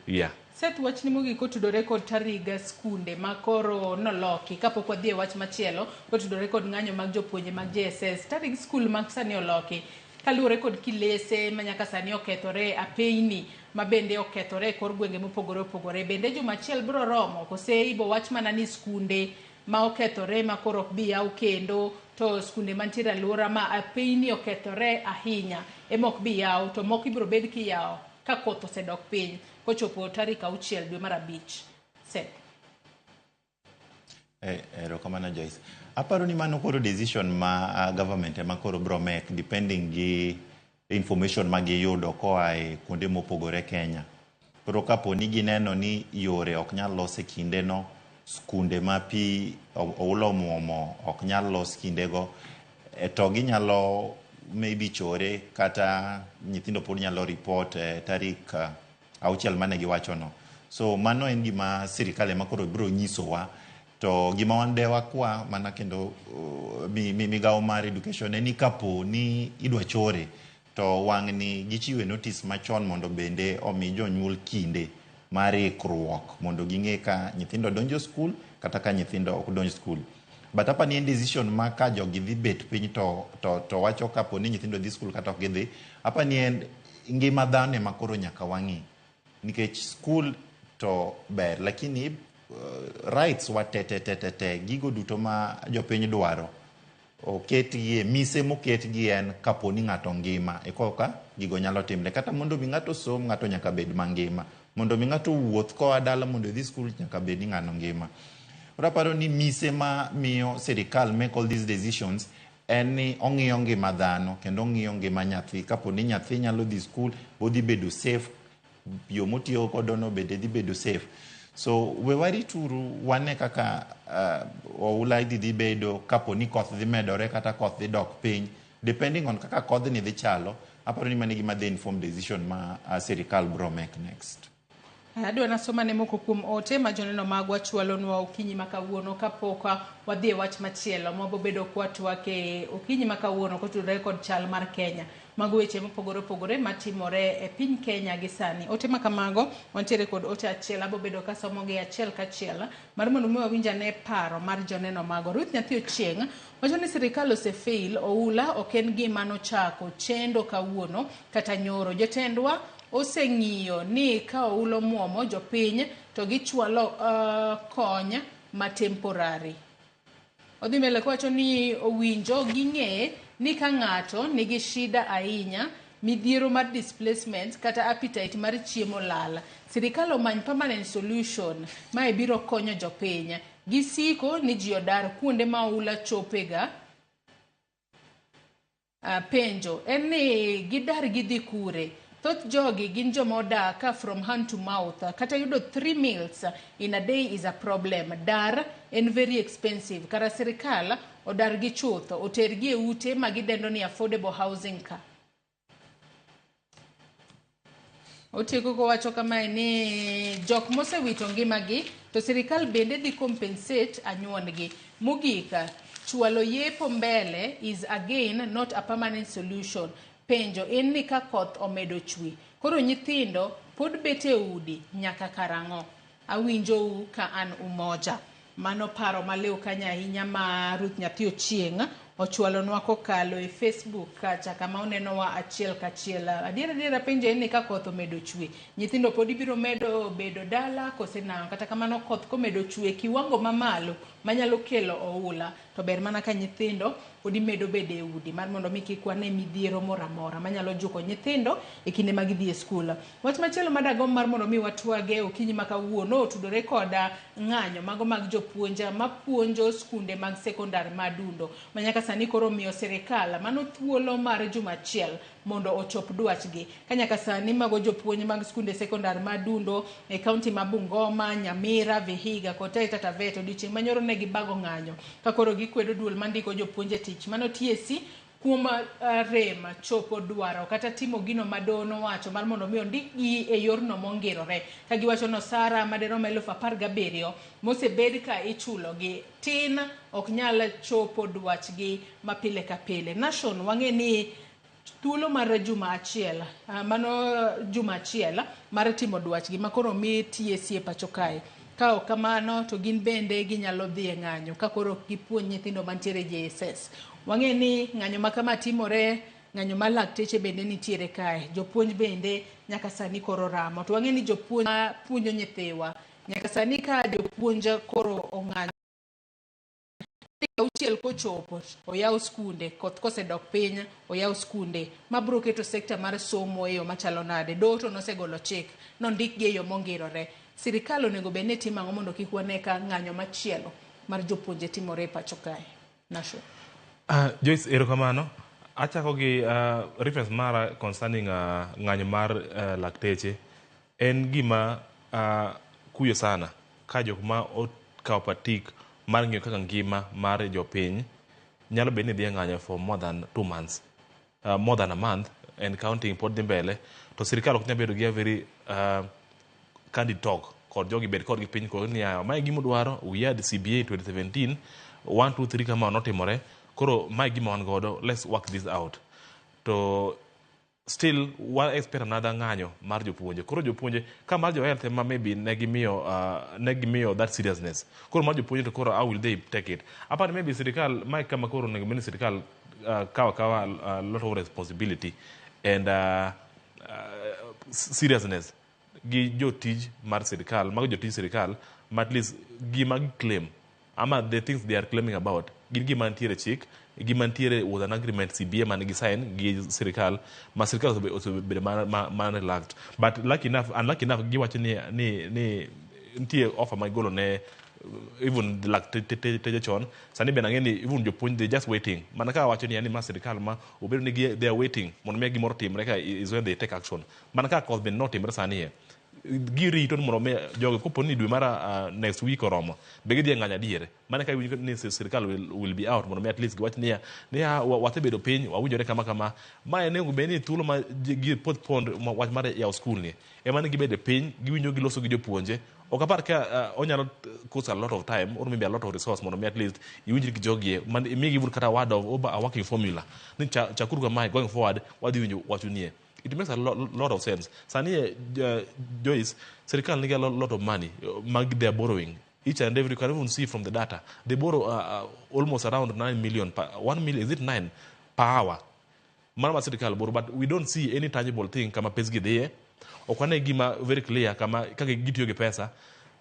Yeah. Seth, wachni mogik kotudore kod tarig skunde ma koro noloki kapok wadhi e wach machielo kotudore kod ng'anyo mag jopuonje mag JSS. Tarig skul ma sani oloki kaluwore kod kilese ma nyaka sani okethore, apeyni ma bende okethore e kor gwenge mopogore opogore. Bende juma achiel biro romo kose ibo wach mana ni skunde ma okethore ma koro ok bi yaw kendo, to skunde mantiere alwora ma apeyni okethore ahinya ema ok bi yaw, to moko ibiro bed kiyawo ka koth osedok piny kochopo tarik 6 dwe mar 5. Seth. Erokamano Joyce. Aparo ni mano koro decision ma government ema koro bro make depending gi information ma giyudo koa e kuonde mopogore Kenya. Koro kapo ni gineno ni yore ok nyal los e kindeno, skunde ma pi oula omuomo ok nyal los kindego, to ginyalo maybe chore kata nyithindo pod nyalo report tarik 6 mane giwachono. So mano en gima sirikal ema koro biro nyisowa. To gima wan de wakwa mana kendo migawo mar education en ni kapo ni idwa chore to wang'ni gichiwe notice machon mondo bende omi jonyuol kinde mar ikruok mondo ging'e ka nyithindo donjo skul kata ka nyithindo ok donj skul. But apa ni en decision ma ka jogi dhi bet piny to wacho kapo ni nyithindo dhi skul kata ok gidhi, apa ni en ngima dhano ema koro nyaka wang'i. Nikech skul to ber, lakini rights wa te te te te te gigo duto ma jopiny dwaro oketgie mise moketgi en kapo ni ng'ato ngima e koka gigo nyalo timre. Kata mondo mi ng'ato som, ng'ato nyaka bed mangima. Mondo mi ng'ato wuoth koa dala mondo odhi skul nyaka bed ni ng'ano ngima. Koro aparo ni mise ma miyo sirikal make all these decisions en ni ong'iyo ngima dhano kendo ong'iyo ngima nyathi. Kapo ni nyathi nyalo dhi skul, bodhi bedo safe, yo motiyo godo no bende dhi bedo safe. So we warituru wane kaka oula dhi bedo kapo ni koth dhi medore kata koth dhi dok piny, depending on kaka kodhni dhi chalo. Aparo ni mano e gima dhi inform decision ma sirikal bro make next. Adwa nasoma ne moko kuom ote ma joneno magwa chwalonwa okinyi ma kawuono kapok wadhi e wach machielo mabobedo kwatwak e okinyi ma kawuono kotudore kod chal mar Kenya. Mago weche mopogore opogore matimore e piny Kenya gi sani. Ote ma kamago wantiere kod ote achiel abobedo kasomogi achiel kachiel mar mondo mi wawinj ane paro mar joneno mago. Ruth Nyathi Ochieng' wacho ni sirikal osefail, oula ok en gima nochako chendo kawuono kata nyoro. Jotendwa oseng'iyo ni ka oula omuomo jopiny to gichwalo kony ma temporary. Odhi mbele kowacho ni owinjo ging'e ni ka ng'ato nigi shida ahinya, midhiero mar displacement kata appetite mar chiemo lal. Sirikal omany permanent solution mae biro konyo jopiny. Gisiko ni ji odar kuonde ma oula chopega. Penjo en ni gidar gidhi kure? Thoth jogi gin joma odak ka from hand to mouth. Kata yudo 3 meals in a day is a problem. Dar en very expensive. Kara sirikal odar gi chuth, otergi e ute ma gidendo ni affordable housing ka. Otieko kowacho kamae ni jok mosewito ngimagi to sirikal bende dhi compensate anyuondgi. Mogik, chwalo yepo mbele is again not a permanent solution. Penjo en ni ka koth omedo chwe, koro nyithindo pod bet e udi nyaka karang'o? Awinjou ka an Umoja. Mano paro maliw kanyo ahinya ma Ruth Nyathi Ochieng' ochwalonwa kokalo e Facebook kacha kama onenowa achiel kachiel. Adier adiera penjo en ni ka koth omedo chwe, nyithindo pod ibiro medo bedo dala kose nang'o? Kata kamano koth komedo chwe kiwango mamalo manyalo kelo oula, to ber mana ka nyithindo pod imedo bedo e udi mar mondo mi kik wane midhiero moro amora manyalo juko nyithindo e kinde ma gidhi e skul. Wach machielo madagomb mar mondo mi watwage okinyi ma kawuono otudore koda ng'anyo mago mag jopuonj mapuonjo skunde mag sekondar ma Adundo ma nyaka sani koro miyo sirikal mano thuolo mar juma achiel mondo ochop dwachgi. Ka nyaka sani mago jopuonj mag skunde sekondar ma Adundo e kaunti ma Bungoma, Nyamira, Vihiga kod Taita Taveta odiochieng' manyoro ne gibago ng'anyo ka koro gikwedo duol mandiko jopuonj e tich mano TSC kuom rem chopo dwaro kata timo gino ma doho nowacho mar mondo mi ondikgi e yorno mongirore ka giwacho ni osara maderom 17,000 mosebed ka ichulogi tin ok nyal chopo dwachgi ma pile ka pile. Nation wang'e ni thuolo mar juma achiel, mano juma achiel mar timo dwachgi ma koro mi TSC e pacho kae. Ka ok kamano to gin bende ginyalo dhi e ng'anyo ka koro ok gipuonj nyithindo mantiere JSS. Wang'e ni ng'anyo ma kama timore, ng'anyo mar lakteche bende nitiere kae, jopuonj bende nyaka sani koro ramo. To wang'e ni jopuonj ma puonjo nyithiwa nyaka sani ka jopuonj koro ong'anyo auchiel kochopo oyaw skunde, koth kosedok piny oyaw skunde, ma biro keto sekta mar somo e yo machalo nade? Doho to nosegolo chik nondikgi e yo mongirore. Sirikal onego bed ni timo ang'o mondo kik wane ka ng'anyo machielo mar jopuonje timore e pacho kae? Nashon. Joyce, erokamano. Achako gi reference mara concerning ng'anyo mar lakteche. En gima kuyo sana ka jok ma okawo patik mar ng'iyo kaka ngima mar jopiny nyalo bedo ni dhi e ng'anyo for more than 2 months, more than a month and counting pod dhi mbele, to sirikal ok nyal bedo gi a very candid talk kod jogi, bed kodgi piny kod ni mae gima udwaro. We had CBA 2017 1 2 3 kama notimore, koro mae gima wan godo, let's work this out. To still wa expect another ng'anyo mar jopuonje. Koro jopuonje ka mar jo health ema maybe ne gimiyo that seriousness, koro mar jopuonje to koro how will they take it? Apani maybe sirikal mae kama koro onego bed ni sirikal kawa a lot of responsibility and seriousness gi jotij mar sirikal, mago jotij sirikal ma at least gima gi claim ama the things they are claiming about gin gima nitiere chik, gima nitiere was an agreement CBA mane gi sign gi sirikal ma sirikal osebedo ma relaxed. But lucky enough, unlucky enough, giwacho ni nitie offer ma gigolo ne even lakteche chon. Sani bende ang'e ni even jopuonj, they just waiting mana ka wacho ni ma sirikal ma obedo ni they are waiting mondo mi gimoro timre ka is when they take action. Mana ka koth bende notimre sani e girito ni mondo mi jogi kopo ni dwe mar next week oromo be gidhi e ng'anyo adier. Mana ka iwinjo ni sirikal will be out mondo mi at least giwach niya wasebedo piny wawinjore kama kama ma en onego bed ni thuolo ma gi postpone wach mar yawo skul ni ema ne gibedo piny giwinjo giloso gi jopuonje. Ok apar ka onyalo cost a lot of time or maybe a lot of resource mondo mi at least iwinjri gi jogi man imigi even kata word of a working formula ni chakuru kamae, going forward wadhi winjo wachu nie. It makes a lot of sense. Sani Joyce, sirikal nigi a lot of money mag they are borrowing each and every, you can even see from the data they borrow almost around 9 million per, 1 million, is it 9 per hour mano ma sirikal borrow, but we don't see any tangible thing kama pes gi dhiye. Ok wane gima very clear kama kaka gitiyo gi pesa.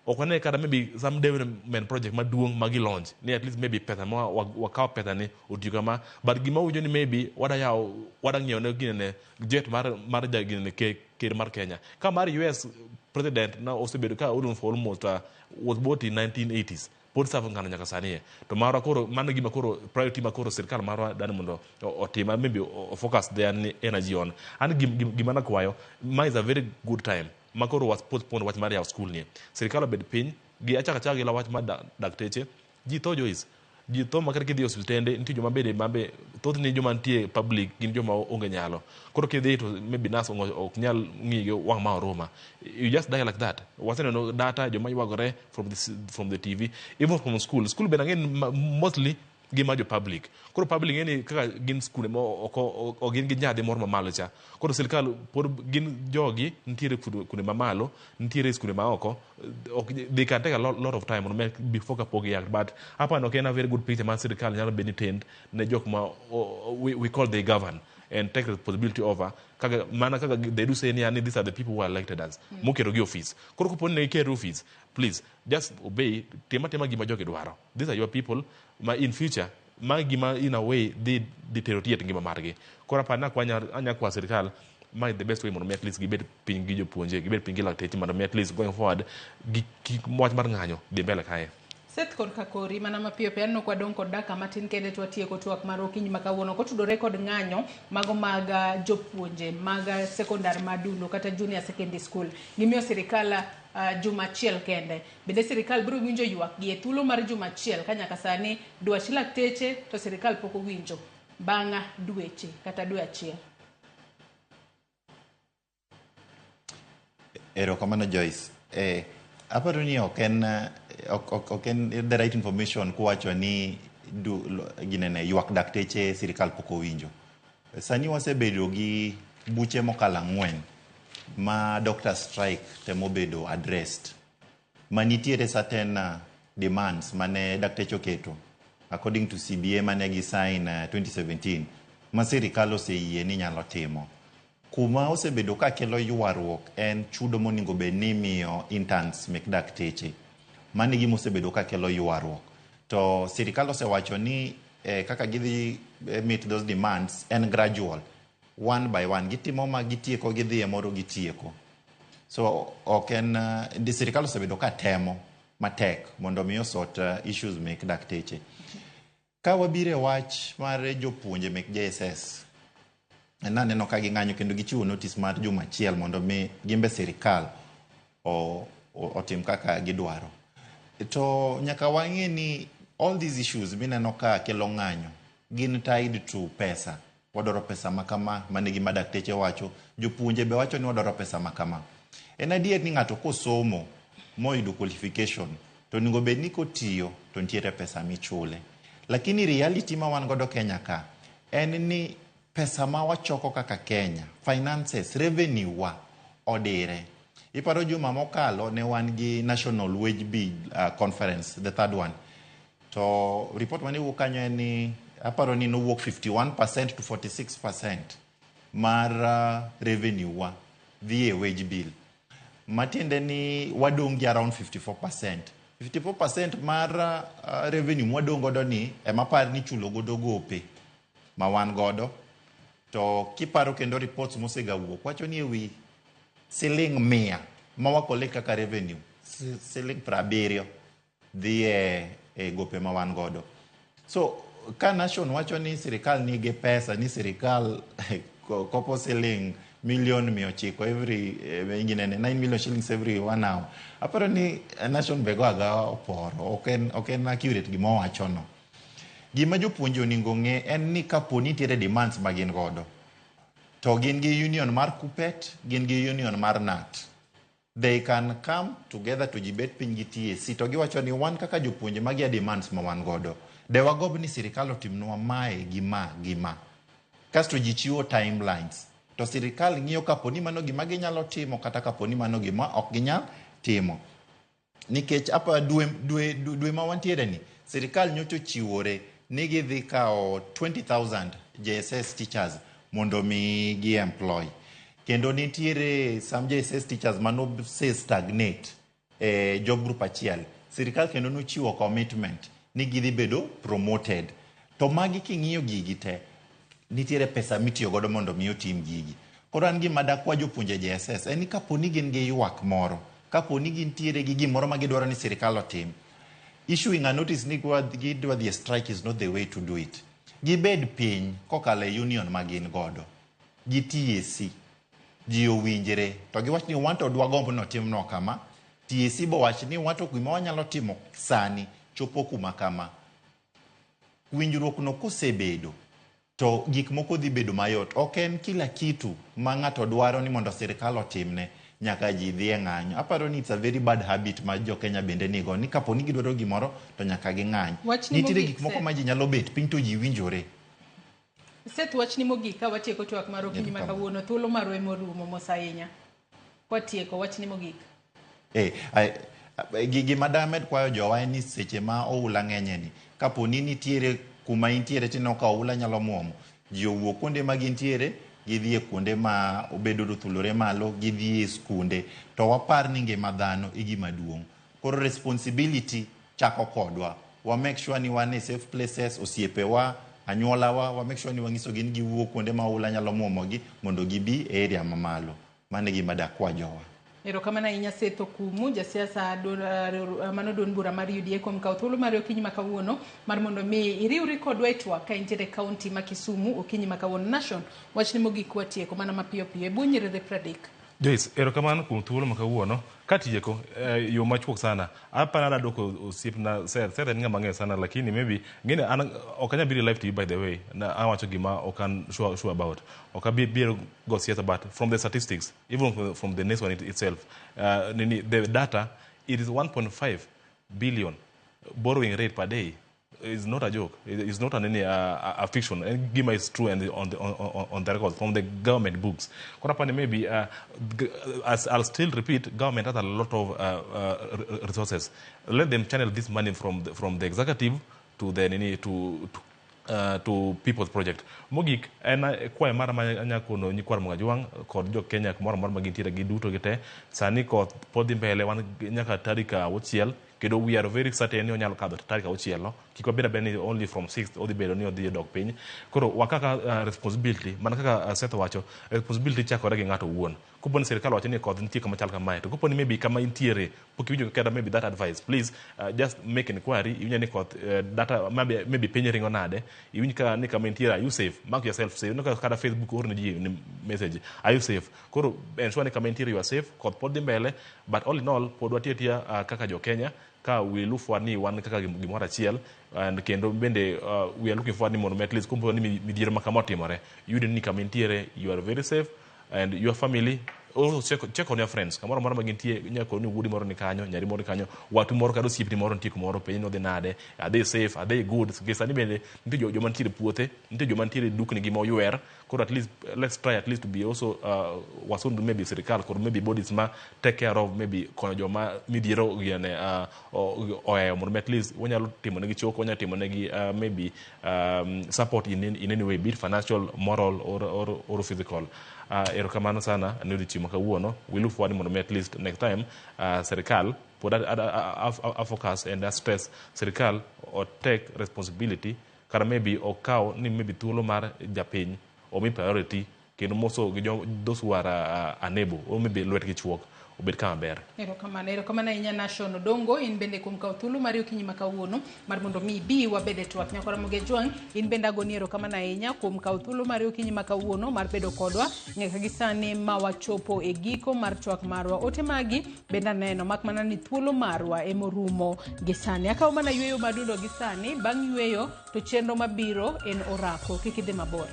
Ok wane kata maybe some development project maduong' ma gi launch ni at least maybe pesa ma wakawo pesa ni otiyo kama, but gima winjo ni maybe wada yawo wada ng'iewo ne ginene jet mar ja ginene ker mar Kenya ka mar US president na osebedo ka orumo for almost was bought in 1980s pod serve ngano nyaka sani e to marwa. Koro mano gima koro priority ma koro sirikal marwa dani mondo otim, maybe o focus their energy on. An gima nakwayo, ma is a very good time ma koro was postpone wach mar yawo school ni, sirikal obed piny gi achaka achaka gi la wach mar dakteche. Ji tho, Joyce, ji tho makata kidhi e osiptende nitie joma bede mabe thothne joma nitie public gin joma onge nyalo. Koro kidhi to maybe nurse ok nyal ng'iyi gi wang' ma oruma, you just die like that. Waseneno data joma ywagore from the TV, even from school. School bende ang'e ni mostly gima jo public. Koro public ng'e ni kaka gin skunde ma ok gin gi nyadhi moro mamalo cha. Koro sirikal pod gin jogi nitiere kuonde mamalo, nitiere skunde ma oko ok, they can take a lot of time mondo before kapok giact, but hapa ok en a very good picture mar sirikal nyalo bedo ni tend ne jok ma we call they govern and take responsibility over kaka mana kaka they do say ni these are the people who are elected us moketo gi office. Koro kopo ni ne giketo office, please just obey, tim atima gima jogi dwaro. These are your people ma in future ma gima in a way dhi deteriorate ngima margi. Koro apani nakwanya anya kwa sirikal ma the best way mondo mi at least gibed piny gi jopuonje, gibed piny gi lakteche, mondo mi at least going forward gi kik wach mar ng'anyo dhi mbele kae. Seth kod Kakori, mana mapiyo piyo aneno kwadong' kod dakika matin kende to watieko twak mar okinyi ma kawuono kotudore kod ng'anyo mago mag jopuonje mag sekondar madundo kata junior secondary school. Gimiyo sirikal juma achiel kende. Bende sirikal biro winjo ywak gi e thuolo mar juma achiel ka nyaka sani dwach lakteche to sirikal pok owinjo bang' dweche kata dwe achiel? Erokamano, Joyce. Aparo ni ok en ok en the right information kuwacho ni ginene ywak dakteche sirikal pok owinjo. Sani wasebedo gi buche mokalo 4 ma doctor strike temo bedo addressed. Ma nitiere certain demands mane dakteche oketo according to CBA mane gi sign 2017 ma sirikal oseyie ni nyalo timo. Kuma osebedo ka kelo ywaruok en chudo monego bed ni imiyo interns mek dakteche. Mano e gima osebedo ka kelo ywaruok. To sirikal osewacho ni kaka gidhi meet those demands en gradual. One by one. Gitimo ma gitieko, gidhi e moro gitieko. So ok en sirikal osebedo ka temo matek mondo mi osort issues mek dakteche. Ka wabiro e wach mar jopuonje mek JSS, naneno ka ging'anyo kendo gichiwo notice mar juma achiel mondo mi gimbe sirikal otim kaka gidwaro. To nyaka wang'e ni all these issues mineno ka kelo ng'anyo gin tied to pesa. Wadwaro pesa makama, mano e gima dakteche wacho. Jopuonje be wacho ni wadwaro pesa makama. En adier ni ng'ato kosomo moyudo qualification to onego bed ni kotiyo to nitiere pesa michule. Lakini reality ma wan godo Kenya ka en ni pesa ma wachoko kaka Kenya, finances, revenue wa odire. Iparo juma mokalo ne wan gi National Wage Bill Conference, the third one. To report mane wuok kanyo en ni aparo ni nowuok 51% to 46% mar revenue wa dhi e wage bill. Matiende ni wadong' gi around 54%. 54% mar revenue mwadong' godo ni ema apar ni ichulo godo gope ma wan godo. To kiparo kendo reports mosegawuok wacho ni ewi siling 100 ma wa collect kaka revenue, siling 70 dhi e gope ma wan godo. So ka Nation wacho ni sirikal nigi pesa, ni sirikal kopo siling milion 900 every ginene 9 million shillings every one hour. Aparo ni Nation be go agawa oporo, ok en accurate gima owacho no. Gima jopuonje onego ng'e en ni kapo ni nitiere demands ma gin godo, to gin gi union mar KUPPET, gin gi union mar KNUT. They can come together to gibet piny gi TSC to giwacho ni wan kaka jopuonje magi e demands ma wan godo. De wagomb ni sirikal otimnwa mae gi ma gi ma. Kasto ji chiwo timelines. To sirikal ng'iyo kapo ni mano gima ginyalo timo kata kapo ni mano gima ok ginyal timo. Nikech apa dwe ma wantiere ni, sirikal nyocha ochiwore ni gidhi kawo 20,000 JSS teachers mondo mi gi employ. Kendo nitiere some JSS teachers mano se stagnate. e job group achiel, sirikal kendo nochiwo commitment ni gidhi bedo promoted. To magi king'iyo gigi te, nitiere pesa mitiyo godo mondo mi otim gigi. Koro an gima dakwa jopuonje JSS en ni kapo ni gin gi ywak moro, kapo ni gintiere gi gimoro ma gidwaro ni sirikal otim, issuing a notice ni gidwa dhi e strike is not the way to do it. Gibed piny kokalo e union ma gin godo, gi TSC, ji owinjre to giwach ni wan to dwagomb ni otimnwa kama, TSC bowach ni wan to gima wanyalo timo sani chopo kuma kama. Winjruok no kosebedo to gik moko dhi bedo mayot. Ok en kila kitu ma ng'ato dwaro ni mondo sirikal otimne nyaka ji dhi e ng'anyo. Aparo ni it's a very bad habit ma jo Kenya bende nigo ni kapo ni gidwaro gimoro to nyaka ging'any. Wachni Nitiere mogik, gik moko Seth. ma ji nyalo bet piny to ji winjore. Seth, wachni mogik ka watieko twak mar okinyi ma kawuono, thuolo marwa ema orumo mos ahinya. Kwatieko, wachni mogik. Gima damed kwayo jowa en ni seche ma oula ng'enye ni, kapo ni nitiere kuma intiere tineno ka oula nyalo muomo, ji owuok kuonde ma gintiere, gidhi e kuonde ma obedo othulore malo, gidhi e skunde, to wapar ni ngima dhano e gima duong'. Koro responsibility chako kodwa. Wa make sure ni wan e safe places, osiepewa, anyuolawa, wa make sure ni wang'isogi ni giwuok kuonde ma oula nyalo muomogi mondo gibi e area mamalo. Mano e gima dakwa jowa. Erokamano ahinya Seth Okumu, jasiasa mano duond bura mar UDA kuom kawo thuolo mari okinyi ma kawuono mar mondo mi iriwri kodwa e twak ka intiere e kaunti ma Kisumu okinyi ma kawuono. Nation, wachni mogik watieko mana mapiyo piyo e bwo nyiriri 30. Joyce, erokamano kuom thuolo ma kawuono. Katieko, yo machuok sana. Aparo adwa duoko osiepna Seth. Seth en ng'ama ang'eyo sana lakini maybe ng'eni an ok anyal biro e live TV by the way. Na awacho gima ok an sure about. Ok abi biro go siasa but from the statistics, even from the next one itself, nini, the data, it is 1.5 billion borrowing rate per day. It's not a joke. It's not a fiction. And Gima is true and on the record from the government books. Koro apani maybe, as I'll still repeat, government has a lot of resources. Let them channel this money from the executive to the nini, to People's Project. Mogik en kwayo mara ma anya kono nyikwa Ramogi Ajwang' kod jo Kenya kumoro amora ma gintiere giduto gite. Sani koth pod dhi mbele, wan nyaka tarik 6, kendo we are very certain ni onyalo kadho tarik 6 no. Kik wabed abeda ni only from 6 odhi bedo ni odhi dok piny. Koro wakaka responsibility, mana kaka Seth owacho, responsibility chakore gi ng'ato owuon. Kopo ni sirikal owacho ni koth nitie kama chal kamae, to kopo ni maybe kama intiere pok iwinjo kata maybe that advice, please just make inquiry. Iwinjo ni koth data maybe piny ringo nade, iwinj ka ni kama intiere, are you safe? Mark yourself safe. Ineno kata Facebook or ne ji ni message, are you safe? Koro ensure ni kama intiere you are safe. Koth pod dhi mbele, but all in all pod watiyo atiya kaka jo Kenya ka we look forward ni wan kaka gimoro achiel, and kendo bende we are looking forward ni mondo at least kompo ni midhiero ma kama otimore, iyudo ni kama intiere you are very safe and your family. Also check on your friends kamoro amora ma gintie. Inyalo koni ni wuodi moro ni kanyo, nyari moro ni kanyo, watu moro kata osiepni moro nitie kumoro, penj ni odhi nade, are they safe, are they good? Nikech sani bende nitie joma nitiere puothe, nitie joma nitiere dukni gi ma oywer. Koro at least let's try at least to be also wasund maybe sirikal kod maybe bodies ma take care of maybe konyo joma midhiero gine ohewo, mondo at least wanyalo timo negi choko, wanyalo timo negi maybe support in any way, be it financial, moral or physical. Erokamano sana ne odiochieng' ma kawuono. We look forward mondo mi at least next time sirikal pod a focus and a stress sirikal o take responsibility, kata maybe okaw ni maybe thuolo mar japiny omi priority, kendo moso gi those who are unable or maybe lwetgi chuok obed kama ber. Erokamano, erokamano ahinya Nation Odongo, in bende kuom kawo thuolo mari okinyi ma kawuono mar mondo mi ibi wabed e twak. Nyakwa Ramogi Ajwang', in bende agoni erokamano ahinya kuom kawo thuolo mari okinyi ma kawuono mar bedo kodwa nyaka gi sani ma wachopo e giko mar twak marwa. Ote magi bende aneno, mak mana ni thuolo marwa emorumo gi sani. Akawo mana yweyo madundo gi sani, bang' yweyo to chenro mabiro en orako. Kik idhi mabor.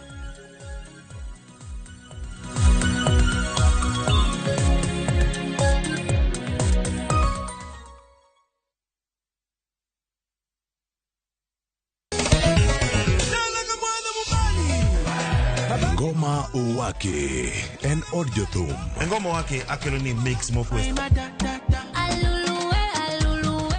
Ngoma Owake en od jothum. Ngoma Owake akelo ni mix mofwes.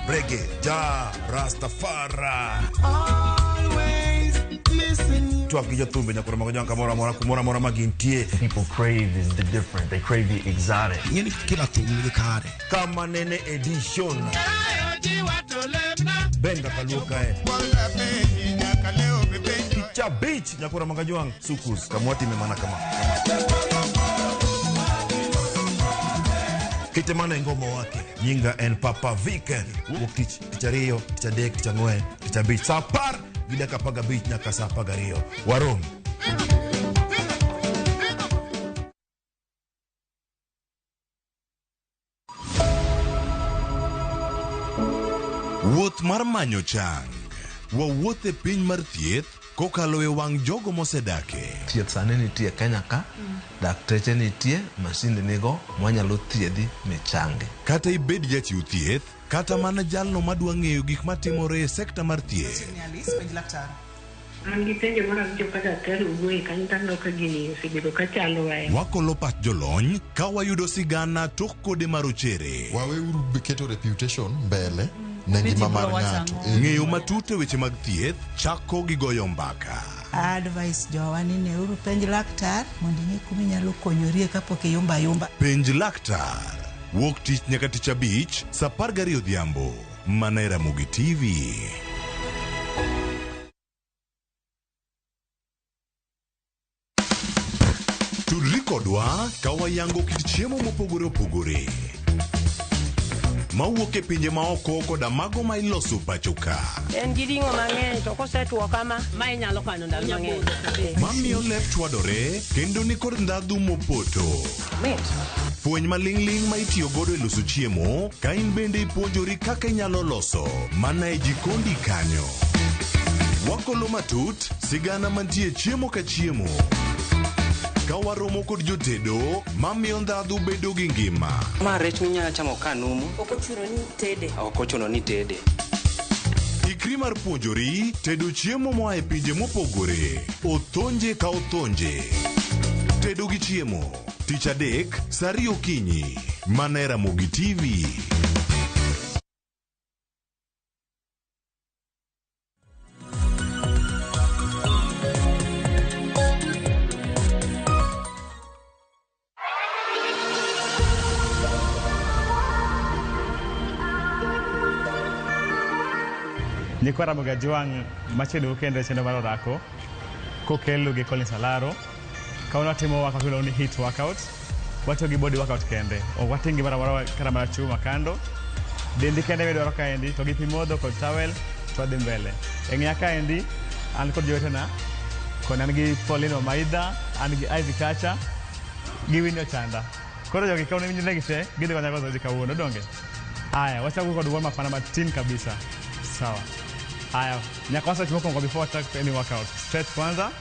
Reggae, ja, Rastafari. Always missing you. Twak gi jothumbe nyakoro mag jwang' kamoro amora kumoro amora ma gintie. People crave is the different. They crave the exotic. Ing'eni kila thum nigi kare. Kama nene edition. Benga kaluo kae. Tich abich nyakoro mag jwang' sukus kamwatime mana kama. Kete mana e ngoma wake. Nyinga en Papa Vic. Wuok tich, tich ariyo, tich adek, tich ang'wen, tich abich. Saa 10:15 nyaka saa 12. Warom. Wuoth mar manyo chang. Wawuoth e piny mar thieth kokalo e wang' jogo mosedake. Thieth sani nitie Kenya ka, dakteche nitie, masinde nigo, mwanyalo thiedhi michangi. Kata ibed jachiw thieth, kata mana jalno madwa ng'eyo gik matimore e sekta mar thieth. An gi penjo mar awinjo ka daktari owuoye kanyo to aneno ka gini osebedo ka chandowa ahinya. Wakolo pach jolony ka wayudo sigana tok kode marochere. Waweuru keto reputation mbele ne ngima mar ng'ato. Ng'eyo matut e weche mag thieth chako gi goyo mbaka. Advice jowa ni neuru penj laktar mondo ing'e kuma inyalo konyorie kapok iyumba ayumba. Penj laktar. Wuok tich nyaka tich abich saa 12 odhiambo. Mana e Ramogi TV. Tudri kodwa ka wayango kit chiemo mopogore opogore mawuok e pinje maoko koda mago ma iloso pacho ka. En gi ring'o mang'eny to kosetuo kama, ma inyalo kano ndalo mang'eny. Mamiyo lep chwadore kendo nikod ndhadhu mopoto. Fweny maling'ling' ma itiyo godo e loso chiemo ka in bende ipuonjori kaka inyalo loso mana e jikondi kanyo. Wakolo matut sigana mantie chiemo ka chiemo. Ka waromo kod jotedo mamiyo ndhadhu bedo gi ngima. Ma rech minyalo chamo ka numu. Ok ochuno ni tede. Ok ochuno ni tede. Ikri mar puonjori tedo chiemo moa e pinje mopogore. Othonje ka othonje. Tedo gi chiemo. Tich adek, saa 2 okinyi. Mana e Ramogi TV. Nyikwa Ramogi Ajwang' machiegni kendo e chenro mar orako kokelu gi Collins Alaro. Kawuono watimo workout miluongo ni HIIT workout. Watiyo gi body workout kende. Ok wating' gimoro amora kata mana chuma kando. Dendi kende midwaro kaendi to gi pi modho kod towel to wadhi mbele. E ng'eya kaendi an kod jowetena koni an gi Pauline Wamaidha, an gi Ivy Kacha gi Winnie Ochanda. Koro jogi kawuono iwinjo negi te gidhi konya go zoezi kawuono donge? Aya, wachako kod warm up mana matin kabisa. Sawa. Aya, nyaka wa stretch mokwongo before we start any workout. Stretch kwanza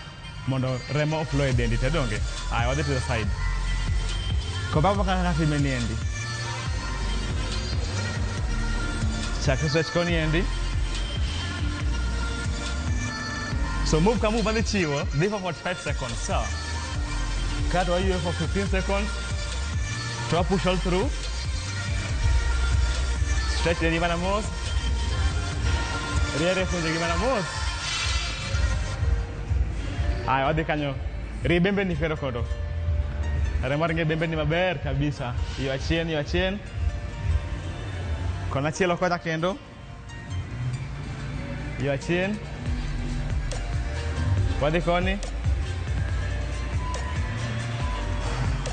mondo remo oflow e dendi te donge? Aya, wadhi to the side. Kobapo kaka time ni endi. Chak stretch koni endi. So move ka move madhi chiwo, dhi for 45 seconds. Sawa. Kato wayueyo for 15 seconds. To wa push all through. Stretch dendi mana mos. Riere fuonje gi mana mos. Aya, wadhi kanyo. Rie bembeni kendo kodo. Remo ringo e bembeni maber kabisa. Yo achien, yo achien. Kona chielo kocha kendo. Yo achien. Wadhi koni.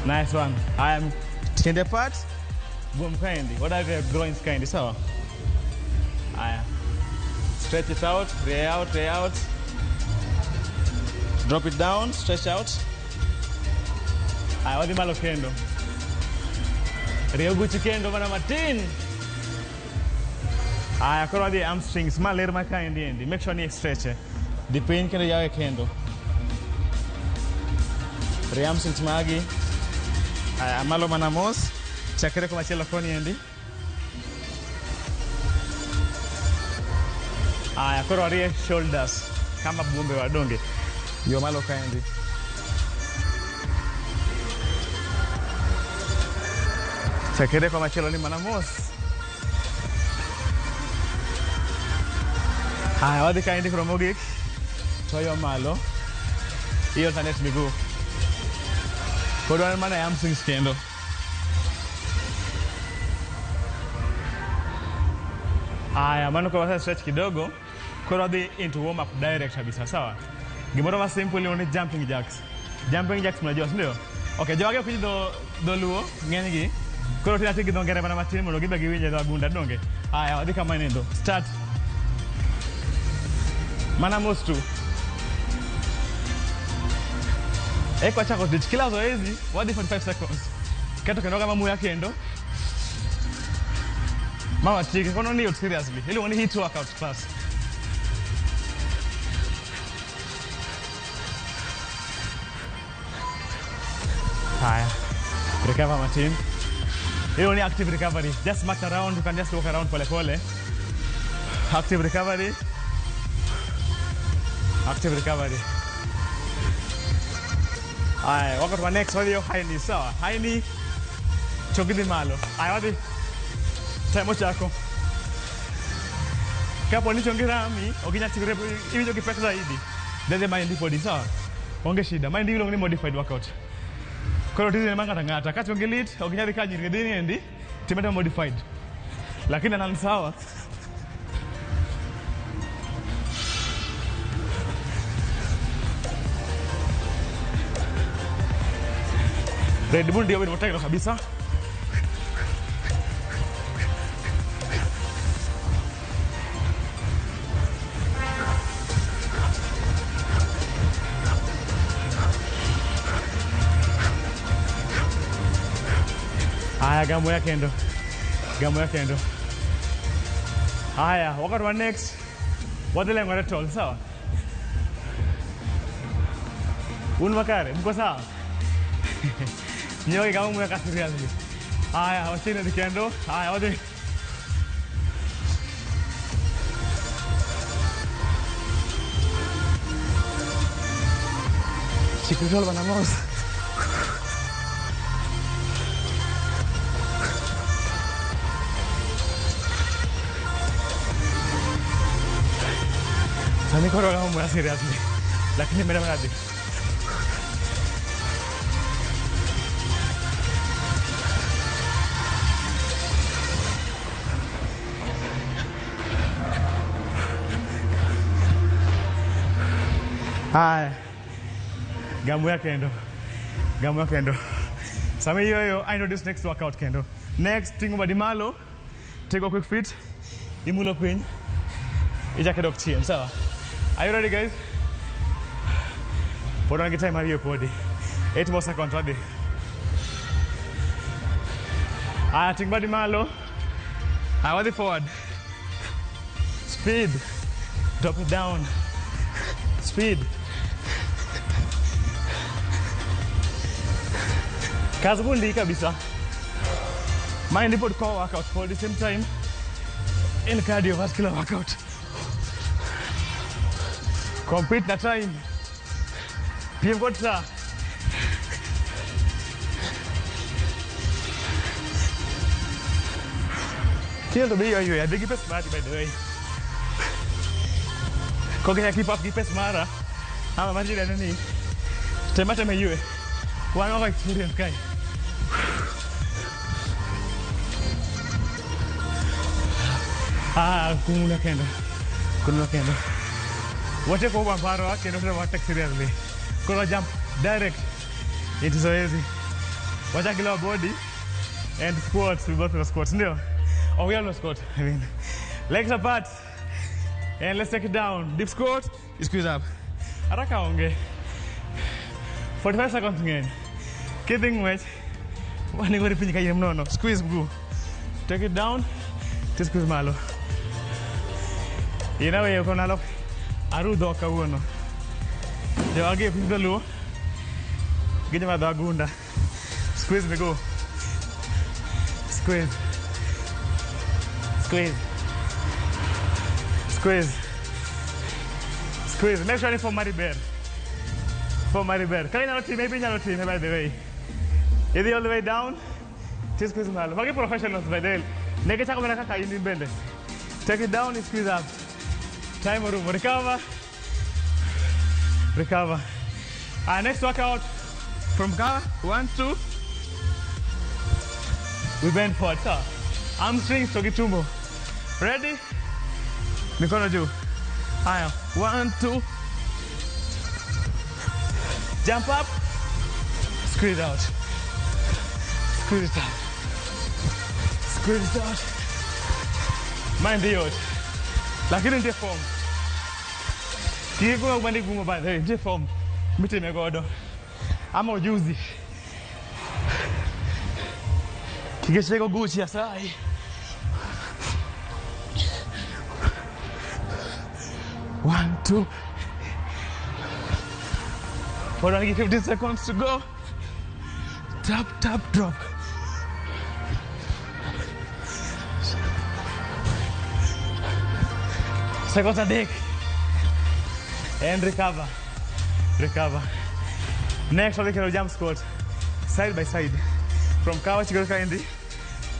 Nice one. Aya, tiende pat. Guom kaendi. Wadwa groins kaendi, sawa? Aya. Stretch it out, rie out, rie out. Drop it down, stretch out. Aya, wadhi malo kendo. Rie oguchi kendo mana matin. Aya, koro wadhi e hamstrings. Ma ler ma kaendi endi. Make sure ni stretch. Dhi piny kendo yawe kendo. Rie hamstrings magi. Aya, malo mana mos. Chakre komachielo koni endi. Aya, koro warie shoulders kama buombe wadonge. Yo malo kaendi. Chakre komachielo ni mana mos. Aya, wadhi kaendi koro mogik. To yo malo. I alternate miguu. Pod wan mana e hamstrings kendo. Aya, mano kwa wasa stretch kidogo, koro wadhi into warm up direct kabisa, sawa? Gimoro ma simple ni jumping jacks. Jumping jacks mnajua, si ndio? Okay, jogi ok dho dholuo ng'eny gi. Koro tina ti gi dho ngere mana matin mondo gibe giwinje dho agunda donge. Aya, wadhi kama nindo. Start. Mana mos tu. Eko achako tich kila zoezi wadhi 45 seconds. Keto kendo kama muya kendo. Mama tiki kono ni seriously. Iluongo ni hit workout class. Haya. Recover my team. Hiyo ni active recovery. Just march around, you can just walk around pole pole. Active recovery. Active recovery. Haya, workout wa next wadhi high knee, sawa? High knee. Chogidhi malo. Haya, wadhi. Time chako. Kapo ni chongi rami, okinya tigre iwinjo gi pek zaidi. Dede mind podi sawa? Onge shida. Mind iluongo ni modified workout. Koro tizi ni mang'ata ng'ata. Ka chongi lit, ok inyal dhi ka nyiri dhi niendi, timete modified. Lakini anan sawa. Red Bull ndio bedo motegno kabisa. Haya, gamo ya kendo. Gamo ya kendo. Haya, wakati wa next. Wadhi lengo la tol, sawa? Un makare, mko sawa? Nyoki kama mweka seriously. Haya, wachini di kendo. Haya, wadhi. Chikutol bana mos. Sani koro gamo muya seriously. Lakini mera mera di. Haya. Gamo ya kendo. Gamo ya kendo. Sami hiyo hiyo, I know this next workout kendo. Next, tingo badi malo. Take a quick fit. Imulo piny. Ichake dok chien, sawa? Are you ready, guys? Pod wan gi time ariyo podi. 8 more seconds, wadhi. Aya, ting badi malo. Aya, wadhi forward. Speed. Drop it down. Speed. Kazi bundi kabisa. Mind pod core workout for the same time. In cardiovascular workout. Compete na time. Piem kod sa. Kilo to be yo adhi gi pes mari by the way. Kokinya keep up gi pes mara. Ama mari neno ni. Tema tema yue. Wan ok experience kae. Ah, kumula kendo. Kumula kendo. Wache ko paro kendo to watek seriously. Koro jump direct into zoezi. Wacha kila body and squats, we both do squats, ndio? Oh, we all know squat. I mean, legs apart. And let's take it down. Deep squat, squeeze up. Haraka onge. 45 seconds ng'eny. Kidhi ng'wech, wanigori piny kayiem nono. Squeeze mguu. Take it down, to squeeze malo. Inaweyo konalo arudho kawuono. Jogi e piny dholuo, gi joma dho agunda. Squeeze miguu. Squeeze. Squeeze. Squeeze. Squeeze. Make sure for Maribel. For Maribel. Ka inyalo time, maybe inyalo time, by the way. Idhi all the way down. To squeeze malo. Magi professionals by the way. Nege chako mana kaka in bende. Take it down, squeeze up. Time orumo. Recover. Recover. Our next workout from car, 1, 2. We bend forward, sir. Hamstrings to tumbo. Ready? Mikono juu. Haya, 1, 2. Jump up. Squeeze out. Squeeze it out. Squeeze it out. Mind the yot. Lakini ndiye form. Kigunga ubandi gungo by the way, ndiye form. Miti imegodo. Ama ujuzi. Kigeshego guchi asai. 1, 2. Hold on, 15 seconds to go. Tap, tap, drop. Seconds a deck. And recover. Recover. Next, we'll do jump squat. Side by side. From kawa chigoro kaendi.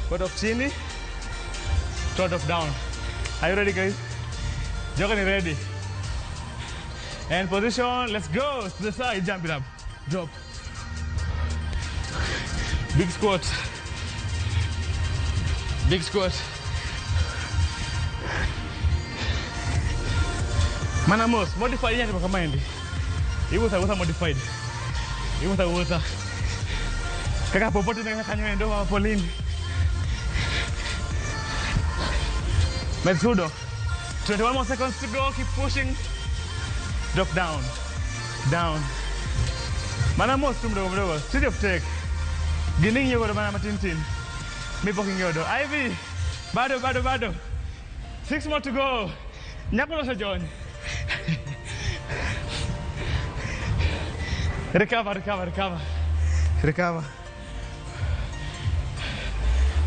What of chini? Trot of down. Are you ready, guys? Jogan is ready. And position, let's go. To the side, jump it up. Drop. Big squat. Big squat. Manamos, modified yake kama endi. Iwuta modified. Iwuta. Kaka popote na kanyo ndo wa Pauline. Metsudo. 21 more seconds to go. Keep pushing. Drop down. Down. Manamos tu mdogo mdogo. City of take. Gining yogo mana matintin. Mi poking yodo. Ivy. Bado bado bado. 6 more to go. Nyako sa John. Recover, recover, recover. Recover.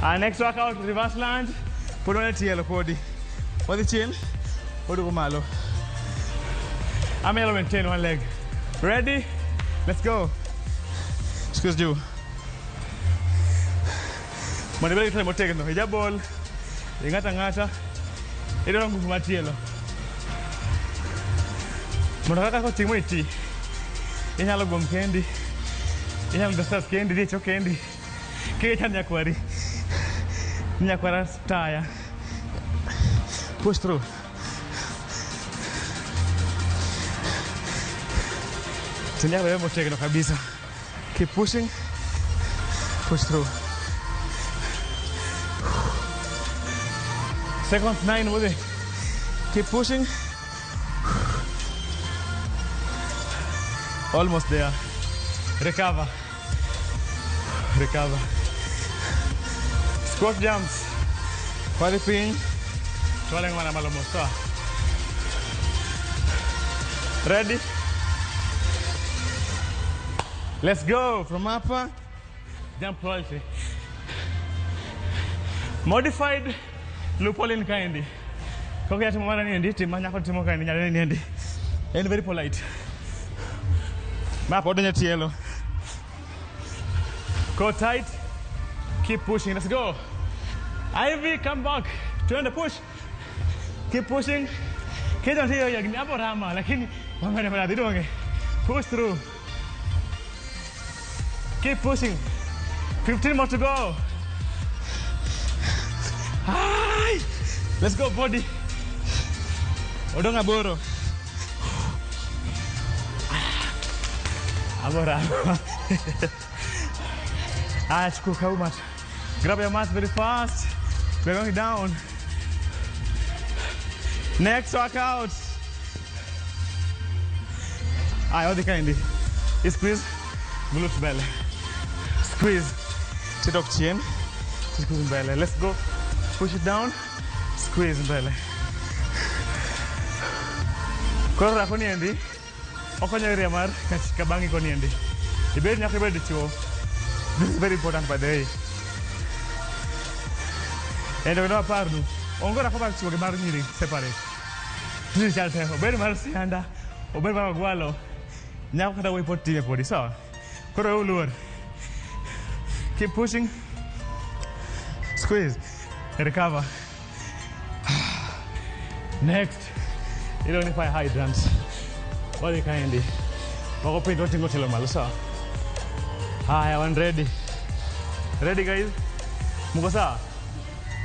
Our next workout, reverse lunge. Put on a TL, podi. For the chin, put malo. I'm going to maintain one leg. Ready? Let's go. Squeeze you. Mwandibele kitale motege ndo. Hijabol. Ingata ngata. Idoro nguvu matielo. Mwanakaka ko timo iti. Inyalo gom kendi. Inyalo dostas kendi, dicho kendi. Kike nyakwari. Nyakwara taya. Push through. Tenia wewe motegno kabisa. Keep pushing. Push through. Seconds 9 with it. Keep pushing. Almost there. Recover. Recover. Squat jumps. Pali pin. Twaleng wana malomosa. Ready? Let's go. From upper. Jump quality. Modified loophole in kaendi. Koke ati mwana ni endi, timanya kwa timo kaendi, nyale ni endi. And very polite. Map odonye tielo. Go tight. Keep pushing. Let's go. Ivy, come back. Turn the push. Keep pushing. Kejo ndiyo ya hapo rama lakini wamene mara. Push through. Keep pushing. 15 more to go. Hi. Let's go, body. Odonga boro. Abora. Ah, chukua mat. Grab your mat very fast. We're going down. Next workout. Aye, odi kaendi. Squeeze. Glutes belly. Squeeze. Sit up chin. Squeeze belly. Let's go. Push it down. Squeeze belly. Koro rako niendi. Okonyo area mar kabangi ko niendi. Ibed nyaka ibed dichuo. This is very important by the way. And we know parnu. Ongo rako mar chuo gi mar nyiri separate. This is chal obed mar sianda, obed mar ogwalo. Nyako kata wuoyi pod time podi, sawa? Koro uluor. Keep pushing. Squeeze. Recover. Next. You don't need fire hydrants. What you can do. Moko piny to wating'o tielo malo, sawa? Haya, wan ready. Ready guys? Muko sawa?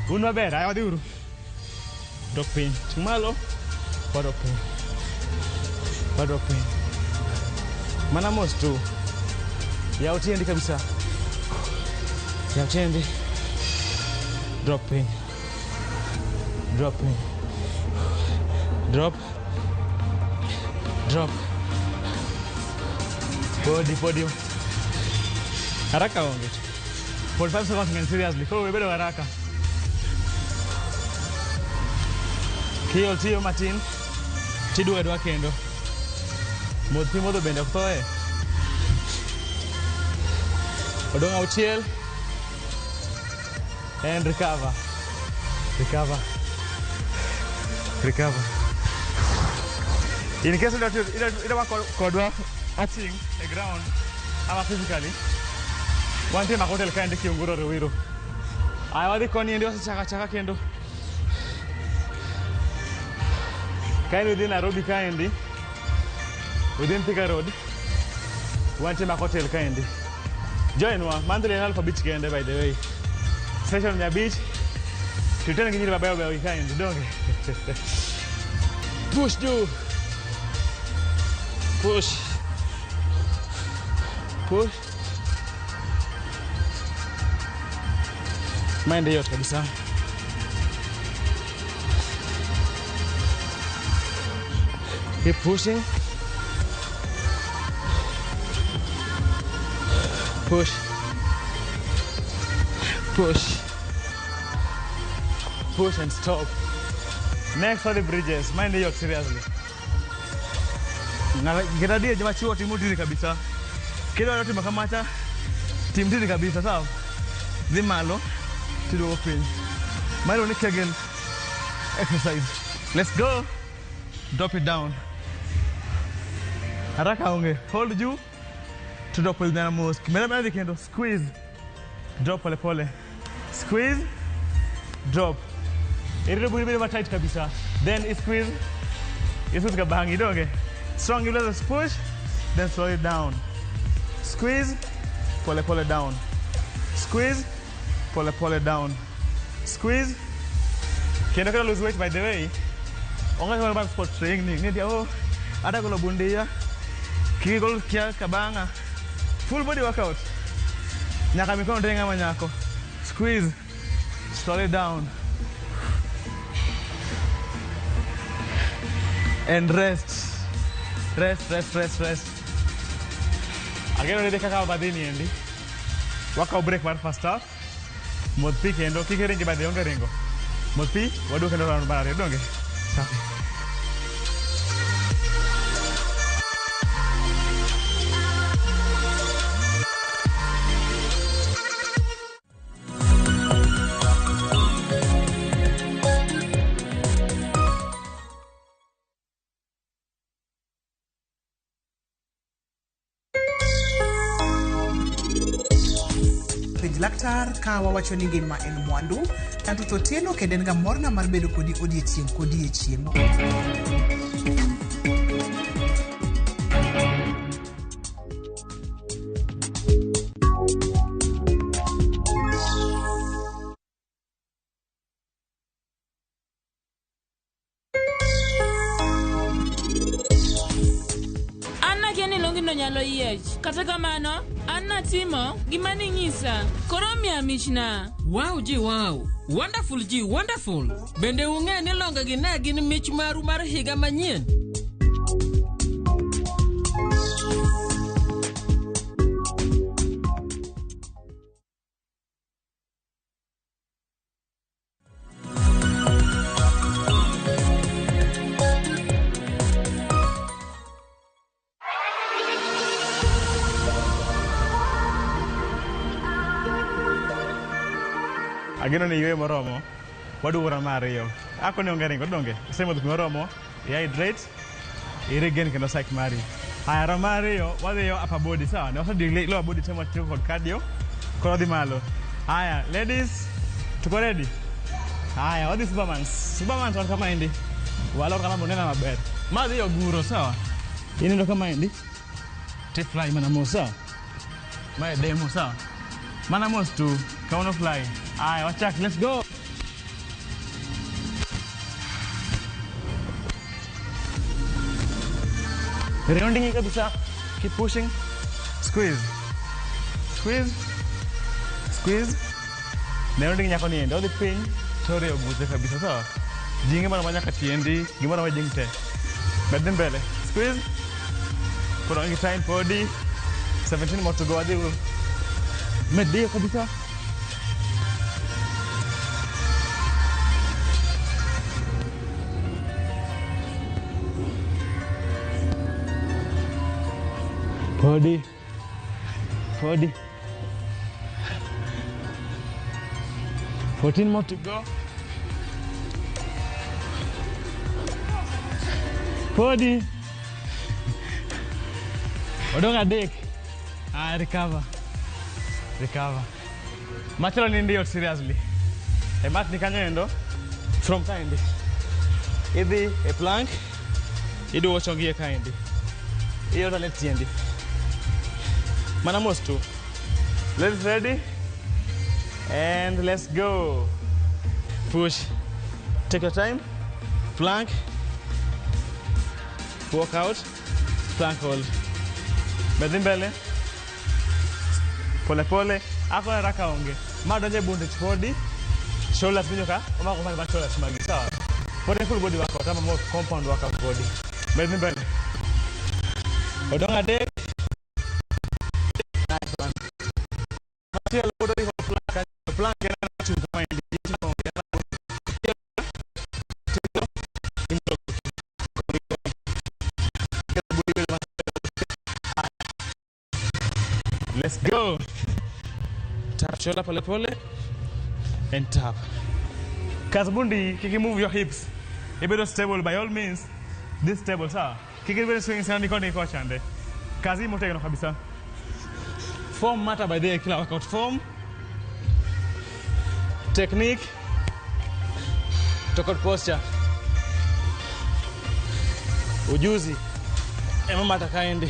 Un maber, haya wadhi uru. Dok piny, ting' malo, wadok piny. Wadok piny. Mana mos tu. Yaw tiendi kabisa. Yaw tiendi. Drop piny. Drop piny. Drop. Drop. Podi, podi. Haraka onge. 45 seconds ng'eny seriously. Koro we bedo haraka. Kiol tiyo matin, tiduogo adwa kendo. Modh pi modho bende ok thoye. Odong' auchiel. And recover. Recover. Recover. In case idwa kodwa aching e ground ama physically, wantie Mak Hotel kaendi Kiunguro Ruiru. Aya wadhi koni endi wasechako achaka kendo. Kaendi within Nairobi kaendi, within Thika Road, wantie Mak Hotel kaendi. Join wa, monthly en 5,000 kende by the way. Session 500, tutene gi nyiri mabeyo beyo gi kaendi, donge? Push juu. Push. Push. Maende yot kabisa. Keep pushing. Push. Push. Push and stop. Next are the bridges. Mind yot seriously. Ng'adie joma chiwo timo tizi kabisa. Kidwaro timo kamacha, tim tizi kabisa, sawa? Dhi malo, tiduogo piny. Malo ni Kegel exercise. Let's go. Drop it down. Haraka onge. Hold juu. To drop pole mos. Mera mera dhi kendo. Squeeze. Drop pole pole. Squeeze. Drop. Irito buri bedo tight kabisa. Then squeeze. Isut kabangi donge. Strong, you let us push, then slow it down. Squeeze, pole pole down. Squeeze, pole pole down. Squeeze. Kendo kendo lose weight by the way. Onge kama mar sport training. Ni oh, ada golo bundia. Kigol kia kabanga. Full body workout. Nyaka mikono tenga manyako. Squeeze, slowly down. And rest. Rest, rest, rest, rest. Ageno ni kaka badhini endi. Wakaw break mar first half. Modh pi kendo kik iringi badhi onge ringo. Modh pi waduok kendo round mar ariyo donge. Safi. Penj laktar ka wawacho ni ngima en mwandu. Anto Otieno kendo en ga morna mar bedo kodi odiechieng' kodiechieng'. An nakia ni longino nyalo yiech. Kata kamano, an natimo gima ning'isa. Koro miya michna. Wow ji wow. Wonderful ji wonderful. Bende ung'e ni longe gi ne gin mich maru mar higa manyien? Ageno ni yweyo moromo, waduogo round mar ariyo. Ako ni onge ringo, donge? Isemodho pi moromo, i hydrate, i regain kendo psyche mari. Haya, round mar ariyo, wadhiyo upper body, sawa? Ne wasedhi lower body temo tiyo kod cardio, koro wadhi malo. Haya, ladies, tuko ready? Haya, wadhi Supermans. Supermans wan kama endi. Walor kama bonena maber. Ma dhi oguro, sawa? Inindo kama endi. Ti fly mana mos sawa? Mae demo sawa? Mana mos tu, kawuono fly. Aya, wachak, let's go. Rounding kabisa. Keep pushing. Squeeze. Squeeze. Squeeze. Rounding nyako niende. Odhi piny to rieyo buche kabisa sawa? Jinge mana manyaka tiendi, gimoro ma jing te. Med dhi mbele. Squeeze. Pod onge time podi. 17 more to go. Adhi med diyo kabisa. Podi. Podi. 14 more to go. Podi. Odong adek. Ah, recover. Recover. Machalo ni ndiyo seriously. E mat ni kanyo endo. From kaendi. Idhi e plank. Iduwo chongi e kaendi. Ioro ne tiendi. Mana mos tu. Let's ready. And let's go. Push. Take your time. Plank. Walk out. Plank hold. Bedhi mbele. Pole pole. Ako haraka onge. Ma donje bunde chpodi. Shoulders winjo ka. Omako ma shoulders magi. Sawa. Pode full body workout ama more compound workout body. Bedhi mbele. Odong adek. Nice one. Machielo pod odhi plank. Plank en achung' kama endi. Let's go. Tap shoulder pole pole and tap. Kasbundi, kiki move your hips. Ibedo stable by all means. This stable, sawa. Kiki ibedo swing sana niko niko chande. Kazi motegno kabisa. Form matter by the kila workout form. Technique. To posture. Ujuzi. Ema mata kaendi.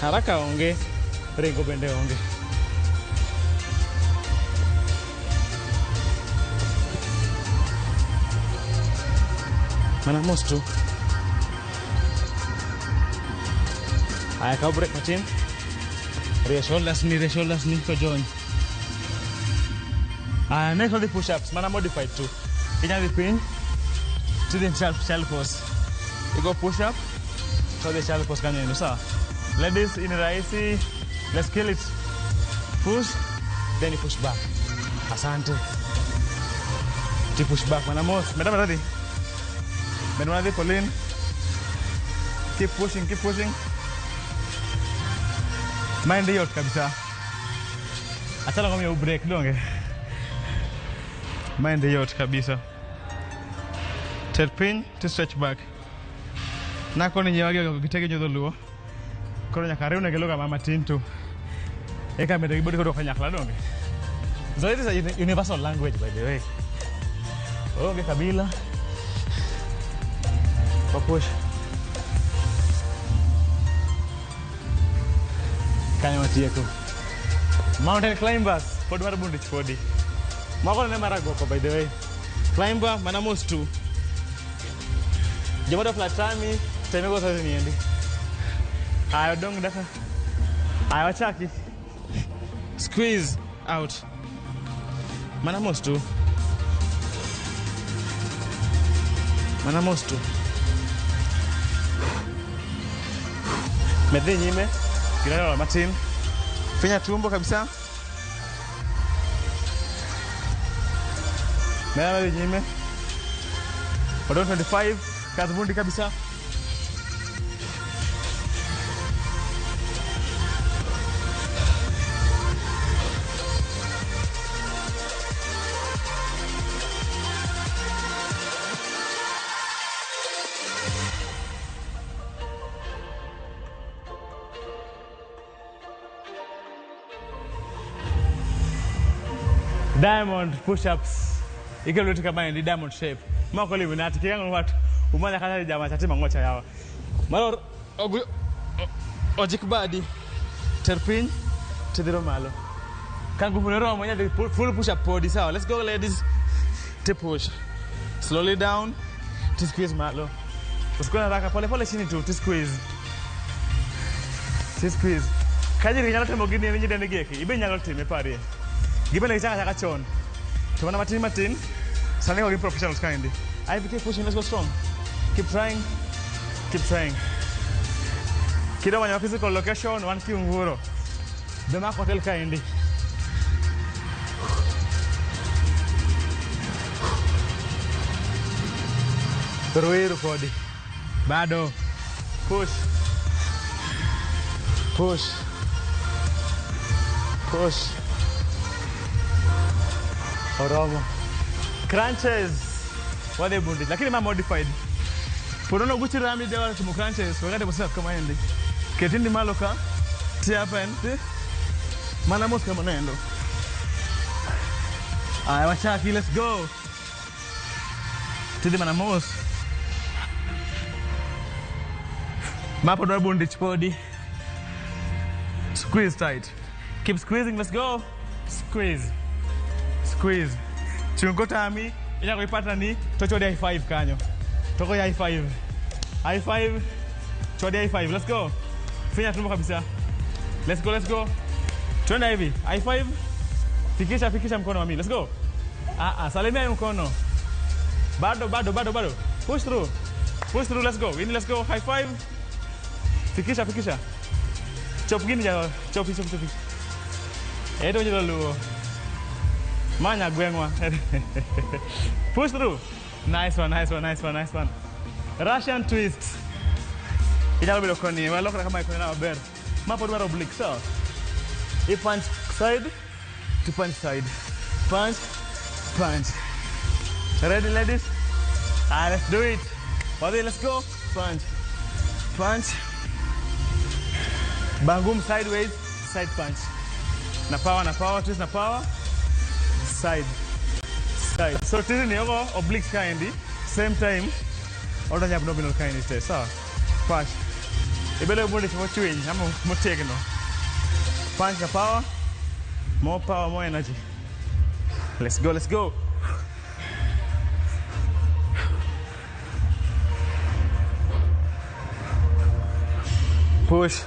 Haraka onge, ringo bende onge. Mana mos tu. Aya, kaw break matin. Rie shoulders ni kojony. Aya, next odhi push ups, mana modified tu. Inyalo dhi piny, tidhi child pose. Igo push up, to odhi child pose kanyo endo, sawa? Ladies, in rahisi, let's kill it. Push, then you push back. Asante. Ti push back, mana mos. Meda meda di. Meda meda di, Pauline. Keep pushing, keep pushing. Mind yot kabisa. Achana kwa mi break donge. Mind yot kabisa. Ted pin to stretch back. Nako ni nyewagi gitege nyodho luo. Koro nyaka riwne gi lugha ma matin to eka medo gi body kod kanyakla donge. So it is a universal language by the way. Onge kabila. Wapush. Kanyo watieko. Mountain climbers pod mar bundich podi. Moko ne mar agoko by the way. Climber mana mos tu. Joma dwa flatami temego sasa niendi. Aya odong daka. Aya wachaki. Squeeze out. Mana mos tu. Mana mos tu. Medhi nyime. Ginalo matin. Finya tumbo kabisa. Medhi nyime. Odong 25. Kazi bundi kabisa. Diamond push-ups. Ikelo lweti kama endi diamond shape. Ma ok Illuminati, kirango wat umanya kata jama chatima ngocha yawa. Mar ojik badi. Ter piny, tidhiro malo. Ka nguvu ne romo, inyalo dhi full push up podi, sawa. Let's go ladies. Ti push. Slowly down, ti squeeze malo. Usikuwe na haraka, pole pole chini tu, ti squeeze. Ti squeeze. Ka jiri nyalo timo gini ne nyidende gi eki, ibe nyalo time parie. Gibende gichako achaka chon. To mana matin matin, sani ok gin professionals kaendi. Ivy, keep pushing, let's go strong. Keep trying, keep trying. Kidwa manyo physical location, wan Kiunguro. The Mark Hotel kaendi. Ruiru podi. Bado. Push. Push. Push. Oromo. Crunches. Wadhi bundi. Lakini ma modified. Ponono guchi rami dewa timo crunches. Wakati bosi kama endi. Ketindi malo ka. Ti hapa en. Mana mos kama nendo. Aya wachaki, let's go. Tidhi mana mos. Mapo dwa bundi chpodi. Squeeze tight. Keep squeezing, let's go. Squeeze. Squeeze. Chungo tami, inyalo ipata ni to chodi high five kanyo. Toko high five. High five. Chodi high five. Let's go. Finya tumbo kabisa. Let's go, let's go. Twende hivi. High five. Fikisha, fikisha mkono mami. Let's go. Salimia mkono. Bado, bado, bado, bado. Push through. Push through, let's go. Winnie, let's go. High five. Fikisha, fikisha. Chop gini ja, chopi, chopi, chopi. Eto jilo luo. Manya gwengwa. Push through. Nice one, nice one, nice one, nice one. Russian twist. Inyalo bedo koni, walokra kama ikoni na maber. Ma pod dwaro oblique, sawa? I punch side to punch side. Punch, punch. Ready, ladies? Ah, let's do it. Wadhi, let's go. Punch, punch. Bangum sideways, side punch. Na power, twist na power. Side, side. So tisi ni yogo oblique kaendi. Same time, odonjo abdominal kaendi te. Sawa? Punch. Ibele bundi chimo chwiny, ama motegno. Punch na power. More power, more energy. Let's go, let's go. Push,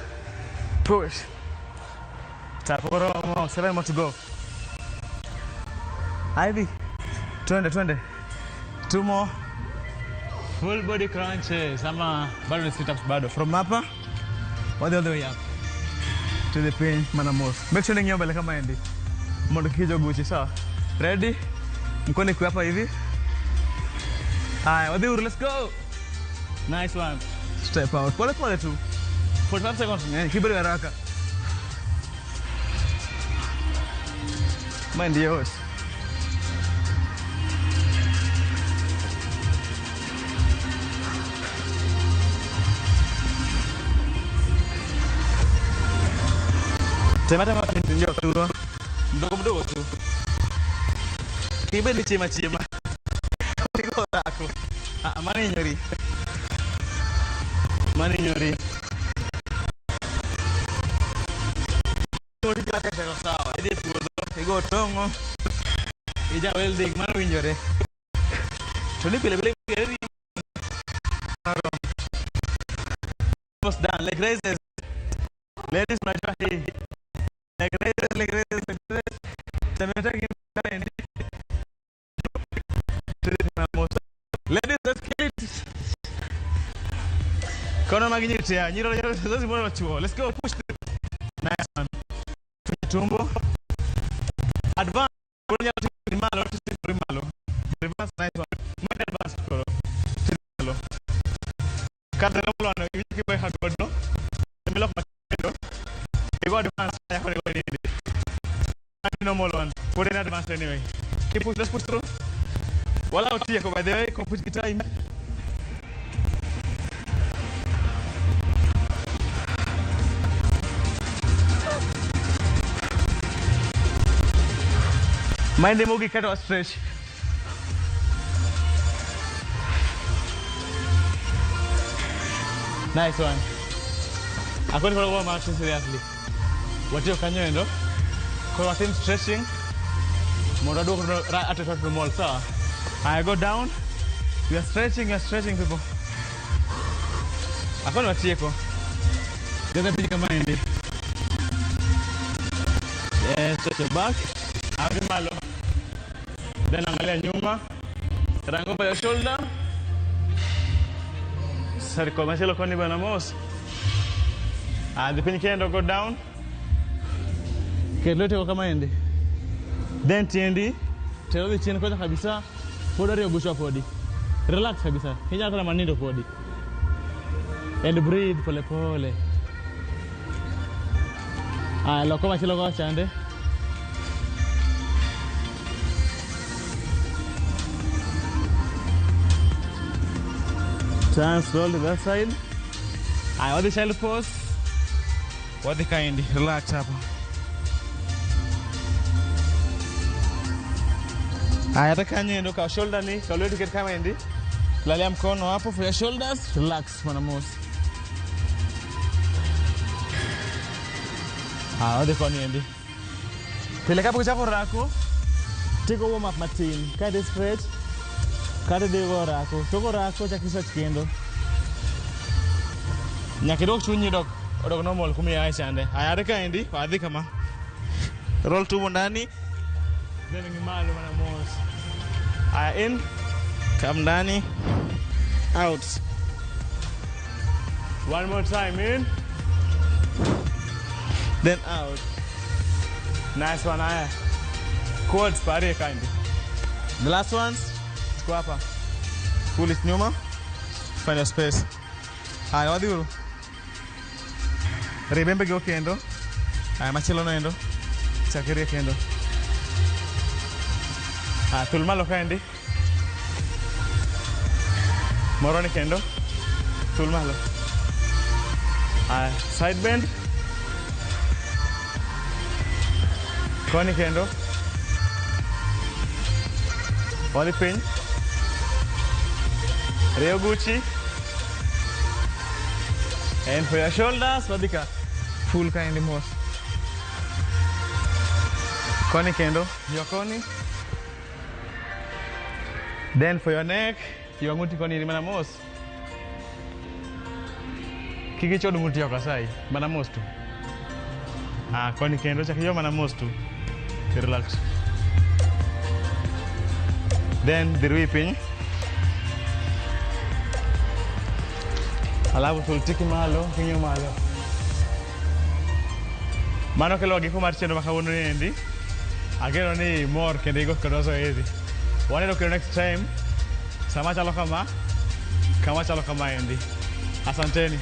push. Taporo, 7 more to go. Ivy, twende, twende. 2 more. Full body crunches. Ama bado sit ups bado. From hapa, all the way up. To the pain, mana mos. Make sure ningyo mbele kama endi. Mondo kijo guchi, sawa? Ready? Mkono iko hapa hivi. Haya, wadhi uru, let's go. Nice one. Step out. Pole pole tu. 45 seconds. Kiburi haraka. Mind yours. Tema tema ndio tu. Mdogo mdogo tu. Kibe ni chema chema. Iko lako. Ah, mani nyori. Mani nyori. Sawa. Idhi puodho, igo tong'o. Ija welding mano winjore. To ni pile pile geri. Almost done. Leg raises. Ladies unajua hii. Leg raises, leg raises, leg raises. Temeta kiende. Ladies, let's kill it. Kono maginyiti nyiro nyiro zozi mbona chuo. Let's go push the nice one. Tumbo. Advance. Malo, malo. Reverse, nice one. Mind advance koro. Malo. Kada nomlo ano, iwiki boy hagodo. Milok makendo. Igo advance ya kore kore nini. Normal one. Put in advance anyway. Keep push, let's push through. Wala utie ko by the way, ko push time. Mind mogi kato stretch. Nice one. Akoni koro go march seriously. Watiyo kanyo endo. Koro watim stretching. Mondo aduok ate to mol sawa. I go down. We are stretching people. Akoni watieko. Dada piny kama endi. Yes, stretch your back. Arudi malo. Then angalia nyuma. Rango pa your shoulder. Circle machielo koni bana mos. Dhi piny kendo, go down. Ket lwetego kama endi. Then tiendi, tero dhi chien kocha kabisa. Pod ariyo buchwa podi. Relax kabisa. Inyalo kata mana nindo podi. And breathe pole pole. Aya, loko machielo kocha chande. Turn slowly that side. Aya, wadhi child pose. Wadhi kaendi, relax hapo. Aya, hata kanyo endo kaw shoulder ni, kaw lweti ket kama endi. Lalia mkono hapo for your shoulders, relax mana mos. Aya, wadhi koni endi. Pile kapok ichako orako, tigo warm up matin. Kaeto stretch, kaeto idhi go orako. Tok orako chak i stretch kendo. Nyaka idwok chunyi dok odok normal kuma iaye chande. Aya, hata kaendi, wadhi kama. Roll tumbo ndani. Then ng'i malo mana mos. Aya, in. Come ndani. Out. One more time, in. Then out. Nice one, aya. Quads parie kaendi. The last ones, tuko hapa. Pull it nyuma. Find your space. Aya, wadhi uru. Rie go kendo. Aya, machielo no endo. Chak irie kendo. Aya, thul malo kaendi. Moro ni kendo. Thul malo. Aya, side bend. Koni kendo. Wadhi piny. Rio guchi. And for your shoulders, wadhi ka. Full kaendi mos. Koni kendo. Ywa koni. Then for your neck, ywa ng'uti koni mana mos. Kik ichod ng'uti oko asai, mana mos tu. Ah, koni kendo, chak iywa mana mos tu. Relax. Then dhir wi piny. Alafu tul tiki malo, king'iyo malo. Mano kelo giko mar chenro ma kawuono ni endi. Ageno ni imor kendo igo kodwa zoezi. Waneno kendo next time. Sama chalo kama, kama chalo kama endi. Asanteni.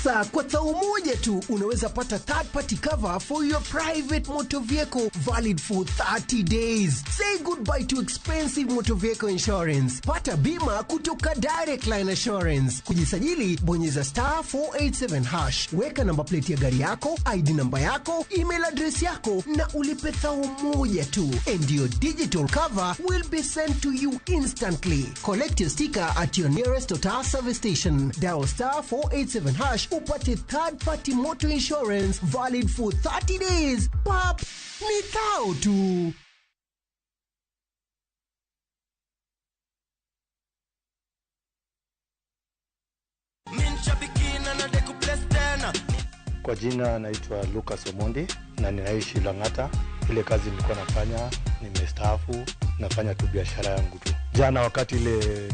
Sasa kwa thao moja tu unaweza pata third party cover for your private motor vehicle valid for 30 days. Say goodbye to expensive motor vehicle insurance. Pata bima kutoka Direct Line Assurance. Kujisajili, bonyeza star 487 hash, weka namba plate ya gari yako, ID namba yako, email address yako na ulipe thao moja tu, and your digital cover will be sent to you instantly. Collect your sticker at your nearest Total service station. Dial star 487 hash upate third party motor insurance valid for 30 days. Pap, ni thao tu. Kwa jina naitwa Lucas Omondi na ninaishi Lang'ata. Ile kazi nilikuwa nafanya, nimestaafu, nafanya tu biashara yangu tu. Jana wakati ile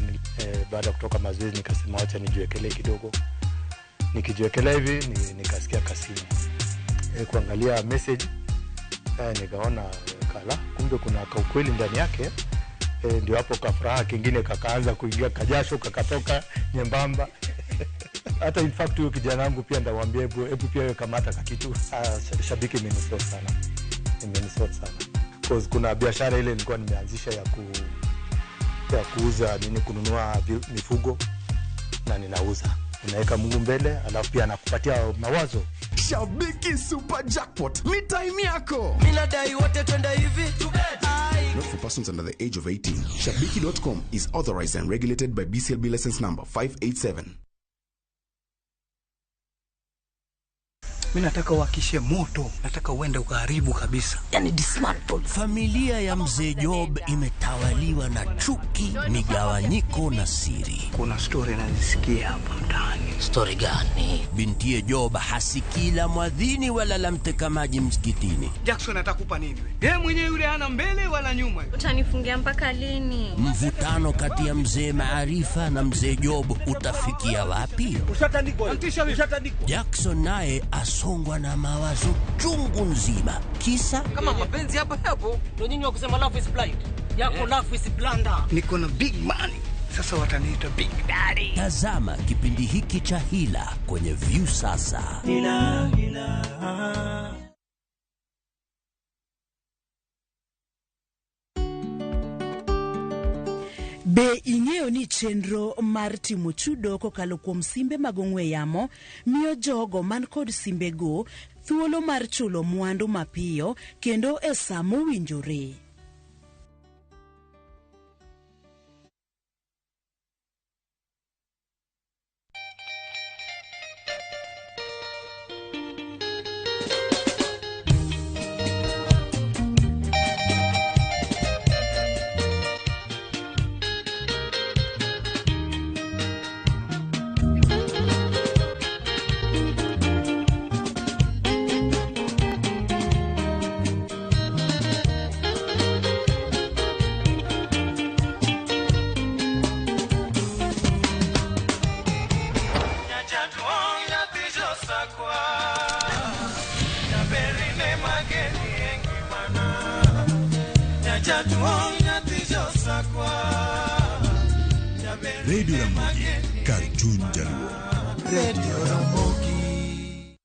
baada ya kutoka mazoezi nikasema wacha nijiwekelee kidogo. Nikijiwekelea hivi nikasikia kasimu. Kuangalia message nikaona kala, kumbe kuna kaukweli ndani yake. Ndio hapo kafuraha kingine kakaanza kuingia, kajasho kakatoka nyembamba. Hata in fact huyo kijana wangu pia ndamwambia hebu pia wewe kamata kakitu. Shabiki imenisort sana. Imenisort sana. Cause kuna biashara ile nilikuwa nimeanzisha ya kuuza nini, kununua mifugo na ninauza. Unaweka Mungu mbele, alafu pia anakupatia mawazo. Shabiki Super Jackpot ni time yako. Mimi nadai wote twende hivi. Not for persons under the age of 18. Shabiki.com is authorized and regulated by BCLB license number 587. Mimi nataka uhakishe moto, nataka uende ukaharibu kabisa. Yani dismantle. Familia ya mzee Job imetawaliwa na chuki, migawanyiko na siri. Kuna story nazisikia hapa mtaani. Story gani? Bintiye Job hasikii la mwadhini wala la mteka maji msikitini. Jackson atakupa nini wewe? Yeye mwenyewe yule hana mbele wala nyuma. Utanifungia mpaka lini? Mvutano kati ya mzee Maarifa na mzee Job utafikia wapi? Ushatandikwa. Ushatandikwa. Jackson naye asongwa na mawazo chungu nzima. Kisa kama mapenzi hapa hapo ndio nyinyi wa kusema love is blind. Yako love is blunder. Niko na big money. Sasa wataniita Big Daddy. Tazama kipindi hiki cha Hila kwenye Viusasa. Hila, hila. Be ing'eyo ni chenro mar timo chudo kokalo kuom simbe mag ong'we yamo miyo jogo man kod simbego thuolo mar chulo mwandu mapiyo kendo e sa mowinjore. Radio Ramogi, Cartoon Jaluo. Radio Ramogi.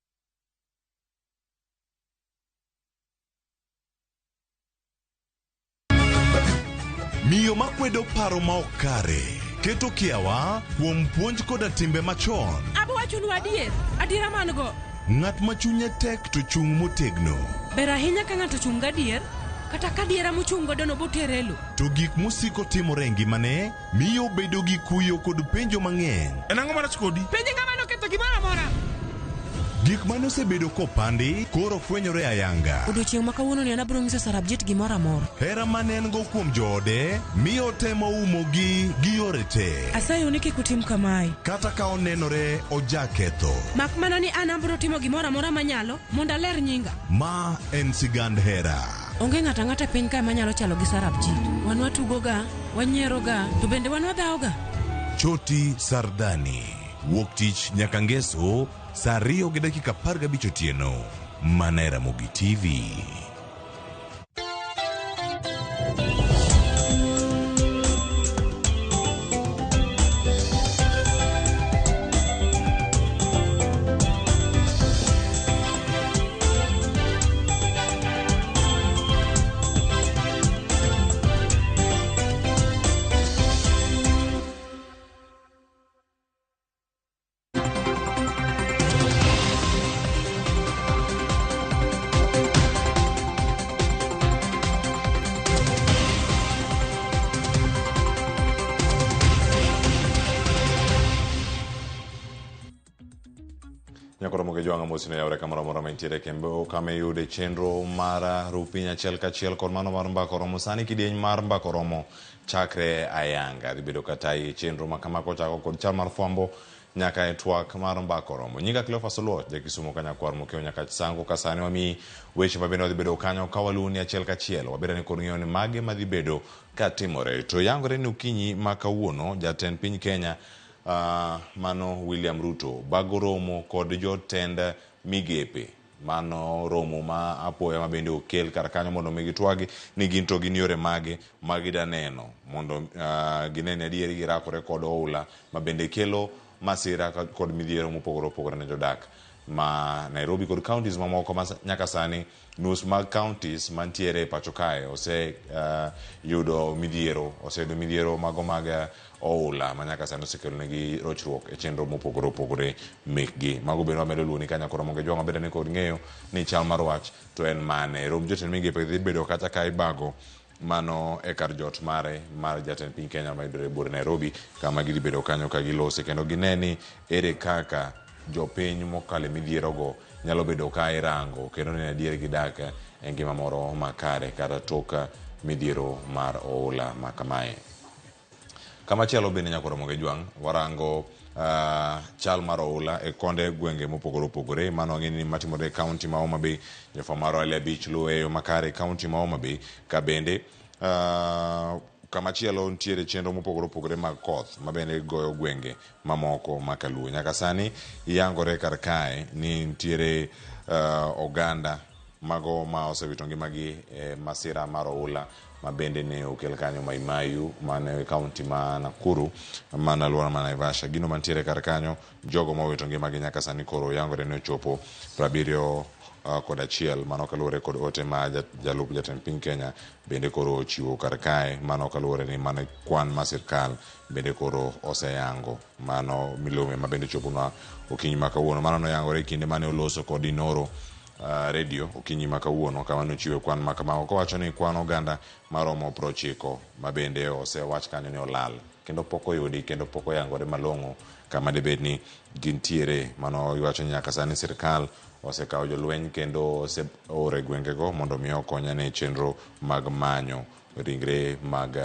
Miyo makwedo paro ma ok kare keto kiawa kuom puonj koda timbe machon. Abo wachonu adier, adiera man go. Ng'at ma chunye tek to chung' motegno. Ber ahinya ka ng'ato chung' gadier, kata ka diera mochung' godo no botere lo. To gik mosiko timore e ngimane miyo bedo gi kuyo kod penjo mang'eny. En ang'o marach kodi? Penje ng'ama noketho gimoro amora. Gik mane osebedo kopandi koro fwenyore ayanga. Odiochieng' ma kawuono ni an abiro nyiso Sarabjit gimoro amora. Hera mane en go kuom joode miyo temo umogi gi yore te. Asayo ni kik utim kamae. Kata ka onenore ojaketho. Mak mana ni an abiro timo gimoro amora manyalo mondo aler nyinga. Ma en sigand hera. Onge ng'ato ang'ata e piny kae manyalo chalo gi Sarabjit. Wan watugoga, wanyieroga, to bende wan wadhawoga. Choti Sardani. Wuok tich nyaka ngeso saa 2:15 otieno. Mana e Ramogi TV. Ojwang' amosi ne yawre kamoro amora ma intiere kendo kama iyude chenro mar rupiny achiel kachiel kod mano mar mbaka oromo sani kidieny mar mbaka oromo chakre ayanga dhi bedo kata e chenro ma kama kochako kod chal mar fwambo nyaka e twak mar mbaka oromo. Nyinga Cleophas Oluoch, jakisumo kanyakwar mokiewo nyaka Chisango ka sani wamiyi weche ma bende wadhi bedo kanyo ka waluwoni achiel kachiel wabed kod ng'eyo ni mage madhi bedo ka timore. To yangore ni okinyi ma kawuono jatend piny Kenya mano William Ruto bago romo kod jotend migepe mano romo ma apoya ma bende okel kar kanyo mondo mi gitwagi ni gin to gin yore mage ma gida neno mondo gine ni adieri girakore kod oula ma bende kelo masira kod midhiero mopogore opogore ne jodak ma Nairobi kod counties mamoko ma nyaka sani nus mag counties mantiere e pacho kae ose yudo midhiero oseyudo midhiero mago mag oula ma nyaka sani osekelo negi rochruok e chenro mopogore opogore mekgi. Mago bende wamedo luwo ni ka nyakoro mondo jwang' wabedo ni kod ng'eyo ni chal mar wach to en mane. Rom jotend migepe dhi bedo kata ka ibago mano e kar jot mare mar jatend piny Kenya mayudore e buore Nairobi kama gidhi bedo kanyo ka gilose kendo gine ni ere kaka jopiny mokalo e midhierogo nyalo bedo ka irango kendo neno adier gidak e ngima moro makare kata tok midhiero mar oula ma kamae. Kamachielo bende nyakoro mondo jwang' warango chal mar oula e konde gwenge mopogore opogore mano wang'e ni matimore e kaunti ma Homa Bay jofwambo mar Wale Abich luwo e yo makare e kaunti ma Homa Bay ka bende kamachielo nitiere chenro mopogore opogore mag koth ma bende goyo gwenge mamoko ma kaluo. Nyaka sani yangore kar kae ni nitiere oganda mago ma osewito ngimagi e masira mar oula ma bende ne okel kanyo Maimayu mane kaunti ma Nakuru mana alwora ma Naivasha. Gino mantiere kar kanyo jogo mowito ngimagi nyaka sani koro yangore ni ochopo 71 mano kaluwore kod ote ma jalup jatend piny Kenya bende koro ochiwo kar kae mano kaluwore ni mano kwan ma sirkal bende koro oseyango mano milome ma bende choponwa okinyi ma kawuono. Mano noyangore e kinde mane oloso kod Inoro radio okinyi ma kawuono kama nochiwe kwan ma kamago kowacho ni kwan oganda maromo 90 ma bende osewach kanyo ni olal kendo pok oyudi kendo pok oyangore malong'o kama dibed ni gintiere. Mano iwacho ni nyaka sani sirkal osekawo jolweny kendo oseoro e gwengego mondo mi okonyane chenro mag manyo ringre mag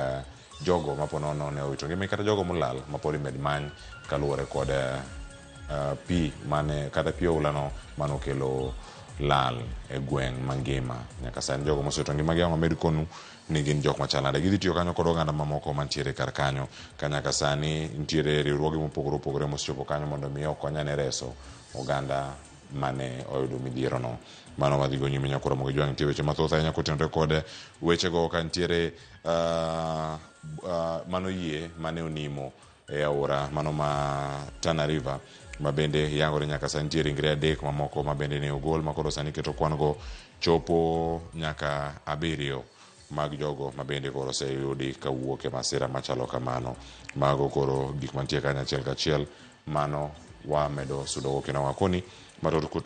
jogo ma po nono ne owito ngima kata jogo molal ma pod imed many kaluwore kod pi mane kata pi oulano manokelo lal e gweng' mangima. Nyaka sani jogo mosewito ngimagi ang' wamed konu ni gin jok machal nade. Gidhi tiyo kanyo kod oganda mamoko mantiere kar kanyo ka nyaka sani nitiere riwruoge mopogore opogore mosechopo kanyo mondo mi okonyane reso oganda mane oyudo midhierono. Mano wadhi go nyime nyakoro mogo jwang' nitie weche mathoth ahinya kotenore kod wechego ka nitiere mano yie mane onimo e aora mano ma Tana River ma bende yangore nyaka sani nitie ringre 3 mamoko ma bende ne ogol ma koro sani keto kwan go chopo nyaka 7 mag jogo ma bende koro oseyudi kawuok e masira machalo kamano. Mago koro gik mantie kanyo achiel kachiel mano wamedo sudogo kendo wakoni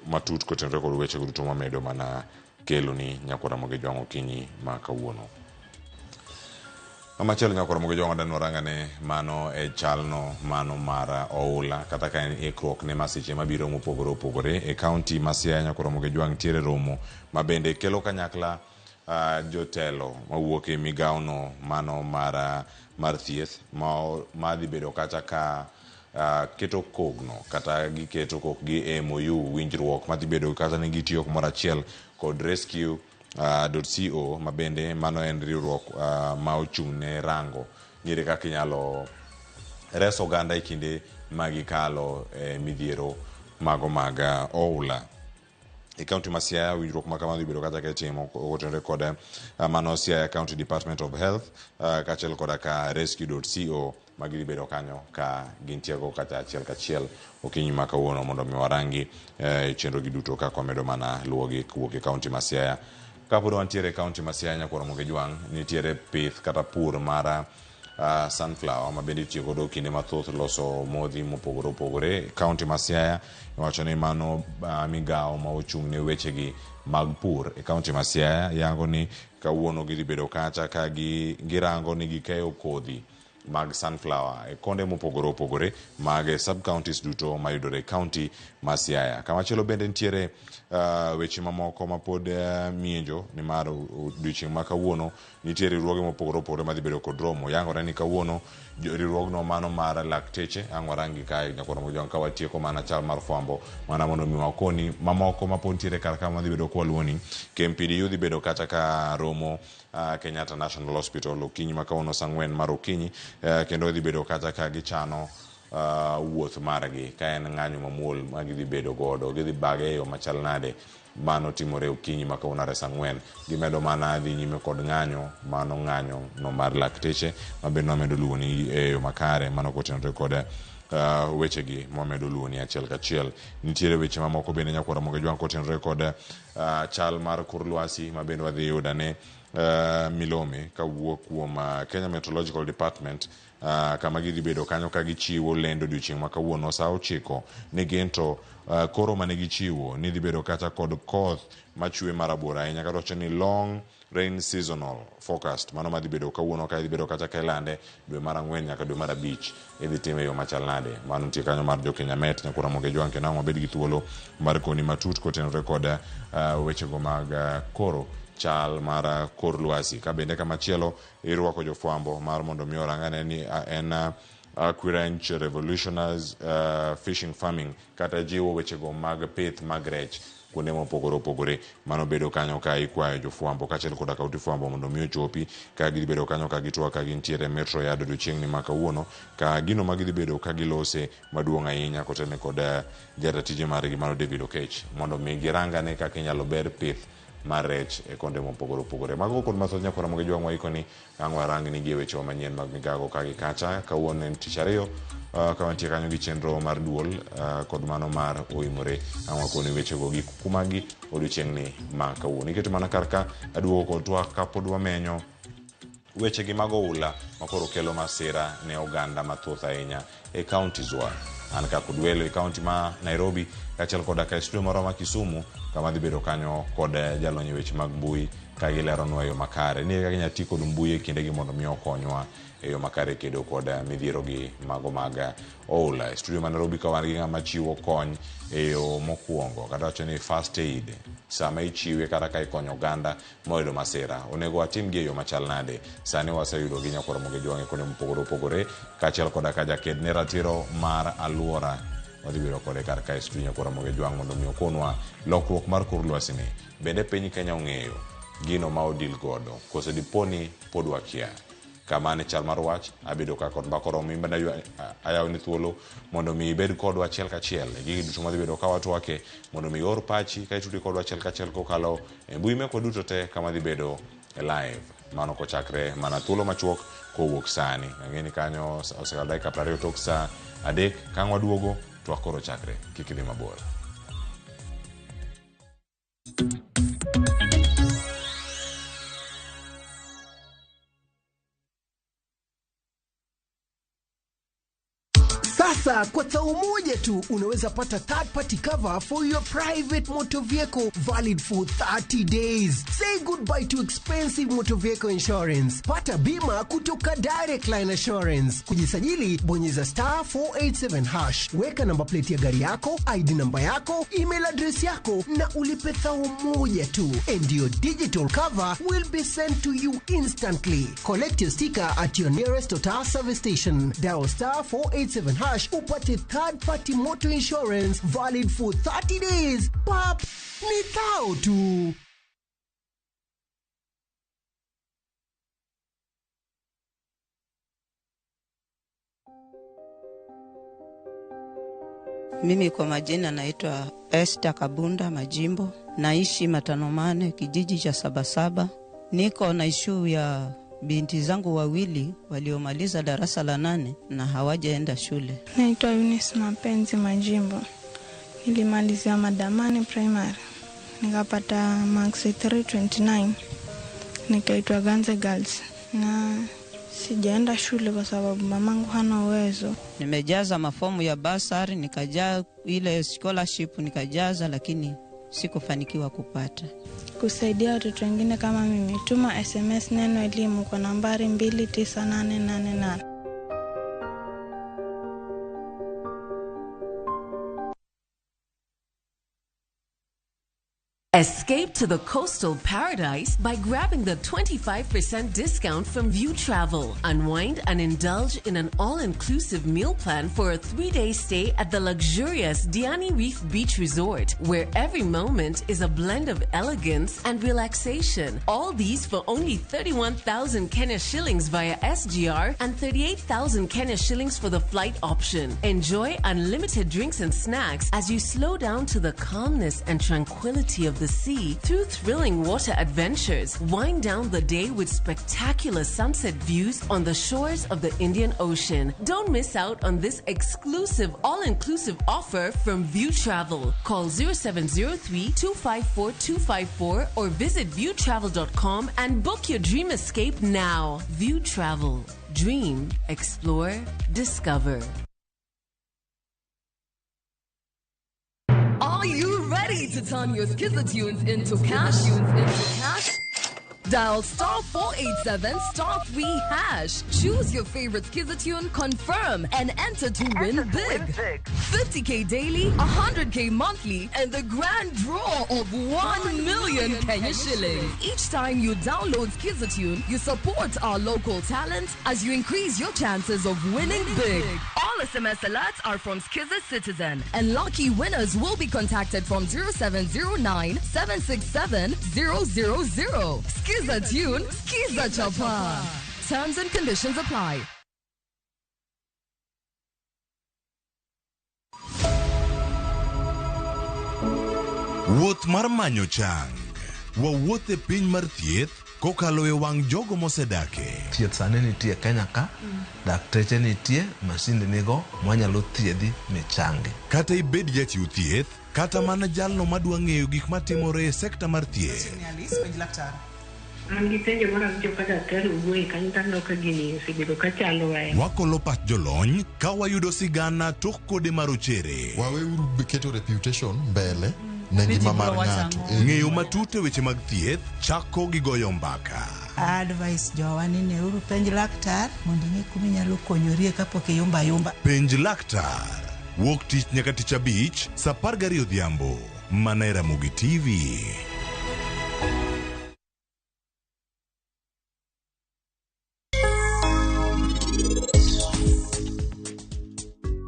matut kotenore kod weche duto mamedo mana keloni nyakwara mogo jwang' okinyi ma kawuono. Machielo nyakwara mogo jwang' wadwa warangane mano e chalno mano mar oula kata ka en ikruok ne masiche mabiro mopogore opogore e kaunti ma Siaya. Nyakwara mogo jwang' nitiere romo ma bende kelo kanyakla jotelo mawuok e migawono mano mar thieth ma dhi bedo kata ka keto kogno kata giketo kokgi e MOU winjruok madhi bedo kata ni gitiyo kumoro achiel kod rescue .co ma bende mano en riwruok ma ochung' ne rango ni ere kaka inyalo res oganda e kinde ma gikalo e midhiero mago mag oula. E kaunti ma Siaya winjruok ma kamano dhi bedo kata ka itimo kotenore kod mano Siaya County Department of Health kaachiel koda ka rescue.co ma gidhi bedo kanyo ka gintiego kata achiel kachiel okinyi ma kawuono mondo mi warangi chenro gi duto kaka wamedo mana luwogi kowuok e kaunti ma Siaya. Kapod wantiere e kaunti ma Siaya nyakwar Ramogi Jwang' nitiere pith kata pur mar sunflower ma bende itiyo godo kinde mathoth loso modhi mopogore opogore. Kaunti ma Siaya iwacho ni mano migawo ma ochung' ne wechegi mag pur e kaunti ma Siaya yango ni kawuono gidhi bedo kacha ka girango ni gikeyo kodhi mag sunflower e konde mopogore opogore mag sub counties duto mayudore e county ma Siaya. Kamachielo bende nitiere weche mamoko mapod mienjo nimar odiochieng' ma kawuono nitie riwruoge mopogore opogore madhi bedo kod romo. Yangore ni kawuono riwruogno mano mar lakteche ang' warangi kae nyakwar Mojwang' ka watieko mana chal mar fwambo mana mondo mi wakoni mamoko mapod nitiere kar ka madhi bedo kwaluoni. KMPDU dhi bedo kata ka romo Kenyatta National Hospital okinyi ma kawuono saa 4 mar okinyi, kendo dhi bedo kata ka gichano wuoth margi ka en ng'anyo mamuol ma gidhi bedo godo, gidhi bage e yo machal nade. Mano timore okinyi ma kawuono are saa 4. Gimedo mana dhi nyime kod ng'anyo, mano ng'anyo no mar lakteche ma bende wamedo luwoni e yo makare, mano kotenore kod wechegi mwamedo luwoni achiel kachiel. Nitiere weche mamoko bende nyakwar Ramogi Jwang' kotenore kod chal mar kor lwasi ma bende wadhi yudo ane milome kawuok kuom Kenya Meteorological Department, kama gidhi bedo kanyo ka gichiwo lendo odiochieng' ma kawuono saa 9 ni gin to koro mane gichiwo ni dhi bedo kata kod koth machwe marabora ahinya, kata wacho ni long rain seasonal forecast, mano madhi bedo kawuono ka idhi bedo kata ka ilande dwe mar 4 nyaka dwe mar 5 idhi time e yo machal nade. Mano nitie kanyo mar jo Kenya Met nyakwar Ramogi Jwang' kendo ang' wabed gi thuolo mar koni matut kotenore kod wechego mag koro chal mar kor lwasi. Ka bende kamachielo irwako jofwambo mar mondo mi orang ane ni en Aquaranch Revolutionaries Fishing Farming kata jiwo wechego mag pith mag rech kuonde mopogore opogore. Mano bedo kanyo ka ikwayo jofwambo kaachiel koda kaunti fwambo mondo mi ochopi ka gidhi bedo kanyo ka gitwak ka gintiere Metro Yard odiochieng'ni ma kawuono, ka gino ma gidhi bedo ka gilose maduong' ahinya kotenore kod jata tije margi mano David Okech, mondo mi girangane kaka inyalo ber pith mar rech e konde mopogore opogore. Mago kod mathoth nyakwar Ramogi Jwang' waikoni ang' warangni gi e wechewa manyien mag migago ka gi kacha. Kawuono en tich ariyo, ka wantie kanyo gi chenro mar duol kod mano mar oimore, ang' wakoni wechego gi kumagi odiochieng'ni ma kawuono. Iketo mana kar ka aduogo kod twak kapod wamenyo wechegi mag oula makoro kelo masira ne oganda mathoth ahinya e counties wa. An ka kod welo e county ma Nairobi kaachiel koda ka e studio marwa ma Kisumu, kama dhi bedo kanyo kod jalony e weche mag mbui ka gileronwa e yo makare ni kaka inyalo ti kod mbui e kindegi mondo mi okonywa e yo makare kedo kod midhiero gi mago mag oula. E studio ma Nairobi ka wan gi ng'ama chiwo kony e yo mokwongo, kata wacho ni first aid, sama ichiwe kata ka ikonyo oganda moyudo masira, onego watim gi e yo machal nade? Sani waseyudo gi nyakwar Ramogi Jwang' e kuonde mopogore opogore, kaachiel koda ka jaked ne ratiro mar alwora wadhi bedo kode kar kae studio nyakwar Ramogi Jwang' mondo mi okonwa lokruok mar kor lwasi ni bende piny Kenya ong'eyo gino ma odil godo koso dipo ni pod wakia. Kama ne chal mar wach, abedo ka kod mbaka oromo in bende ayawoni thuolo mondo mi ibed kodwa achiel kachiel e gigi duto madhi bedo ka watwake, mondo mi ior pachi ka itudi kodwa achiel kachiel kokalo e mbui mekwa duto te kama dhi bedo e live. Mano kochakre mana thuolo machuok kowuok sani. Ang'e ni kanyo osekalo dakika 20 tok saa 3, ka ang' waduogo twak koro chakre, kik idhi mabor. Sasa kwa tao moja tu unaweza pata third party cover for your private motor vehicle valid for 30 days. Say goodbye to expensive motor vehicle insurance. Pata bima kutoka Direct Line Assurance. Kujisajili, bonyeza star 487 hash. Weka namba plate ya gari yako, ID namba yako, email address yako na ulipe thao moja tu. And your digital cover will be sent to you instantly. Collect your sticker at your nearest Total service station. Dial star 487 hash upate third party motor insurance valid for 30 days. Pap, ni thao tu. Mimi kwa majina naitwa Esther Kabunda Majimbo, naishi Matanomane, kijiji cha Sabasaba. Niko na ishu ya binti zangu wawili waliomaliza darasa la 8 na hawajaenda shule. Naitwa Eunice Mapenzi Majimbo. Nilimalizia Madamani Primary, nikapata marks 329, nikaitwa Ganze Girls, na sijaenda shule kwa sababu mamangu hana uwezo. Nimejaza mafomu ya basari, nikajaa ile scholarship nikajaza, lakini sikufanikiwa kupata. Kusaidia watoto wengine kama mimi, tuma SMS neno elimu kwa nambari 29888. Escape to the coastal paradise by grabbing the 25% discount from View Travel. Unwind and indulge in an all inclusive meal plan for a 3-day stay at the luxurious Diani Reef Beach Resort, where every moment is a blend of elegance and relaxation. All these for only 31,000 Kenya shillings via SGR and 38,000 Kenya shillings for the flight option. Enjoy unlimited drinks and snacks as you slow down to the calmness and tranquility of the sea through thrilling water adventures. Wind down the day with spectacular sunset views on the shores of the Indian Ocean. Don't miss out on this exclusive all-inclusive offer from View Travel. Call 0703 254 254 or visit viewtravel.com and book your dream escape now. View Travel. Dream, explore, discover. Are you ready to turn your Skiza tunes into cash? Dial star 487 star 3 hash. Choose your favorite Skiza tune, confirm, and enter to win big. 50k daily, 100k monthly, and the grand draw of 1 million Kenya shillings. Each time you download Skiza tune, you support our local talent as you increase your chances of winning big. All SMS alerts are from Skiza Citizen, and lucky winners will be contacted from 0709 767 000. Skiza tune, Skiza Chapa. Terms and conditions apply. Wuoth mar manyo chang. Wawuoth e piny mar thieth kokalo e wang' jogo mosedake. Thieth sani nitie Kenya ka, dakteche nitie, masinde nigo mwanyalo thiedhi michangi. Kata ibed jachiw thieth, kata mana jalno madwa ng'eyo gik matimore e sekta mar thieth. Alice, penj laktar. An gi penjo moro awinjo ka daktari owuoye kanyo to aneno ka gini osebedo ka chando wa. Wakolo pach jolony ka wayudo sigana tok kode marochere. Waweuru keto reputation mbele ne ngima mar ng'ato. Ng'eyo matut e weche mag thieth chako gi goyo mbaka. Advice jowa ni neuru penj laktar mondo ing'e kuma inyalo konyorie kapok iyumba yumba. Penj laktar. Wuok tich nyaka tich abich saa 12 odhiambo. Mana e Ramogi TV.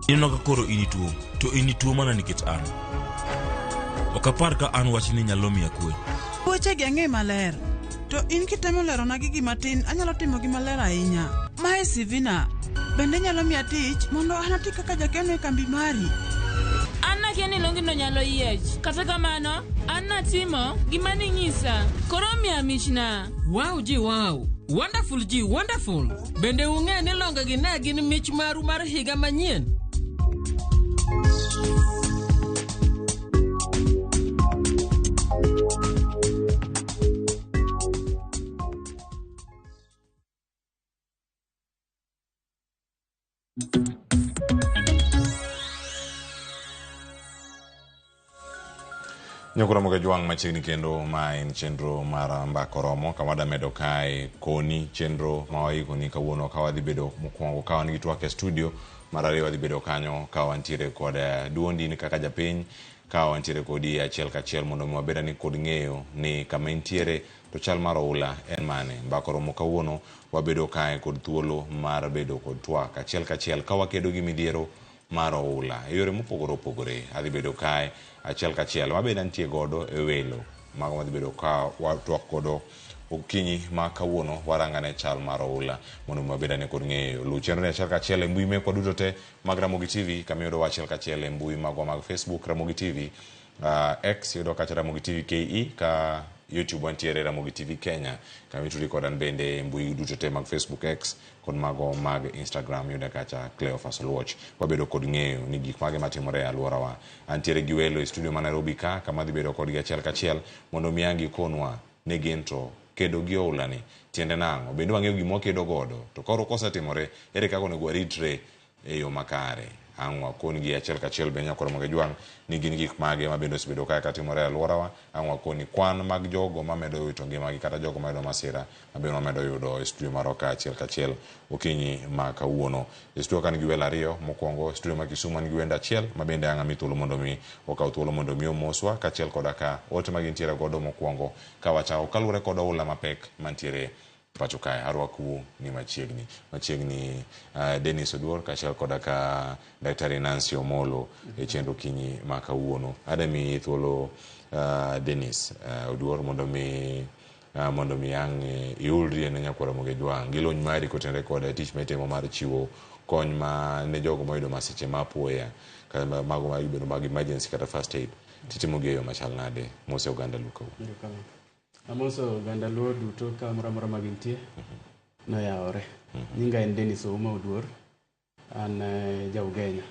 Ineno ka koro in ituo, to in ituo mana nikech an. Ok apar ka an wachni nyalo miya kwe. Wechegi ang'e maler. To in kitemo lerona gi gima tin, anyalo timo gi maler ahinya. Mae CV na. Bende nyalo miya tich mondo an ati kaka jakeno e kambi mari. An nakia ni longino nyalo yiech. Kata kamano, an natimo gima ning'isa. Koro miya michna. Wow ji wow. Wonderful ji wonderful. Bende ung'e ni longe gi ne gin mich maru mar higa manyien? Nyokoro moga jwang' machiegni kendo ma en chenro mar Mbaka Oromo kama wadamedo kae koni chenro ma waikoni kawuono ka wadhi bedo mokwongo ka wan gi twak e studio, mar ariyo wadhi bedo kanyo ka wantiere kod duondi ni kaka japiny, ka wantiere kodi achiel kachiel mondo mi wabed ane kod ng'eyo ni kama intiere to chal mar oula en mane. Mbaka Oromo kawuono wabedo kae kod thuolo mar bedo kod twak achiel kachiel ka wakedo gi midhiero mar oula e yore mopogore opogore. Adhi bedo kae achiel kachiel mabende antie godo e welo mago madhi bedo ka watwak godo okinyi ma kawuono warangane chal mar oula mondo mi wabed ane kod ng'eyo. Luw chenro ni achiel kachiel e mbui mekwa duto te mag Ramogi TV kama iyudowa achiel kachiel e mbui magwa mag Facebook Ramogi TV, X iyudo kacha Ramogi TV KE, ka YouTube wantiere Ramogi TV Kenya, kama itudi koda an bende e mbui duto te mag Facebook, X kod mago mag Instagram iyudo kacha Cleophas Oluoch. Wabedo kod ng'eyo ni gik mage matimore e alworawa. Antiere gi welo e studio ma Nairobi ka kama adhi bedo kodgi achiel kachiel mondo mi ang' gikonwa ni gin to kedo gi oula ni tiende nang'o, bende wang'eyo gima wakedo godo, to koro kosetimore ere kaka onego waritre e yo makare. Ang' wakon gi achiel kachiel be nyakwar Ramogi Jwang' ni gin gik mage ma bende osebedo kae katimore e alworawa. Ang' wakoni kwan mag jogo mamedo wito ngimagi kata jogo mayudo masira ma bende wamedo yudo e studio marwa ka achiel kachiel okinyi ma kawuono. E studio ka nigi welo ariyo, mokwongo studio ma Kisumu an gi wendo achiel ma bende ang' ami thuolo mondo mi okaw thuolo mondo mi omoswa kaachiel koda ka ote ma gintiere godo mokwongo ka wachako kaluwore kod oula mapek mantiere pacho kae. Arwakou ni machiegni machiegni Dennis Oduor kaachiel koda ka Daktari Nancy Omolo e chenro okinyi ma kawuono. Adami thuolo Dennis Oduor mondo mi ang' iulri ne nyakwar Ramogi Jwang' gi lony mari kotenore kod tich ma itimo mar chiwo kony ma ne jogo moyudo masiche ma apoya kata mago ma ibedo mag emergency kata first aid titimo gi e yo machal nade mose oganda luo kawuono. Erokamano. Amoso oganda luo duto kamoro amora ma gintie noyawore. Nyinga en Dennis Ouma Oduor. An ja Ugenya.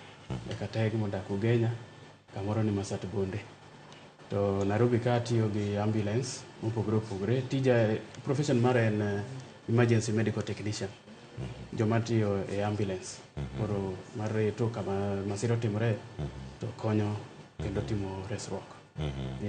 Jakateg modak Ugenya, kamoro ni Masat Bonde. To Nairobi ka atiyo gi ambulance mopogore opogore. Tija, profession mara en emergency medical technician. Joma tiyo e ambulance. Koro mar reto kama masira otimore to konyo kendo timo resruok.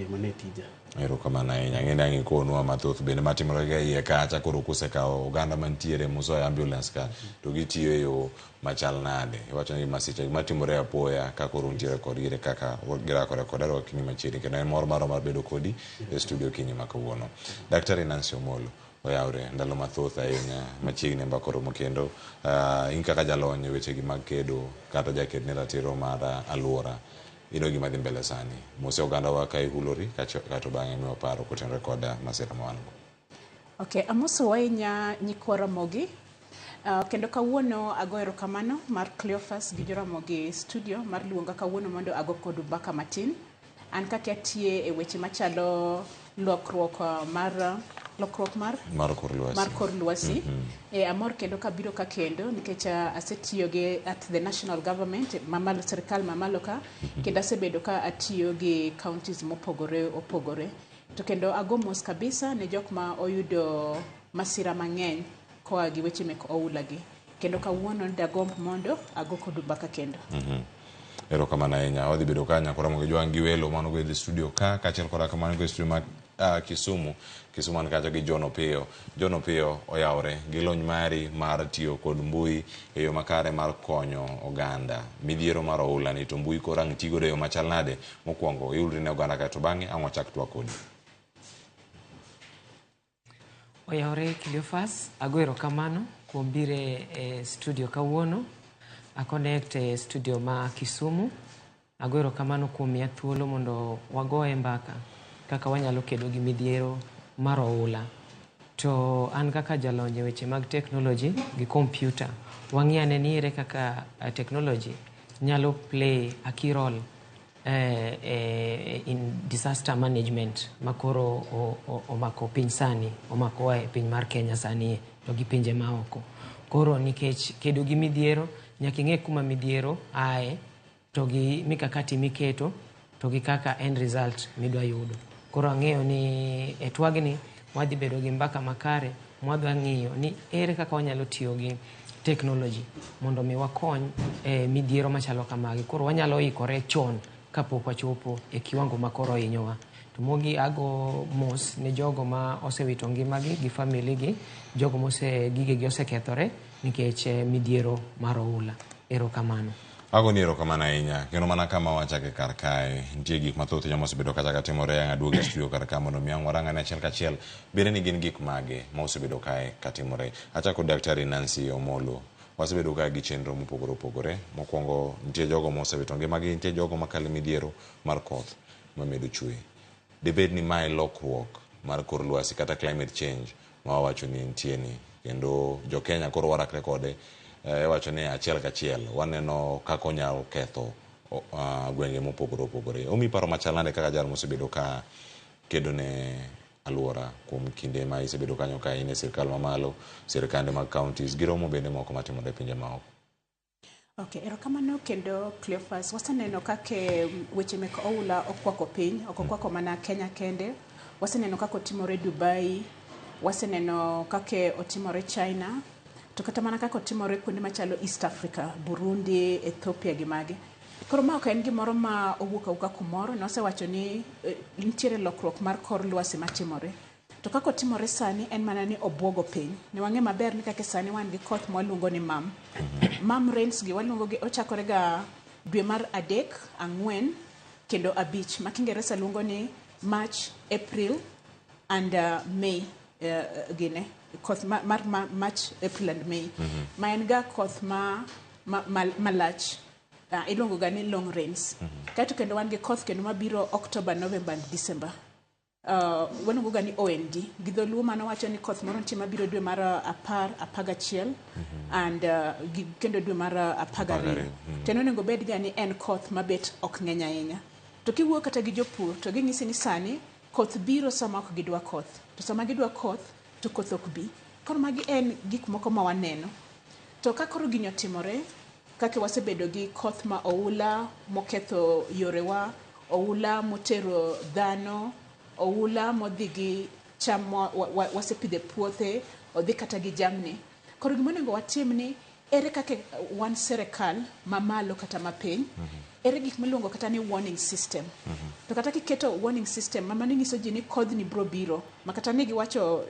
Mano e tija. Erokamano ahinya. Ang'e ni ang' ikonwa mathoth bende matimore ga iye kacha koro kusekawo oganda mantiere musoyo e ambulance ka to gitiyo e yo machal nade. Iwacho ni masiche matimore apoya ka koro untiere kodgi ere kaka girakore kode. Arwaki ni machiegni kendo en mor marwa mar bedo kodi e studio okinyi ma kawuono. Daktari Nancy Omolo oyawre ndalo mathoth ahinya machiegni mbaka oromo kendo in kaka jalony e wechegi mag kedo kata jaked ne ratiro mar alwora ino gima dhi mbele sani mose oganda wa ka ihulori kato bang'e miwa paro kotenore kod masira ma wan go. Okay, amoso ahinya nyikwa Ramogi. Kendo kawuono ago erokamano mar Cleophas gi Joramogi studio mar luonga kawuono mondo ago kodu mbaka matin. An kaka atiye e weche machalo lokruok mar mar kor lwasi. Mar kor lwasi. Amor kendo kabiro ka kendo nikech asetiyo gi at the national government mamalo, sirikal mamalo ka kendo asebedo ka atiyo gi counties mopogore opogore. To kendo ago mos kabisa ne jok ma oyudo masira mang'eny koa gi weche mek oula gi. Kendo kawuono dagomb mondo ago kodu mbaka kendo. Erokamano ahinya. Wadhi bedo ka nyakwar Ramogi Jwang' gi welo mano go e studio ka kaachiel koda kamano go e studio ma Kisumu. Kisumu an kacha gi John Opiyo. John Opiyo oyawre gi lony mari mar tiyo kod mbui e yo makare mar konyo oganda. Midhiero mar oula ni to mbui koro ang' tigodo e yo machal nade? Mokwongo iulri ne oganda kae to bang'e ang' wachak twak kodi. Oyawore Cleophas, ago erokamano kuom biro e studio kawuono. A connect e studio ma Kisumu. Ago erokamano kuom miya thuolo mondo wagoye mbaka kaka wanyalo kedo gi midhiero mar oula. To an kaka jalony e weche mag technology gi computer, wang'i ane ni ere kaka technology nyalo play a key role in disaster management makoro omako piny sani, omakowa e piny mar Kenya sani to gi pinje maoko. Koro nikech kedo gi midhiero, nyaka ing'e kuma midhiero ae to gi mikakati miketo to gi kaka end result midwa yudo. Koro ang'eyo ni e twagni wadhi bedo gi mbaka makare mwadwa ng'iyo ni ere kaka wanyalo tiyo gi technology mondo mi wakony e midhiero machalo kamagi. Koro wanyalo ikore chon kapok wachopo e kiwango ma koro hinyowa. To mogi ago mos ne jogo ma osewito ngimagi gi family gi, jogo mose gigegi osekethore nikech midhiero mar oula. Erokamano. Agoni erokamano ahinya kendo mana kama wachake kar kae nitie gik mathoth ahinya mosebedo kacha katimore ang' aduogo e studio kar ka mondo mi ang' warang ane achiel kachiel bende ni gin gik mage ma osebedo kae katimore. Achako Daktari Nancy Omolo. Wasebedo ka gi chenro mopogore opogore. Mokwongo nitie jogo mosewito ngimagi, nitie jogo makalo e midhiero mar koth mamedo chwe. Dibed ni mae lokruok mar kor lwasi kata climate change ma wawacho ni nitie ni kendo jo Kenya koro warakre kode iwacho ni achiel kachiel waneno kaka onyalo ketho gwenge mopogore opogore. Omiyi paro machal nade kaka jal mosebedo ka kedo ne alwora kuom kinde ma isebedo kanyo ka in e sirikal mamalo, sirikande mag counties gi romo bende moko matimore e pinje maoko. Okay, erokamano kendo Cleophas. Waseneno kaka weche mek oula okwako piny, ok okwako mana Kenya kende. Waseneno kaka otimore Dubai, waseneno kaka otimore China. To To kata mana kaka otimore kuonde machalo East Africa, Burundi, Ethiopia gi mage. Koro ma ok en gimoro ma owuok awuoka kumoro, nosewacho ni nitiere lokruok mar kor lwasi matimore. To kaka otimore sani en mana ni obuogo piny. Ne wang'e maber ni kaka sani wan gi koth ma waluongo ni mam. Mam rains gi waluongo gi ochakore ga dwe mar 3, 4 kendo 5 ma Kiingereza luongo ni March, April and May gine. Koth mar March, April and May. Ma en ga koth ma malach. Iluongo ga ni long rains. Kaeto kendo wan gi koth kendo mabiro October, November and December. Waluongo ga ni OND. Gi dholuo mano wacho ni koth moro nitie mabiro dwe mar 10, 11 and kendo dwe mar 12. To en onego bed ga ni en koth mabet ok ng'eny ahinya. To kiwuoyo kata gi jopur to ging'isi ni sani koth biro sama ok gidwa koth. To sama gidwa koth to koth ok bi. Koro magi en gik moko ma waneno. To ka koro gini otimore, kaka wasebedo gi koth ma oula moketho yorewa, oula motero dhano, oula modhi gi cham wasepidho e puothe, odhi kata gi jamni. Koro gima onego watim ni ere kaka wan sirikal mamalo kata mapiny, ere gik miluongo kata ni warning system. To kata kiketo warning system, mano nyiso ji ni kodhni biro biro. Ma kata ni giwacho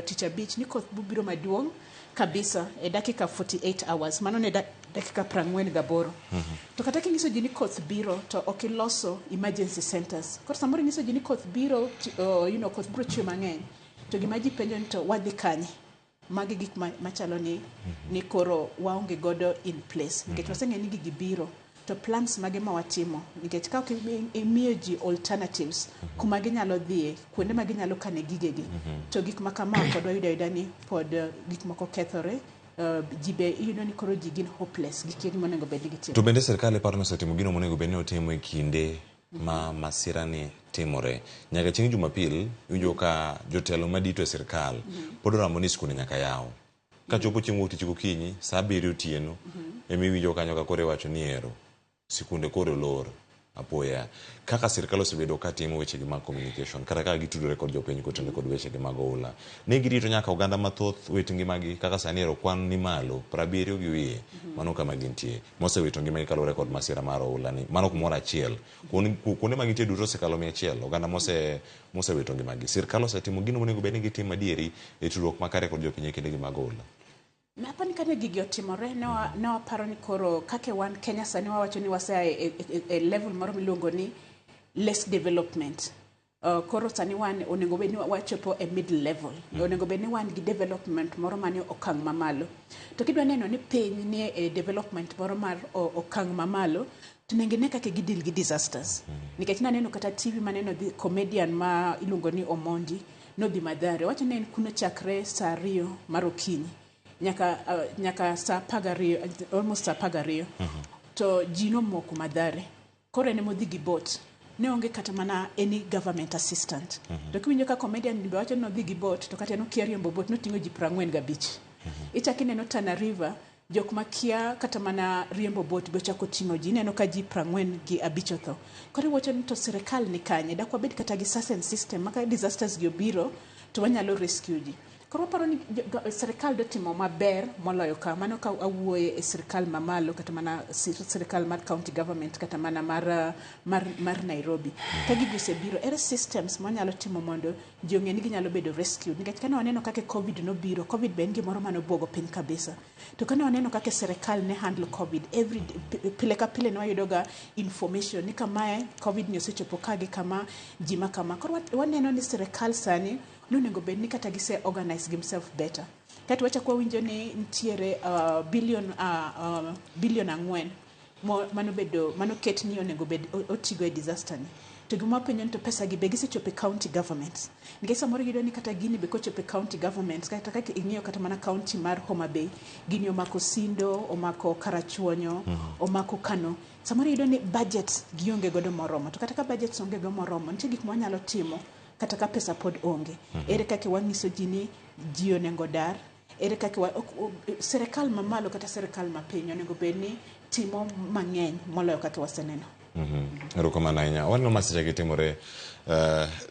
tich abich ni koth biro maduong' kabisa e dakika 48 hours. Mano ne dakika 48. To kata kinyiso ji ni koth biro to ok iloso emergency centers. Koro samoro inyiso ji ni koth biro, you know, koth biro chwe mang'eny. To gima ji penjo ni to wadhi kanye? Magi gik machalo ni koro waonge godo in place. Nikech waseng'eyo ni gigi biro. To plans mage ma watimo. Nikech ka ok imiyo ji alternatives kuma ginyalo dhiye, kuonde ma ginyalo kane gigegi. To gik ma kama pod wayudo ayuda ni pod gik moko kethore. Ji be iyudo ni koro ji gin hopeless. Gikia gima onego bed ni gitimo. To bende sirkal iparo ni osetimo gino monego bed ni otimo e kinde ma masira ni timore. Nyaka chieng' Jumapil, iwinjo ka jotelo madito e sirkal pod oramo ni skunde nyaka yaw. Kachopo chieng' wuok tich gokinyi, saa 7 otieno, ema iwinjo kanyo ka koro iwacho ni ero, sikunde koro olor apoya. Kaka sirkal osebedo ka timo wechegi mag communication, kata kaka gitudore kod jopiny kotenore kod wechegi mag oula. Ne girito nyaka oganda mathoth wit ngimagi, kaka sani ero kwan ni malo, 70 gi wiye, mano kama gintie, mosewito ngimagi kaluwore kod masira mar oula ni. Mano kumoro achiel. Kuonde ma gintie duto osekalo 100, oganda mosewito ngimagi. Sirkal osetimo gino monego bed ni gitimo adieri e tudruok makare kod jopiny e kindegi mag oula. Apani kane gigi otimore, ne waparo ni koro kaka wan Kenya sani wawacho ni wasea e level moro miluongo ni less development. Koro sani wan onego bed ni wachopo e middle level. Onego bed ni wan gi development moro manie okang' mamalo. To kidwa neno ni piny nie e development moro mar okang' mamalo, to onego ine kaka gideal gi disasters. Nikech naneno kata TV maneno dhi comedian ma iluongo ni Omondi nodhi Mathare. Owacho ni en kuno chakre saa 2 mar okinyi nyaka saa 12, almost saa 12. To ji nomoko Mathare. Koro en emodhi gi boat. Ne onge kata mana any government assistant. To kiwinjo ka comedian be wacho ni nodhi gi boat, to kata en okia riembo boat, noting'o ji 45. Ichako ineno Tana River, jok makia kata mana riembo boat be ochako ting'o ji, ineno ka ji 45 otho. Koro iwacho ni to sirikal ni kanye? Dak wabed kata gi certain system ma ka disasters gi obiro to wanyalo rescue ji. Koro waparo ni sirikal dotimo maber moloyo ka. Mano ka awuoye e sirikal mamalo kata mana sirikal mar county government kata mana mar Nairobi. Ka gigi osebiro, ere systems mwanyalo timo mondo ji ong'e ni ginyalo bedo rescued? Nikech kane waneno kaka COVID nobiro, COVID be en gimoro mane obwogo piny kabisa. To kane waneno kaka sirikal ne handle COVID, every pile ka pile ne wayudo ga information ni kamae COVID ni osechopo ka gi kama, ji ma kama. Koro waneno ni sirikal sani nonego bed ni kata gise organize themselves better. Kaeto wachako wawinjo ni nitiere billion 4 manobedo, manoket ni onego bed otigo e disaster ni. To gima wapenjo ni to pesa gi be gisechopo e county governments. Nikech samoro iyudo ni kata gini be kochopo e county governments, kata kaka ing'iyo kata mana county mar Homa Bay, gini omako Sindo, omako Karachuonyo, omako Kano. Samoro iyudo ni budget gionge godo moromo. To kata ka budget onge godo moromo, nitie gik ma wanyalo timo kata ka pesa pod onge. Ere kaka wang'iso ji ni ji onego dar? Ere kaka sirikal mamalo kata sirikal mapiny onego bed ni timo mang'eny moloyo kaka waseneno. Erokamano ahinya. Waneno masiche gi timore,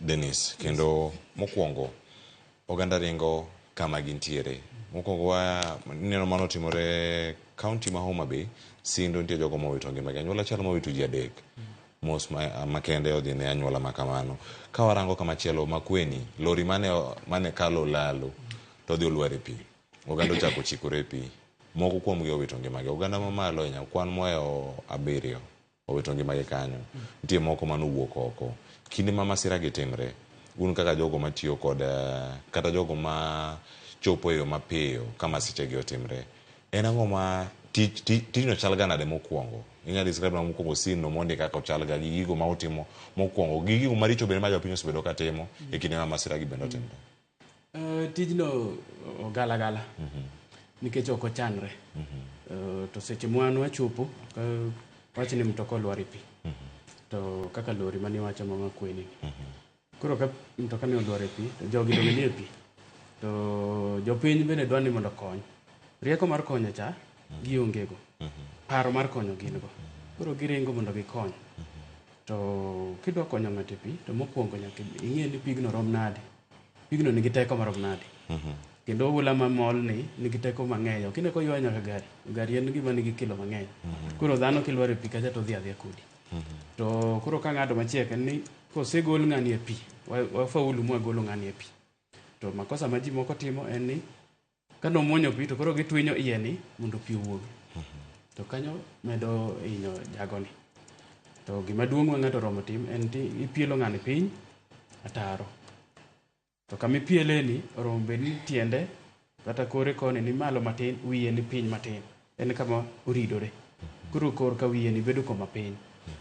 Dennis, kendo mokwongo oganda ringo kama gintiere. Mokwongo wa neno mano otimore kaunti ma Homa Bay, Sindo nitie jogo mowito ngimagi. Anyuola achiel mowito ji adek. Mos makende odhi ne anyuola ma kamano. Ka warango kamachielo Makueni, lori mane kalo Olalo to odhi olwar e pi. Oganda ochako chikore e pi. Moko kuomgi owito ngimagi. Oganda mamalo ahinya, kwan mohewo 7 owito ngimagi kanyo. Nitie moko manowuok oko. Kinde ma masira gi timre, un kaka jogo matiyo kod kata jogo ma chopo e yo mapiyo ka masiche gi otimre, en ang'o ma tijno chal ga nade mokwongo? Inyalo describe na mokwongo scene no mondi kaka ochal ga gi gigo ma utimo mokwongo, gi gigo maricho bende ma jopiny osebedo ka timo e kinde ma masira gi bende otimre. Tijno ogala gala nikech ok ochanre. To seche mwan wachopo ka wach ni mtoka olwar e pi to kaka lori mane iwacho ma Makueni ni. Koro ka mtoka ni olwar e pi to jogi donge nie pi to jopiny bende dwa ni mondo okony. Rieko mar konyo cha gionge go. Paro mar konyo gin go. Koro giringo mondo gikony. To kidwa konyo ng'ato e pi to mokwongo nyaka ing'e ni pigno rom nade. Pigno nigi teko marom nade. Kendo oula mamol ni nigi teko mang'eny. Ok ine koywayo nyaka gari. Gari en gima nigi kilo mang'eny. Koro dhano kilwar e pi kacha to odhi adhiya kodi. To koro ka ng'ado machiek en ni kosegol ng'ani e pi, wafaulu mwagolo ng'ani e pi. To makosa ma ji moko timo en ni kanomuonyo pi to koro gitwinyo iye ni mondo pi owuogi. To kanyo medo hinyo jagoni. To gima duong' ma ng'ato oromo tim en ti ipielo ng'ani piny ataro. To kama ipiele ni oromo bed ni tiende kata kore koni ni malo matin, wiye ni piny matin. En kama oridore. Koro korka wiye ni bedo koma piny.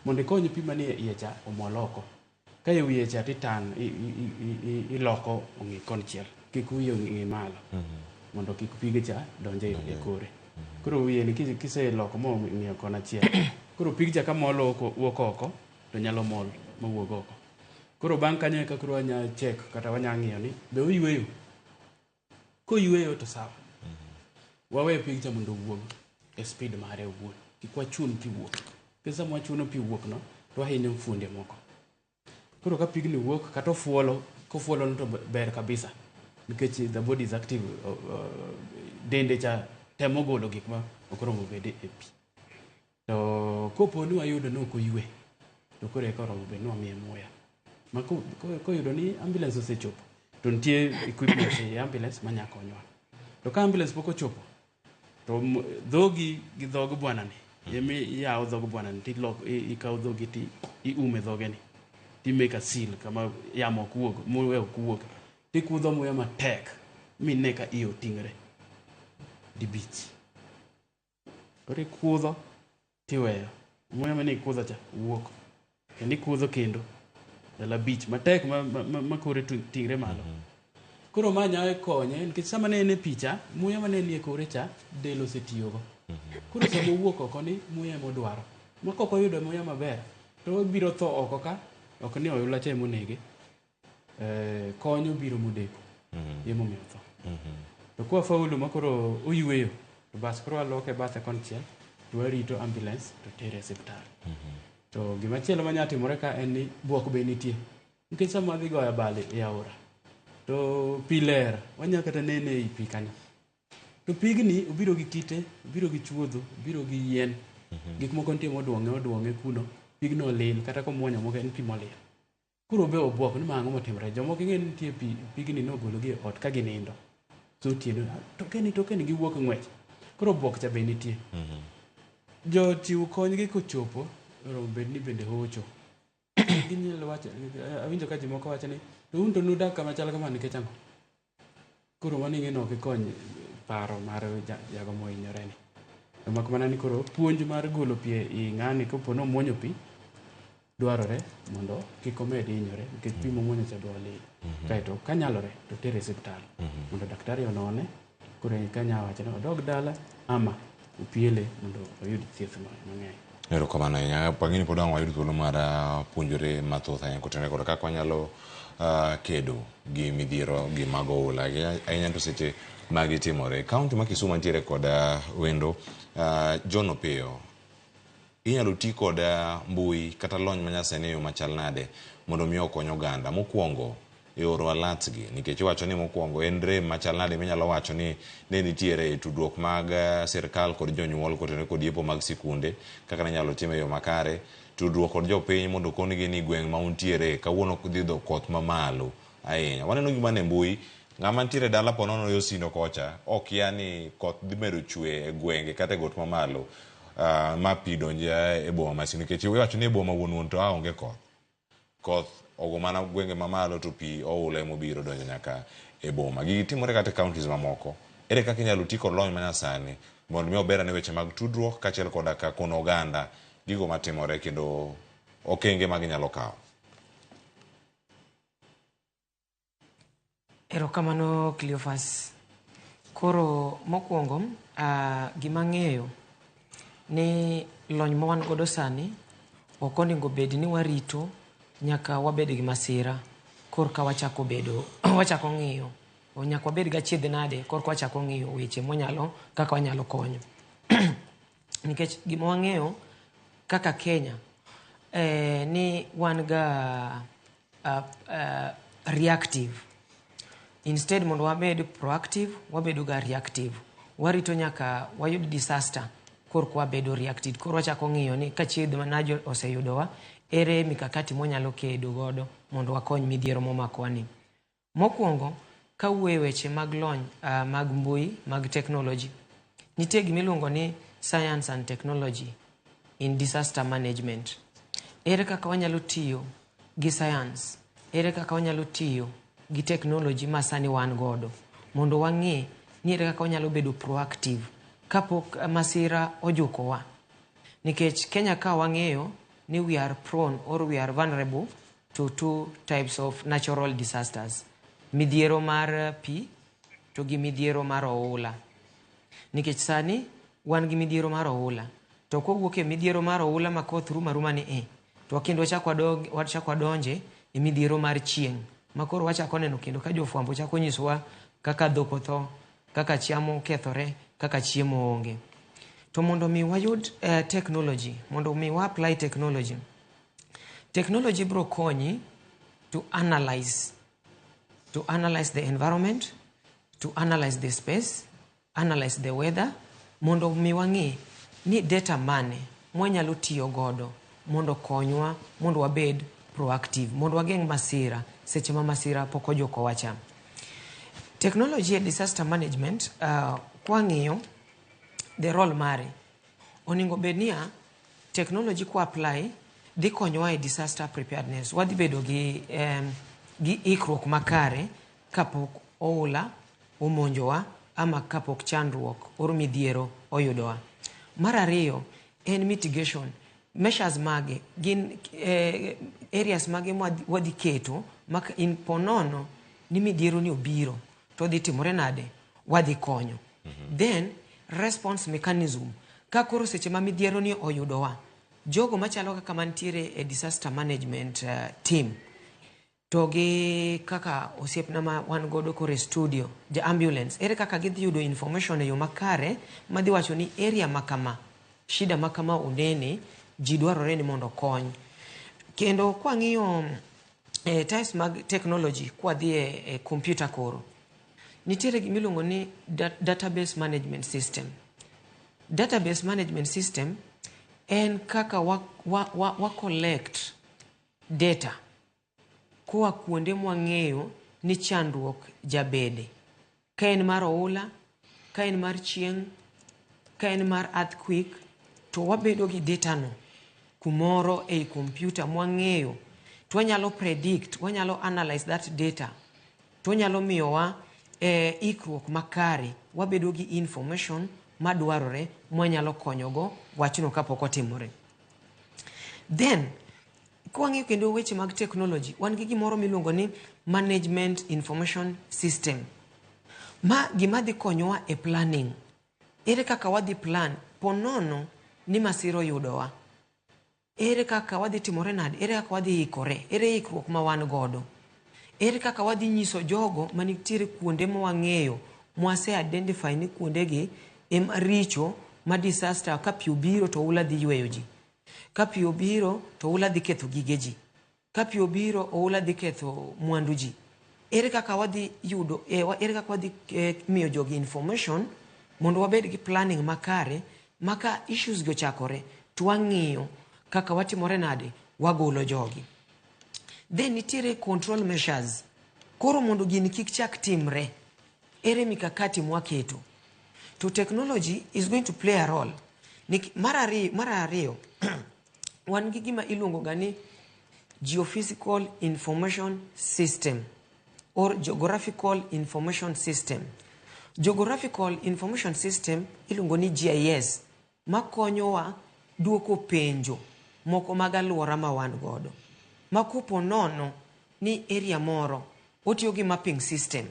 Mondo ikony pi manie iye cha omol oko. Ka e wiye cha titang' iloko ong'i konchiel. Kik wiye ong'i malo. Mondo kik pige cha donj e kore. Koro wiye ni kiseloko mong'iyo kona achiel. Koro pig cha kamol wuok oko to nyalo mol mawuog oko. Koro bang' kanyo eka koro wanya check kata wanya ng'iyo ni be oyweyo. Koyweyo to sawa. Wawe pig cha mondo owuog e speed mare owuon. Kik wachun pi wuok. Nikech sama wachuno pi wuok no to wahinyo fuonde moko. Koro ka pigni wuok kata ofuolo, kofuolo no to ber kabisa. Nikech the body is active, dende cha temo golo gik ma ok oromo bed e pi. To kopo ni wayudo ni ok oywe, to koro eka oromo bed ni wamiye muya. Ma koyudo ni ambulance osechopo, to nitie equipment e ambulance manya konyowa. To ka ambulance pok ochopo, to dhogi gi dhog bwana ni, emi iyawo dhog bwana ni, tiloko, ikawo dhogi ti iume dhoge ni. Ti make a seal kama yamo ok wuog, muya ok wuog. Tikudho muya matek, mine ka iye oting're dibich. Koro ikudho tiweyo. Muya mane ikudho cha wuok. Kendo ikudho kendo ndalo 5 matek ma kore ting're malo. Koro ma nyalo konye nikech sama ne en e picha, muya mane nie kore cha del osetiyogo. Koro sama owuok oko ni muya ema odwaro. Ma kok oyudo muya maber to obiro tho oko ka ok ni oula cha ema onege. Konyo biro modeko. Ema omiyo otho. To kwa faulu ma koro oyweyo to bas koro waloke bathe konchiel to warito ambulance to tere e osiptal. To gimachielo manyalo timore ka en ni buok be nitie. Nikech sama wadhi goyo abal e aora to pi ler, wanyalo kata nene ei pi kanyo. To pigni obiro gi kite, obiro gi chuodho, obiro gi yien. Gik moko nitie moduong'e oduong'e kuno. Pigno olil kata komuonyo moko en pi molil. Koro be obuok ni ma ang'o motimore. Jomoko ing'e ni nitie pi, pigni nogologi e ot ka ginindo. So otieno, tokeni giwuok ng'wech. Koro buok cha be nitie. Jochiw kony gi kochopo, oromo bed ni bende hocho. Ginyalo wacho, awinjo ka ji moko wacho ni, to un to nudak kama chal kama nikech ang'o? Koro mano ing'e ni ok ikony paro mar jago mohinyore ni. To mak mana ni koro puonj mar golo pi e ng'ani kopo ni omuonyo pi, dwarore mondo kik omed hinyore nikech pi momuonyo cha be olil. Kaeto kanyalore to tere e osiptal mondo daktari onone, koro eka nyalo wacho ni odog dala ama opiele mondo oyud thieth mang'eny. Erokamano ahinya. Pang'eni pod ang' wayud thuolo mar puonjore mathoth ahinya kotenore kod kaka wanyalo kedo gi midhiero gi mag oula. Ahinya to seche magitimore. Kaunti ma Kisumu mantiere kod wendo John Opiyo, inyalo ti kod mbui kata lony manyasani e yo machal nade mondo mi okony oganda? Mokwongo, e oro alerts gi nikech iwacho ni mokwongo en rem machal nade minyalo wacho ni ne nitiere e tudruok mag sirkal kod jonyuol kotenore kod yepo mag sikunde kaka ne inyalo tim e yo makare tudruok kod jopiny mondo okonigi ni gweng' ma untiere kawuono dhi dho koth mamalo ahinya. Waneno gima ne mbui ng'ama nitiere dala po nono yo Sindo kocha okia ni koth dhi medo chwe e gwenge kata e got mamalo ma pi donj e boma ma Sindo nikech iwacho ni e boma wuon wuon to a onge koth. Koth ogo mana gwenge mamalo to pi oula emobiro donjo nyaka e boma. Gigi timore kata e counties mamoko. Ere kaka inyalo ti kod lony manyasani mondo mi ober ane weche mag tudruok kaachiel koda ka kono oganda gigo matimore kendo okenge ma ginyalo kawo? Erokamano Cleophas. Koro mokwongo gima ang'eyo ni lony ma wan godo sani ok onego bed ni warito nyaka wabed gi masira korka wachako bedo wachako ng'iyo nyaka wabed gi achiedh nade korka wachako ng'iyo weche mwanyalo kaka wanyalo konyo. Nikech gima wang'eyo kaka Kenya ni wan ga reactive. Instead mondo wabed proactive, wabedo ga reactive. Warito nyaka wayud disaster korka wabedo reactive. Koro wachako ng'iyo ni ka chiedh manade oseyudowa, ere mikakati mwanyalo kedo godo mondo wakony midhiero momakowa ni. Mokwongo, kawuoyo e weche mag lony mag mbui mag technology, nitie gimiluongo ni science and technology in disaster management. Ere kaka wanyalo tiyo gi science? Ere kaka wanyalo tiyo gi technology ma sani wan godo mondo wang'e ni ere kaka wanyalo bedo proactive kapok masira ojukowa. Nikech Kenya ka wang'eyo ni we are prone or we are vulnerable to two types of natural disasters. Midhiero mar pi to gi midhiero mar oula. Nikech sani wan gi midhiero mar oula. To kowuok e midhiero mar oula ma koth rumo aruma ni e, to kendo wachako wadonje e midhiero mar chieng'. Ma koro wachako neno kendo ka jofwambo chako nyisowa kaka dhok otho, kaka cham okethore, kaka chiemo onge. To mondo mi wayud technology, mondo mi wa apply technology, technology bro konyi to analyze the environment, to analyze the space, analyze the weather, mondo mi wang'e ni data mane mwanyalo tiyo godo mondo konywa mondo wabed proactive, mondo wageng' masira seche ma masira pok ojukowa cha. Technology e disaster management, kwang'iyo the role mare, onego bed niya, technology kwa apply dhi konyowa e disaster preparedness. Wadhi bedo gi ikruok makare kapok oula omonjowa ama kapok chandruok or midhiero oyudowa. Mar ariyo en mitigation. Measures mage gin areas mage wadhi keto ma in ponono ni midhiero ni obiro to dhi timore nade, wadhi konyo. Then response mechanism. Ka koro seche ma midhiero ni oyudowa, jogo machalo kaka mantiere e disaster management team to gi kaka osiepna ma wan godo koro e studio, ja ambulance, ere kaka gidhi yudo information e yo makare madhi wacho ni area makama, shida makama onene, ji dwarore ni mondo okony. Kendo kwang'iyo types mag technology kwadhi e computer koro, nitiere gimiluongo ni database management system. Database management system en kaka wa collect data koa kuonde mwang'eyo ni chandruok jabede. Ka en mar oula, ka en mar chieng', ka en mar earthquake, to wabedo gi data no kumoro ei computer mwang'eyo, to wanyalo predict, wanyalo analyze that data, to wanyalo miyowa ikruok makare, wabedo gi information madwarore mwanyalo konyogo wachno kapok otimore. Then, kwang'iyo kendo weche mag technology, wan gi gimoro miluongo ni management information system. Ma gima dhi konyowa e planning. Ere kaka wadhi plan ponono ni masira oyudowa? Ere kaka wadhi timore nade? Ere kaka wadhi ikore? Ere ikruok ma wan godo? Ere kaka wadhi nyiso jogo manitiere kuonde ma wang'eyo, mwase identify ni kuondegi ema richo ma disaster ka pi obiro to oula dhi yweyo ji. Ka pi obiro to oula dhi ketho gige ji. Ka pi obiro oula dhi ketho mwandu ji. Ere kaka wadhi yudo ere kaka wadhi miyo jogi information mondo wabed gi planning makare ma ka issues gi ochakore to wang'iyo kaka watimore nade wagolo jogi. Then nitiere control measures. Koro mondo gini kik chak timre, ere mikakati mwaketo? To technology is going to play a role. Mar ariyo, wan gi gima iluongo ga ni geophysical information system or geographical information system. Geographical information system iluongo ni GIS makonyowa duoko penjo moko mag alwora ma wan godo. Ma kopo nono ni area moro otiyo gi mapping system.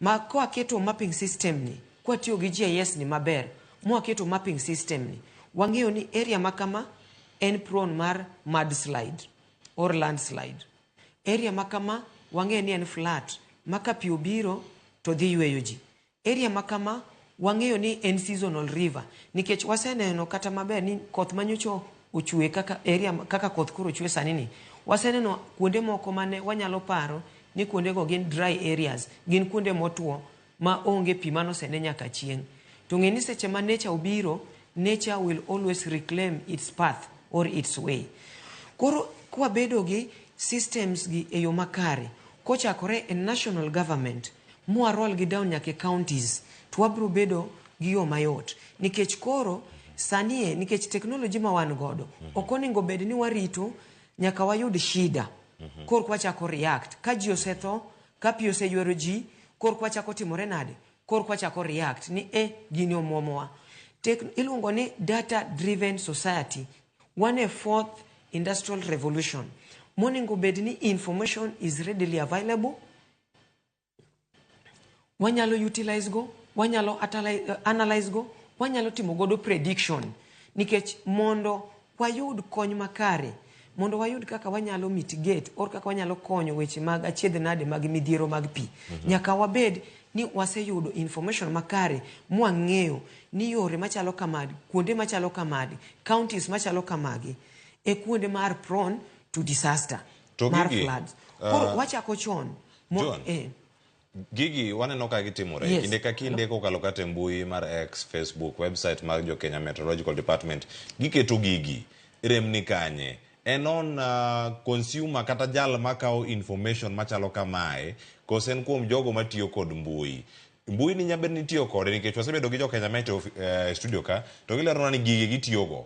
Ma kwaketo mapping system ni, kwatiyo gi GIS ni maber, mwaketo mapping system ni, wang'eyo ni area ma kama en prone mar mudslide or landslide. Area ma kama wang'eyo ni en flat, ma ka pi obiro to dhi yweyo ji. Area ma kama wang'eyo ni en seasonal river, nikech waseneno kata maber ni koth manyocha ochwe kaka area kaka koth koro chwe sani ni. Waseneno kuonde moko mane wanyalo paro ni kuondego gin dry areas, gin kuonde motwo ma onge pi manosene nyaka chieng'. To ng'e ni seche ma nature obiro, nature will always reclaim its path or its way. Koro kwabedo gi systems gi e yo makare, kochakore e national government, mwa roll gi down nyaka e counties, to wabiro bedo gi yo mayot. Nikech koro sani e, nikech technology ma wan godo, ok onego bed ni warito nyaka wayud shida. Korka wachako react. Ka ji osetho, ka pi oseywero ji, korka wachako timore nade? Korka wachako react ni gini omuomowa. Iluongo ni data driven society. Wan e fourth industrial revolution. Monego bed ni information is readily available. Wanyalo utilize go, wanyalo analyze go, wanyalo timo godo prediction. Nikech mondo wayud kony makare, mondo wayud kaka wanyalo mitigate or kaka wanyalo konyo weche mag achiedh nade mag midhiero mag pi. Nyaka wabed ni waseyudo information makare mwang'eyo ni yore machalo kamagi, kuonde machalo kamagi, counties machalo kamagi, e kuonde mar prone to disaster, To mar gigi, floods. Koro wachako chon. John, gigi waneno ka gitimore. Kinde ka kinde kokalo kata e mbui mar X, Facebook, website mar jo Kenya Meteorological Department, giketo gigi. Rem ni kanye? En on consumer kata jal makawo information machalo kamae, kose en kuom jogo matiyo kod mbui? Mbui ni nyabed ni itiyo kode nikech wasebedo gi jo Kenya Meteo studio ka, to gileronwa ni gigi gitiyogo.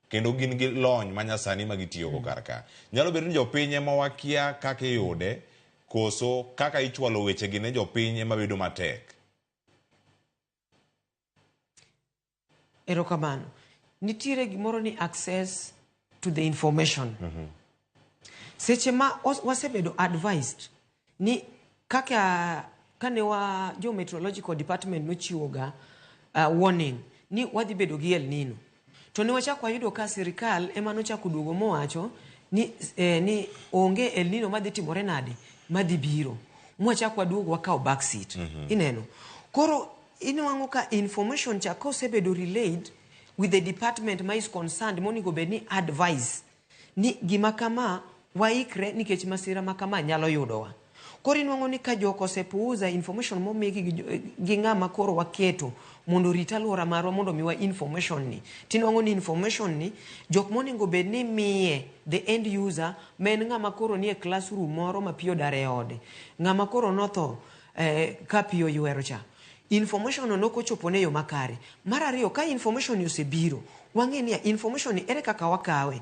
Kendo gin gi lony manyasani ma gitiyogo kar ka. Nyalo bedo ni jopiny ema wakia kaka iyude, koso kaka ichwalo wechegi ne jopiny ema bedo matek. Erokamano. Nitiere gimoro ni access to the information. Seche ma wasebedo advised ni kaka kane wa jo meteorological department nochiwoga warning ni wadhi bedo gi El Nino. To ne wachako wayudo ka sirikal ema nochako duogo mowacho ni onge El Nino madhi timore nade, madhi biro. Mwachako waduogo wakawo back seat. Ineno. Koro inwang'o ka information cha kosebedo relayed with the department ma is concerned monego bed ni advice ni gima kama waikre nikech masira ma kama nyalo yudowa. Koro inwang'o ni ka jok osepuuza information momigi gi ng'ama koro waketo mondo orit alwora marwa mondo omiwa information ni. Tinwang'o ni information ni jok monego bed ni miye the end user ma en ng'ama koro nie classroom moro ma pi odar e ode. Ng'ama koro notho ka pi oywero cha. Information no nokochopo ne yo makare. Mar ariyo, ka information ni osebiro, wang'e niya, information ni ere kaka wakawe.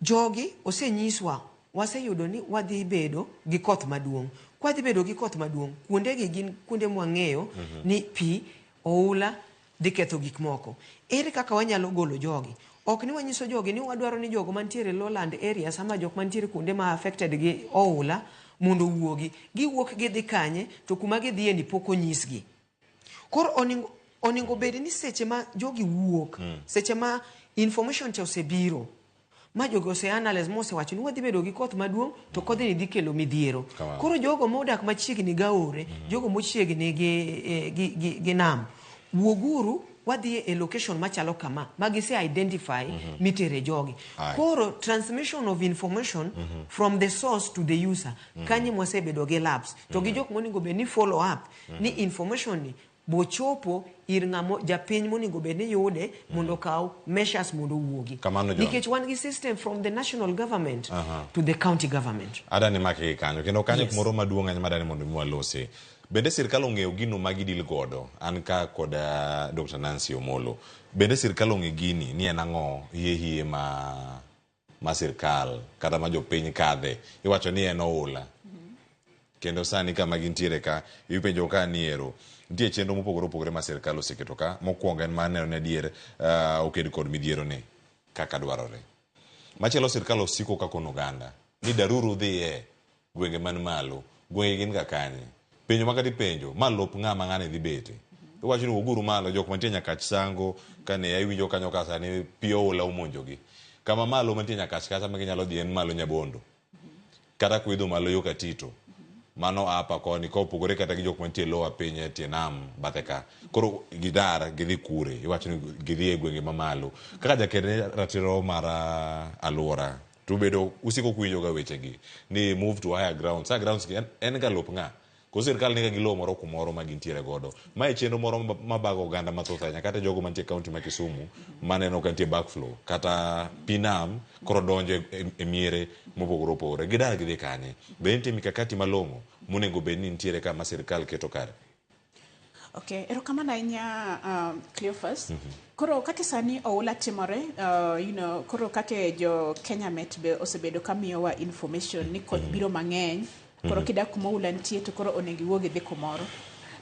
Jogi osenyiswa, waseyudo ni wadhi bedo gi koth maduong'. Kwadhi bedo gi koth maduong', kuondegi gin kuonde mwang'eyo ni pi, oula dhi ketho gik moko. Ere kaka wanyalo golo jogi? Ok ni wanyiso jogi ni wadwaro ni jogo mantiere lowland areas ama jok mantiere kuonde ma affected gi oula mondo owuogi. Giwuok gidhi kanye to kuma gidhiye ni pok onyisgi. Koro oningo bed ni seche ma jogi wuok, seche ma information cha osebiro, ma jogi ose analyze mosewacho ni wadhi bedo gi koth maduong' to kodhni dhi kelo midhiero. Koro jogo modak machiegni gi aore, jogo mochiegni gi nam, wuoguru wadhi e location machalo kama ma gise identify mitere jogi. Aye. Koro transmission of information from the source to the user kanye mwasebedo gi lapse to gi jok monego bed ni follow up ni information ni bochopo ir ng'amo japiny monego bed ni yude mondo okaw measures mondo owuogi. Kamano, John. Nikech wan gi system from the national government to the county government. Adani make gi kanyo kendo kanyo Yes. kumoro maduong' ahinya madani mondo mi walose. Bende sirkal ong'eyo gino ma gidil godo? An ka kod Dr. Nancy Omolo. Bende sirkal ong'e gini ni en ang'o hie hie ma ma sirkal kata ma jopiny kadhe? Iwacho ni en oula. Kendo sani kama gintiere ka ipenjo ka ni ero nitie chenro mopogore opogore ma sirkal oseketo ka. Mokwongo en mar neno ni adier oked kod midhiero ni kaka dwarore. Machielo sirkal osiko ka kono oganda ni daruru dhiye gwenge man malo. Gwenge gin ga kanye? Penjo ma kata ipenjo, ma lop ng'ama ng'ani dhi bete. Iwacho ni wuoguru malo jok mantie Nyakach Sango kane iwinjo kanyo ka sani pi oula omonjogi. Kama malo mantie Nyakach kacha ma ginyalo dhi en malo Nyabondo. Kata kuidho malo yo Katito. Mano apa koni kopogore kata gi jok mantie lower piny e tie nam bathe ka. Koro gidar gidhi kure, iwacho ni gidhi e gwenge mamalo. Kaka jaked ne ratiro mar aluora to bedo usiko kuwinjo ga wechegi ni move to higher grounds. Higher grounds gi en ga lop ng'a? Koso sirkal niga gi lowo moro kumoro ma gintiere godo. Mae chenro moro mabago oganda mathoth ahinya kata jogo mantie e county ma Kisumu maneno ka nitie backflow kata pi nam koro donjo e miere mopogore opogore. Gidar gidhi kanye? Be nitie mikakati malong'o monego bed ni nitiere ka ma sirkal keto kare? Okay, erokamano ahinya Cleophas. Koro kaka sani oula timore, koro kaka jo Kenya Met be osebedo ka miyowa information ni koth biro mang'eny. Koro kidak kuma oula nitie to koro onego iwuog idhi kumoro.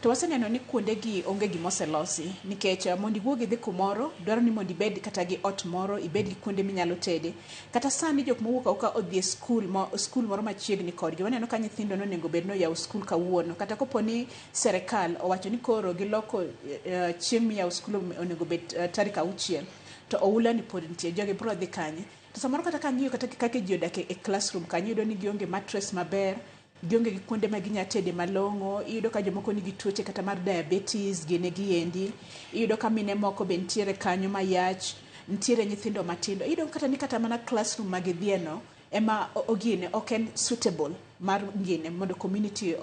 To waseneno ni kuonde gi onge gima oselosi nikech mondo iwuog idhi kumoro dwaro ni mondo ibed kata gi ot moro, ibed gi kuonde minyalo tede. Kata sani jok mowuok awuoka odhi e skul, skul moro machiegni kodgi, waneno ka nyithindo nonego bed ni oyawo skul kawuono. Kata kopo ni serikal owacho ni koro giloko chieng' miyawo skul onego bed tarik 6, to oula ni pod nitie, jogi biro dhi kanye? To samoro kata kang'iyo kata kaka ji odak e classroom kanyo, iyudo ni gionge mattress maber, gionge gi kuonde ma ginya tede malong'o, iyudo ka jomoko nigi tuoche kata mar diabetes gine giendi, iyudo ka mine moko be nitiere kanyo mayach, nitiere nyithindo matindo, iyudo kata ni kata mana classroom ma gidhie no ema ogine ok en suitable mar gine mondo community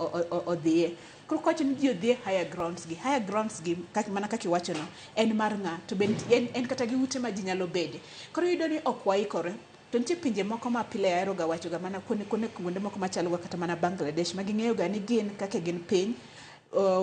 odhiye. Koro kawacho ni ji odhi e higher grounds gi, higher grounds gi mana kaka iwacho no en mar ng'a, to be en kata gi ute ma ji nyalo bede. Koro iyudo ni ok waikore. To nitie pinje moko ma pile ahero ga wacho ga mana kuonde moko machalo ga kata mana Bangladesh ma ging'eyo ga ni gin kaka gin piny,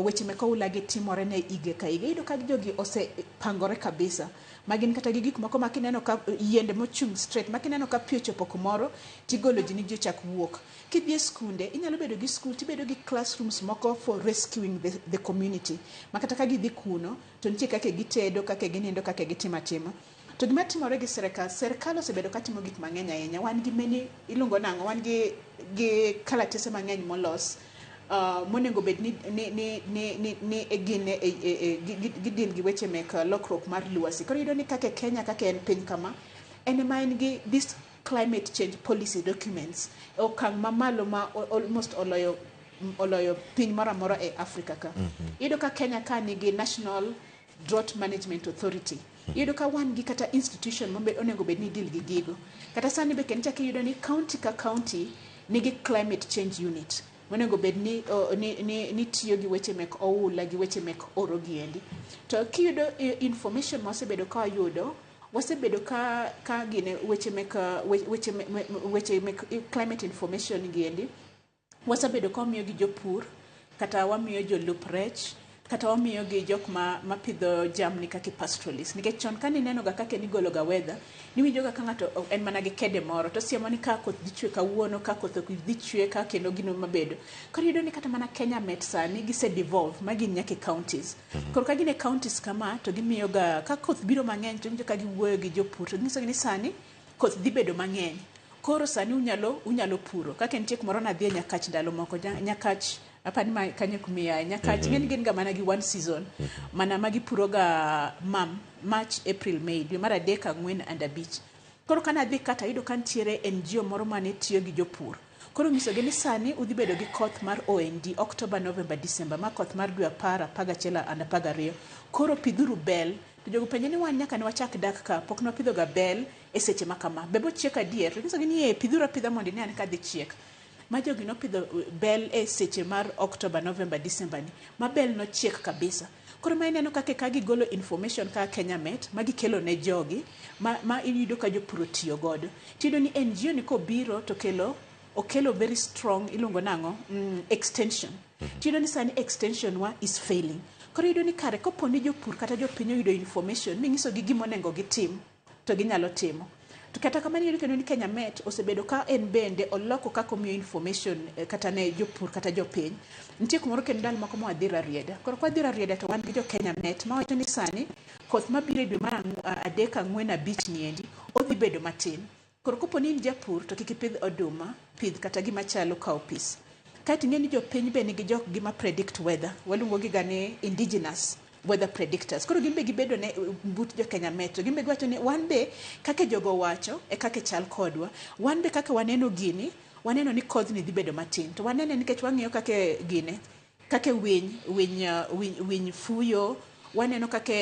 weche mek oula gi timore ne higa ka higa. Iyudo ka jogi osepangore kabisa ma gin kata gi gik moko ma kineno ka yiende mochung' straight, ma kineno ka pi ochopo kumoro tigolo ji ni ji ochak wuok. Kidhi e skunde, inyalo bedo gi skul tibedo gi classrooms moko for rescuing the community. Ma kata ka gidhi kuno to nitie kaka gitedo, kaka ginindo, kaka gitimo atima. To gima timore gi sirikal, sirikal osebedo ka timo gik mang'eny ahinya. Wan gi many, iluongo nang'o, wan gi kalatese mang'eny molos monego bed ni gin gidil gi weche mek lokruok mar lwasi. Koro iyudo ni kaka Kenya, kaka en piny kama, en ema en gi this climate change policy documents e okang' mamalo ma almost oloyo piny moro amora e Africa ka. Iyudo ka Kenya ka nigi National Drought Management Authority. Iyudo ka wan gi kata institution monego bed ni deal gi gigo. Kata sani be kendo ichako iyudo ni county ka county nigi climate change unit monego bed ni tiyo gi weche mek oula gi weche mek oro giendi. To kiyudo information ma wasebedo ka wayudo, wasebedo ka gine weche mek, weche mek climate information giendi, wasebedo ka wamiyo gi jopur, kata wamiyo jolup rech, kata wamiyo gi jok mapidho jamni kaka pastoralist. Nikech chon kane ineno ga kaka nigolo ga weather, niwinjo ga ka ng'ato en mana gi kede moro, to siemo ni ka koth dhi chwe kawuono, ka koth ok dhi chwe, ka kendo gino mabedo. Koro iyudo ni kata mana Kenya Met sani gise devolve ma gin nyaka e counties. Koro ka gin e counties kama, to gimiyo ga, ka koth biro mang'eny, to iwinjo ka giwuoyo gi jopur, to ginyisogi ni sani koth dhi bedo mang'eny. Koro sani unyalo puro. Kaka nitie kumoro nadhi e Nyakach ndalo moko, Nyakach, apani ma kanyo kumiaye, Nyakach, ng'eny gin ga mana gi one season. Mana ma gipuro ga March, April, May, dwe mar 3, 4 and 5. Koro ka nadhi kata ayudo ka nitiere NGO moro mane tiyo gi jopur. Koro nyisogi ni sani udhi bedo gi koth mar OND, October, November, December, ma koth mar dwe 10, 11 and 12. Koro pidhuru bel. To jogo penje ni wan nyaka ne wachak dak ka, pok ne wapidho ga bel e seche ma kama. Be bochiek adier? To nyisogi ni ee, pidhuru apidha mondo ine ane ka dhi chiek. Ma jogi nopidho bel e seche mar October, November, December ni, ma bel nochiek kabisa. Koro ma ineno kaka ka gigolo information kaka Kenya Met, ma gikelo ne jogi, ma iyudo ka jopur otiyo godo. Tiyudo ni NGO ni kobiro to kelo, okelo very strong, iluongo nang'o, extension. Tiyudo ni sani extension wa is failing. Koro iyudo ni kare kopo ni jopur kata jopiny oyudo information minyisogi gima onego gitim, to ginyalo timo. To kata kamano iyudo kendo ni Kenya Met osebedo ka en bende oloko kaka omiyo information kata ne jopur kata jopiny. Nitie kumoro kendo ndalo moko ma wadhi Rarieda. Koro kwa wadhi Rarieda to wan gi jo Kenya Met mawacho ni sani koth mabiro e dwe mar 3, 4, 5 niendi odhi bedo matin. Koro kopo ni in japur to kik ipidh oduma, pidh kata gima chalo cowpeas. Kaeto ing'e ni jopiny be nigi jok gi ma predict weather. Waluongo gi ga ni indigenous weather predictors. Koro gin be gibedo ne but jo Kenya Met. To gin be giwacho ni wan be kaka jogo wacho e kaka chal kodwa. Wan be kaka waneno gini, waneno ni kodhni dhi bedo matin. To wanene nikech wang'iyo kaka gine, kaka winy fuyo, waneno kaka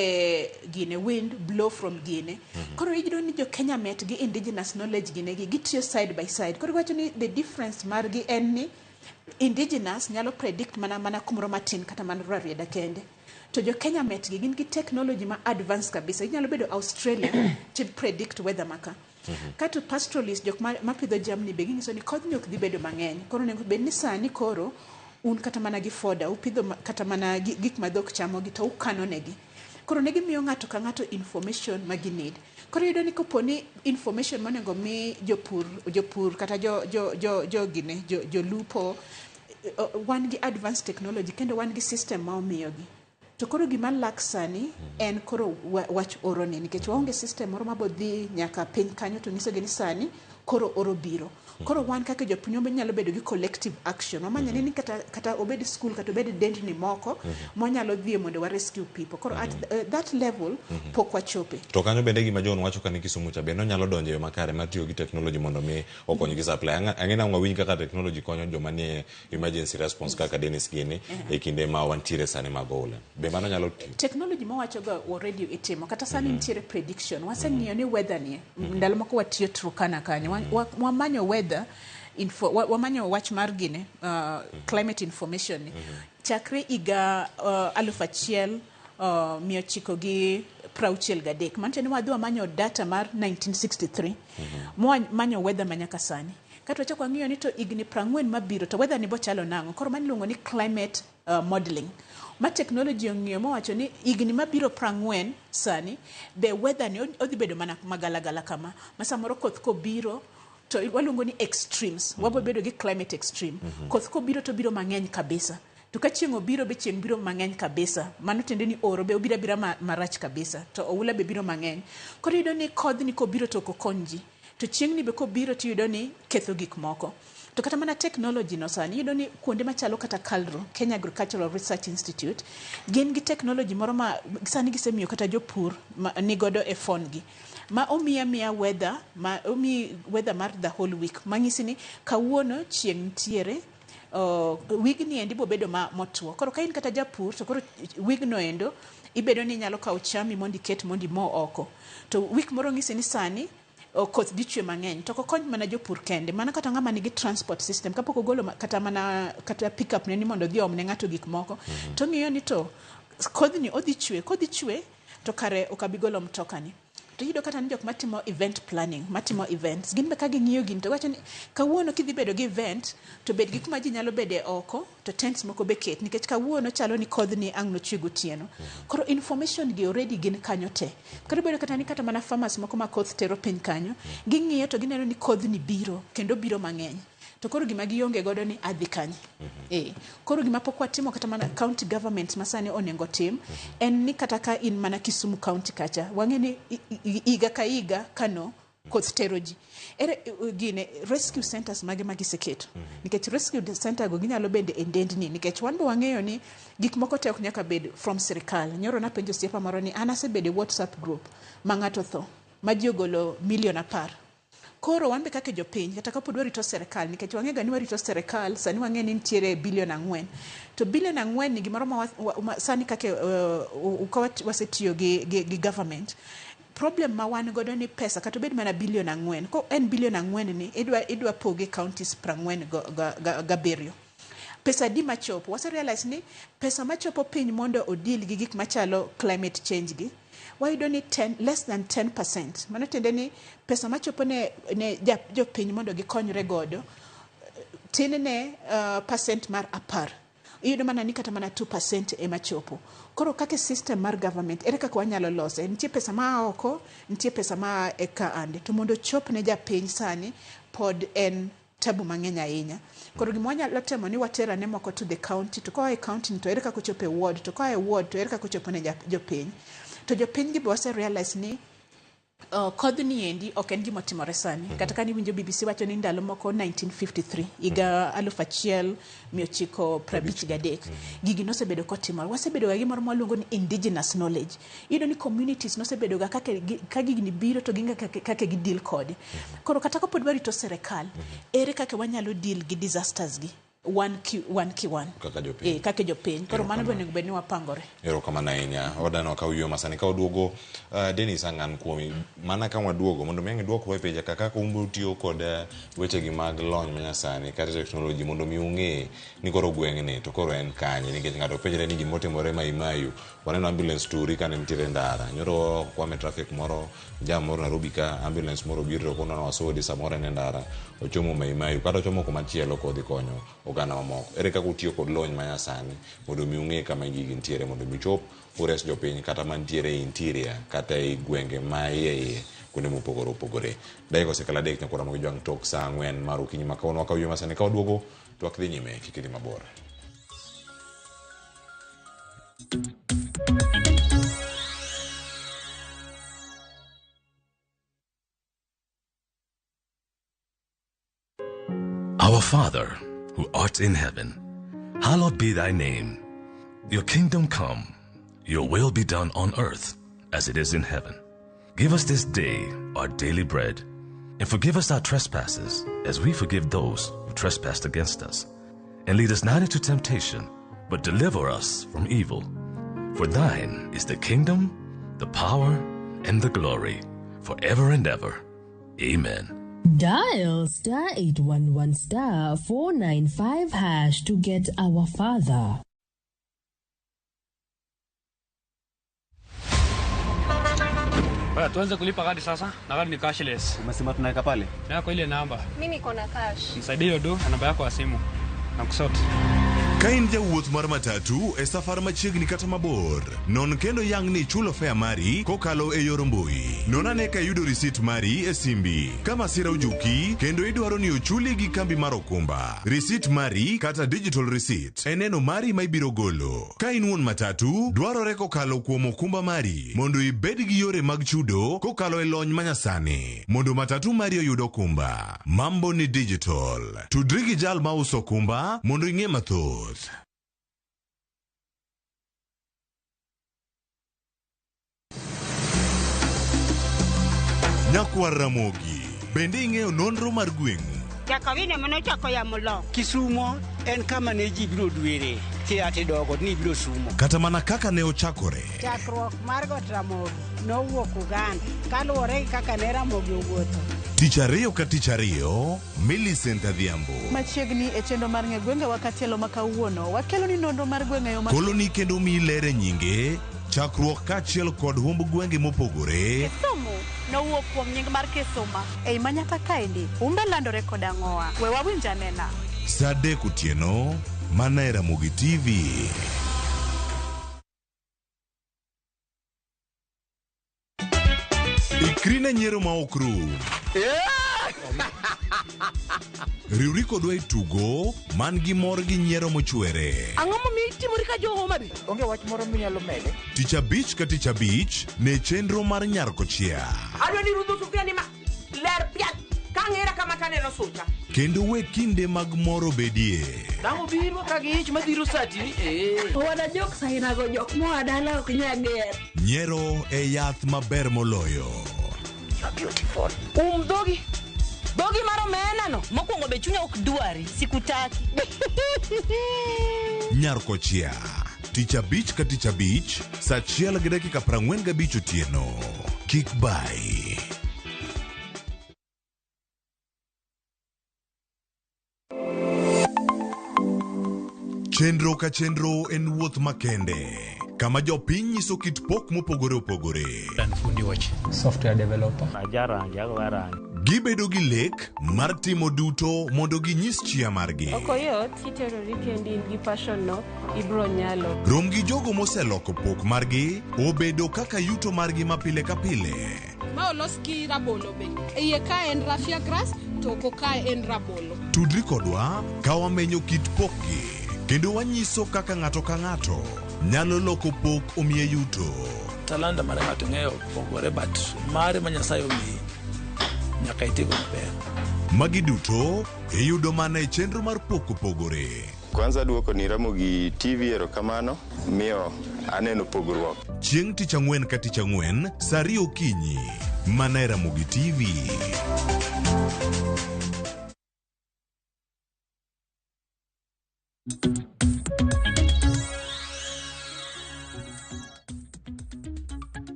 gine wind blow from gine. Koro iyudo ni jo Kenya Met gi indigenous knowledge gine gi gitiyo side by side. Koro giwacho ni the difference margi en ni indigenous nyalo predict mana kumoro matin kata mana Rarieda kende. To jo Kenya Met gi gin gi technology ma advanced kabisa. Inyalo bedo Australia to predict weather maka. Kato pastoralist jok ma pidho jamni be ginyiso ni kodhni ok dhi bedo mang'eny. Koro onego bed ni sani koro un kata mana gi foda, upidho kata mana gik ma dhok chamo gi to ukano negi. Koro ne gimiyo ng'ato ka ng'ato information ma gi need. Koro iyudo ni kopo ni information monego mi jopur kata jo jolupo, wan gi advanced technology kendo wan gi system ma omiyogi. To koro gima lak sani en koro wach oro ni, nikech waonge system moro mabodhi nyaka piny kanyo to nyisogi ni sani koro oro biro. Koro wan kaka jopiny wanyalo bedo gi collective action. Wamanya ni kata obed school kata obed dendni moko mwanyalo dhie mondo wa rescue people. Koro at that level pok wachope. To kanyo bende gima John wacho kani Kisumu cha bende onyalo donjo e yo makare mar tiyo gi technology mondo mi okony gi supply. Ang'e nang'o wawinj kaka technology konyo joma nie emergency response kaka Dennis gini e kinde ma wantiere sani mag oula. Be mano nyalo tiyo? Technology mawacho ga already itimo. Kata sani nitiere prediction. Waseng'iyo ni weather ni. Ndalo moko watiyo Turkana kanyo. Wamanyo weather info, wamanyo wach mar gine, climate information ni. Chakre higa 1963. Mantiende ni wadhi wamanyo data mar 1963. Mwamanyo weather manyaka sani. Kato wachako wang'iyo ni to higni 40 mabiro to weather ni bochalo nang'o. Koro mano iluongo ni climate modeling. Ma technology ong'iyo mowacho ni higni mabiro 40 sani be weather ni odhi bedo mana magalagala kama. Ma samoro koth kobiro to waluongo ni extremes. Wabo bedo gi climate extreme. Koth kobiro to biro mang'eny kabisa. To ka chieng' obiro be chieng' biro mang'eny kabisa. Mano tiende ni oro be obiro abira marach kabisa. To oula be biro mang'eny. Koro iyudo ni kodhni kobiro to ok okony ji. To chieng'ni be kobiro tiyudo ni ketho gik moko. To kata mana technology no sani, iyudo ni kuonde machalo kata KALRO, Kenya Agricultural Research Institute, gin gi technology moro ma sani gisemiyo kata jopur nigodo e phone gi. Ma omiya miya weather, ma omiyi weather mar the whole week. Manyisi ni kawuono chieng' nitiere, wigni endi bobedo ma motuo. Koro ka in kata japur, to koro wigno endo, ibedo ni inyalo kawo chami mondo iket mondo imo oko. To week moro ng'isi ni sani, koth dhi chwe mang'eny. To ok okony mana jopur kende, mana kata ng'ama nigi transport system, kapok ogolo kata mana kata pick up ne ni mondo odhi oom ne ng'ato gik moko, to ng'iyo ni to kodhni odhi chwe, kodhi chwe to kare ok abi golo mtokani. To iyudo kata ni jok matimo event planning, matimo events, gin be ka ging'iyo gini to giwacho ni kawuono kidhi bedo gi event to bed gi kuma ji nyalo bede oko to tents moko be ket nikech kawuono chalo ni kodhni ang' nochwe gotieno. Koro information gi already gin kanyo te. Koro ibedo kata ni kata mana farmers moko ma koth tero piny kanyo, ging'iyo to gineno ni kodhni biro kendo biro mang'eny. To koro gima gionge godo ni adhi kanye. Koro gima pok watimo kata mana county government ma sani onego tim, en ni kata ka in mana Kisumu county kacha, wang'e ni higa ka higa kano koth tero ji. Ere gine rescue centers mage ma giseketo. Nikech rescue center go ginyalo bende e ndendni, nikech wan be wang'eyo ni gik moko te ok nyaka bed from sirikal. Nyoro napenjo osiepa moro ni an asebedo e WhatsApp group ma ng'ato tho, ma ji ogolo milion 10. Koro wan be kaka jopiny, kata kapod warito serikal, nikech wang'e ga ni warito serikal, sani wang'e ni nitiere bilion 4. To bilion 4 ni gimoro ma sani kaka ka wasetiyo gi government, problem ma wan godo ni pesa kata obed mana bilion 4, ko en bilion 4 ni idwa poge counties 47. Pesa adi machopo? Wase realize ni pesa machopo piny mondo odil gi gik machalo climate change gi, wayudo ni less than 10%. Mano tiende ni pesa machopo ne jopiny mondo gikonyre godo tin ne percent mar 10. Iyudo mana ni kata mana 2% ema chopo. Koro kaka system mar government, ere kaka wanyalo lose? Nitie pesa ma oko, nitie pesa ma eka ande. To mondo chop ne japiny sani pod en tabu mang'eny ahinya. Koro gima wanyalo temo ni waterane moko to the county, to koa e county to ere kaka ochopo e ward, to koa e ward to ere kaka ochopo ne jopiny. To jopiny gi be wase realize ni kodhni endi ok en gima otimore sani. Kata ka niwinjo BBC wacho ni ndalo moko 1953, higa 1953, gigi nosebedo kotimore. Wasebedo ga gimoro mwaluongo ni indigenous knowledge. Iyudo ni communities nosebedo ga ka gigni biro to ging'e kaka gideal kode. Koro kata kapod warito serikal, ere kaka wanyalo deal gi disasters gi wan ki wan kaka jopiny. Kaka jopiny. Koro mano onego bed ni wapangore. Erokamano ahinya. Wadano ka uyuo masani ka waduogo Dennis Ang'an kuomi mana ka waduogo mondo mi ang' idwokwa e penja kaka umbe tiyo kod wechegi mag lony manyasani kata teknoloji mondo mi ung'e ni koro gweng'ni to koro en kanye, nikech ng'ato penjre ni gimotimore Maimaiyu, waneno ambulance turi kane nitiere ndara nyoro kwame traffic moro jam moro Nairobi ka ambulance moro obiro to kono wasodi samoro en e ndara ochomo Maimaiyu kata ochomo kumachielo kodhi konyo oganda mamoko. Ere kaka utiyo kod lony manyasani mondo mi ung'e kama gigi nitiere mondo mi uchop ures jopiny kata mantiere e interior kata e gwenge ma iye iye kuonde mopogore opogore. Dakika osekalo 3 nyaka Ramogi Jwang' tok saa 4 mar okinyi ma kawuono. Wakaw ywe masani ka waduogo to wak dhi nyime kik idhi mabor. Our Father, who art in heaven, hallowed be thy name. Your kingdom come, your will be done on earth as it is in heaven. Give us this day our daily bread, and forgive us our trespasses as we forgive those who trespass against us. And lead us not into temptation, but deliver us from evil. For thine is the kingdom, the power, and the glory, forever and ever. Amen. Dial star 811 star 495 hash to get our father. Baya, tuanze kulipa kadi sasa na kadi ni cashless. Umesema tunaweka pale? Yako ile namba. Mimi niko na cash. Nisaidie hiyo do na namba yako ya simu. Na kusort. Ka in jawuoth mar matatu e safar machiegni kata mabor, non kendo yang ni ichulo fare mari kokalo e yor mbui. Non ane ka iyudo risit mari e simbi. Ka masira ojuki kendo idwaro ni ochuli gi kambi mar okumba, risit mari kata digital receipt e neno mari ma ibiro golo. Ka in wuon matatu, dwarore kokalo kuom okumba mari mondo ibed gi yore mag chudo kokalo e lony manyasani mondo matatu mari oyud okumba. Mambo ni digital. Tudri gi jal mauso okumba mondo ing'e mathoth. Nyakwar Ramogi, bende ing'eyo nonro mar gweng'u? Jakawine manochako yamo lo. Kisumo en kama ne ji biro dwere kiya tidogo ni biro sumo. Kata mana kaka ne ochakore. Chakruok mar got Ramogi nowuok Uganda kaluwore gi kaka ne Ramogi owuotho. Tich ariyo ka tich ariyo, Millicent Adhiambo. Machiegni e chenro mar ng'e gwengewa katielo ma kawuono, wakelo ni nonro mar gwenge yo ma Koloni kendo miyi ler e nyinge, chakruok kaachiel kod humb gwenge mopogore. Kisumu nowuok kuom nying mar Kisuma. Ei manyaka kaendi, humbe landore kod ang'owa. We wawinj anena. Saa 3 otieno, mana e Ramogi TV. Ikri ne nyiero ma ok rum. Riwri kodwa e tugo man gi mor gi nyiero mochwere. Ang'o momiyo itimori ka jo Homa Bay? Onge wach moro minyalo mede? Tich abich ka tich abich ne chenro mar Nyar Kochia. Adwa ni rudho sufuria ni ma ler piat ka ang'era kama taneno sucha. Kendo we kinde mag mor obedie. Dang' obiro ka gi ich madhiro sati ni ee. Wana jok sainago jok moa dala ok nyal ger. Nyiero e yath maber moloyo. You are beautiful. Um dhogi. Dhogi mar omena no, mokwongo be chunya ok dwari, sikutaki. Nyar Kochia, tich abich ka tich abich, saa achiel gi dakika 45 otieno. Kik bayi. Chenro ka chenro en wuoth makende kama jopiny nyiso kit pok mopogore opogore. An fundi wach. Software developer. Ajarangi, ago arangi. Gibedo gi lek mar timo duto mondo ginyis chia margi. Ok oyot kiterori kendi in gi passion no ibro nyalo. Rom gi jogo moseloko pok margi obedo kaka yuto margi ma pile ka pile. Ma olos gi rabolo be. Iye ka en raffia grass to oko ka en rabolo. Tudri kodwa ka wamenyo kit pokgi kendo wanyiso kaka ng'ato ka ng'ato nyalo loko pok omiye yuto. Talanta mar ng'ato ng'eyo pogore but mare ma Nyasaye omiyi nyaka itigo maber. Magi duto iyudo mana e chenro mar pok opogore. Kwanza duoko ni Ramogi TV erokamano miyo aneno pogruok. Chieng' tich ang'wen ka tich ang'wen saa ariyo okinyi mana e Ramogi TV.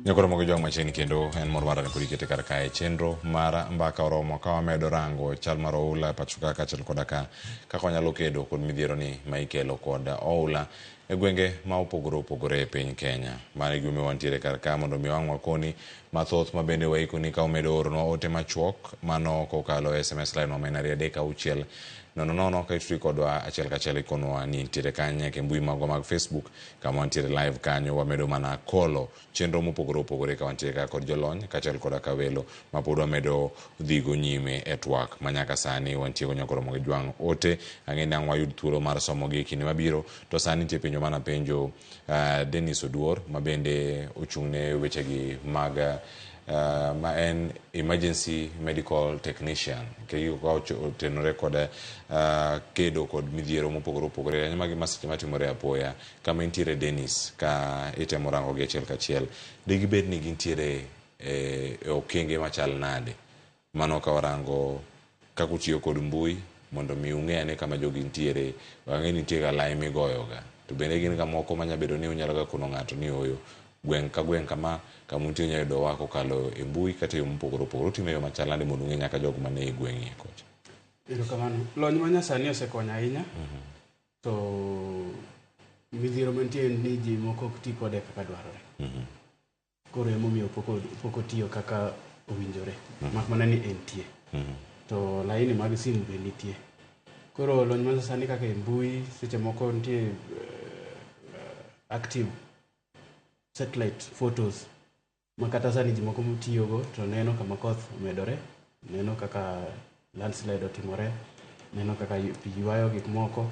Nyakoro mogo jwang' machiegni kendo en mor mara ni pod ikete kar kae chenro mar mbaka oromo ka wamedo rango chal mar oula e pacho ka kaachiel koda ka kaka wanyalo kedo kod midhiero ni ma ikelo kod oula e gwenge ma opogore opogore e piny Kenya. Mano e gimomiyo wantiere kar ka mondo mi wang' wakoni mathoth ma bende waikoni ka umedo oronwa ote machuok mano kokalo e SMS line wa ma en 236 00 ka itudri kodwa achiel kachiel ikonwa ni intiere kanye nyaka e mbui magwa mag Facebook kama wantiere live kanyo wamedo mana kolo chenro mopogore opogore ka wantiere ka kod jolony kaachiel koda ka welo ma pod wamedo dhigo nyime e twak ma nyaka sani wantie go nyaka oromo gi jwang' ote. Ang'e ni ang' wayud thuolo mar somogi e kinde mabiro. To sani nitie penjo mana penjo Dennis Oduor ma bende ochung' ne wechegi mag ma en emergency medical technician. Gigo ka otenore kod kedo kod midhiero mopogore opogore ahinya magi masiche matimore apoya. Kama intiere Dennis ka itemo rango gi achiel kachiel, digibed ni gintiere e okenge machal nade? Mano ka warango kaka utiyo kod mbui mondo mi ung'e ane kama jogi nitiere. Wang'e ni nitie ga lai migoyoga. To bende gin ga moko manya bedo ni unyalo ga kono ng'ato ni oyo gweng' ka gweng' kama kama untie unyalo yudowa kokalo e mbui kata e yo mopogore opogore. Utimo e yo machal nade mondo ung'e nyaka jogo man e gweng'i kocha? Erokamano. Lony ma nyasani osekonyo ahinya. To midhiero mantie en ni ji moko ok ti kode kaka dwarore. Koro emomiyo pok otiyo kaka owinjore. Mak mana ni entie. To laini mag simu be nitie. Koro lony ma sani kaka e mbui seche moko nitie active satellite photos ma kata sani ji moko tiyogo to neno kama koth omedore, neno kaka landslide otimore, neno kaka pi ywayo gik moko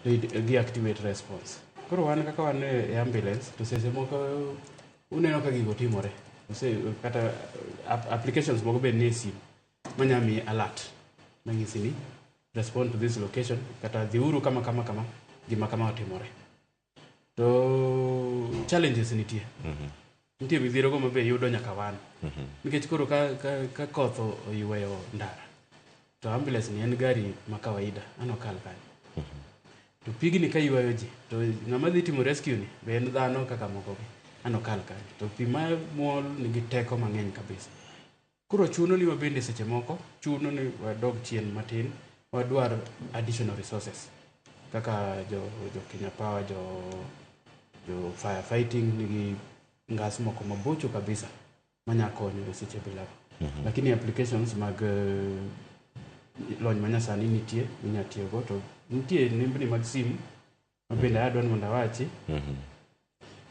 to gi activate response. Koro wan kaka wan e ambulance to seche moko uneno ka gigo timore. Kata applications moko be nie simu manya miyi alert manyisi ni respond to this location kata dhiuru kama kama kama gima kama otimore. To challenges nitie. Nitie midhiero go mabe yudo nyaka wan. Nikech koro ka koth oyweyo ndara to ambulance ni en gari ma kawaida ano kal kanyo. To pigni ka ywayo ji to ng'ama dhi timo rescue ni be en dhano kaka moko gi ano kal kanyo. To pi ma muol nigi teko mang'eny kabisa. Koro chuno ni wabende seche moko chuno ni wadog chien matin wadwar additional resources kaka jo Kenya Power, jo firefighting nigi ngas moko mabocho kabisa manya konyo e seche bilago. Lakini applications mag lony manyasani nitie minya tiyogo to nitie nembni mag simu ma bende adwa ni mondo awachi.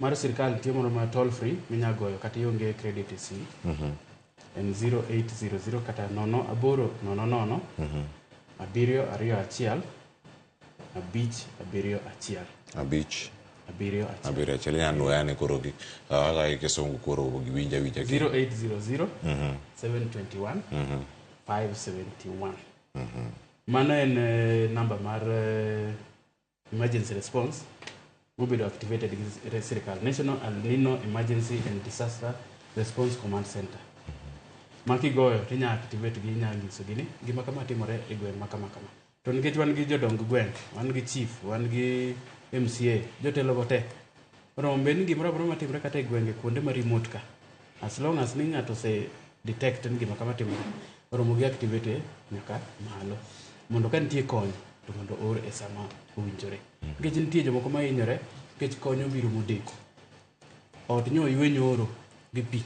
Mar sirkal nitie moro ma toll free minya goyo kata ionge credit e simu. En 0800 kata 08 00 721 571. Abich. 71. 71. Inyalo nuoya ane koro gi kaka gi kisungu koro giwinj awinja. 0800 721 571. Mano en namba mar emergency response mobedo activated gi sirkal, National El Nino Emergency and Disaster Response Command Center. Ma kigoyo to inya activate gi inya nyisogi ni gima kama timore e gweng' ma kama kama. To nikech wan gi jodong gweng', wan gi chief, wan gi MCA, jotelo go te. Oromo bed ni gimoro amora matimore kata e gwenge kuonde ma remote ka. As long as ni ng'ato ose detect ni gima kama timore, oromo gi activate nyaka malo. Mondo ka nitie kony to mondo oor e sama owinjore. Nikech nitie jomoko ma hinyore nikech kony obiro modeko. Ot nyo oywe nyoro gi pi.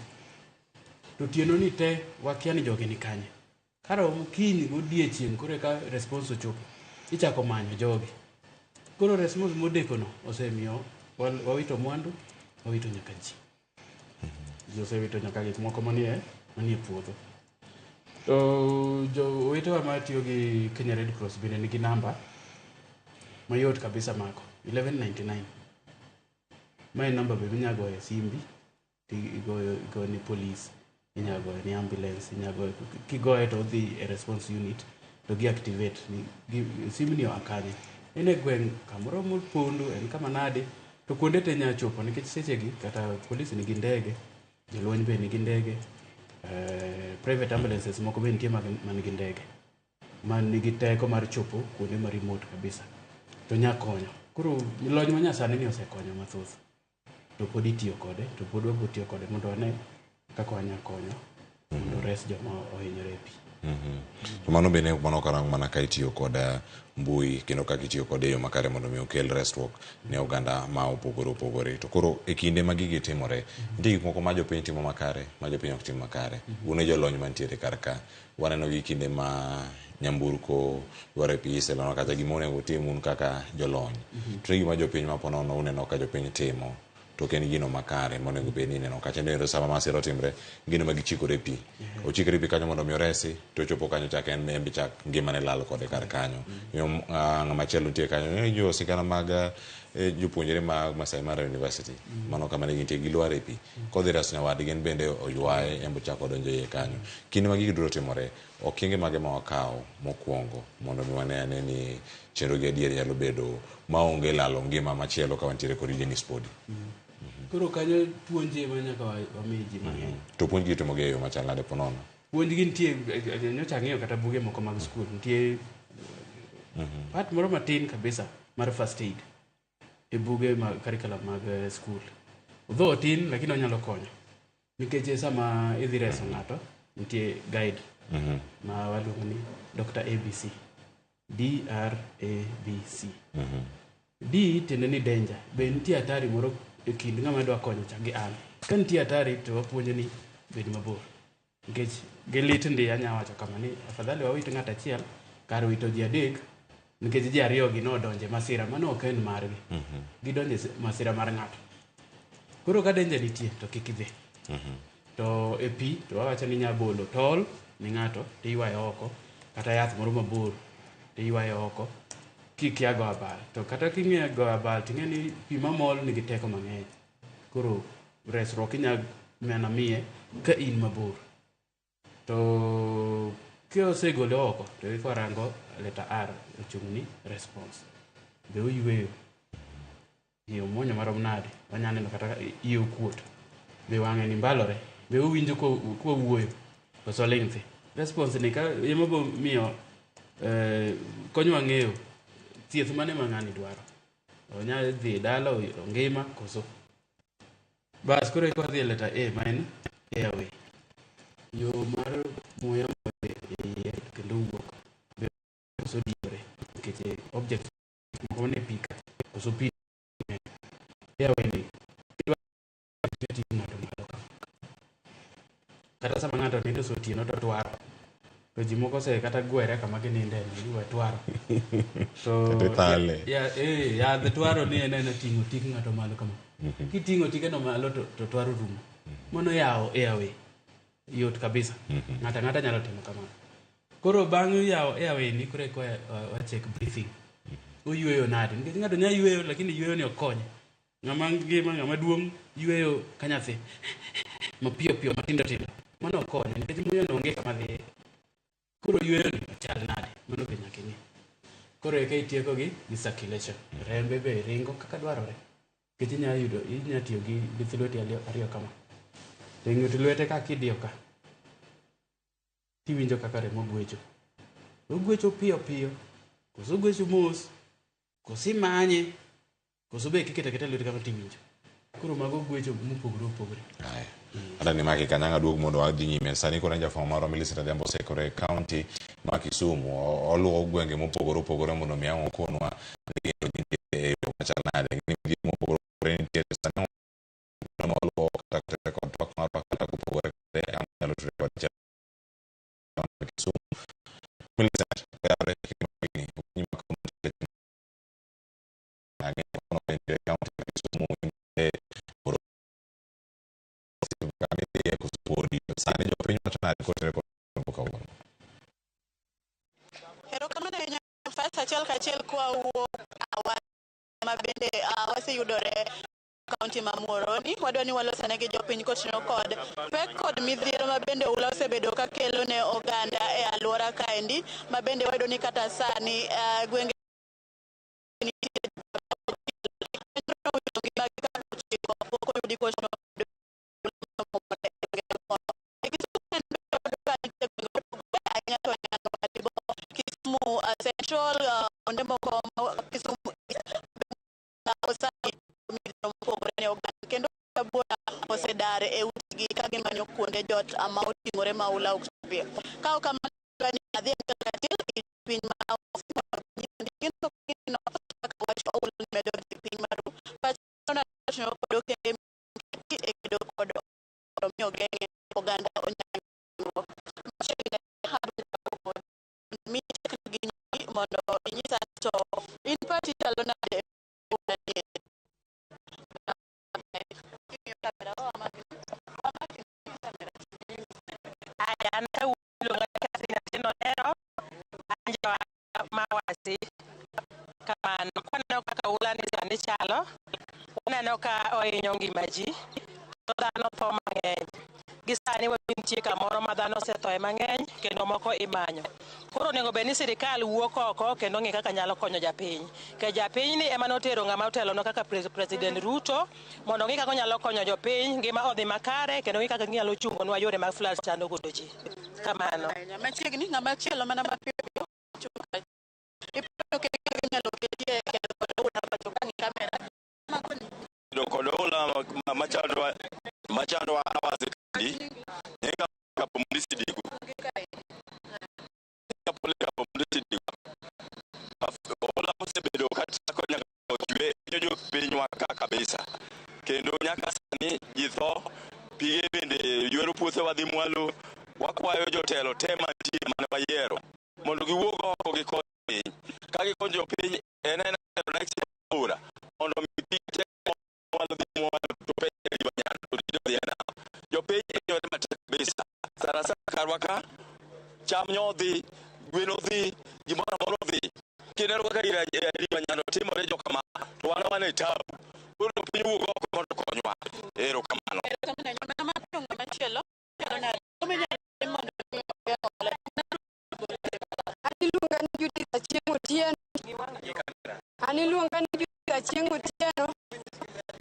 To otieno ni te wakia ni jogi ni kanye. Karomo kiny godiechieng' koro eka response ochopo. Ichako manyo jogi. Koro response modeko no osemiyo wawito mwandu, wawito nyaka ji. Ji osewito nyaka gik moko manie manie puodho. To jo owetewa matiyo gi Kenya Red Cross bende nigi namba mayot kabisa mako 1199. Ma en namba be minya goyo e simbi to igoyo igoyo ne police, inya goyo ne ambulance, inya goyo kigoye to odhi e response unit to gi activate ni gi, simni oa kanye. En e gweng' kamoro mopondo, en kama nade, to kuonde te nya chopo nikech sechegi kata police nigi ndege, jolweny be nigi ndege, private ambulances moko be nitie man gi ndege man nigi teko mar chopo kuonde ma remote kabisa to nya konyo. Koro lony ma nyasani ni osekonyo mathoth to pod itiyo kode to pod wabiro tiyo kode mondo wane kaka wanya konyo mondo ores joma ohinyore e pi. To mano bende mano karang mana ka itiyo kod mbui kendo kaka itiyo kode e yo makare mondo mi okel resruok ne oganda ma opogore opogore. To koro e kinde ma gigi timore, nitie gik moko ma jopiny timo makare, ma jopiny ok tim makare. Un e jolony mantiere kar ka. Waneno gi kinde ma nyamburko dwaro e pi iselonwa kacha gima onego utim un kaka jolony. To gima jopiny ma ponono uneno ka jopiny timo to ok en gino makare monego bed ni ineno kacha. Kendo sama masira otimre, gino ma gichikore pi. Ochikore pi kanyo mondo mi oresi, to ochopo kanyo chak en en be chak ngimane lal kode kar kanyo. Ng'ama chielo nitie kanyo, jo sigana mag jopuonjre mag Masai Mara University. Mano kama ne gintie gilwar e pi. Kodhi reso nyawadgi en bende oywaye en be ochako odonjo iye kanyo. Kinde ma gigi duto timore, okenge mage ma wakawo mokwongo mondo mi wane ane ni chenro gi adier nyalo bedo maonge lalo ngima machielo ka wantiere kod Dennis Podi. Koro kanyo puonj ema nyaka wami ji mang'eny. To puonj gi itimo gi e yo machal nade ponono? Puonj gi nitie, nyocha ang'iyo kata buge moko mag skul, nitie part moro matin kabisa mar first aid e buge mag curriculum mag skul. Although otin lakini onyalo konyo. Nikech sama idhi reso ng'ato, nitie guide ma waluongo ni Dr. ABC. D R A B C. D tiende ni danger. Be nitie hatari moro e kind ng'ama dwa konyo cha gi an. Ka nitie hatari to wapuonjo ni bed mabor. Nikech gi lit ndi anya wacho kama ni afadhali wawit ng'at achiel kar wito ji adek nikech ji ariyo gi nodonje masira mano ok en margi. Gidonje masira mar ng'ato. Koro ka danger nitie to kik idhi. To e pi to wawacho ni inya bolo tol ni ng'ato to iywaye oko kata yath moro mabor to iywaye oko kikia go abal. To kata king'eyo go abal to ing'e ni pi mamol nigi teko mang'eny. Koro resruok inya mana miye ka in mabor. To kiosegole oko to eko rango letter R ochung' ni response. Be oyweyo? Iye omuonyo marom nade? Wanya neno kata iye okuot. Be wang'e ni mbalore? Be owinjo kwawuoyo? Koso oling' thi? Response ni ka ema bo miyo konyowa ng'eyo thieth mane ma ng'ani dwaro. Onya dhi dala ongima koso. Bas koro eka wadhi e letter A ma en airway. Yo mar muya modhi e iye kendo wuok. Be koso diere nikech object moko manie pi ka koso pi airway ni kidwa ting' ng'ato malo ka. Kata sama ng'ato nindo sa otieno to twaro. To ji moko ose kata gwere kama gininde ni we twaro. To Kata ithale. ya, yadh twaro ni en ena ting'o tik ng'ato malo kama. Kiting'o tikeno malo to twaro rumo. Mano yawo airway. Yot kabisa. Ng'ato ang'ata nyalo timo kamano. Koro bang' yawo airway ni koro eka wa check breathing. Oyweyo nade? Nikech ng'ato nyalo yweyo lakini yweyo ni ok konye. Ng'ama ngima, ng'ama duong' yweyo ka nyathi mapiyo piyo matindo tindo. Mano ok konye nikech muya no onge kama dhiye. Koro yweyo ni ochal nade? Mano be nyaka ing'e. Koro eka itieko gi circulation. Rembe be ringo kaka dwarore. Nikech inya yudo inya tiyo gi lith lweti ariyo kama. To e ng'ut lwete ka kidiyo ka. Tiwinjo kaka remo gwecho. Ogwecho piyo piyo, koso ogwecho mos, koso imanye, koso be kiketo aketa lweti kama tiwinjo. Koro mago gwecho mopogore opogore. Ata ni maki kanyanga duog mondo wadhi nyime. Sani koro jafwambo marwa Millicent Adhiambo osekore e county ma Kisumu. Oluwo gwenge mopogore opogore mondo mi ang' okonwa ni gino nitie e yo machal nade. Ni midhiero mopogore opogore nitie sani waluwo kata kod twak marwa kata kopogore kode ang' nyalo tudore kod channel ma Kisumu. Millicent, oyawre kendo okinyi ma kawuono ang'e kono bende county ma Kisumu e kama idhiye koso podi. To sani jopiny wacho nade kotenore kod kawuono? Erokamano ahinya Fas achiel kachiel kwawuok awa ma bende waseyudore kaunti ma Muhoroni. Wadwa ni walosane gi jopiny kotieno kod pek kod midhiero ma bende oula osebedo ka kelo ne oganda e alwora kaendi, ma bende wayudo ni kata sani gwenge nitie ngimagi kaka ochiko pok oyudi kochomo ahinya to Nyando Kadibo, Kisumu Central, kuonde moko ma Kisumu East sani midhiero mopogore ne oganda kendo buora osedar e utegi ka gimanyo kuonde jot ma oting'ore ma oula ok chopie. Ka ok kamano ni adhi achiel kachiel gi piny ma kaka wach oula medo dhi piny maru. Pacha kod okenge e kedo kod mondo mi ogeng'e oganda onyag hinyruok. Machiegni mi gi mondo inyisa to in pachi chalo nade e ni? Aya, an iluonga ni Catherine Atieno Odero, an ja Mawasi. Kamano, kwaneno kaka oula ni sani chalo, waneno ka ohinyo ngima ji, to dhano tho mang'eny. Gi sani nitie kamoro ma dhano osethoe mang'eny kendo moko imanyo. Koro onego bed ni sirikal wuok oko kendo ng'i kaka nyalo konyo japiny. Nikech japiny ni ema notero ng'ama otelonwa kaka President Ruto mondo ong'i kaka onyalo konyo jopiny ngima odhi makare kendo ong'i kaka ginyalo chungonwa yore mag floods chando godo ji. Kamano. Machiegni ng'ama chielo mana mapiyo piyo iparo okenge inyalo ketie e kedo kod oula pacho ka ng'i kamera. Kedo kod oula machandowa Awasi kandi nyinga Kapomulisi Digu. Kapomulisi Digu. Oula osebedo kachako nyaka ochwe hinyo jopinywa ka kabisa. Kendo nyaka sani ji tho, pige bende ywero puothewa dhi mwalo. Wakwayo jotelo te mantie mane wayiero mondo giwuog oko gikony piny. Ka gikonyo jopiny en aena next aora mondo mi pige te mwalo dhi mwalo to piny e River Nyando to dhi e nam. Jopiny hinyore matek kabisa. Sana sana karwa ka cham nyodhi, gwen odhi, gimoro amora odhi. Kineno kaka ira e River Nyando timore jokama to wan e tabu. Koro jopiny wuog oko mondo okonywa. Erokamano. Erokamano ahinya. Mana mapiyo ng'ama chielo chalo nade? Ang'o minyalo tim mondo mi ogeng' oula? An iluonga ni Judith Achieng' Otieno. An iluonga ni Judith Achieng' Otieno.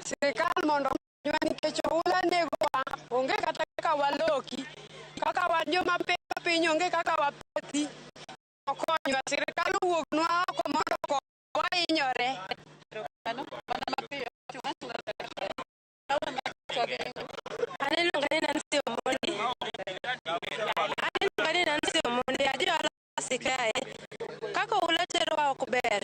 Sirikal mondo okonywa nikech oula negowa. Onge kata kaka waloki. Kaka wan joma pidho piny onge kaka wapethi. Okonywa. Sirikal owuognwa oko mondo okonywa. Wahinyore. Erokamano. Mana mapiyo. Chung' achunga An iluonga ni Nancy Omondi. An iluonga ni Nancy Omondi. Aja ohala kae. Kaka oula terowa ok ber.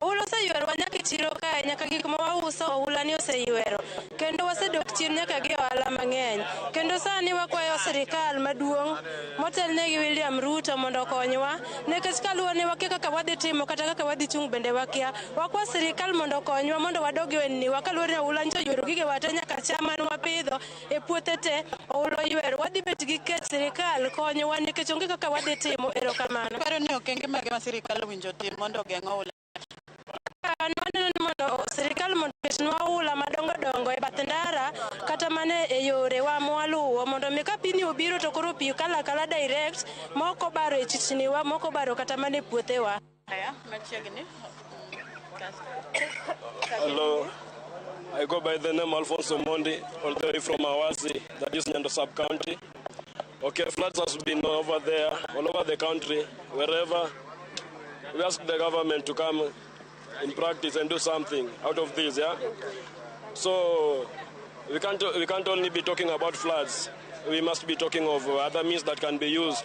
Oula oseywerowa nyaka e chiro kae, nyaka gik ma wauso oula ni oseywero. Kendo wasedok chien nyaka gi ohala mang'eny. Kendo sani wakwayo sirikal maduong' motelne gi William Ruto mondo okonywa. Nikech kaluwore ni wakia kaka wadhi timo kata kaka wadhi chung' bende wakia. Wakwa sirikal mondo okonywa mondo wadog e ohendniwa kaluwore ni oula nyocha oywero gigewa te nyaka cham mane wapidho e puothe te oula oywero. Wadhi bet gi kech sirikal konywa nikech onge kaka wadhi timo. Erokamano. Iparo ni okenge mage ma sirikal owinjo otim mondo ogeng' oula? An waneno ni mondo sirikal mondo oketnwa oula madongo dongo e bath ndara kata mana e yorewa mwaluwo mondo mi ka pini obiro to koro pi kalo akala direct mok obaro e chichniwa mok obaro kata mana e puothewa. Aya, machiegni. Hello, I go by the name Alfonso Mondi, all the way from Awasi, that is Nyando sub-county. Okay, floods has been over there, all over the country, wherever. We ask the government to come in practice and do something out of this, yeah? So we can't only be talking about floods. We must be talking of other means that can be used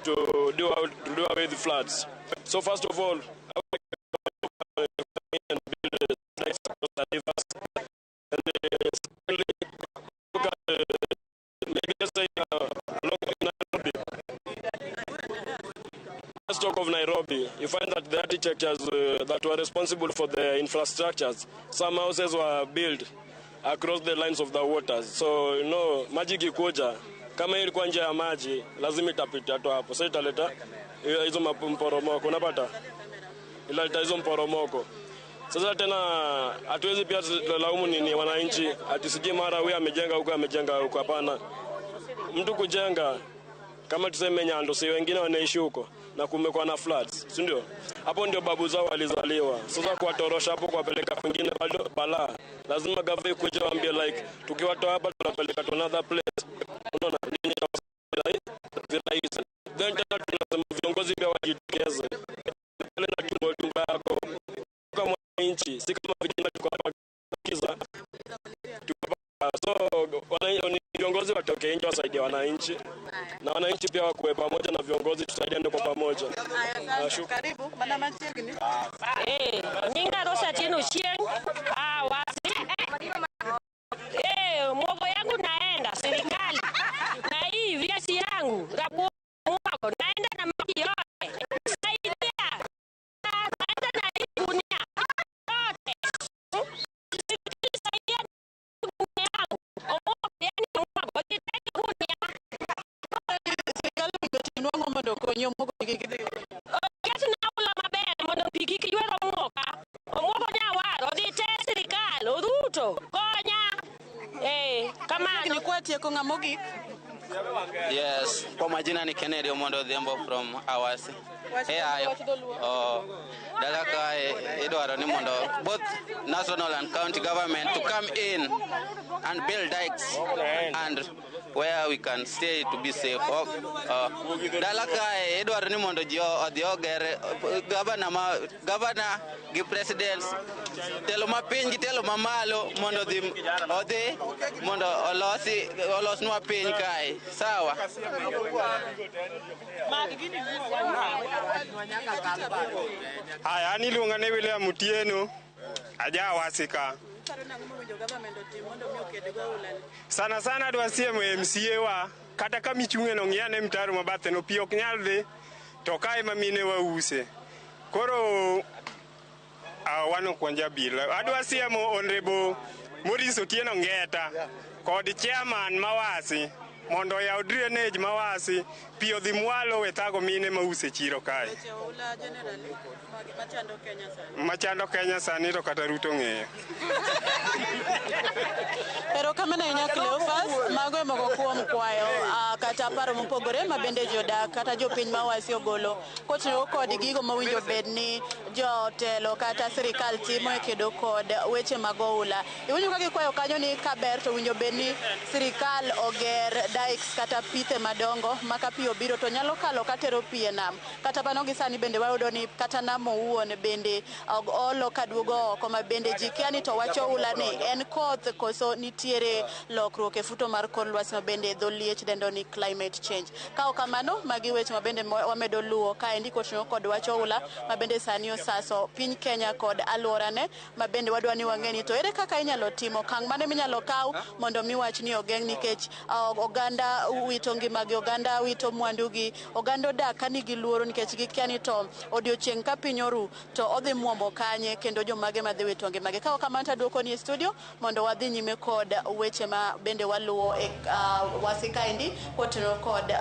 to do away with floods. So first of all, I would like to and build dikes across the rivers. And secondly, look at maybe let's say along Nairobi. Let's talk of Nairobi. You find that the architectures that were responsible for the infrastructures, some houses were built across the lines of the waters. So, maji ikikuja, kama ilikuwa njia ya maji, lazima itapita tu hapo. Sasa italeta hizo mporomoko, unapata? Italeta hizo mporomoko. Sasa tena hatuwezi pia laumu nini wananchi, ati sijui mara huyu amejenga huko, amejenga huko. Hapana. Mtu kujenga kama tuseme Nyando, si wengine wanaishi huko na kumekuwa na floods, si ndio? Hapo ndio babu zao walizaliwa. Sasa kuwatorosha hapo kuwapeleka kwingine bado balaa. Lazima gava ikuje waambie like tukiwatoa hapa tunapeleka to another place. Unaona nini virahisi. Then tena tunasema viongozi pia wajitokeze. Pale na tumbo tumbo yako kama mwananchi, si kama vijana tuko hapa kiza. Tuko hapa. So wananchi, viongozi watoke nje wasaidie wananchi, na wananchi pia wakuwe pamoja na viongozi, tusaidiane kwa pamoja. Karibu mana machiegni. Nyinga Rosa Atieno Ochieng. Ah, wasi. Muogo yangu naenda serikali. Na hii viazi yangu, rabuon muogo naenda na maji yote. Saidia. Naenda na hii gunia yote. Saidia gunia yangu. Omuogo yani muogo, sitaki gunia. Sirikal onego otimnwa ang'o mondo okonyi omuogo kik dhi? Ketna oula maber mondo pi kik ywer omuoga. Omuogo nyawaro odhi te sirikal, Ruto konya. Kamano. Ni kwa tieko ng'a mogik? Yes, kwa majina ni Kennedy Omondo Odhiambo from Awasi. Hey, oh, dala kae idwaro ni mondo both national and county government to come in and build dikes and where we can stay to be safe. Oh, dala kae idwaro ni mondo ji odhi oger governor ma governor gi presidents, telo ma piny gi telo mamalo mondo odhi mondo olosi olosnwa piny kae. Sawa. Haya, an iluonga ni William Otieno, aja Awasi ka. Sana sana adwa siemo MCA wa kata kama ichung'e no ng'i ane mtaro ma bathe no, pi ok nyal dhi to kae ma mine wause. Koro wan ok wan jabila. Adwa siemo Honorable Maurice Otieno Ngeta kod chairman mawasi mondo oyaw drainage mawasi, pi odhi mwalo we thago mine mause chiro kae. Weche oula generally machando Kenya sani. Machando Kenya sani to kata Ruto ng'eyo. Erokamano ahinya Cleophas, mago e moko kuom kwayo kata paro mopogore ma bende jodak kata jopiny ma Awasi ogolo kotiyo kod gigo mowinjo bed ni jotelo kata sirikal timo e kedo kod weche mag oula. Iwinjo ka gikwayo kanyo ni kaber to winjo bed ni sirikal oger dikes kata pithe madongo ma ka pi obiro to nyalo kalo katero pi e nam. Kata mano gi sani bende wayudo ni kata nam owuon bende olo kaduogo oko ma bende ji kia ni to wach oula ni en koth koso nitiere lokruok e futo mar kor lwasi ma bende dho liech dendo ni climate change. Ka ok kamano, magi weche ma bende wamedo luwo kaendi koting'o kod wach oula ma bende sani osaso piny Kenya kod alworane ma bende wadwa ni wang'e ni to ere kaka inyalo timo okang' mane minyalo kaw mondo mi wach ni ogeng' nikech oganda wito ngimagi, oganda wito mwandugi, oganda odak ka nigi luoro nikech gikia ni to odiochieng' ka piny oru to odhi muomo kanye kendo jomage madhi wito ngimagi. Ka ok kamano to aduoko ni e studio mondo wadhi nyime kod weche ma bende waluwo e wasi kaendi kotenore kod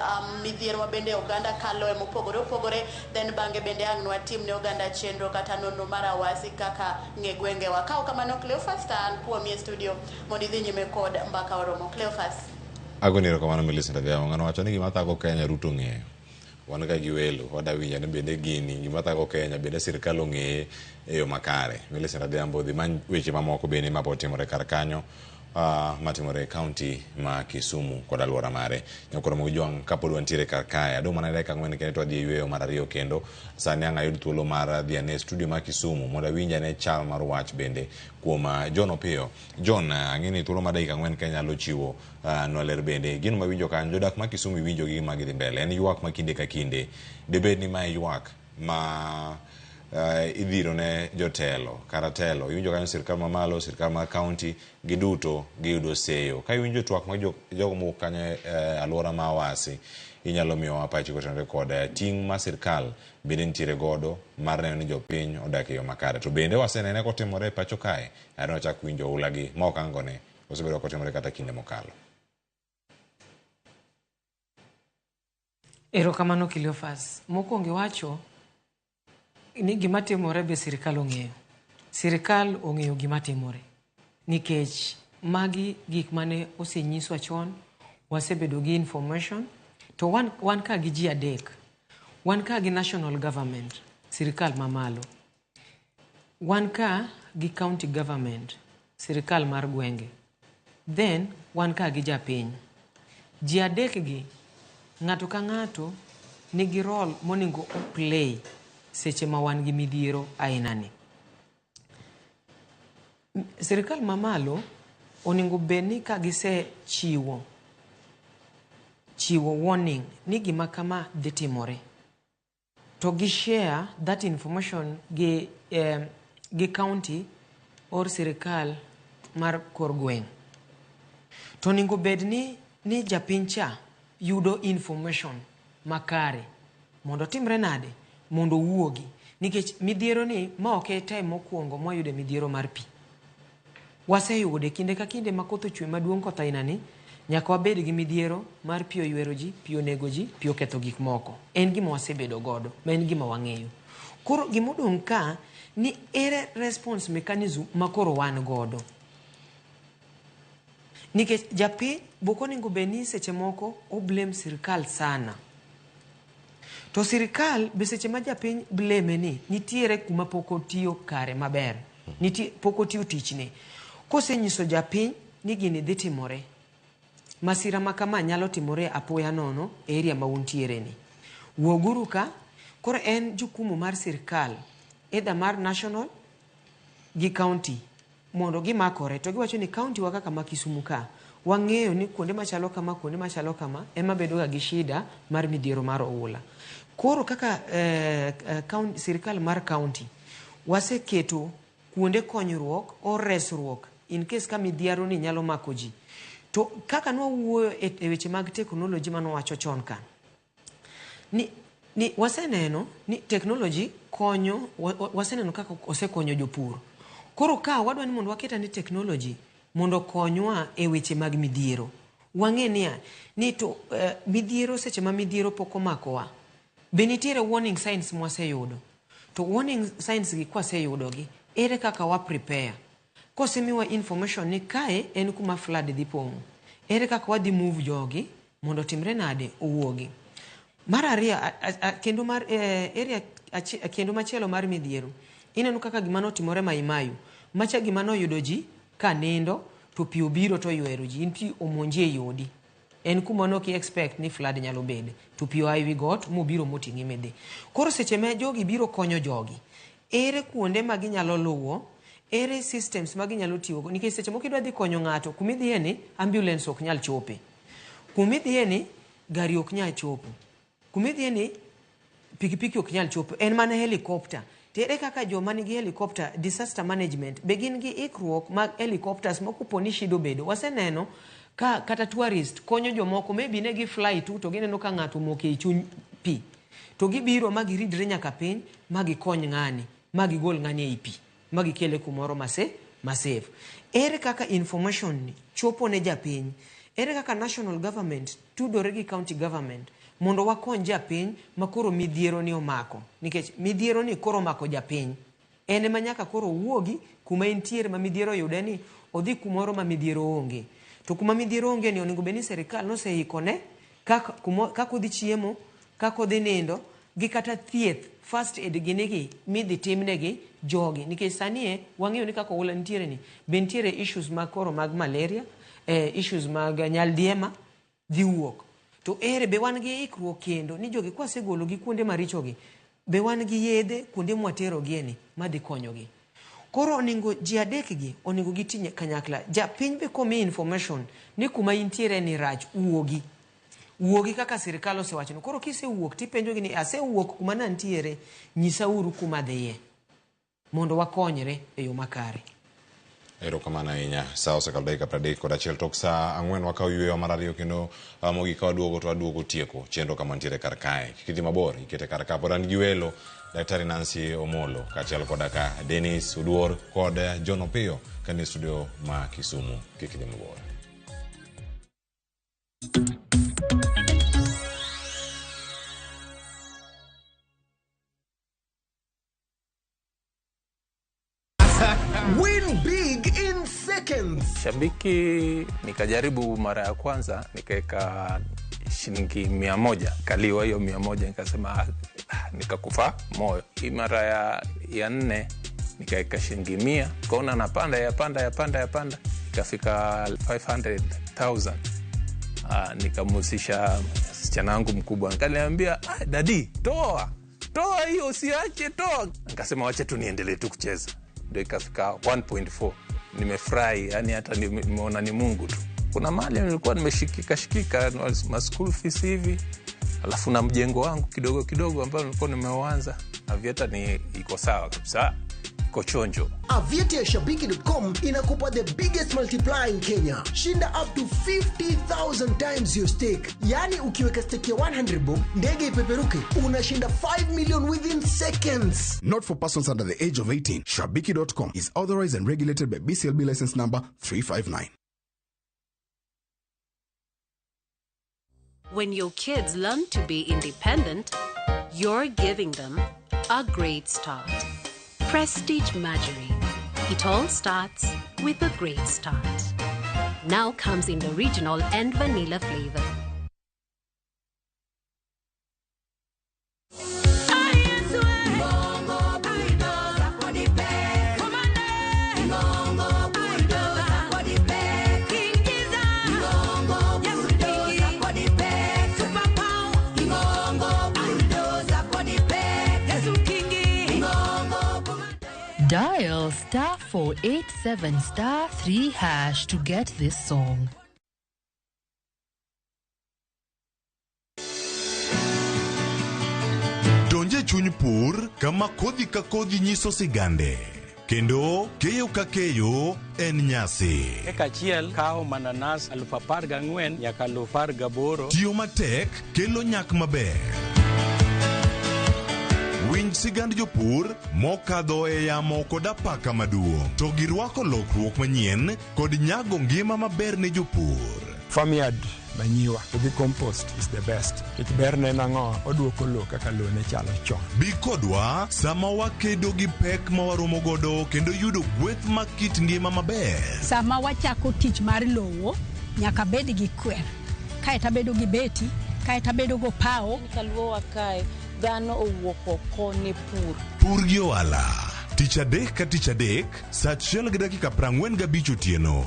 midhiero ma bende oganda kaloe mopogore opogore, then bang'e bende ang' nwatim ne oganda chenro kata nonro mar awasi kaka ng'e gwengewa. Ka ok kamano Cleophas, to an kuomi e studio mondo idhi nyime kod mbaka oromo. Cleophas. Agoni erokamano Millicent Adhiambo. Ng'ano wacho ni gima thago Kenya Ruto ong'eyo. Wan ka gi welo wada winjo ni bende gini gima thago Kenya bende sirikal ong'eye e yo makare. Millicent Adhiambo dhi many weche mamoko bende mapod timore kar kanyo. matimore e kaunti ma Kisumu kod alwora mare. Nyakoro Mojwang' kapod wantiere kar kae, adong' mana dakika 4 kende to wadhi e yweyo mar ariyo kendo. Sani ang' ayud thuolo mar dhi ane e studio ma Kisumu mondo awinj ane chal mar wach bende kuom John Opiyo. John, ang'e ni thuolo mar dakika 4 ka inyalo chiwo nwa ler bende. Gino mawinjo kanyo, jodak ma Kisumu iwinjo gi gima gidhi mbele. En ywak ma kinde ka kinde. Dibed ni mae ywak ma idhiro ne jotelo kata telo. Iwinjo kanyo sirkal mamalo, sirkal mar kaunti, giduto giyudo seyo. Ka iwinjo twak mag jogo mowuok kanyo e alwora ma Awasi, inyalo miyowa pachi kotenore kod ting' ma sirkal bende nitiere godo mar neno ni jopiny odak e yo makare. To bende wasenene kotimore e pacho kae, are wachak winjo oula gi ma ok angone, osebedo kotimore kata kinde mokalo. Erokamano Cleophas. Mokwongo iwacho ni gima timore be sirikal ong'eyo. Sirikal ong'eyo gima timore. Nikech magi gik mane osenyiswa chon, wasebedo gi information, to wan ka gi ji adek. Wan ka gi national government, sirikal mamalo. Wan ka gi county government, sirikal mar gwenge. Then wan ka gi japiny. Ji adek gi, ng'ato ka ng'ato nigi role monego o play seche ma wan gi midhiero aina ni. Sirikal mamalo onego bed ni ka gisechiwo chiwo warning ni gima kama dhi timore, to gi share that information gi county or sirikal mar kor gweng'. To onego bed ni japiny cha yudo information makare mondo otimre nade, mondo owuogi. Nikech midhiero ni ma ok e time mokwongo mwayude midhiero mar pi. Waseyude kinde ka kinde ma koth ochwe maduong' koth aina ni, nyaka wabed gi midhiero mar pi oywero ji, pi onego ji, pi oketho gik moko. En gima wasebedo godo, ma en gima wang'eyo. Koro gimodong' ka ni ere response mechanism ma koro wan godo. Nikech japiny bok onego bed ni seche moko o blame sirikal sana. To sirikal be seche ma japiny blame ni nitiere kuma pok otiyo kare maber. Nitie pok otiyo tichne. Kosenyiso japiny ni gini dhi timore, masira ma kama nyalo timore apoya nono e area ma untiere ni. Wuoguru ka, koro en jukumu mar sirikal, either mar national gi county, mondo gimakore. To giwacho ni county wa kaka ma Kisumu ka, wang'eyo ni kuonde machalo kama, kuonde machalo kama, ema bedo ga gi shida mar midhiero mar oula. Koro kaka sirikal mar county, waseketo kuonde konyruok or resruok in case ka midhiero ni nyalo mako ji. To kaka nwawuoyo e weche mag technology manowacho chon ka, ni waseneno ni technology konyo, waseneno kaka osekonyo jopur. Koro ka wadwa ni mondo waket ane technology mondo okonywa e weche mag midhiero. Wang'e niya, ni to midhiero seche ma midhiero pok omakowa, be nitiere warning signs mwaseyudo? To warning signs gi kwaseyudogi, ere kaka wa prepare? Kosemiwa information ni kae en kuma flood dhi pong'o, ere kaka wadhi move jogi mondo otimre nade owuogi? Mar ariyo, kendo mar area kendo machielo mar midhiero, ineno kaka gima notimore Mai Mahiu, macha gima noyudo ji ka nindo to pi obiro to oywero ji, in pi omonji ei odi. En kuma nok i expect ni flood nyalo bede, to pi oa ewi got mobiro moting'i midhi. Koro seche ma jogi biro konyo jogi, ere kuonde ma ginyalo luwo, ere systems ma ginyalo tiyogo, nikech seche moko idwa dhi konyo ng'ato, kumidhiye ni ambulance ok nyal chope. Kumidhiye ni gari ok nyal chopo. Kumidhiye ni pikipiki ok nyal chopo, en mana helicopter. To ere kaka joma nigi helicopter, disaster management, be gin gi ikruok mag helicopters ma kopo ni shida obedo. Waseneno ka kata tourist konyo jomoko, maybe ne gi fly tu to gineno ka ng'ato omoko ei chuny pi. To gibiro ma giridre nyaka piny ma gikony ng'ani, ma gigol ng'ani ei pi, ma gikele kumoro ma safe. Ere kaka information ni chopo ne japiny? Ere kaka national government tudore gi county government mondo wakony japiny ma koro midhiero ni omako? Nikech midhiero ni koro omako japiny. En ema nyaka koro owuogi kuma entiere ma midhiero oyude ni odhi kumoro ma midhiero onge. To kuma midhiero onge ni onego bed ni sirikal noseikone kaka odhi chiemo, kaka odhi nindo, Gi kata thieth, first aid gini gi midhi timnegi jogi. Nikech sani e, wang'eyo ni kaka oula nitiere ni, be nitiere issues mag koro mag malaria, issues mag nyaldiema dhi wuok. To ere be wan gi ikruok kendo ni jogi kwasegolo gi kuonde maricho gi, be wan gi yedhe kuonde mwaterogie ni madhi konyogi. Koro oningo ji adek gi oningo giti kanyakla. Japiny be komiyi information ni kuma intiere ni rach, wuogi. Wuogi kaka sirikal osewacho. Koro kisewuok tipenjogi ni asewuok kuma nantiere, nyisauru kuma adhiye mondo wakonyre e yo makare. Erokamano ahinya. Sa osekalo dakika 31 tok sa 4 wakawo yweyo mar ariyo kendo mogik ka waduogo to waduogo tieko chenro kama nitiere kar kae. Kik idhi mabor, ikete kar ka. Pod an gi welo Daktari Nancy Omolo kaachiel koda ka Dennis Oduor kod John Opiyo kanie studio ma Kisumu. Kik idhi mabor. Win big in seconds. Shabiki nikajaribu mara ya kwanza nikaweka shilingi 100, kaliwa hiyo 100, nikasema nikakufa moyo. Hii mara ya 4 nikaweka shilingi 100, kaona napanda yapanda yapanda yapanda, ikafika 500,000. Nikamhusisha msichana wangu mkubwa, nikaniambia dadi, toa hiyo usiache, toa. Nikasema wacha tu niendelee tu kucheza, ndio ikafika 1.4. Nimefurahi, yani hata nimeona ni Mungu tu. Kuna mahali nilikuwa nimeshikika shikika ma school fees hivi, alafu na mjengo wangu kidogo kidogo ambao nilikuwa nimeuanza. Aviator ni iko sawa kabisa, iko chonjo. Aviator ya Shabiki.com inakupa the biggest multiplier in Kenya. Shinda up to 50,000 times your stake. Yani ukiweka stake ya 100 bob, ndege ipeperuke, unashinda 5 million within seconds. Not for persons under the age of 18. Shabiki.com is authorized and regulated by BCLB license number 359. When your kids learn to be independent, you're giving them a great start. Prestige Margarine. It all starts with a great start. Now comes in the original and vanilla flavor. Dial *487*3# to get this song. Donje chuny pur kama kodhi ka kodhi nyiso sigande. Kendo keyo ka keyo en nyasi. Eka achiel kawo mananas 14,000 nyaka 18,000. Tiyo matek kelo nyak maber. Winj sigand jopur mokadho e yamo kod apaka maduong', to girwako lokruok manyien kod nyago ngima maber ne jopur. Farmyard manyiwa to gi compost is the best. Nikech berne en ang'o? Oduoko lowo kaka lowo ne chalo chon. Bi kodwa sama wakedo gi pek ma waromo godo kendo yudo gweth mag kit ngima maber. Sama wachako tich mar lowo, nyaka bed gi kwer. Kaeto abedo gi beti, kaeto abedo go pawo. Kaluowa kae, dhano owuok oko ne pur. Pur gi ohala. Tich adek ka tich adek, saa 1:45 otieno.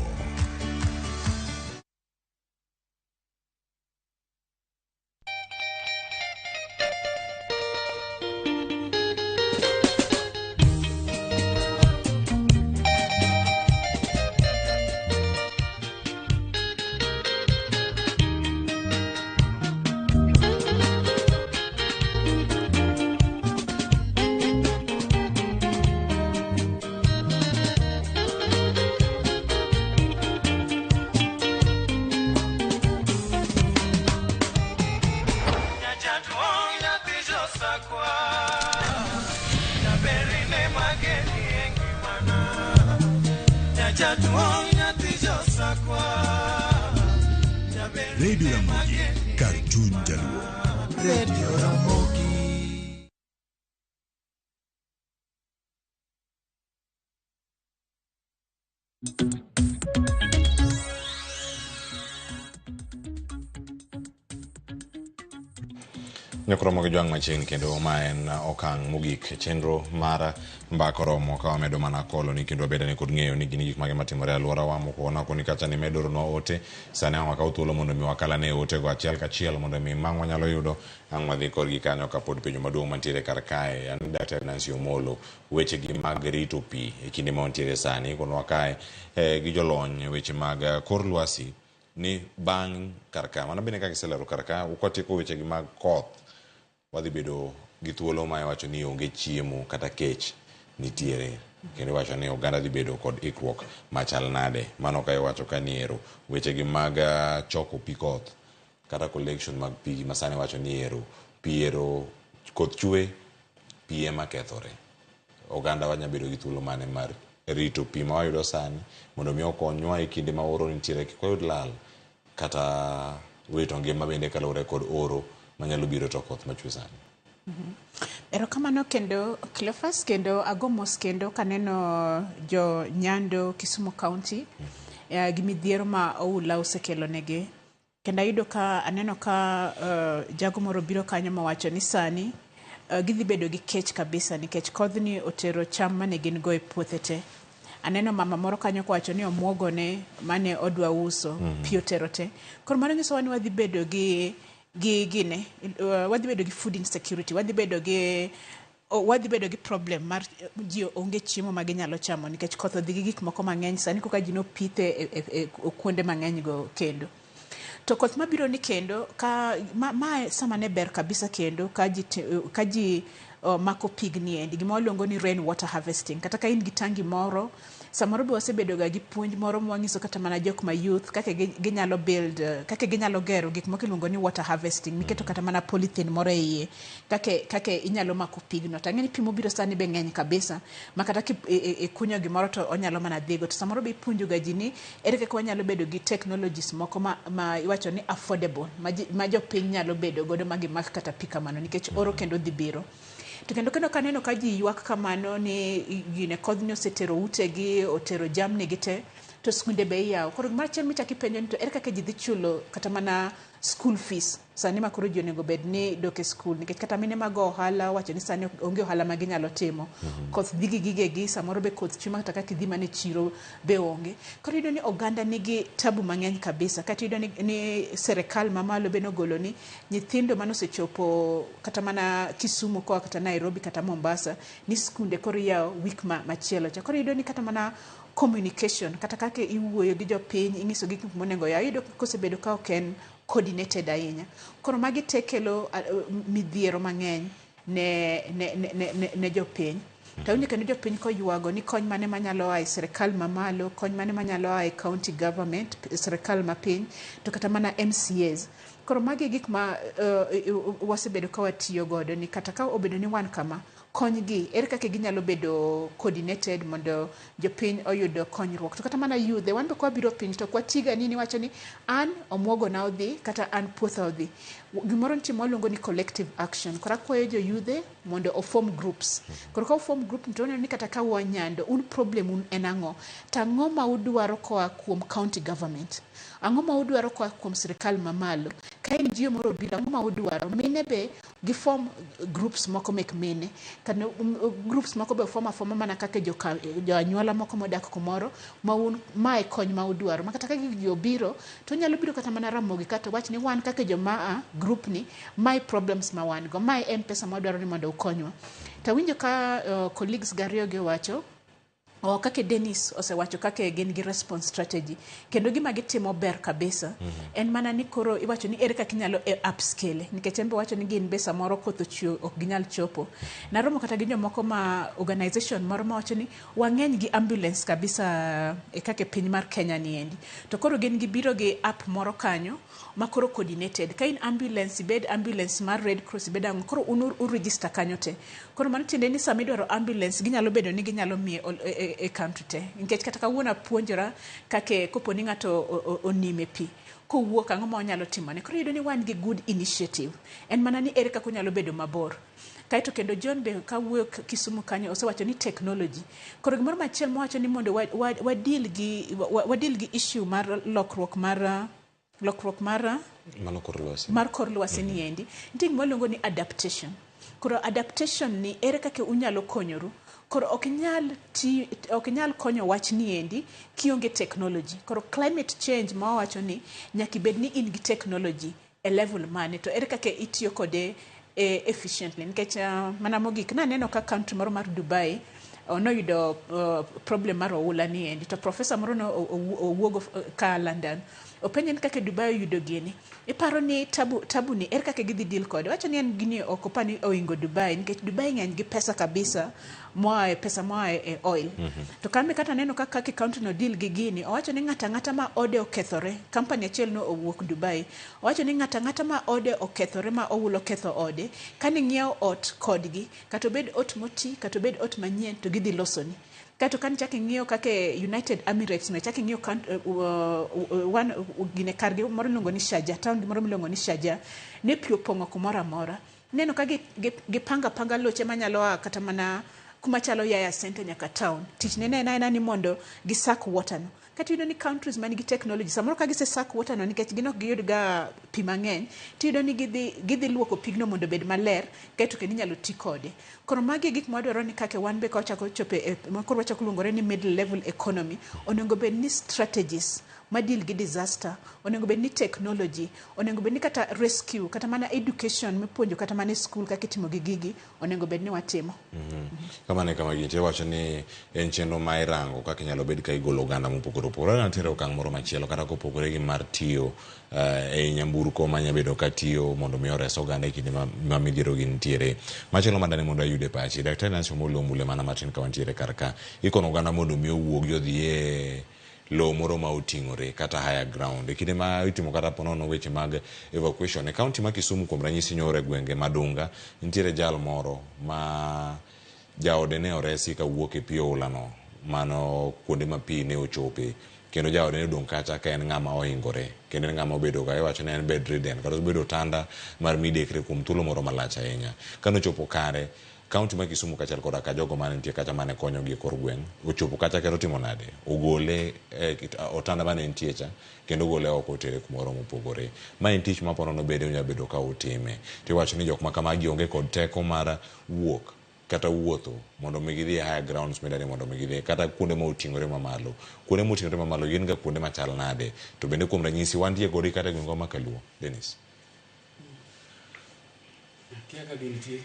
Radio Ramogi, kar chuny Jaluo. Radio Ramogi. Nyakromo gi jwang' machiegni kendo ma en okang' mogik e chenro mar mbaka oromo ka wamedo mana kolo ni kendo wabed ane kod ng'eyo ni gin gik mage matimore e alworawa mokwongo nakoni kacha ni medo oronwa ote sani ang' wakaw thuolo mondo mi wakal ane otego achiel kachiel mondo mi mang' wanyalo yudo ang' wadhi korgi kanyo kapod penjo maduong' mantiere kar kae an Daktari Nancy Omolo weche gi mag rito pi e kinde ma wantiere sani ikonwa kae gi jolony weche mag kor lwasi ni bang' kar ka mano bende kaka iselero kar ka kwatieko weche gi mag koth wadhi bedo gi thuolo ma iwacho ni onge chiemo kata kech nitiere kendo iwacho ni oganda dhi bedo kod ikruok machal nade mano ka iwacho ka ni ero weche gi mag choko pi koth kata collection mag pi ma sani iwacho ni ero pi ero koth chwe pi ema kethore oganda wanya bedo gi thuolo mane mar rito pi ma wayudo sani mondo mi okonywa e kinde ma oro nitiere kik wayud lal kata wito ngima bende kaluwore kod oro manyalo biro to koth machwe sani. Erokamano kendo Cleophas, kendo ago mos kendo kaneno jo Nyando Kisumu County gi midhiero ma oula osekelo negi. Kendo ayudo ka aneno ka jago moro biro kanyo mowacho ni sani gidhi bedo gi kech kabisa nikech kodhni otero cham mane gin go e puothe te. Aneno mama moro kanyo kowacho ni omuogone mane odwa uso pi otero te. Koro mano nyisowa ni wadhi bedo gi gine wadhi bedo gi food insecurity, wadhi bedo gi problem mar ji onge chiemo ma ginyalo chamo nikech koth odhi gi gik moko mang'eny sani koka ji nopithe e kuonde mang'eny go kendo. To koth mabiro ni kendo ka ma sama ne ber kabisa kendo ka ji mako pigni endi gima waluongo ni rain water harvesting. Kata ka in gi tangi moro samoro be wasebedo ga gi puonj moro mwanyiso kata mana jok ma youth kaka ginyalo build kaka ginyalo gero gik moko iluongo ni water harvesting miketo kata mana polythene moro e iye kaka inyalo mako pigno. To ang'e ni pi mobiro sani be ng'eny kabisa ma kata kikunyo gimoro to onyalo mana dhigo. To samoro be ipuonjo ga ji ni ere kaka wanyalo bedo gi technologies moko ma iwacho ni affordable ma jopiny nyalo bedo godo ma gimak kata pi kamano nikech oro kendo dhi biro. To kendo kaneno ka ji ywak kamano ni gine kodhni osetero utegi, otero jamni gi te, to skunde be iyawo. Koro gimoro achiel michako ipenjo ni to ere kaka ji dhi chulo kata mana school fees sani ma koro ji onego bed ni dok e skul nikech kata mine mag ohala wacho ni sani onge ohala ma ginyalo timo. Koth dhi gi gigegi, samoro be koth chwe ma kata kaka idhi mana e chiro be onge. Koro iyudo ni oganda nigi tabu mang'eny kabisa. Kata iyudo ni serikal mamalo be nogolo ni nyithindo manosechopo kata mana Kisumu koa kata Nairobi kata Mombasa ni skunde koro iyawo week machielo cha. Koro iyudo ni kata mana communication kata kaka iwuoyo gi jopiny ing'iso gi gik monego oyaw iyudo kosebedo ka ok en coordinated ahinya. Koro magi te kelo midhiero mang'eny ne jopiny. To awinjo kendo jopiny koywago ni kony mane manyalo a e sirikal mamalo, kony mane manyalo a e county government, sirikal mapiny, to kata mana MCAs. Koro magi e gik ma wasebedo ka watiyo godo ni kata ka obedo ni wan kama, kony gi ere kaka ginyalo bedo coordinated mondo jopiny oyud konyruok. To kata mana yudhe, wan be kwabiro piny to ok watiga ni niwacho ni an omuogo na odhi kata an puotha odhi. Gimoro nitie mwaluongo ni collective action. Koro akwayo jo yudhe mondo o form groups. Koro ka o form group to uneno ni kata ka ua Nyando, un problem un en ang'o? To ang'o ma udwaro koa kuom county government? Ang'o ma udwaro koa kuom sirikal mamalo? Ka NGO moro obiro, ang'o ma udwaro? Mine be gi form groups moko mek mine. Kata groups moko be form afoma mana kaka jo anyuola moko modak kumoro ma un mae kony ma udwaro. Ma kata ka gigi obiro, to onyalo biro kata mana Ramogi kata wach ni wan kaka joma a group ni, mae problems ma wan go, mae en pesa ma wadwaro ni mondo ukonywa. To awinjo ka colleagues gariyo gi owacho, kaka Dennis osewacho kaka gin gi response strategy kendo gima gitimo ber kabisa. En mana ni koro iwacho ni ere kaka inyalo upscale nikech en be wacho ni gin be samoro koth ochwe ok ginyal chopo. Naromo kata gi jomoko ma organization moro mawacho ni wang'eny gi ambulance kabisa e kaka e piny mar Kenya ni endi. To koro gin gibiro gi app moro kanyo ma koro coordinated. Ka in ambulance, ibed ambulance mar Red Cross, ibed ang'o, koro un u register kanyo te. Koro mano tiende ni sama idwaro ambulance ginyalo bedo ni ginyalo miye e country te. Nikech kata kawuono apuonjora kaka kopo ni ng'ato onime pi kowuok ang'o ma wanyalo timone. Koro iyudo ni wan gi good initiative. En mana ni ere kaka onyalo bedo mabor. Kaeto kendo John be kawuoyo Kisumu kanyo osewacho ni technology. Koro gimoro machielo mowacho ni mondo wa deal gi issue mar lokruok mar Lokruok mar Mano kor lwasi. Mar kor lwasi ni endi. Nitie gima waluongo ni adaptation. Koro adaptation ni ere kaka unyalo konyoru? Koro ok inyal ti, ok inyal konyo wach ni endi kionge technology. Koro climate change ma wawacho ni nyaka ibed ni in gi technology e level mane to ere kaka itiyo kode e efficiently nikech mana mogik naneno ka country moro mar Dubai noyudo problem mar oula ni endi to professor moro no owuogo ka London openje ni kaka Dubai oyudo gini iparo ni tabu, tabu ni ere kaka gidhi deal kode wacho ni en gini ok opa ni oingo Dubai nikech Dubai ng'eny gi pesa kabisa moa e pesa moa e oil. To kambe kata neno kaka kaka county no deal gi gini owacho ni ng'ata ang'ata ma ode okethore company achiel no owuok Dubai owacho ni ng'ata ang'ata ma ode okethore ma oula oketho ode kane ng'iewo ot kodgi kata obed ot moti kata obed ot manyien to gidhi losoni. Kaeto kane ichako ing'iyo kaka United Emirates no ichako ing'iyo one gine kargi moro miluongo ni Sharjah town gi moro miluongo ni Sharjah ne pi opong'o kumoro amora. Ineno ka gipanga apanga loche manyalo a kata mana kuma chalo Yaya Center nyaka town. Tich ne en aena ni mondo gi suck water no. Kata iyudo ni countries man gi technology samoro ka gise suck water no nikech gin ok giyud ga pi mang'eny tiyudo ni gidhi luoko pigno mondo obed maler kaeto kendo inyalo ti kode. Koro magi e gik mwadwaro ni kaka wan be ka wachako chopo e koro wachako luongore ni middle level economy onego bed ni strategies ma deal gi disaster onego bed ni technology onego bed ni kata rescue kata mana education mipuonjo kata mana e school kaka itimo gi gigi onego bed ni watimo. Kamano e kama gintie wacho ni en chenro ma irango kaka inyalo bed ka igolo oganda mopogore opogore. Nitiere okang' moro machielo kata kopogore gi mar tiyo ei nyamburko manya bedo ka tiyo mondo mi ores oganda e kinde ma midhiero gi nitiere. Machielo madani mondo ayud e pachi, Daktari Nancy Omollo omule mana matin ka wantiere kar ka. Ikono oganda mondo mi owuogi odhi e lowo moro ma oting'ore kata higher ground. E kinde ma itimo kata ponono weche mag evacuation e kaunti ma Kisumu kuom ranyisi nyoro e gwenge ma Dunga, nitiere jal moro ma jaode ne oresi kawuok e pi oula no mano kuonde ma pi ne ochope kendo jaode ne odong' kacha ka en ng'ama ohingore kendo en ng'ama obedo ga iwacho ni en bedridden kata obedo otanda mar midekre kuom thuolo moro malach ahinya. Kanochopo kare kaunti ma Kisumu kaachiel koda ka jogo mane nitie kacha mane konyogi e kor gweng' ochopo kacha kendo otimo nade ogole e otanda mane entie cha kendo ogole oko otere kumoro mopogore. Ma en tich ma ponono bende onyalo bedo ka otime. Tiwacho ni jok ma kamagi onge kod teko mar wuok kata wuotho mondo mi gidhi e higher grounds midani mondo mi gidhi kata kuonde ma oting'ore mamalo. Kuonde moting'ore mamalo gin ga kuonde machal nade? To bende kuom ranyisi wantie kodi kata e gwengwa ma Kaluo. Dennis. Akia ka gintie.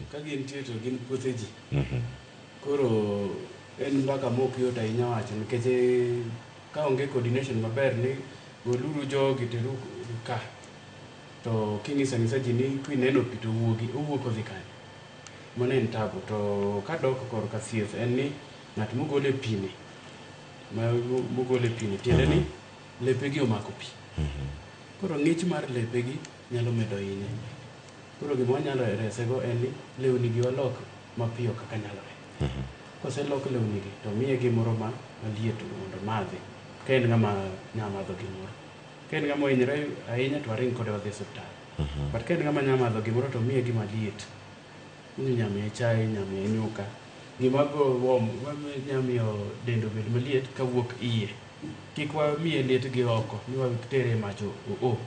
Ka gintie to gin puothe ji. Koro en mbaka mok yot ahinya wacho nikech ka onge coordination maber ni goluru jogi teru ka to king'iso ang'isa ji ni kineno pi to wuogi owuok odhi kanye. Mano en tabu to kadok korka thieth en ni ng'at mogol e pi ni mogol e pi ni tiende ni lepegi omako pi. Koro ng'ich mar lepegi nyalo medo hinye. Koro gima wanyalo resego en ni lewni gi walok mapiyo kaka nyalore. Koselok lewni gi to miye gimoro ma maliet mondo omadhi. Ka en ng'ama nya madho gimoro. Ka en ng'ama ohinyore ahinya to waring kode wadhi e osiptal. But ka en ng'ama nya madho gimoro to miye gima liet. Inya miye chae, inya miye nyuka. Gima go warm, nya miyo dende obed maliet kawuok iye. Kik wamiye liet gi oko ni watere e mach o.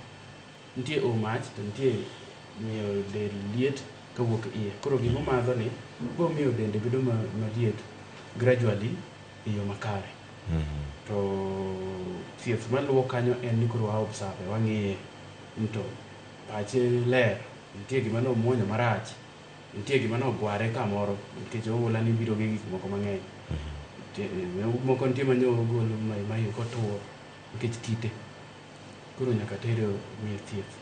Nitie o mach to nitie miyo del liet kawuok iye. Koro gima omadho ni biro miyo dende bedo maliet gradually e yo makare. To thieth maluwo kanyo en ni koro wa observe, wang'iye ni to pache ler, nitie gima nomuonyo marach, nitie gima nogware kamoro nikech oula ni biro gi gik moko mang'eny. Moko nitie manyo ogolo mayo kotur nikech kite. Koro nyaka tere miye thieth.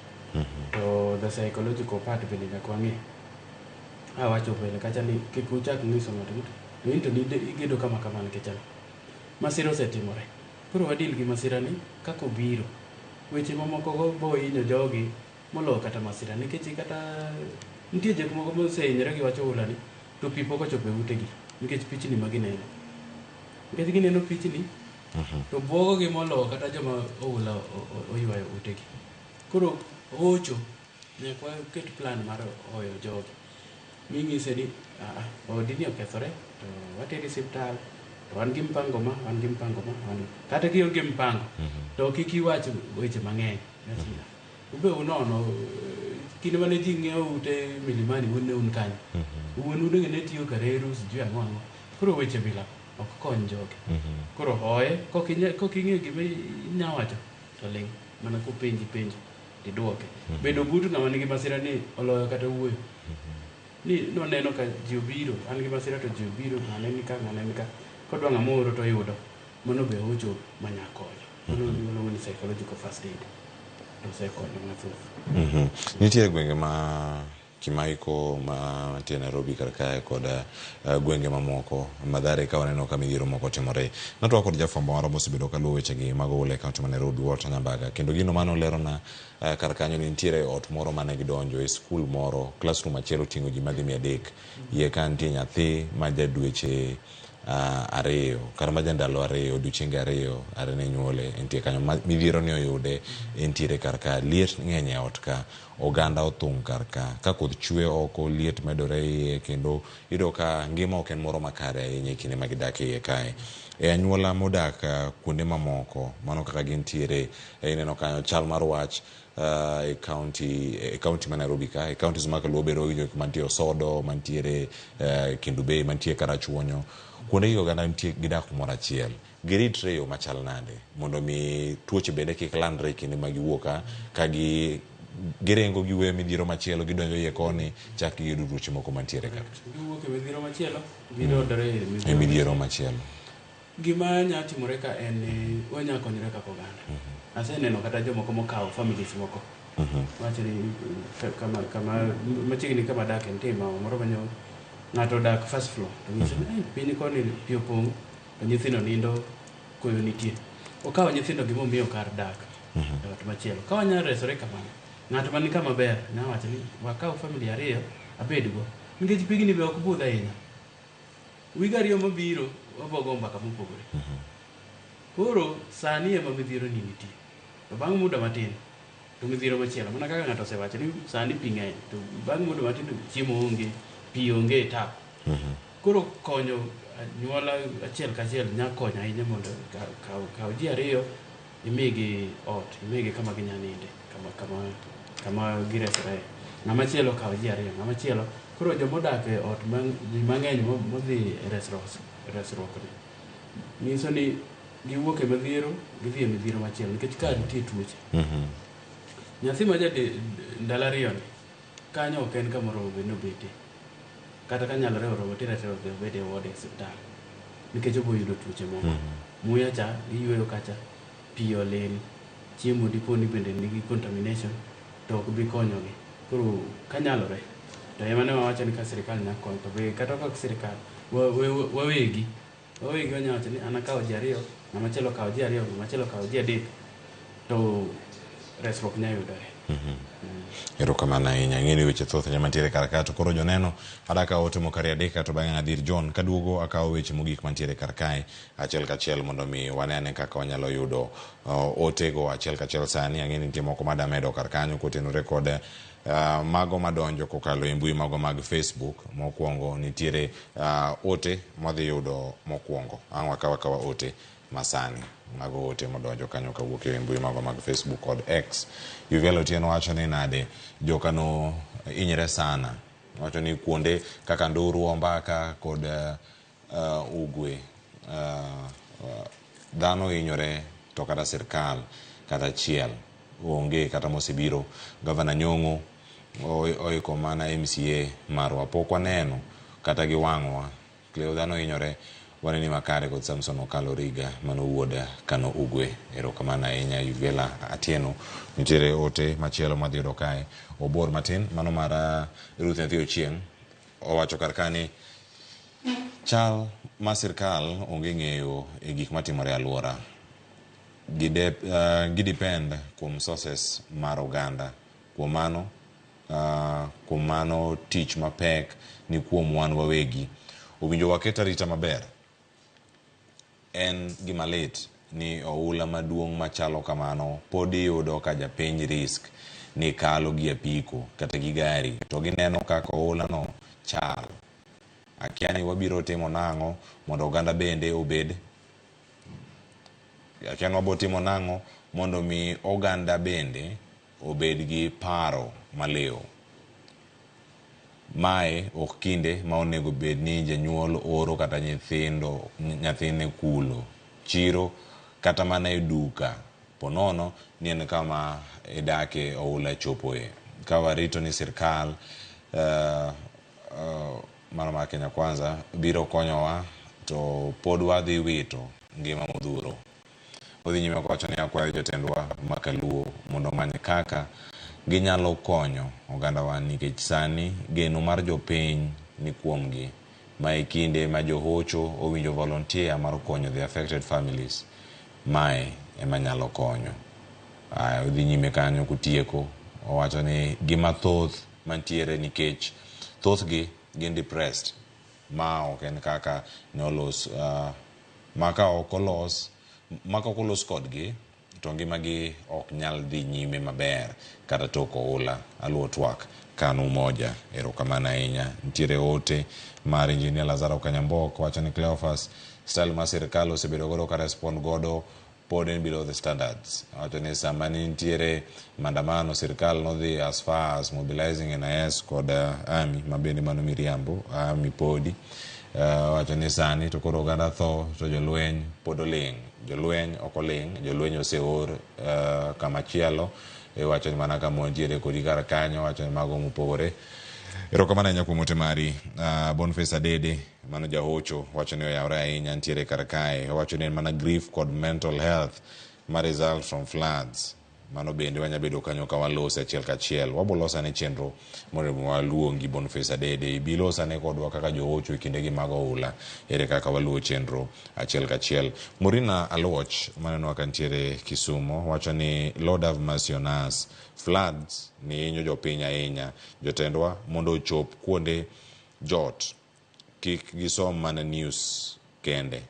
To the psychological part bende nyaka wang'i. Awacho pile kacha ni kik uchak nyiso ng'ato ni to in to igedo kama kama nikech ang'o. Masira osetimore. Koro wa deal gi masira ni kaka obiro. Weche mamoko go bo hinyo jogi moloyo kata masira nikech kata nitie jok moko mosehinyore gi wach oula ni to pi pok ochopo e utegi nikech pichni ma gineno. Nikech gineno pichni to buogo gi moloyo kata joma oula oywayo utegi. Koro hocho nyaka waket plan mar hoyo jogi. Ming'ise ni aa, odi ni okethore to wateri osiptal To wan gi mpango ma, wan gi mpango ma, wan gi... Kata kionge mpango, to kik iwach weche mang'eny. Ube unono, kinde mane ji ng'iewo ute Milimani, un ne un kanyo. Wuonu donge ne tiyo Kareru, sijui ang'o ang'o. Koro weche bila ok kony jogi. Koro hoye, kok ing'eyo gima inya wacho, to ling'. Mana kopenji penjo, tiduoke. Bedo but ng'ama nigi masira ni oloyo kata wuoyo. Ni noneno ka ji obiro, an gi masira to ji obiro, ng'ane ni ka, ng'ane ni ka. Kodwa ng'ama oro to oyudo. Mano be ocho manya konyo. Mano iluongo ni psychological first aid. To osekonyo mathoth. Nitie gwenge ma Kimaiko mantie Nairobi kar kae kod gwenge mamoko Mathare ka waneno ka midhiero moko timore. Natwak kod jafwambo marwa mosebedo kaluwo wechegi mag oula e kaunti ma Nairobi Walter Nyambaga kendo gino mane olerona kar kanyo ni nitiere ot moro mane gidonjo e skul moro classroom achiel oting'o ji madhi 300 iye ka nitie nyathi ma ja dweche 2 kata ma ja ndalo 2 odiochienge 2 are ne nyuole entie kanyo midhiero ni oyude entiere kar ka liet ng'eny e ot ka oganda othung' kar ka ka koth chwe oko liet medore iye kendo iyudo ka ngima ok en moro makare ahinya e kinde ma gidak iye kae. E anyuola modak kuonde mamoko mano kaka gintiere ineno kanyo chal mar wach e county ma Nairobi ka e counties ma kaluo bende winjo mantie Osodo mantiere Kendu Bay mantie Karachuonyo kuonde gi oganda nitie gidak kumoro achiel giritre e yo machal nade mondo mi tuoche bende kik landre e kinde ma giwuok ka gi giringo giweyo midhiero machielo gidonjo iye koni chak giyudo tuoche moko mantiere ka. Giwuok e midhiero machielo, gidondore e midhiero machielo. Gima nya timore ka en ni wanya konyore kaka oganda. Aseneno kata jomoko mokawo families moko. Wacho ni kama machiegni kama adake nitie mama moro manyo ng'ato odak first floor to nyise ni piny koni pi opong' to nyithindo nindo koyo nitie. Okawo nyithindo gi momiyo kar dak e ot machielo. Ka wanyalo resore kamano, ng'at man kama ber nyalo wacho ni wakaw family 2 abedgo nikech pigni be ok budh ahinya. Wige 2 mabiro wabo go mbaka mopogore. Koro sani ema midhiero ni nitie. To bang' muda matin to midhiero machielo mana kaka ng'ato osewacho ni sani pi ng'eny to bang' muda matin to chiemo onge, pi onge e tap. Koro konyo anyuola achiel kachiel nya konyo ahinya mondo kaw ji 2 imigi ot, imigi kama ginya ninde, kama giresore. Ng'ama chielo kaw ji 2, ng'ama chielo. Koro jomodak e ot ji mang'eny modhi e resruok ni nyiso ni giwuok e midhiero gidhi e midhiero machielo nikech ka nitie tuoche. Nyathi ma ja ndalo 2 ni kanyo ok en kama oromo bed ni obete. Kata kanyalore oromo tirese odhi obed e ward e osiptal nikech obo yudo tuoche moko. Muya cha giyweyo kacha, pi olil, chiemo dipo ni bende nigi contamination to ok bi konyogi. Koro kanyalore to ema ne wawacho ni ka sirikal nya konyo to be kata ka ok sirikal wawegi wanya wacho ni an akawo ji 2, ng'ama chielo okawo ji 2, ng'ama chielo okawo ji 3 to resruok nya yudore. Erokamano ahinya. Ang'eyo ni weche thoth ahinya mantiere kar ka to koro joneno adwa ote moko 2 3 to bang'e adhi ir John kaduogo akawo weche mogik mantiere kar kae achiel kachiel mondo mi wane ane kaka wanyalo yudo otego achiel kachiel sani. Ang'eyo ni nitie moko mada medo kar kanyo kotenore kod mago madonjo kokalo e mbui mago mag Facebook. Mokwongo nitiere ote mwadhi yudo mokwongo. Ang' wakaw akawa ote masani. Mago ote modonjo kanyo kawuok e mbui mago mag Facebook kod X. Yuviel Otieno wacho ni nade jokano hinyre sana. Wacho ni kuonde kaka Nduru, Ombaka kod Ugwe dhano hinyore to kata sirkal kata achiel onge kata mosebiro. Gavana Nyong'o oiko mana MCA marwa pok waneno kata gi wang'wa. Cleo dhano hinyore waneni makare kod Samson Okalo Riga mano wuod Kano Ugwe. Erokamano ahinya Yuviela Atieno. Nitiere ote machielo madhi yudo kae obor matin mano mar Ruth Nyathi Ochieng'. Owacho kar ka ni chal ma sirkal onge ng'eyo e gik matimore e alwora. Gidepend kuom sources mar oganda. Kuom mano tich mapek ni kuom wan wawegi. Owinjo waket arita maber. En gima lit ni oula maduong' machalo kamano pod iyudo ka japiny risk ni kalo gi apiko kata gi gari to gineno kaka oula no chal. Akia ni wabiro timo nang'o mondo oganda bende obed akia ni wabiro timo nang'o mondo mi oganda bende obed gi paro maliw. Mae ok kinde ma onego bed ni janyuol oro kata nyithindo nyathine kulo, chiro kata mana e duka ponono ni en kama idake oula chopoe. Ka warito ni sirkal mano mar Kenya Kwanza biro konyowa to pod wadhi wito ngima modhuro. Odhi nyime kowacho ni akwayo jotendwa ma kaluo mondo omany kaka ginyalo konyo ogandawa nikech sani geno mar jopiny ni kuomgi. Ma e kinde ma johocho owinjo volunteer mar konyo the affected families. Mae ema nyalo konyo. Aya, odhi nyime kanyo kotieko owacho ni gima thoth mantiere nikech thothgi gin depressed ma ok en kaka ne olos ma ka ok olos ma ka ok olos kodgi to ngimagi ok nyal dhi nyime maber kata tok oula. Aluwo twak kanu moja. Erokamano ahinya. Nitiere ote mar Engineer Lazaro Kanyambok wacho ni Cleophas style ma sirkal osebedo godo ka respond godo pod en below the standards. Wacho ni sama nitiere maandamano sirkal nodhi as far as mobilizing NIS kod army ma bende mano miriambo, army podi. Wacho ni sani to koro oganda tho to jolweny pod oling'. Jolweny ok oling', jolweny oseor kama chielo. Iwacho ni mana kama wantiere kodi kar kanyo, wacho ni mago mopogore. Erokamano ahinya kuom ote mari. Boniface Adede, mano jahocho, wacho ni oyawre ahinya nitiere kar kae. Owacho ni en mana grief kod mental health ma result from floods. Mano bende wanya bedo kanyo ka walose achiel kachiel. Wabo loso ane chenro mondo waluongi Boniface Adede. Ibi los ane kodwa kaka johocho e kindegi mag oula. Ere kaka waluwo chenro achiel kachiel. Morina Aluoch, maneno ka nitiere Kisumo, wacho ni Lord have mercy on us. Floods ni hinyo jopiny ahinya. Jotendwa mondo ochop kuonde jot. Kik gisom mana news kende.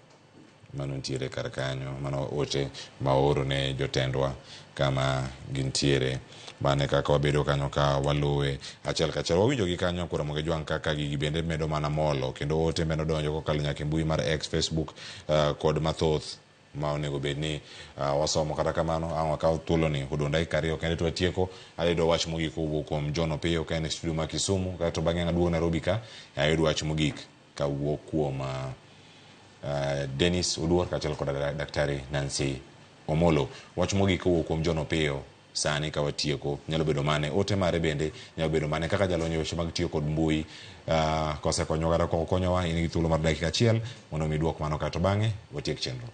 Mano nitiere kar kanyo. Mano ote maoro ne jotendwa kama gintiere. Mano kaka wabedo kanyo ka waluwe achiel kachiel. Wawinjo gi kanyo kuom Ramogi Jwang' kaka gigi bende medo mana molo kendo ote medo donjo kokalo nyaka e mbui mar X, Facebook kod mathoth ma onego bed ni wasomo. Kata kamano ang' wakaw thuoloni odong' dakika 2 kende to watieko. Ayudo wach mogik kowuok kuom John Opiyo ka en e studio ma Kisumu, kaeto bang'e ang' aduogo Nairobi ka ayud wach mogik kawuok kuom Dennis Oduor kaachiel kod Daktari Nancy Omolo. Wach mogik kowuok kuom John Opiyo sani ka watieko nyalo bedo mane? Ote mare bende nyalo bedo mane? Kaka jalony e weche mag tiyo kod mbui kosekonyowa kata ok okonyowa, in gi thuolo mar dakika 1 mondo mi duok mano kaeto bang'e watiek chenro.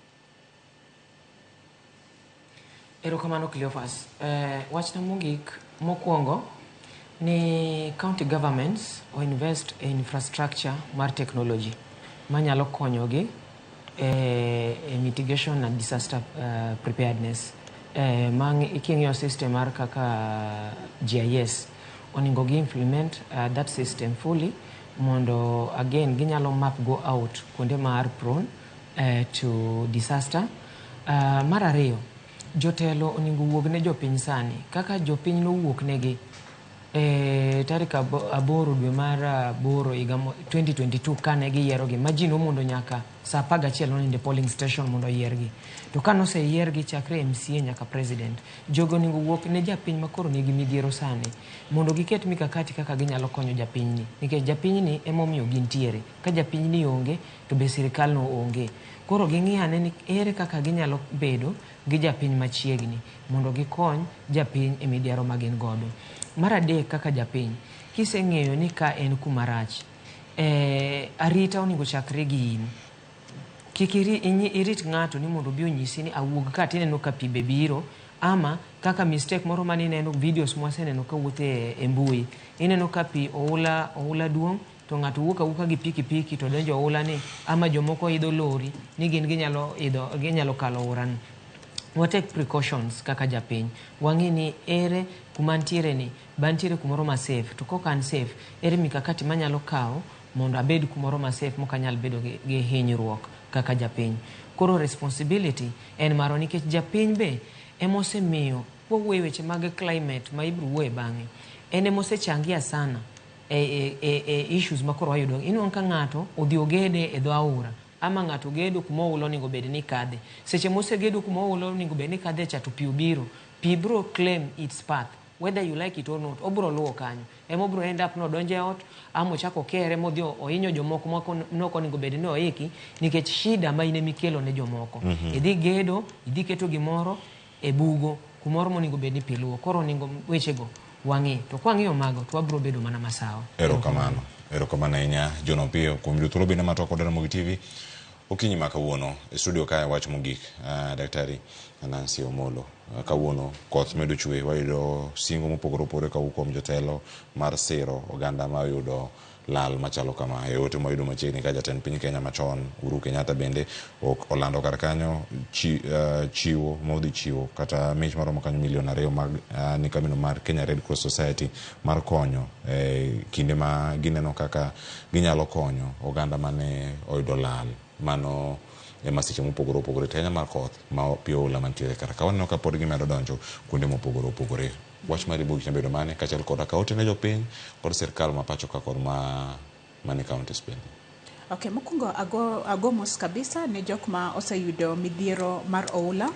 Erokamano Cleophas. Wachna mogik mokwongo ni county governments o invest e infrastructure mar technology manyalo konyogi e mitigation and disaster preparedness. King'iyo system mar kaka GIS, onego gi implement that system fully mondo again ginyalo map go out kuonde ma are prone to disaster. Mar ariyo, jotelo onego wuog ne jopiny sani kaka jopiny nowuok negi tarik 8 dwe mar 8 higa 2022 kane giyierogi ma ji nomondo nyaka saa 11 nonindo e polling station mondo oyiergi. To kanoseyiergi chakre MCA nyaka president, jogo onego wuok ne japiny makoro nigi midhiero sani mondo giket mikakati kaka ginyalo konyo japinyni, nikech japinyni emomiyo gintiere. Ka japinyni onge to be sirikal no onge. Koro ging'i ane ni ere kaka ginyalo bedo gi japiny machiegni mondo gikony japiny e midhiero ma gin godo. Mar adek, kaka japiny, kiseng'eyo ni ka en kuma rach, arita onego chakre gi in. Kik irit ng'ato ni mondo obi onyisi ni awuog ka tineno ka pi be biro, ama kaka mistake moro mane ineno videos mwaseneno kawuotho e mbui, ineno ka pi oula duong' to ng'ato wuok awuoka gi pikipiki to donjo oula ni, ama jomoko idho lori ni gin ginyalo kalo oura ni. Wa take precautions kaka japiny. Wang'i ni ere kuma ntiere ni, ba ntiere kumoro ma safe, to kok an safe, ere mikakati manyalo kawo mondo abed kumoro ma safe mok anyal bedo gi hinyruok kaka japiny. Koro responsibility en marwa nikech japiny be emosemiyo kwawuoyo e weche mag climate ma ibiro wuoye bang'e, en emosechangia sana e issues ma koro wayudo. Inwang'o ka ng'ato odhi ogede e dho aora ama ng'ato ogedo kuma oula onego bed ni kadhe. Seche mosegedo kuma oula onego bed ni kadhe cha to pi obiro, pi biro claim its path whether you like it or not, obiro luwo kanyo. Ema obiro end up nodonjo e ot ama ochako okere modhi ohinyo jomoko ma nok onego bed ni oiki nikech shida ma in emikelo ne jomoko. Idhi gedo, idhi keto gimoro e bugo kumoro monego bed ni pi luwo. Koro onego wechego wang'i. To kwang'iyo mago to wabiro bedo mana masawa. Erokamano. Erokamano ahinya John Opiyo kuom yudo thuolo bende mar twak kod Ramogi TV okinyi ma kawuono. E studio kae wach mogik, Daktari Nancy Omollo. Kawuono koth medo chwe, wayudo singo mopogore opogore kawuok kuom jotelo mar siro oganda ma oyudo lal machalo kama. E ote mwayudo machiegni ka jatend piny Kenya machon Uhuru Kenyatta bende olando kar kanyo chiwo modhi chiwo kata mich maromo kanyo milion 2 mag ni kambino mar Kenya Red Cross Society mar konyo e kinde ma gineno kaka ginyalo konyo oganda mane oyudo lal mano e masiche mopogore opogore ahinya mar koth ma pi oula mantiere kar ka. Waneno ka pod gimedo donjo kuonde mopogore opogore. Wach mar mogik nyalo bedo mane kaachiel koda ka ote ne jopiny kod sirkal ma pacho ka kod mane counties bende. Okay, mokwongo ago mos kabisa ne jok ma oseyudo midhiero mar oula.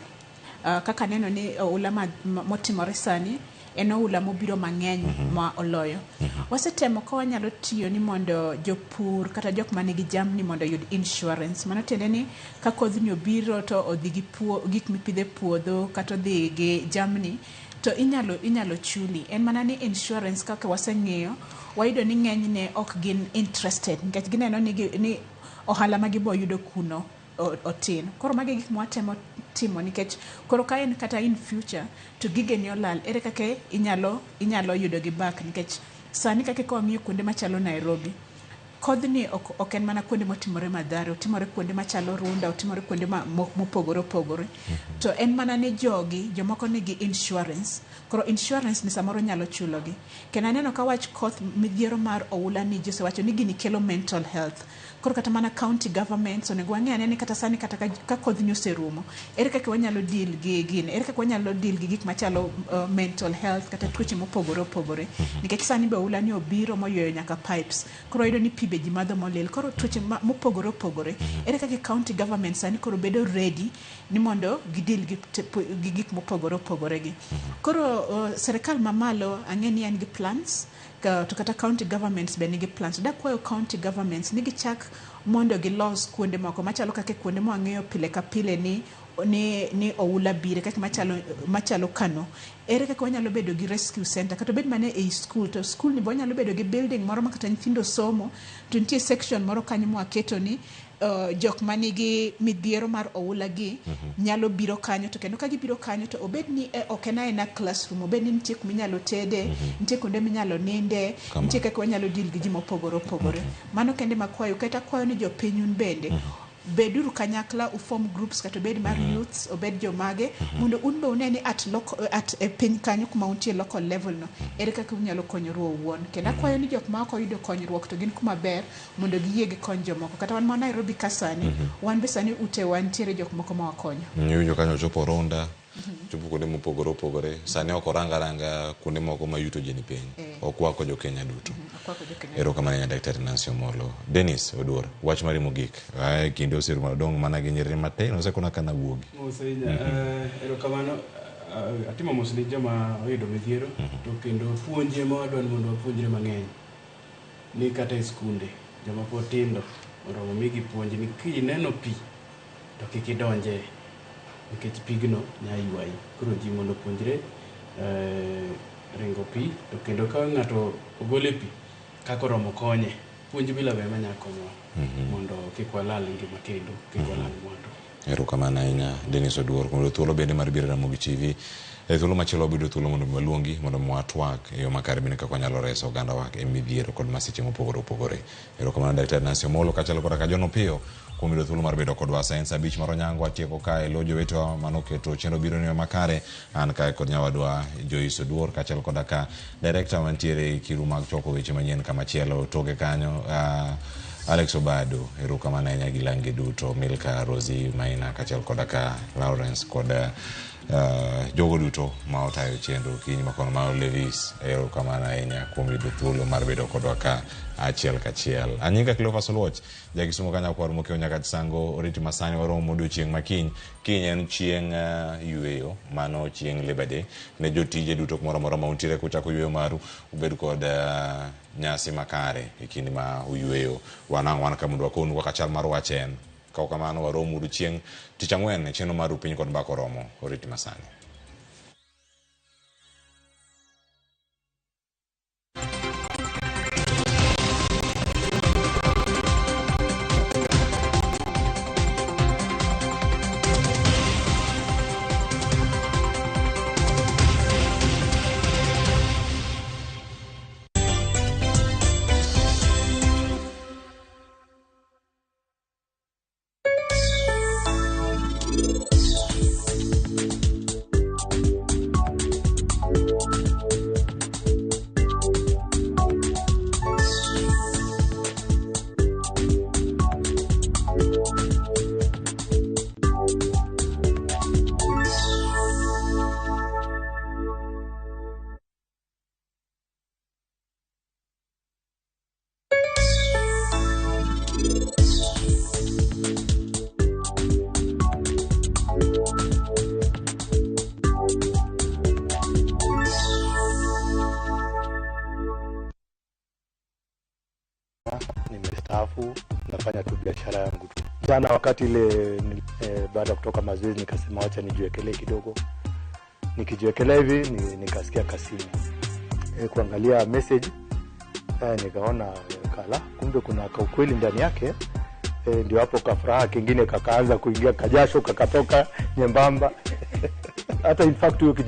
Kaka neno ni oula motimore sani en oula mobiro mang'eny ma oloyo. Wasetemo ka wanyalo tiyo ni mondo jopur kata jok manigi jamni mondo oyud insurance. Mano tiende ni ka kodhni obiro to odhi gi gik mipidho e puodho kata odhi gi jamni to inyalo chuli. En mana ni insurance kaka waseng'iyo wayudo ni ng'enyne ok gin interested nikech gineno ni ohala ma gibo yudo kuno otin. Koro magi gik mwatemo timo nikech koro ka en kata in future to gigeni olal, ere kaka inyalo yudo gi back nikech sani kaka ka wang'iyo kuonde machalo Nairobi, kodhni ok en mana kuonde motimore Mathare, otimore kuonde machalo Runda, otimore kuonde mopogore opogore. To en mana ni jogi, jomoko nigi insurance. Koro insurance ni samoro nyalo chulogi. Kendo aneno ka wach koth midhiero mar oula ni ji osewacho ni gini kelo mental health. Koro kata mana county governments onego wang'e ane ni kata sani kata ka kodhni oserumo, ere kaka wanyalo deal gi gini, ere kaka wanyalo deal gi gik machalo mental health kata tuoche mopogore opogore. Nikech sani be oula ni obiro moyweyo nyaka pipes. Koro wayudo ni pi be ji madho molil. Koro tuoche mopogore opogore. Ere kaka county government sani koro bedo ready ni mondo gideal gi gik mopogore opogore gi. Koro sirikal mamalo ang'e ni en gi plans, to kata county governments be nigi plans. Dakwayo county governments ni gichak mondo gilos kuonde moko machalo kaka kuonde mwang'eyo pile ka pile ni oula bire kaka machalo Kano. Ere kaka wanyalo bedo gi rescue center kata obed mana ei school, to school ni be wanyalo bedo gi building moro ma kata nyithindo somo to nitie section moro kanyo mwaketo ni jok manigi midhiero mar oula gi nyalo biro kanyo, to kendo ka gibiro kanyo to obed ni ok en aena classroom, obed ni nitie kuma inyalo tede, nitie kuonde minyalo ninde, nitie kaka wanyalo deal gi ji mopogore opogore. Mano kende makwayo. Kata akwayo ni jopiny un bende beduru kanyakla, uform groups kata obed mar youths, obed jomage, mondo un be une ni at e piny kanyo kuma untie local level no, ere kaka unyalo konyoru owuon. Kendo akwayo ni jok ma ok oyudo konyruok to gin kuma ber mondo giyie gikony jomoko. Kata wan ma Nairobi ka sani, wan be sani utewa nitiere jok moko ma wakonyo. Iwinjo kanyo ochopo Runda, chopo kuonde mopogore opogore. Sani ok orang aranga kuonde moko ma yuto ji ni piny. Okwako jo Kenya duto. Erokamano ahinya Daktari Nancy Omollo. Dennis Oduor, wach mari mogik. Kinde oserumo adong' mana gi nyiriri matin, osekona kana wuogi. Mos ahinya. Erokamano. Atimo mos ni joma oyudo midhiero, to kendo puonje ma wadwa ni mondo wapuonjre mang'eny. Ni kata e skunde, joma pod tindo oromo migi puonj ni kineno pi to kik idonje nikech pigno nya ywayi. Koro ji mondo opuonjre ringo pi, to kendo ka ng'ato ogol e pi kaka oromo konye. Puonj bila be ema nya konyowa mondo kik walal ngima kendo kik walal mwandu. Erokamano ahinya Dennis Oduor kuom thuolo bende mar biro e Ramogi TV. E thuolo machielo wabiro thuolo mondo waluongi mondo watwak e yo makare bende kaka wanyalo reso ogandawa e midhiero kod masiche mopogore opogore. Erokamano Daktari Nancy Omollo kaachiel koda ka John Opiyo kuom yudo thuolo mar bedo kodwa. Sa en sa 5 mar onyango atieko kae lo jowetewa manoketo chenro biro e yo makare. An kae kod nyawadwa Joyce Oduor kaachiel koda ka director mantiere e kiru mag choko weche manyien kamachielo toke kanyo Alex Obado. Erokamano ahinya gi lange duto, Milka, Rosie Maina kaachiel koda ka Lawrence kod Jogo duto ma otayo chenro kinyi makono mar Levis, erokamano ahinya kuom yudo thuolo mar bedo kodwa ka achiel kachiel. Anyinga Cleophas Oluoch, jakisumo ka nyakwar mokiewo nyaka Chisango, oriti masani waromo odiochieng' makiny. Kiny en chieng' yueyo, mano chieng' Labor Day. Ne jotije duto kumoro amora ma untiere kuchako yueyo maru, ubed kod nyasi makare e kinde ma uyueyo. Wanang' wan ka mondo wakonu kaka chal mar wach en. Kaok kamano waromo odiochieng' tich ang'wen e chenro mar Rupiny kod Mbaka Oromo. Oriti masani. Nimestaafu, nafanya tu biashara yangu tu. Jana wakati ile baada ya kutoka mazoezi nikasema wacha nijiwekelee kidogo. Nikijiwekelea hivi nikasikia kasimu. Kuangalia message nikaona kala kumbe kuna kaukweli ndani yake. Ndio hapo kafuraha kingine kakaanza kuingia, kajasho kakatoka nyembamba. Hata in fact huyo kijana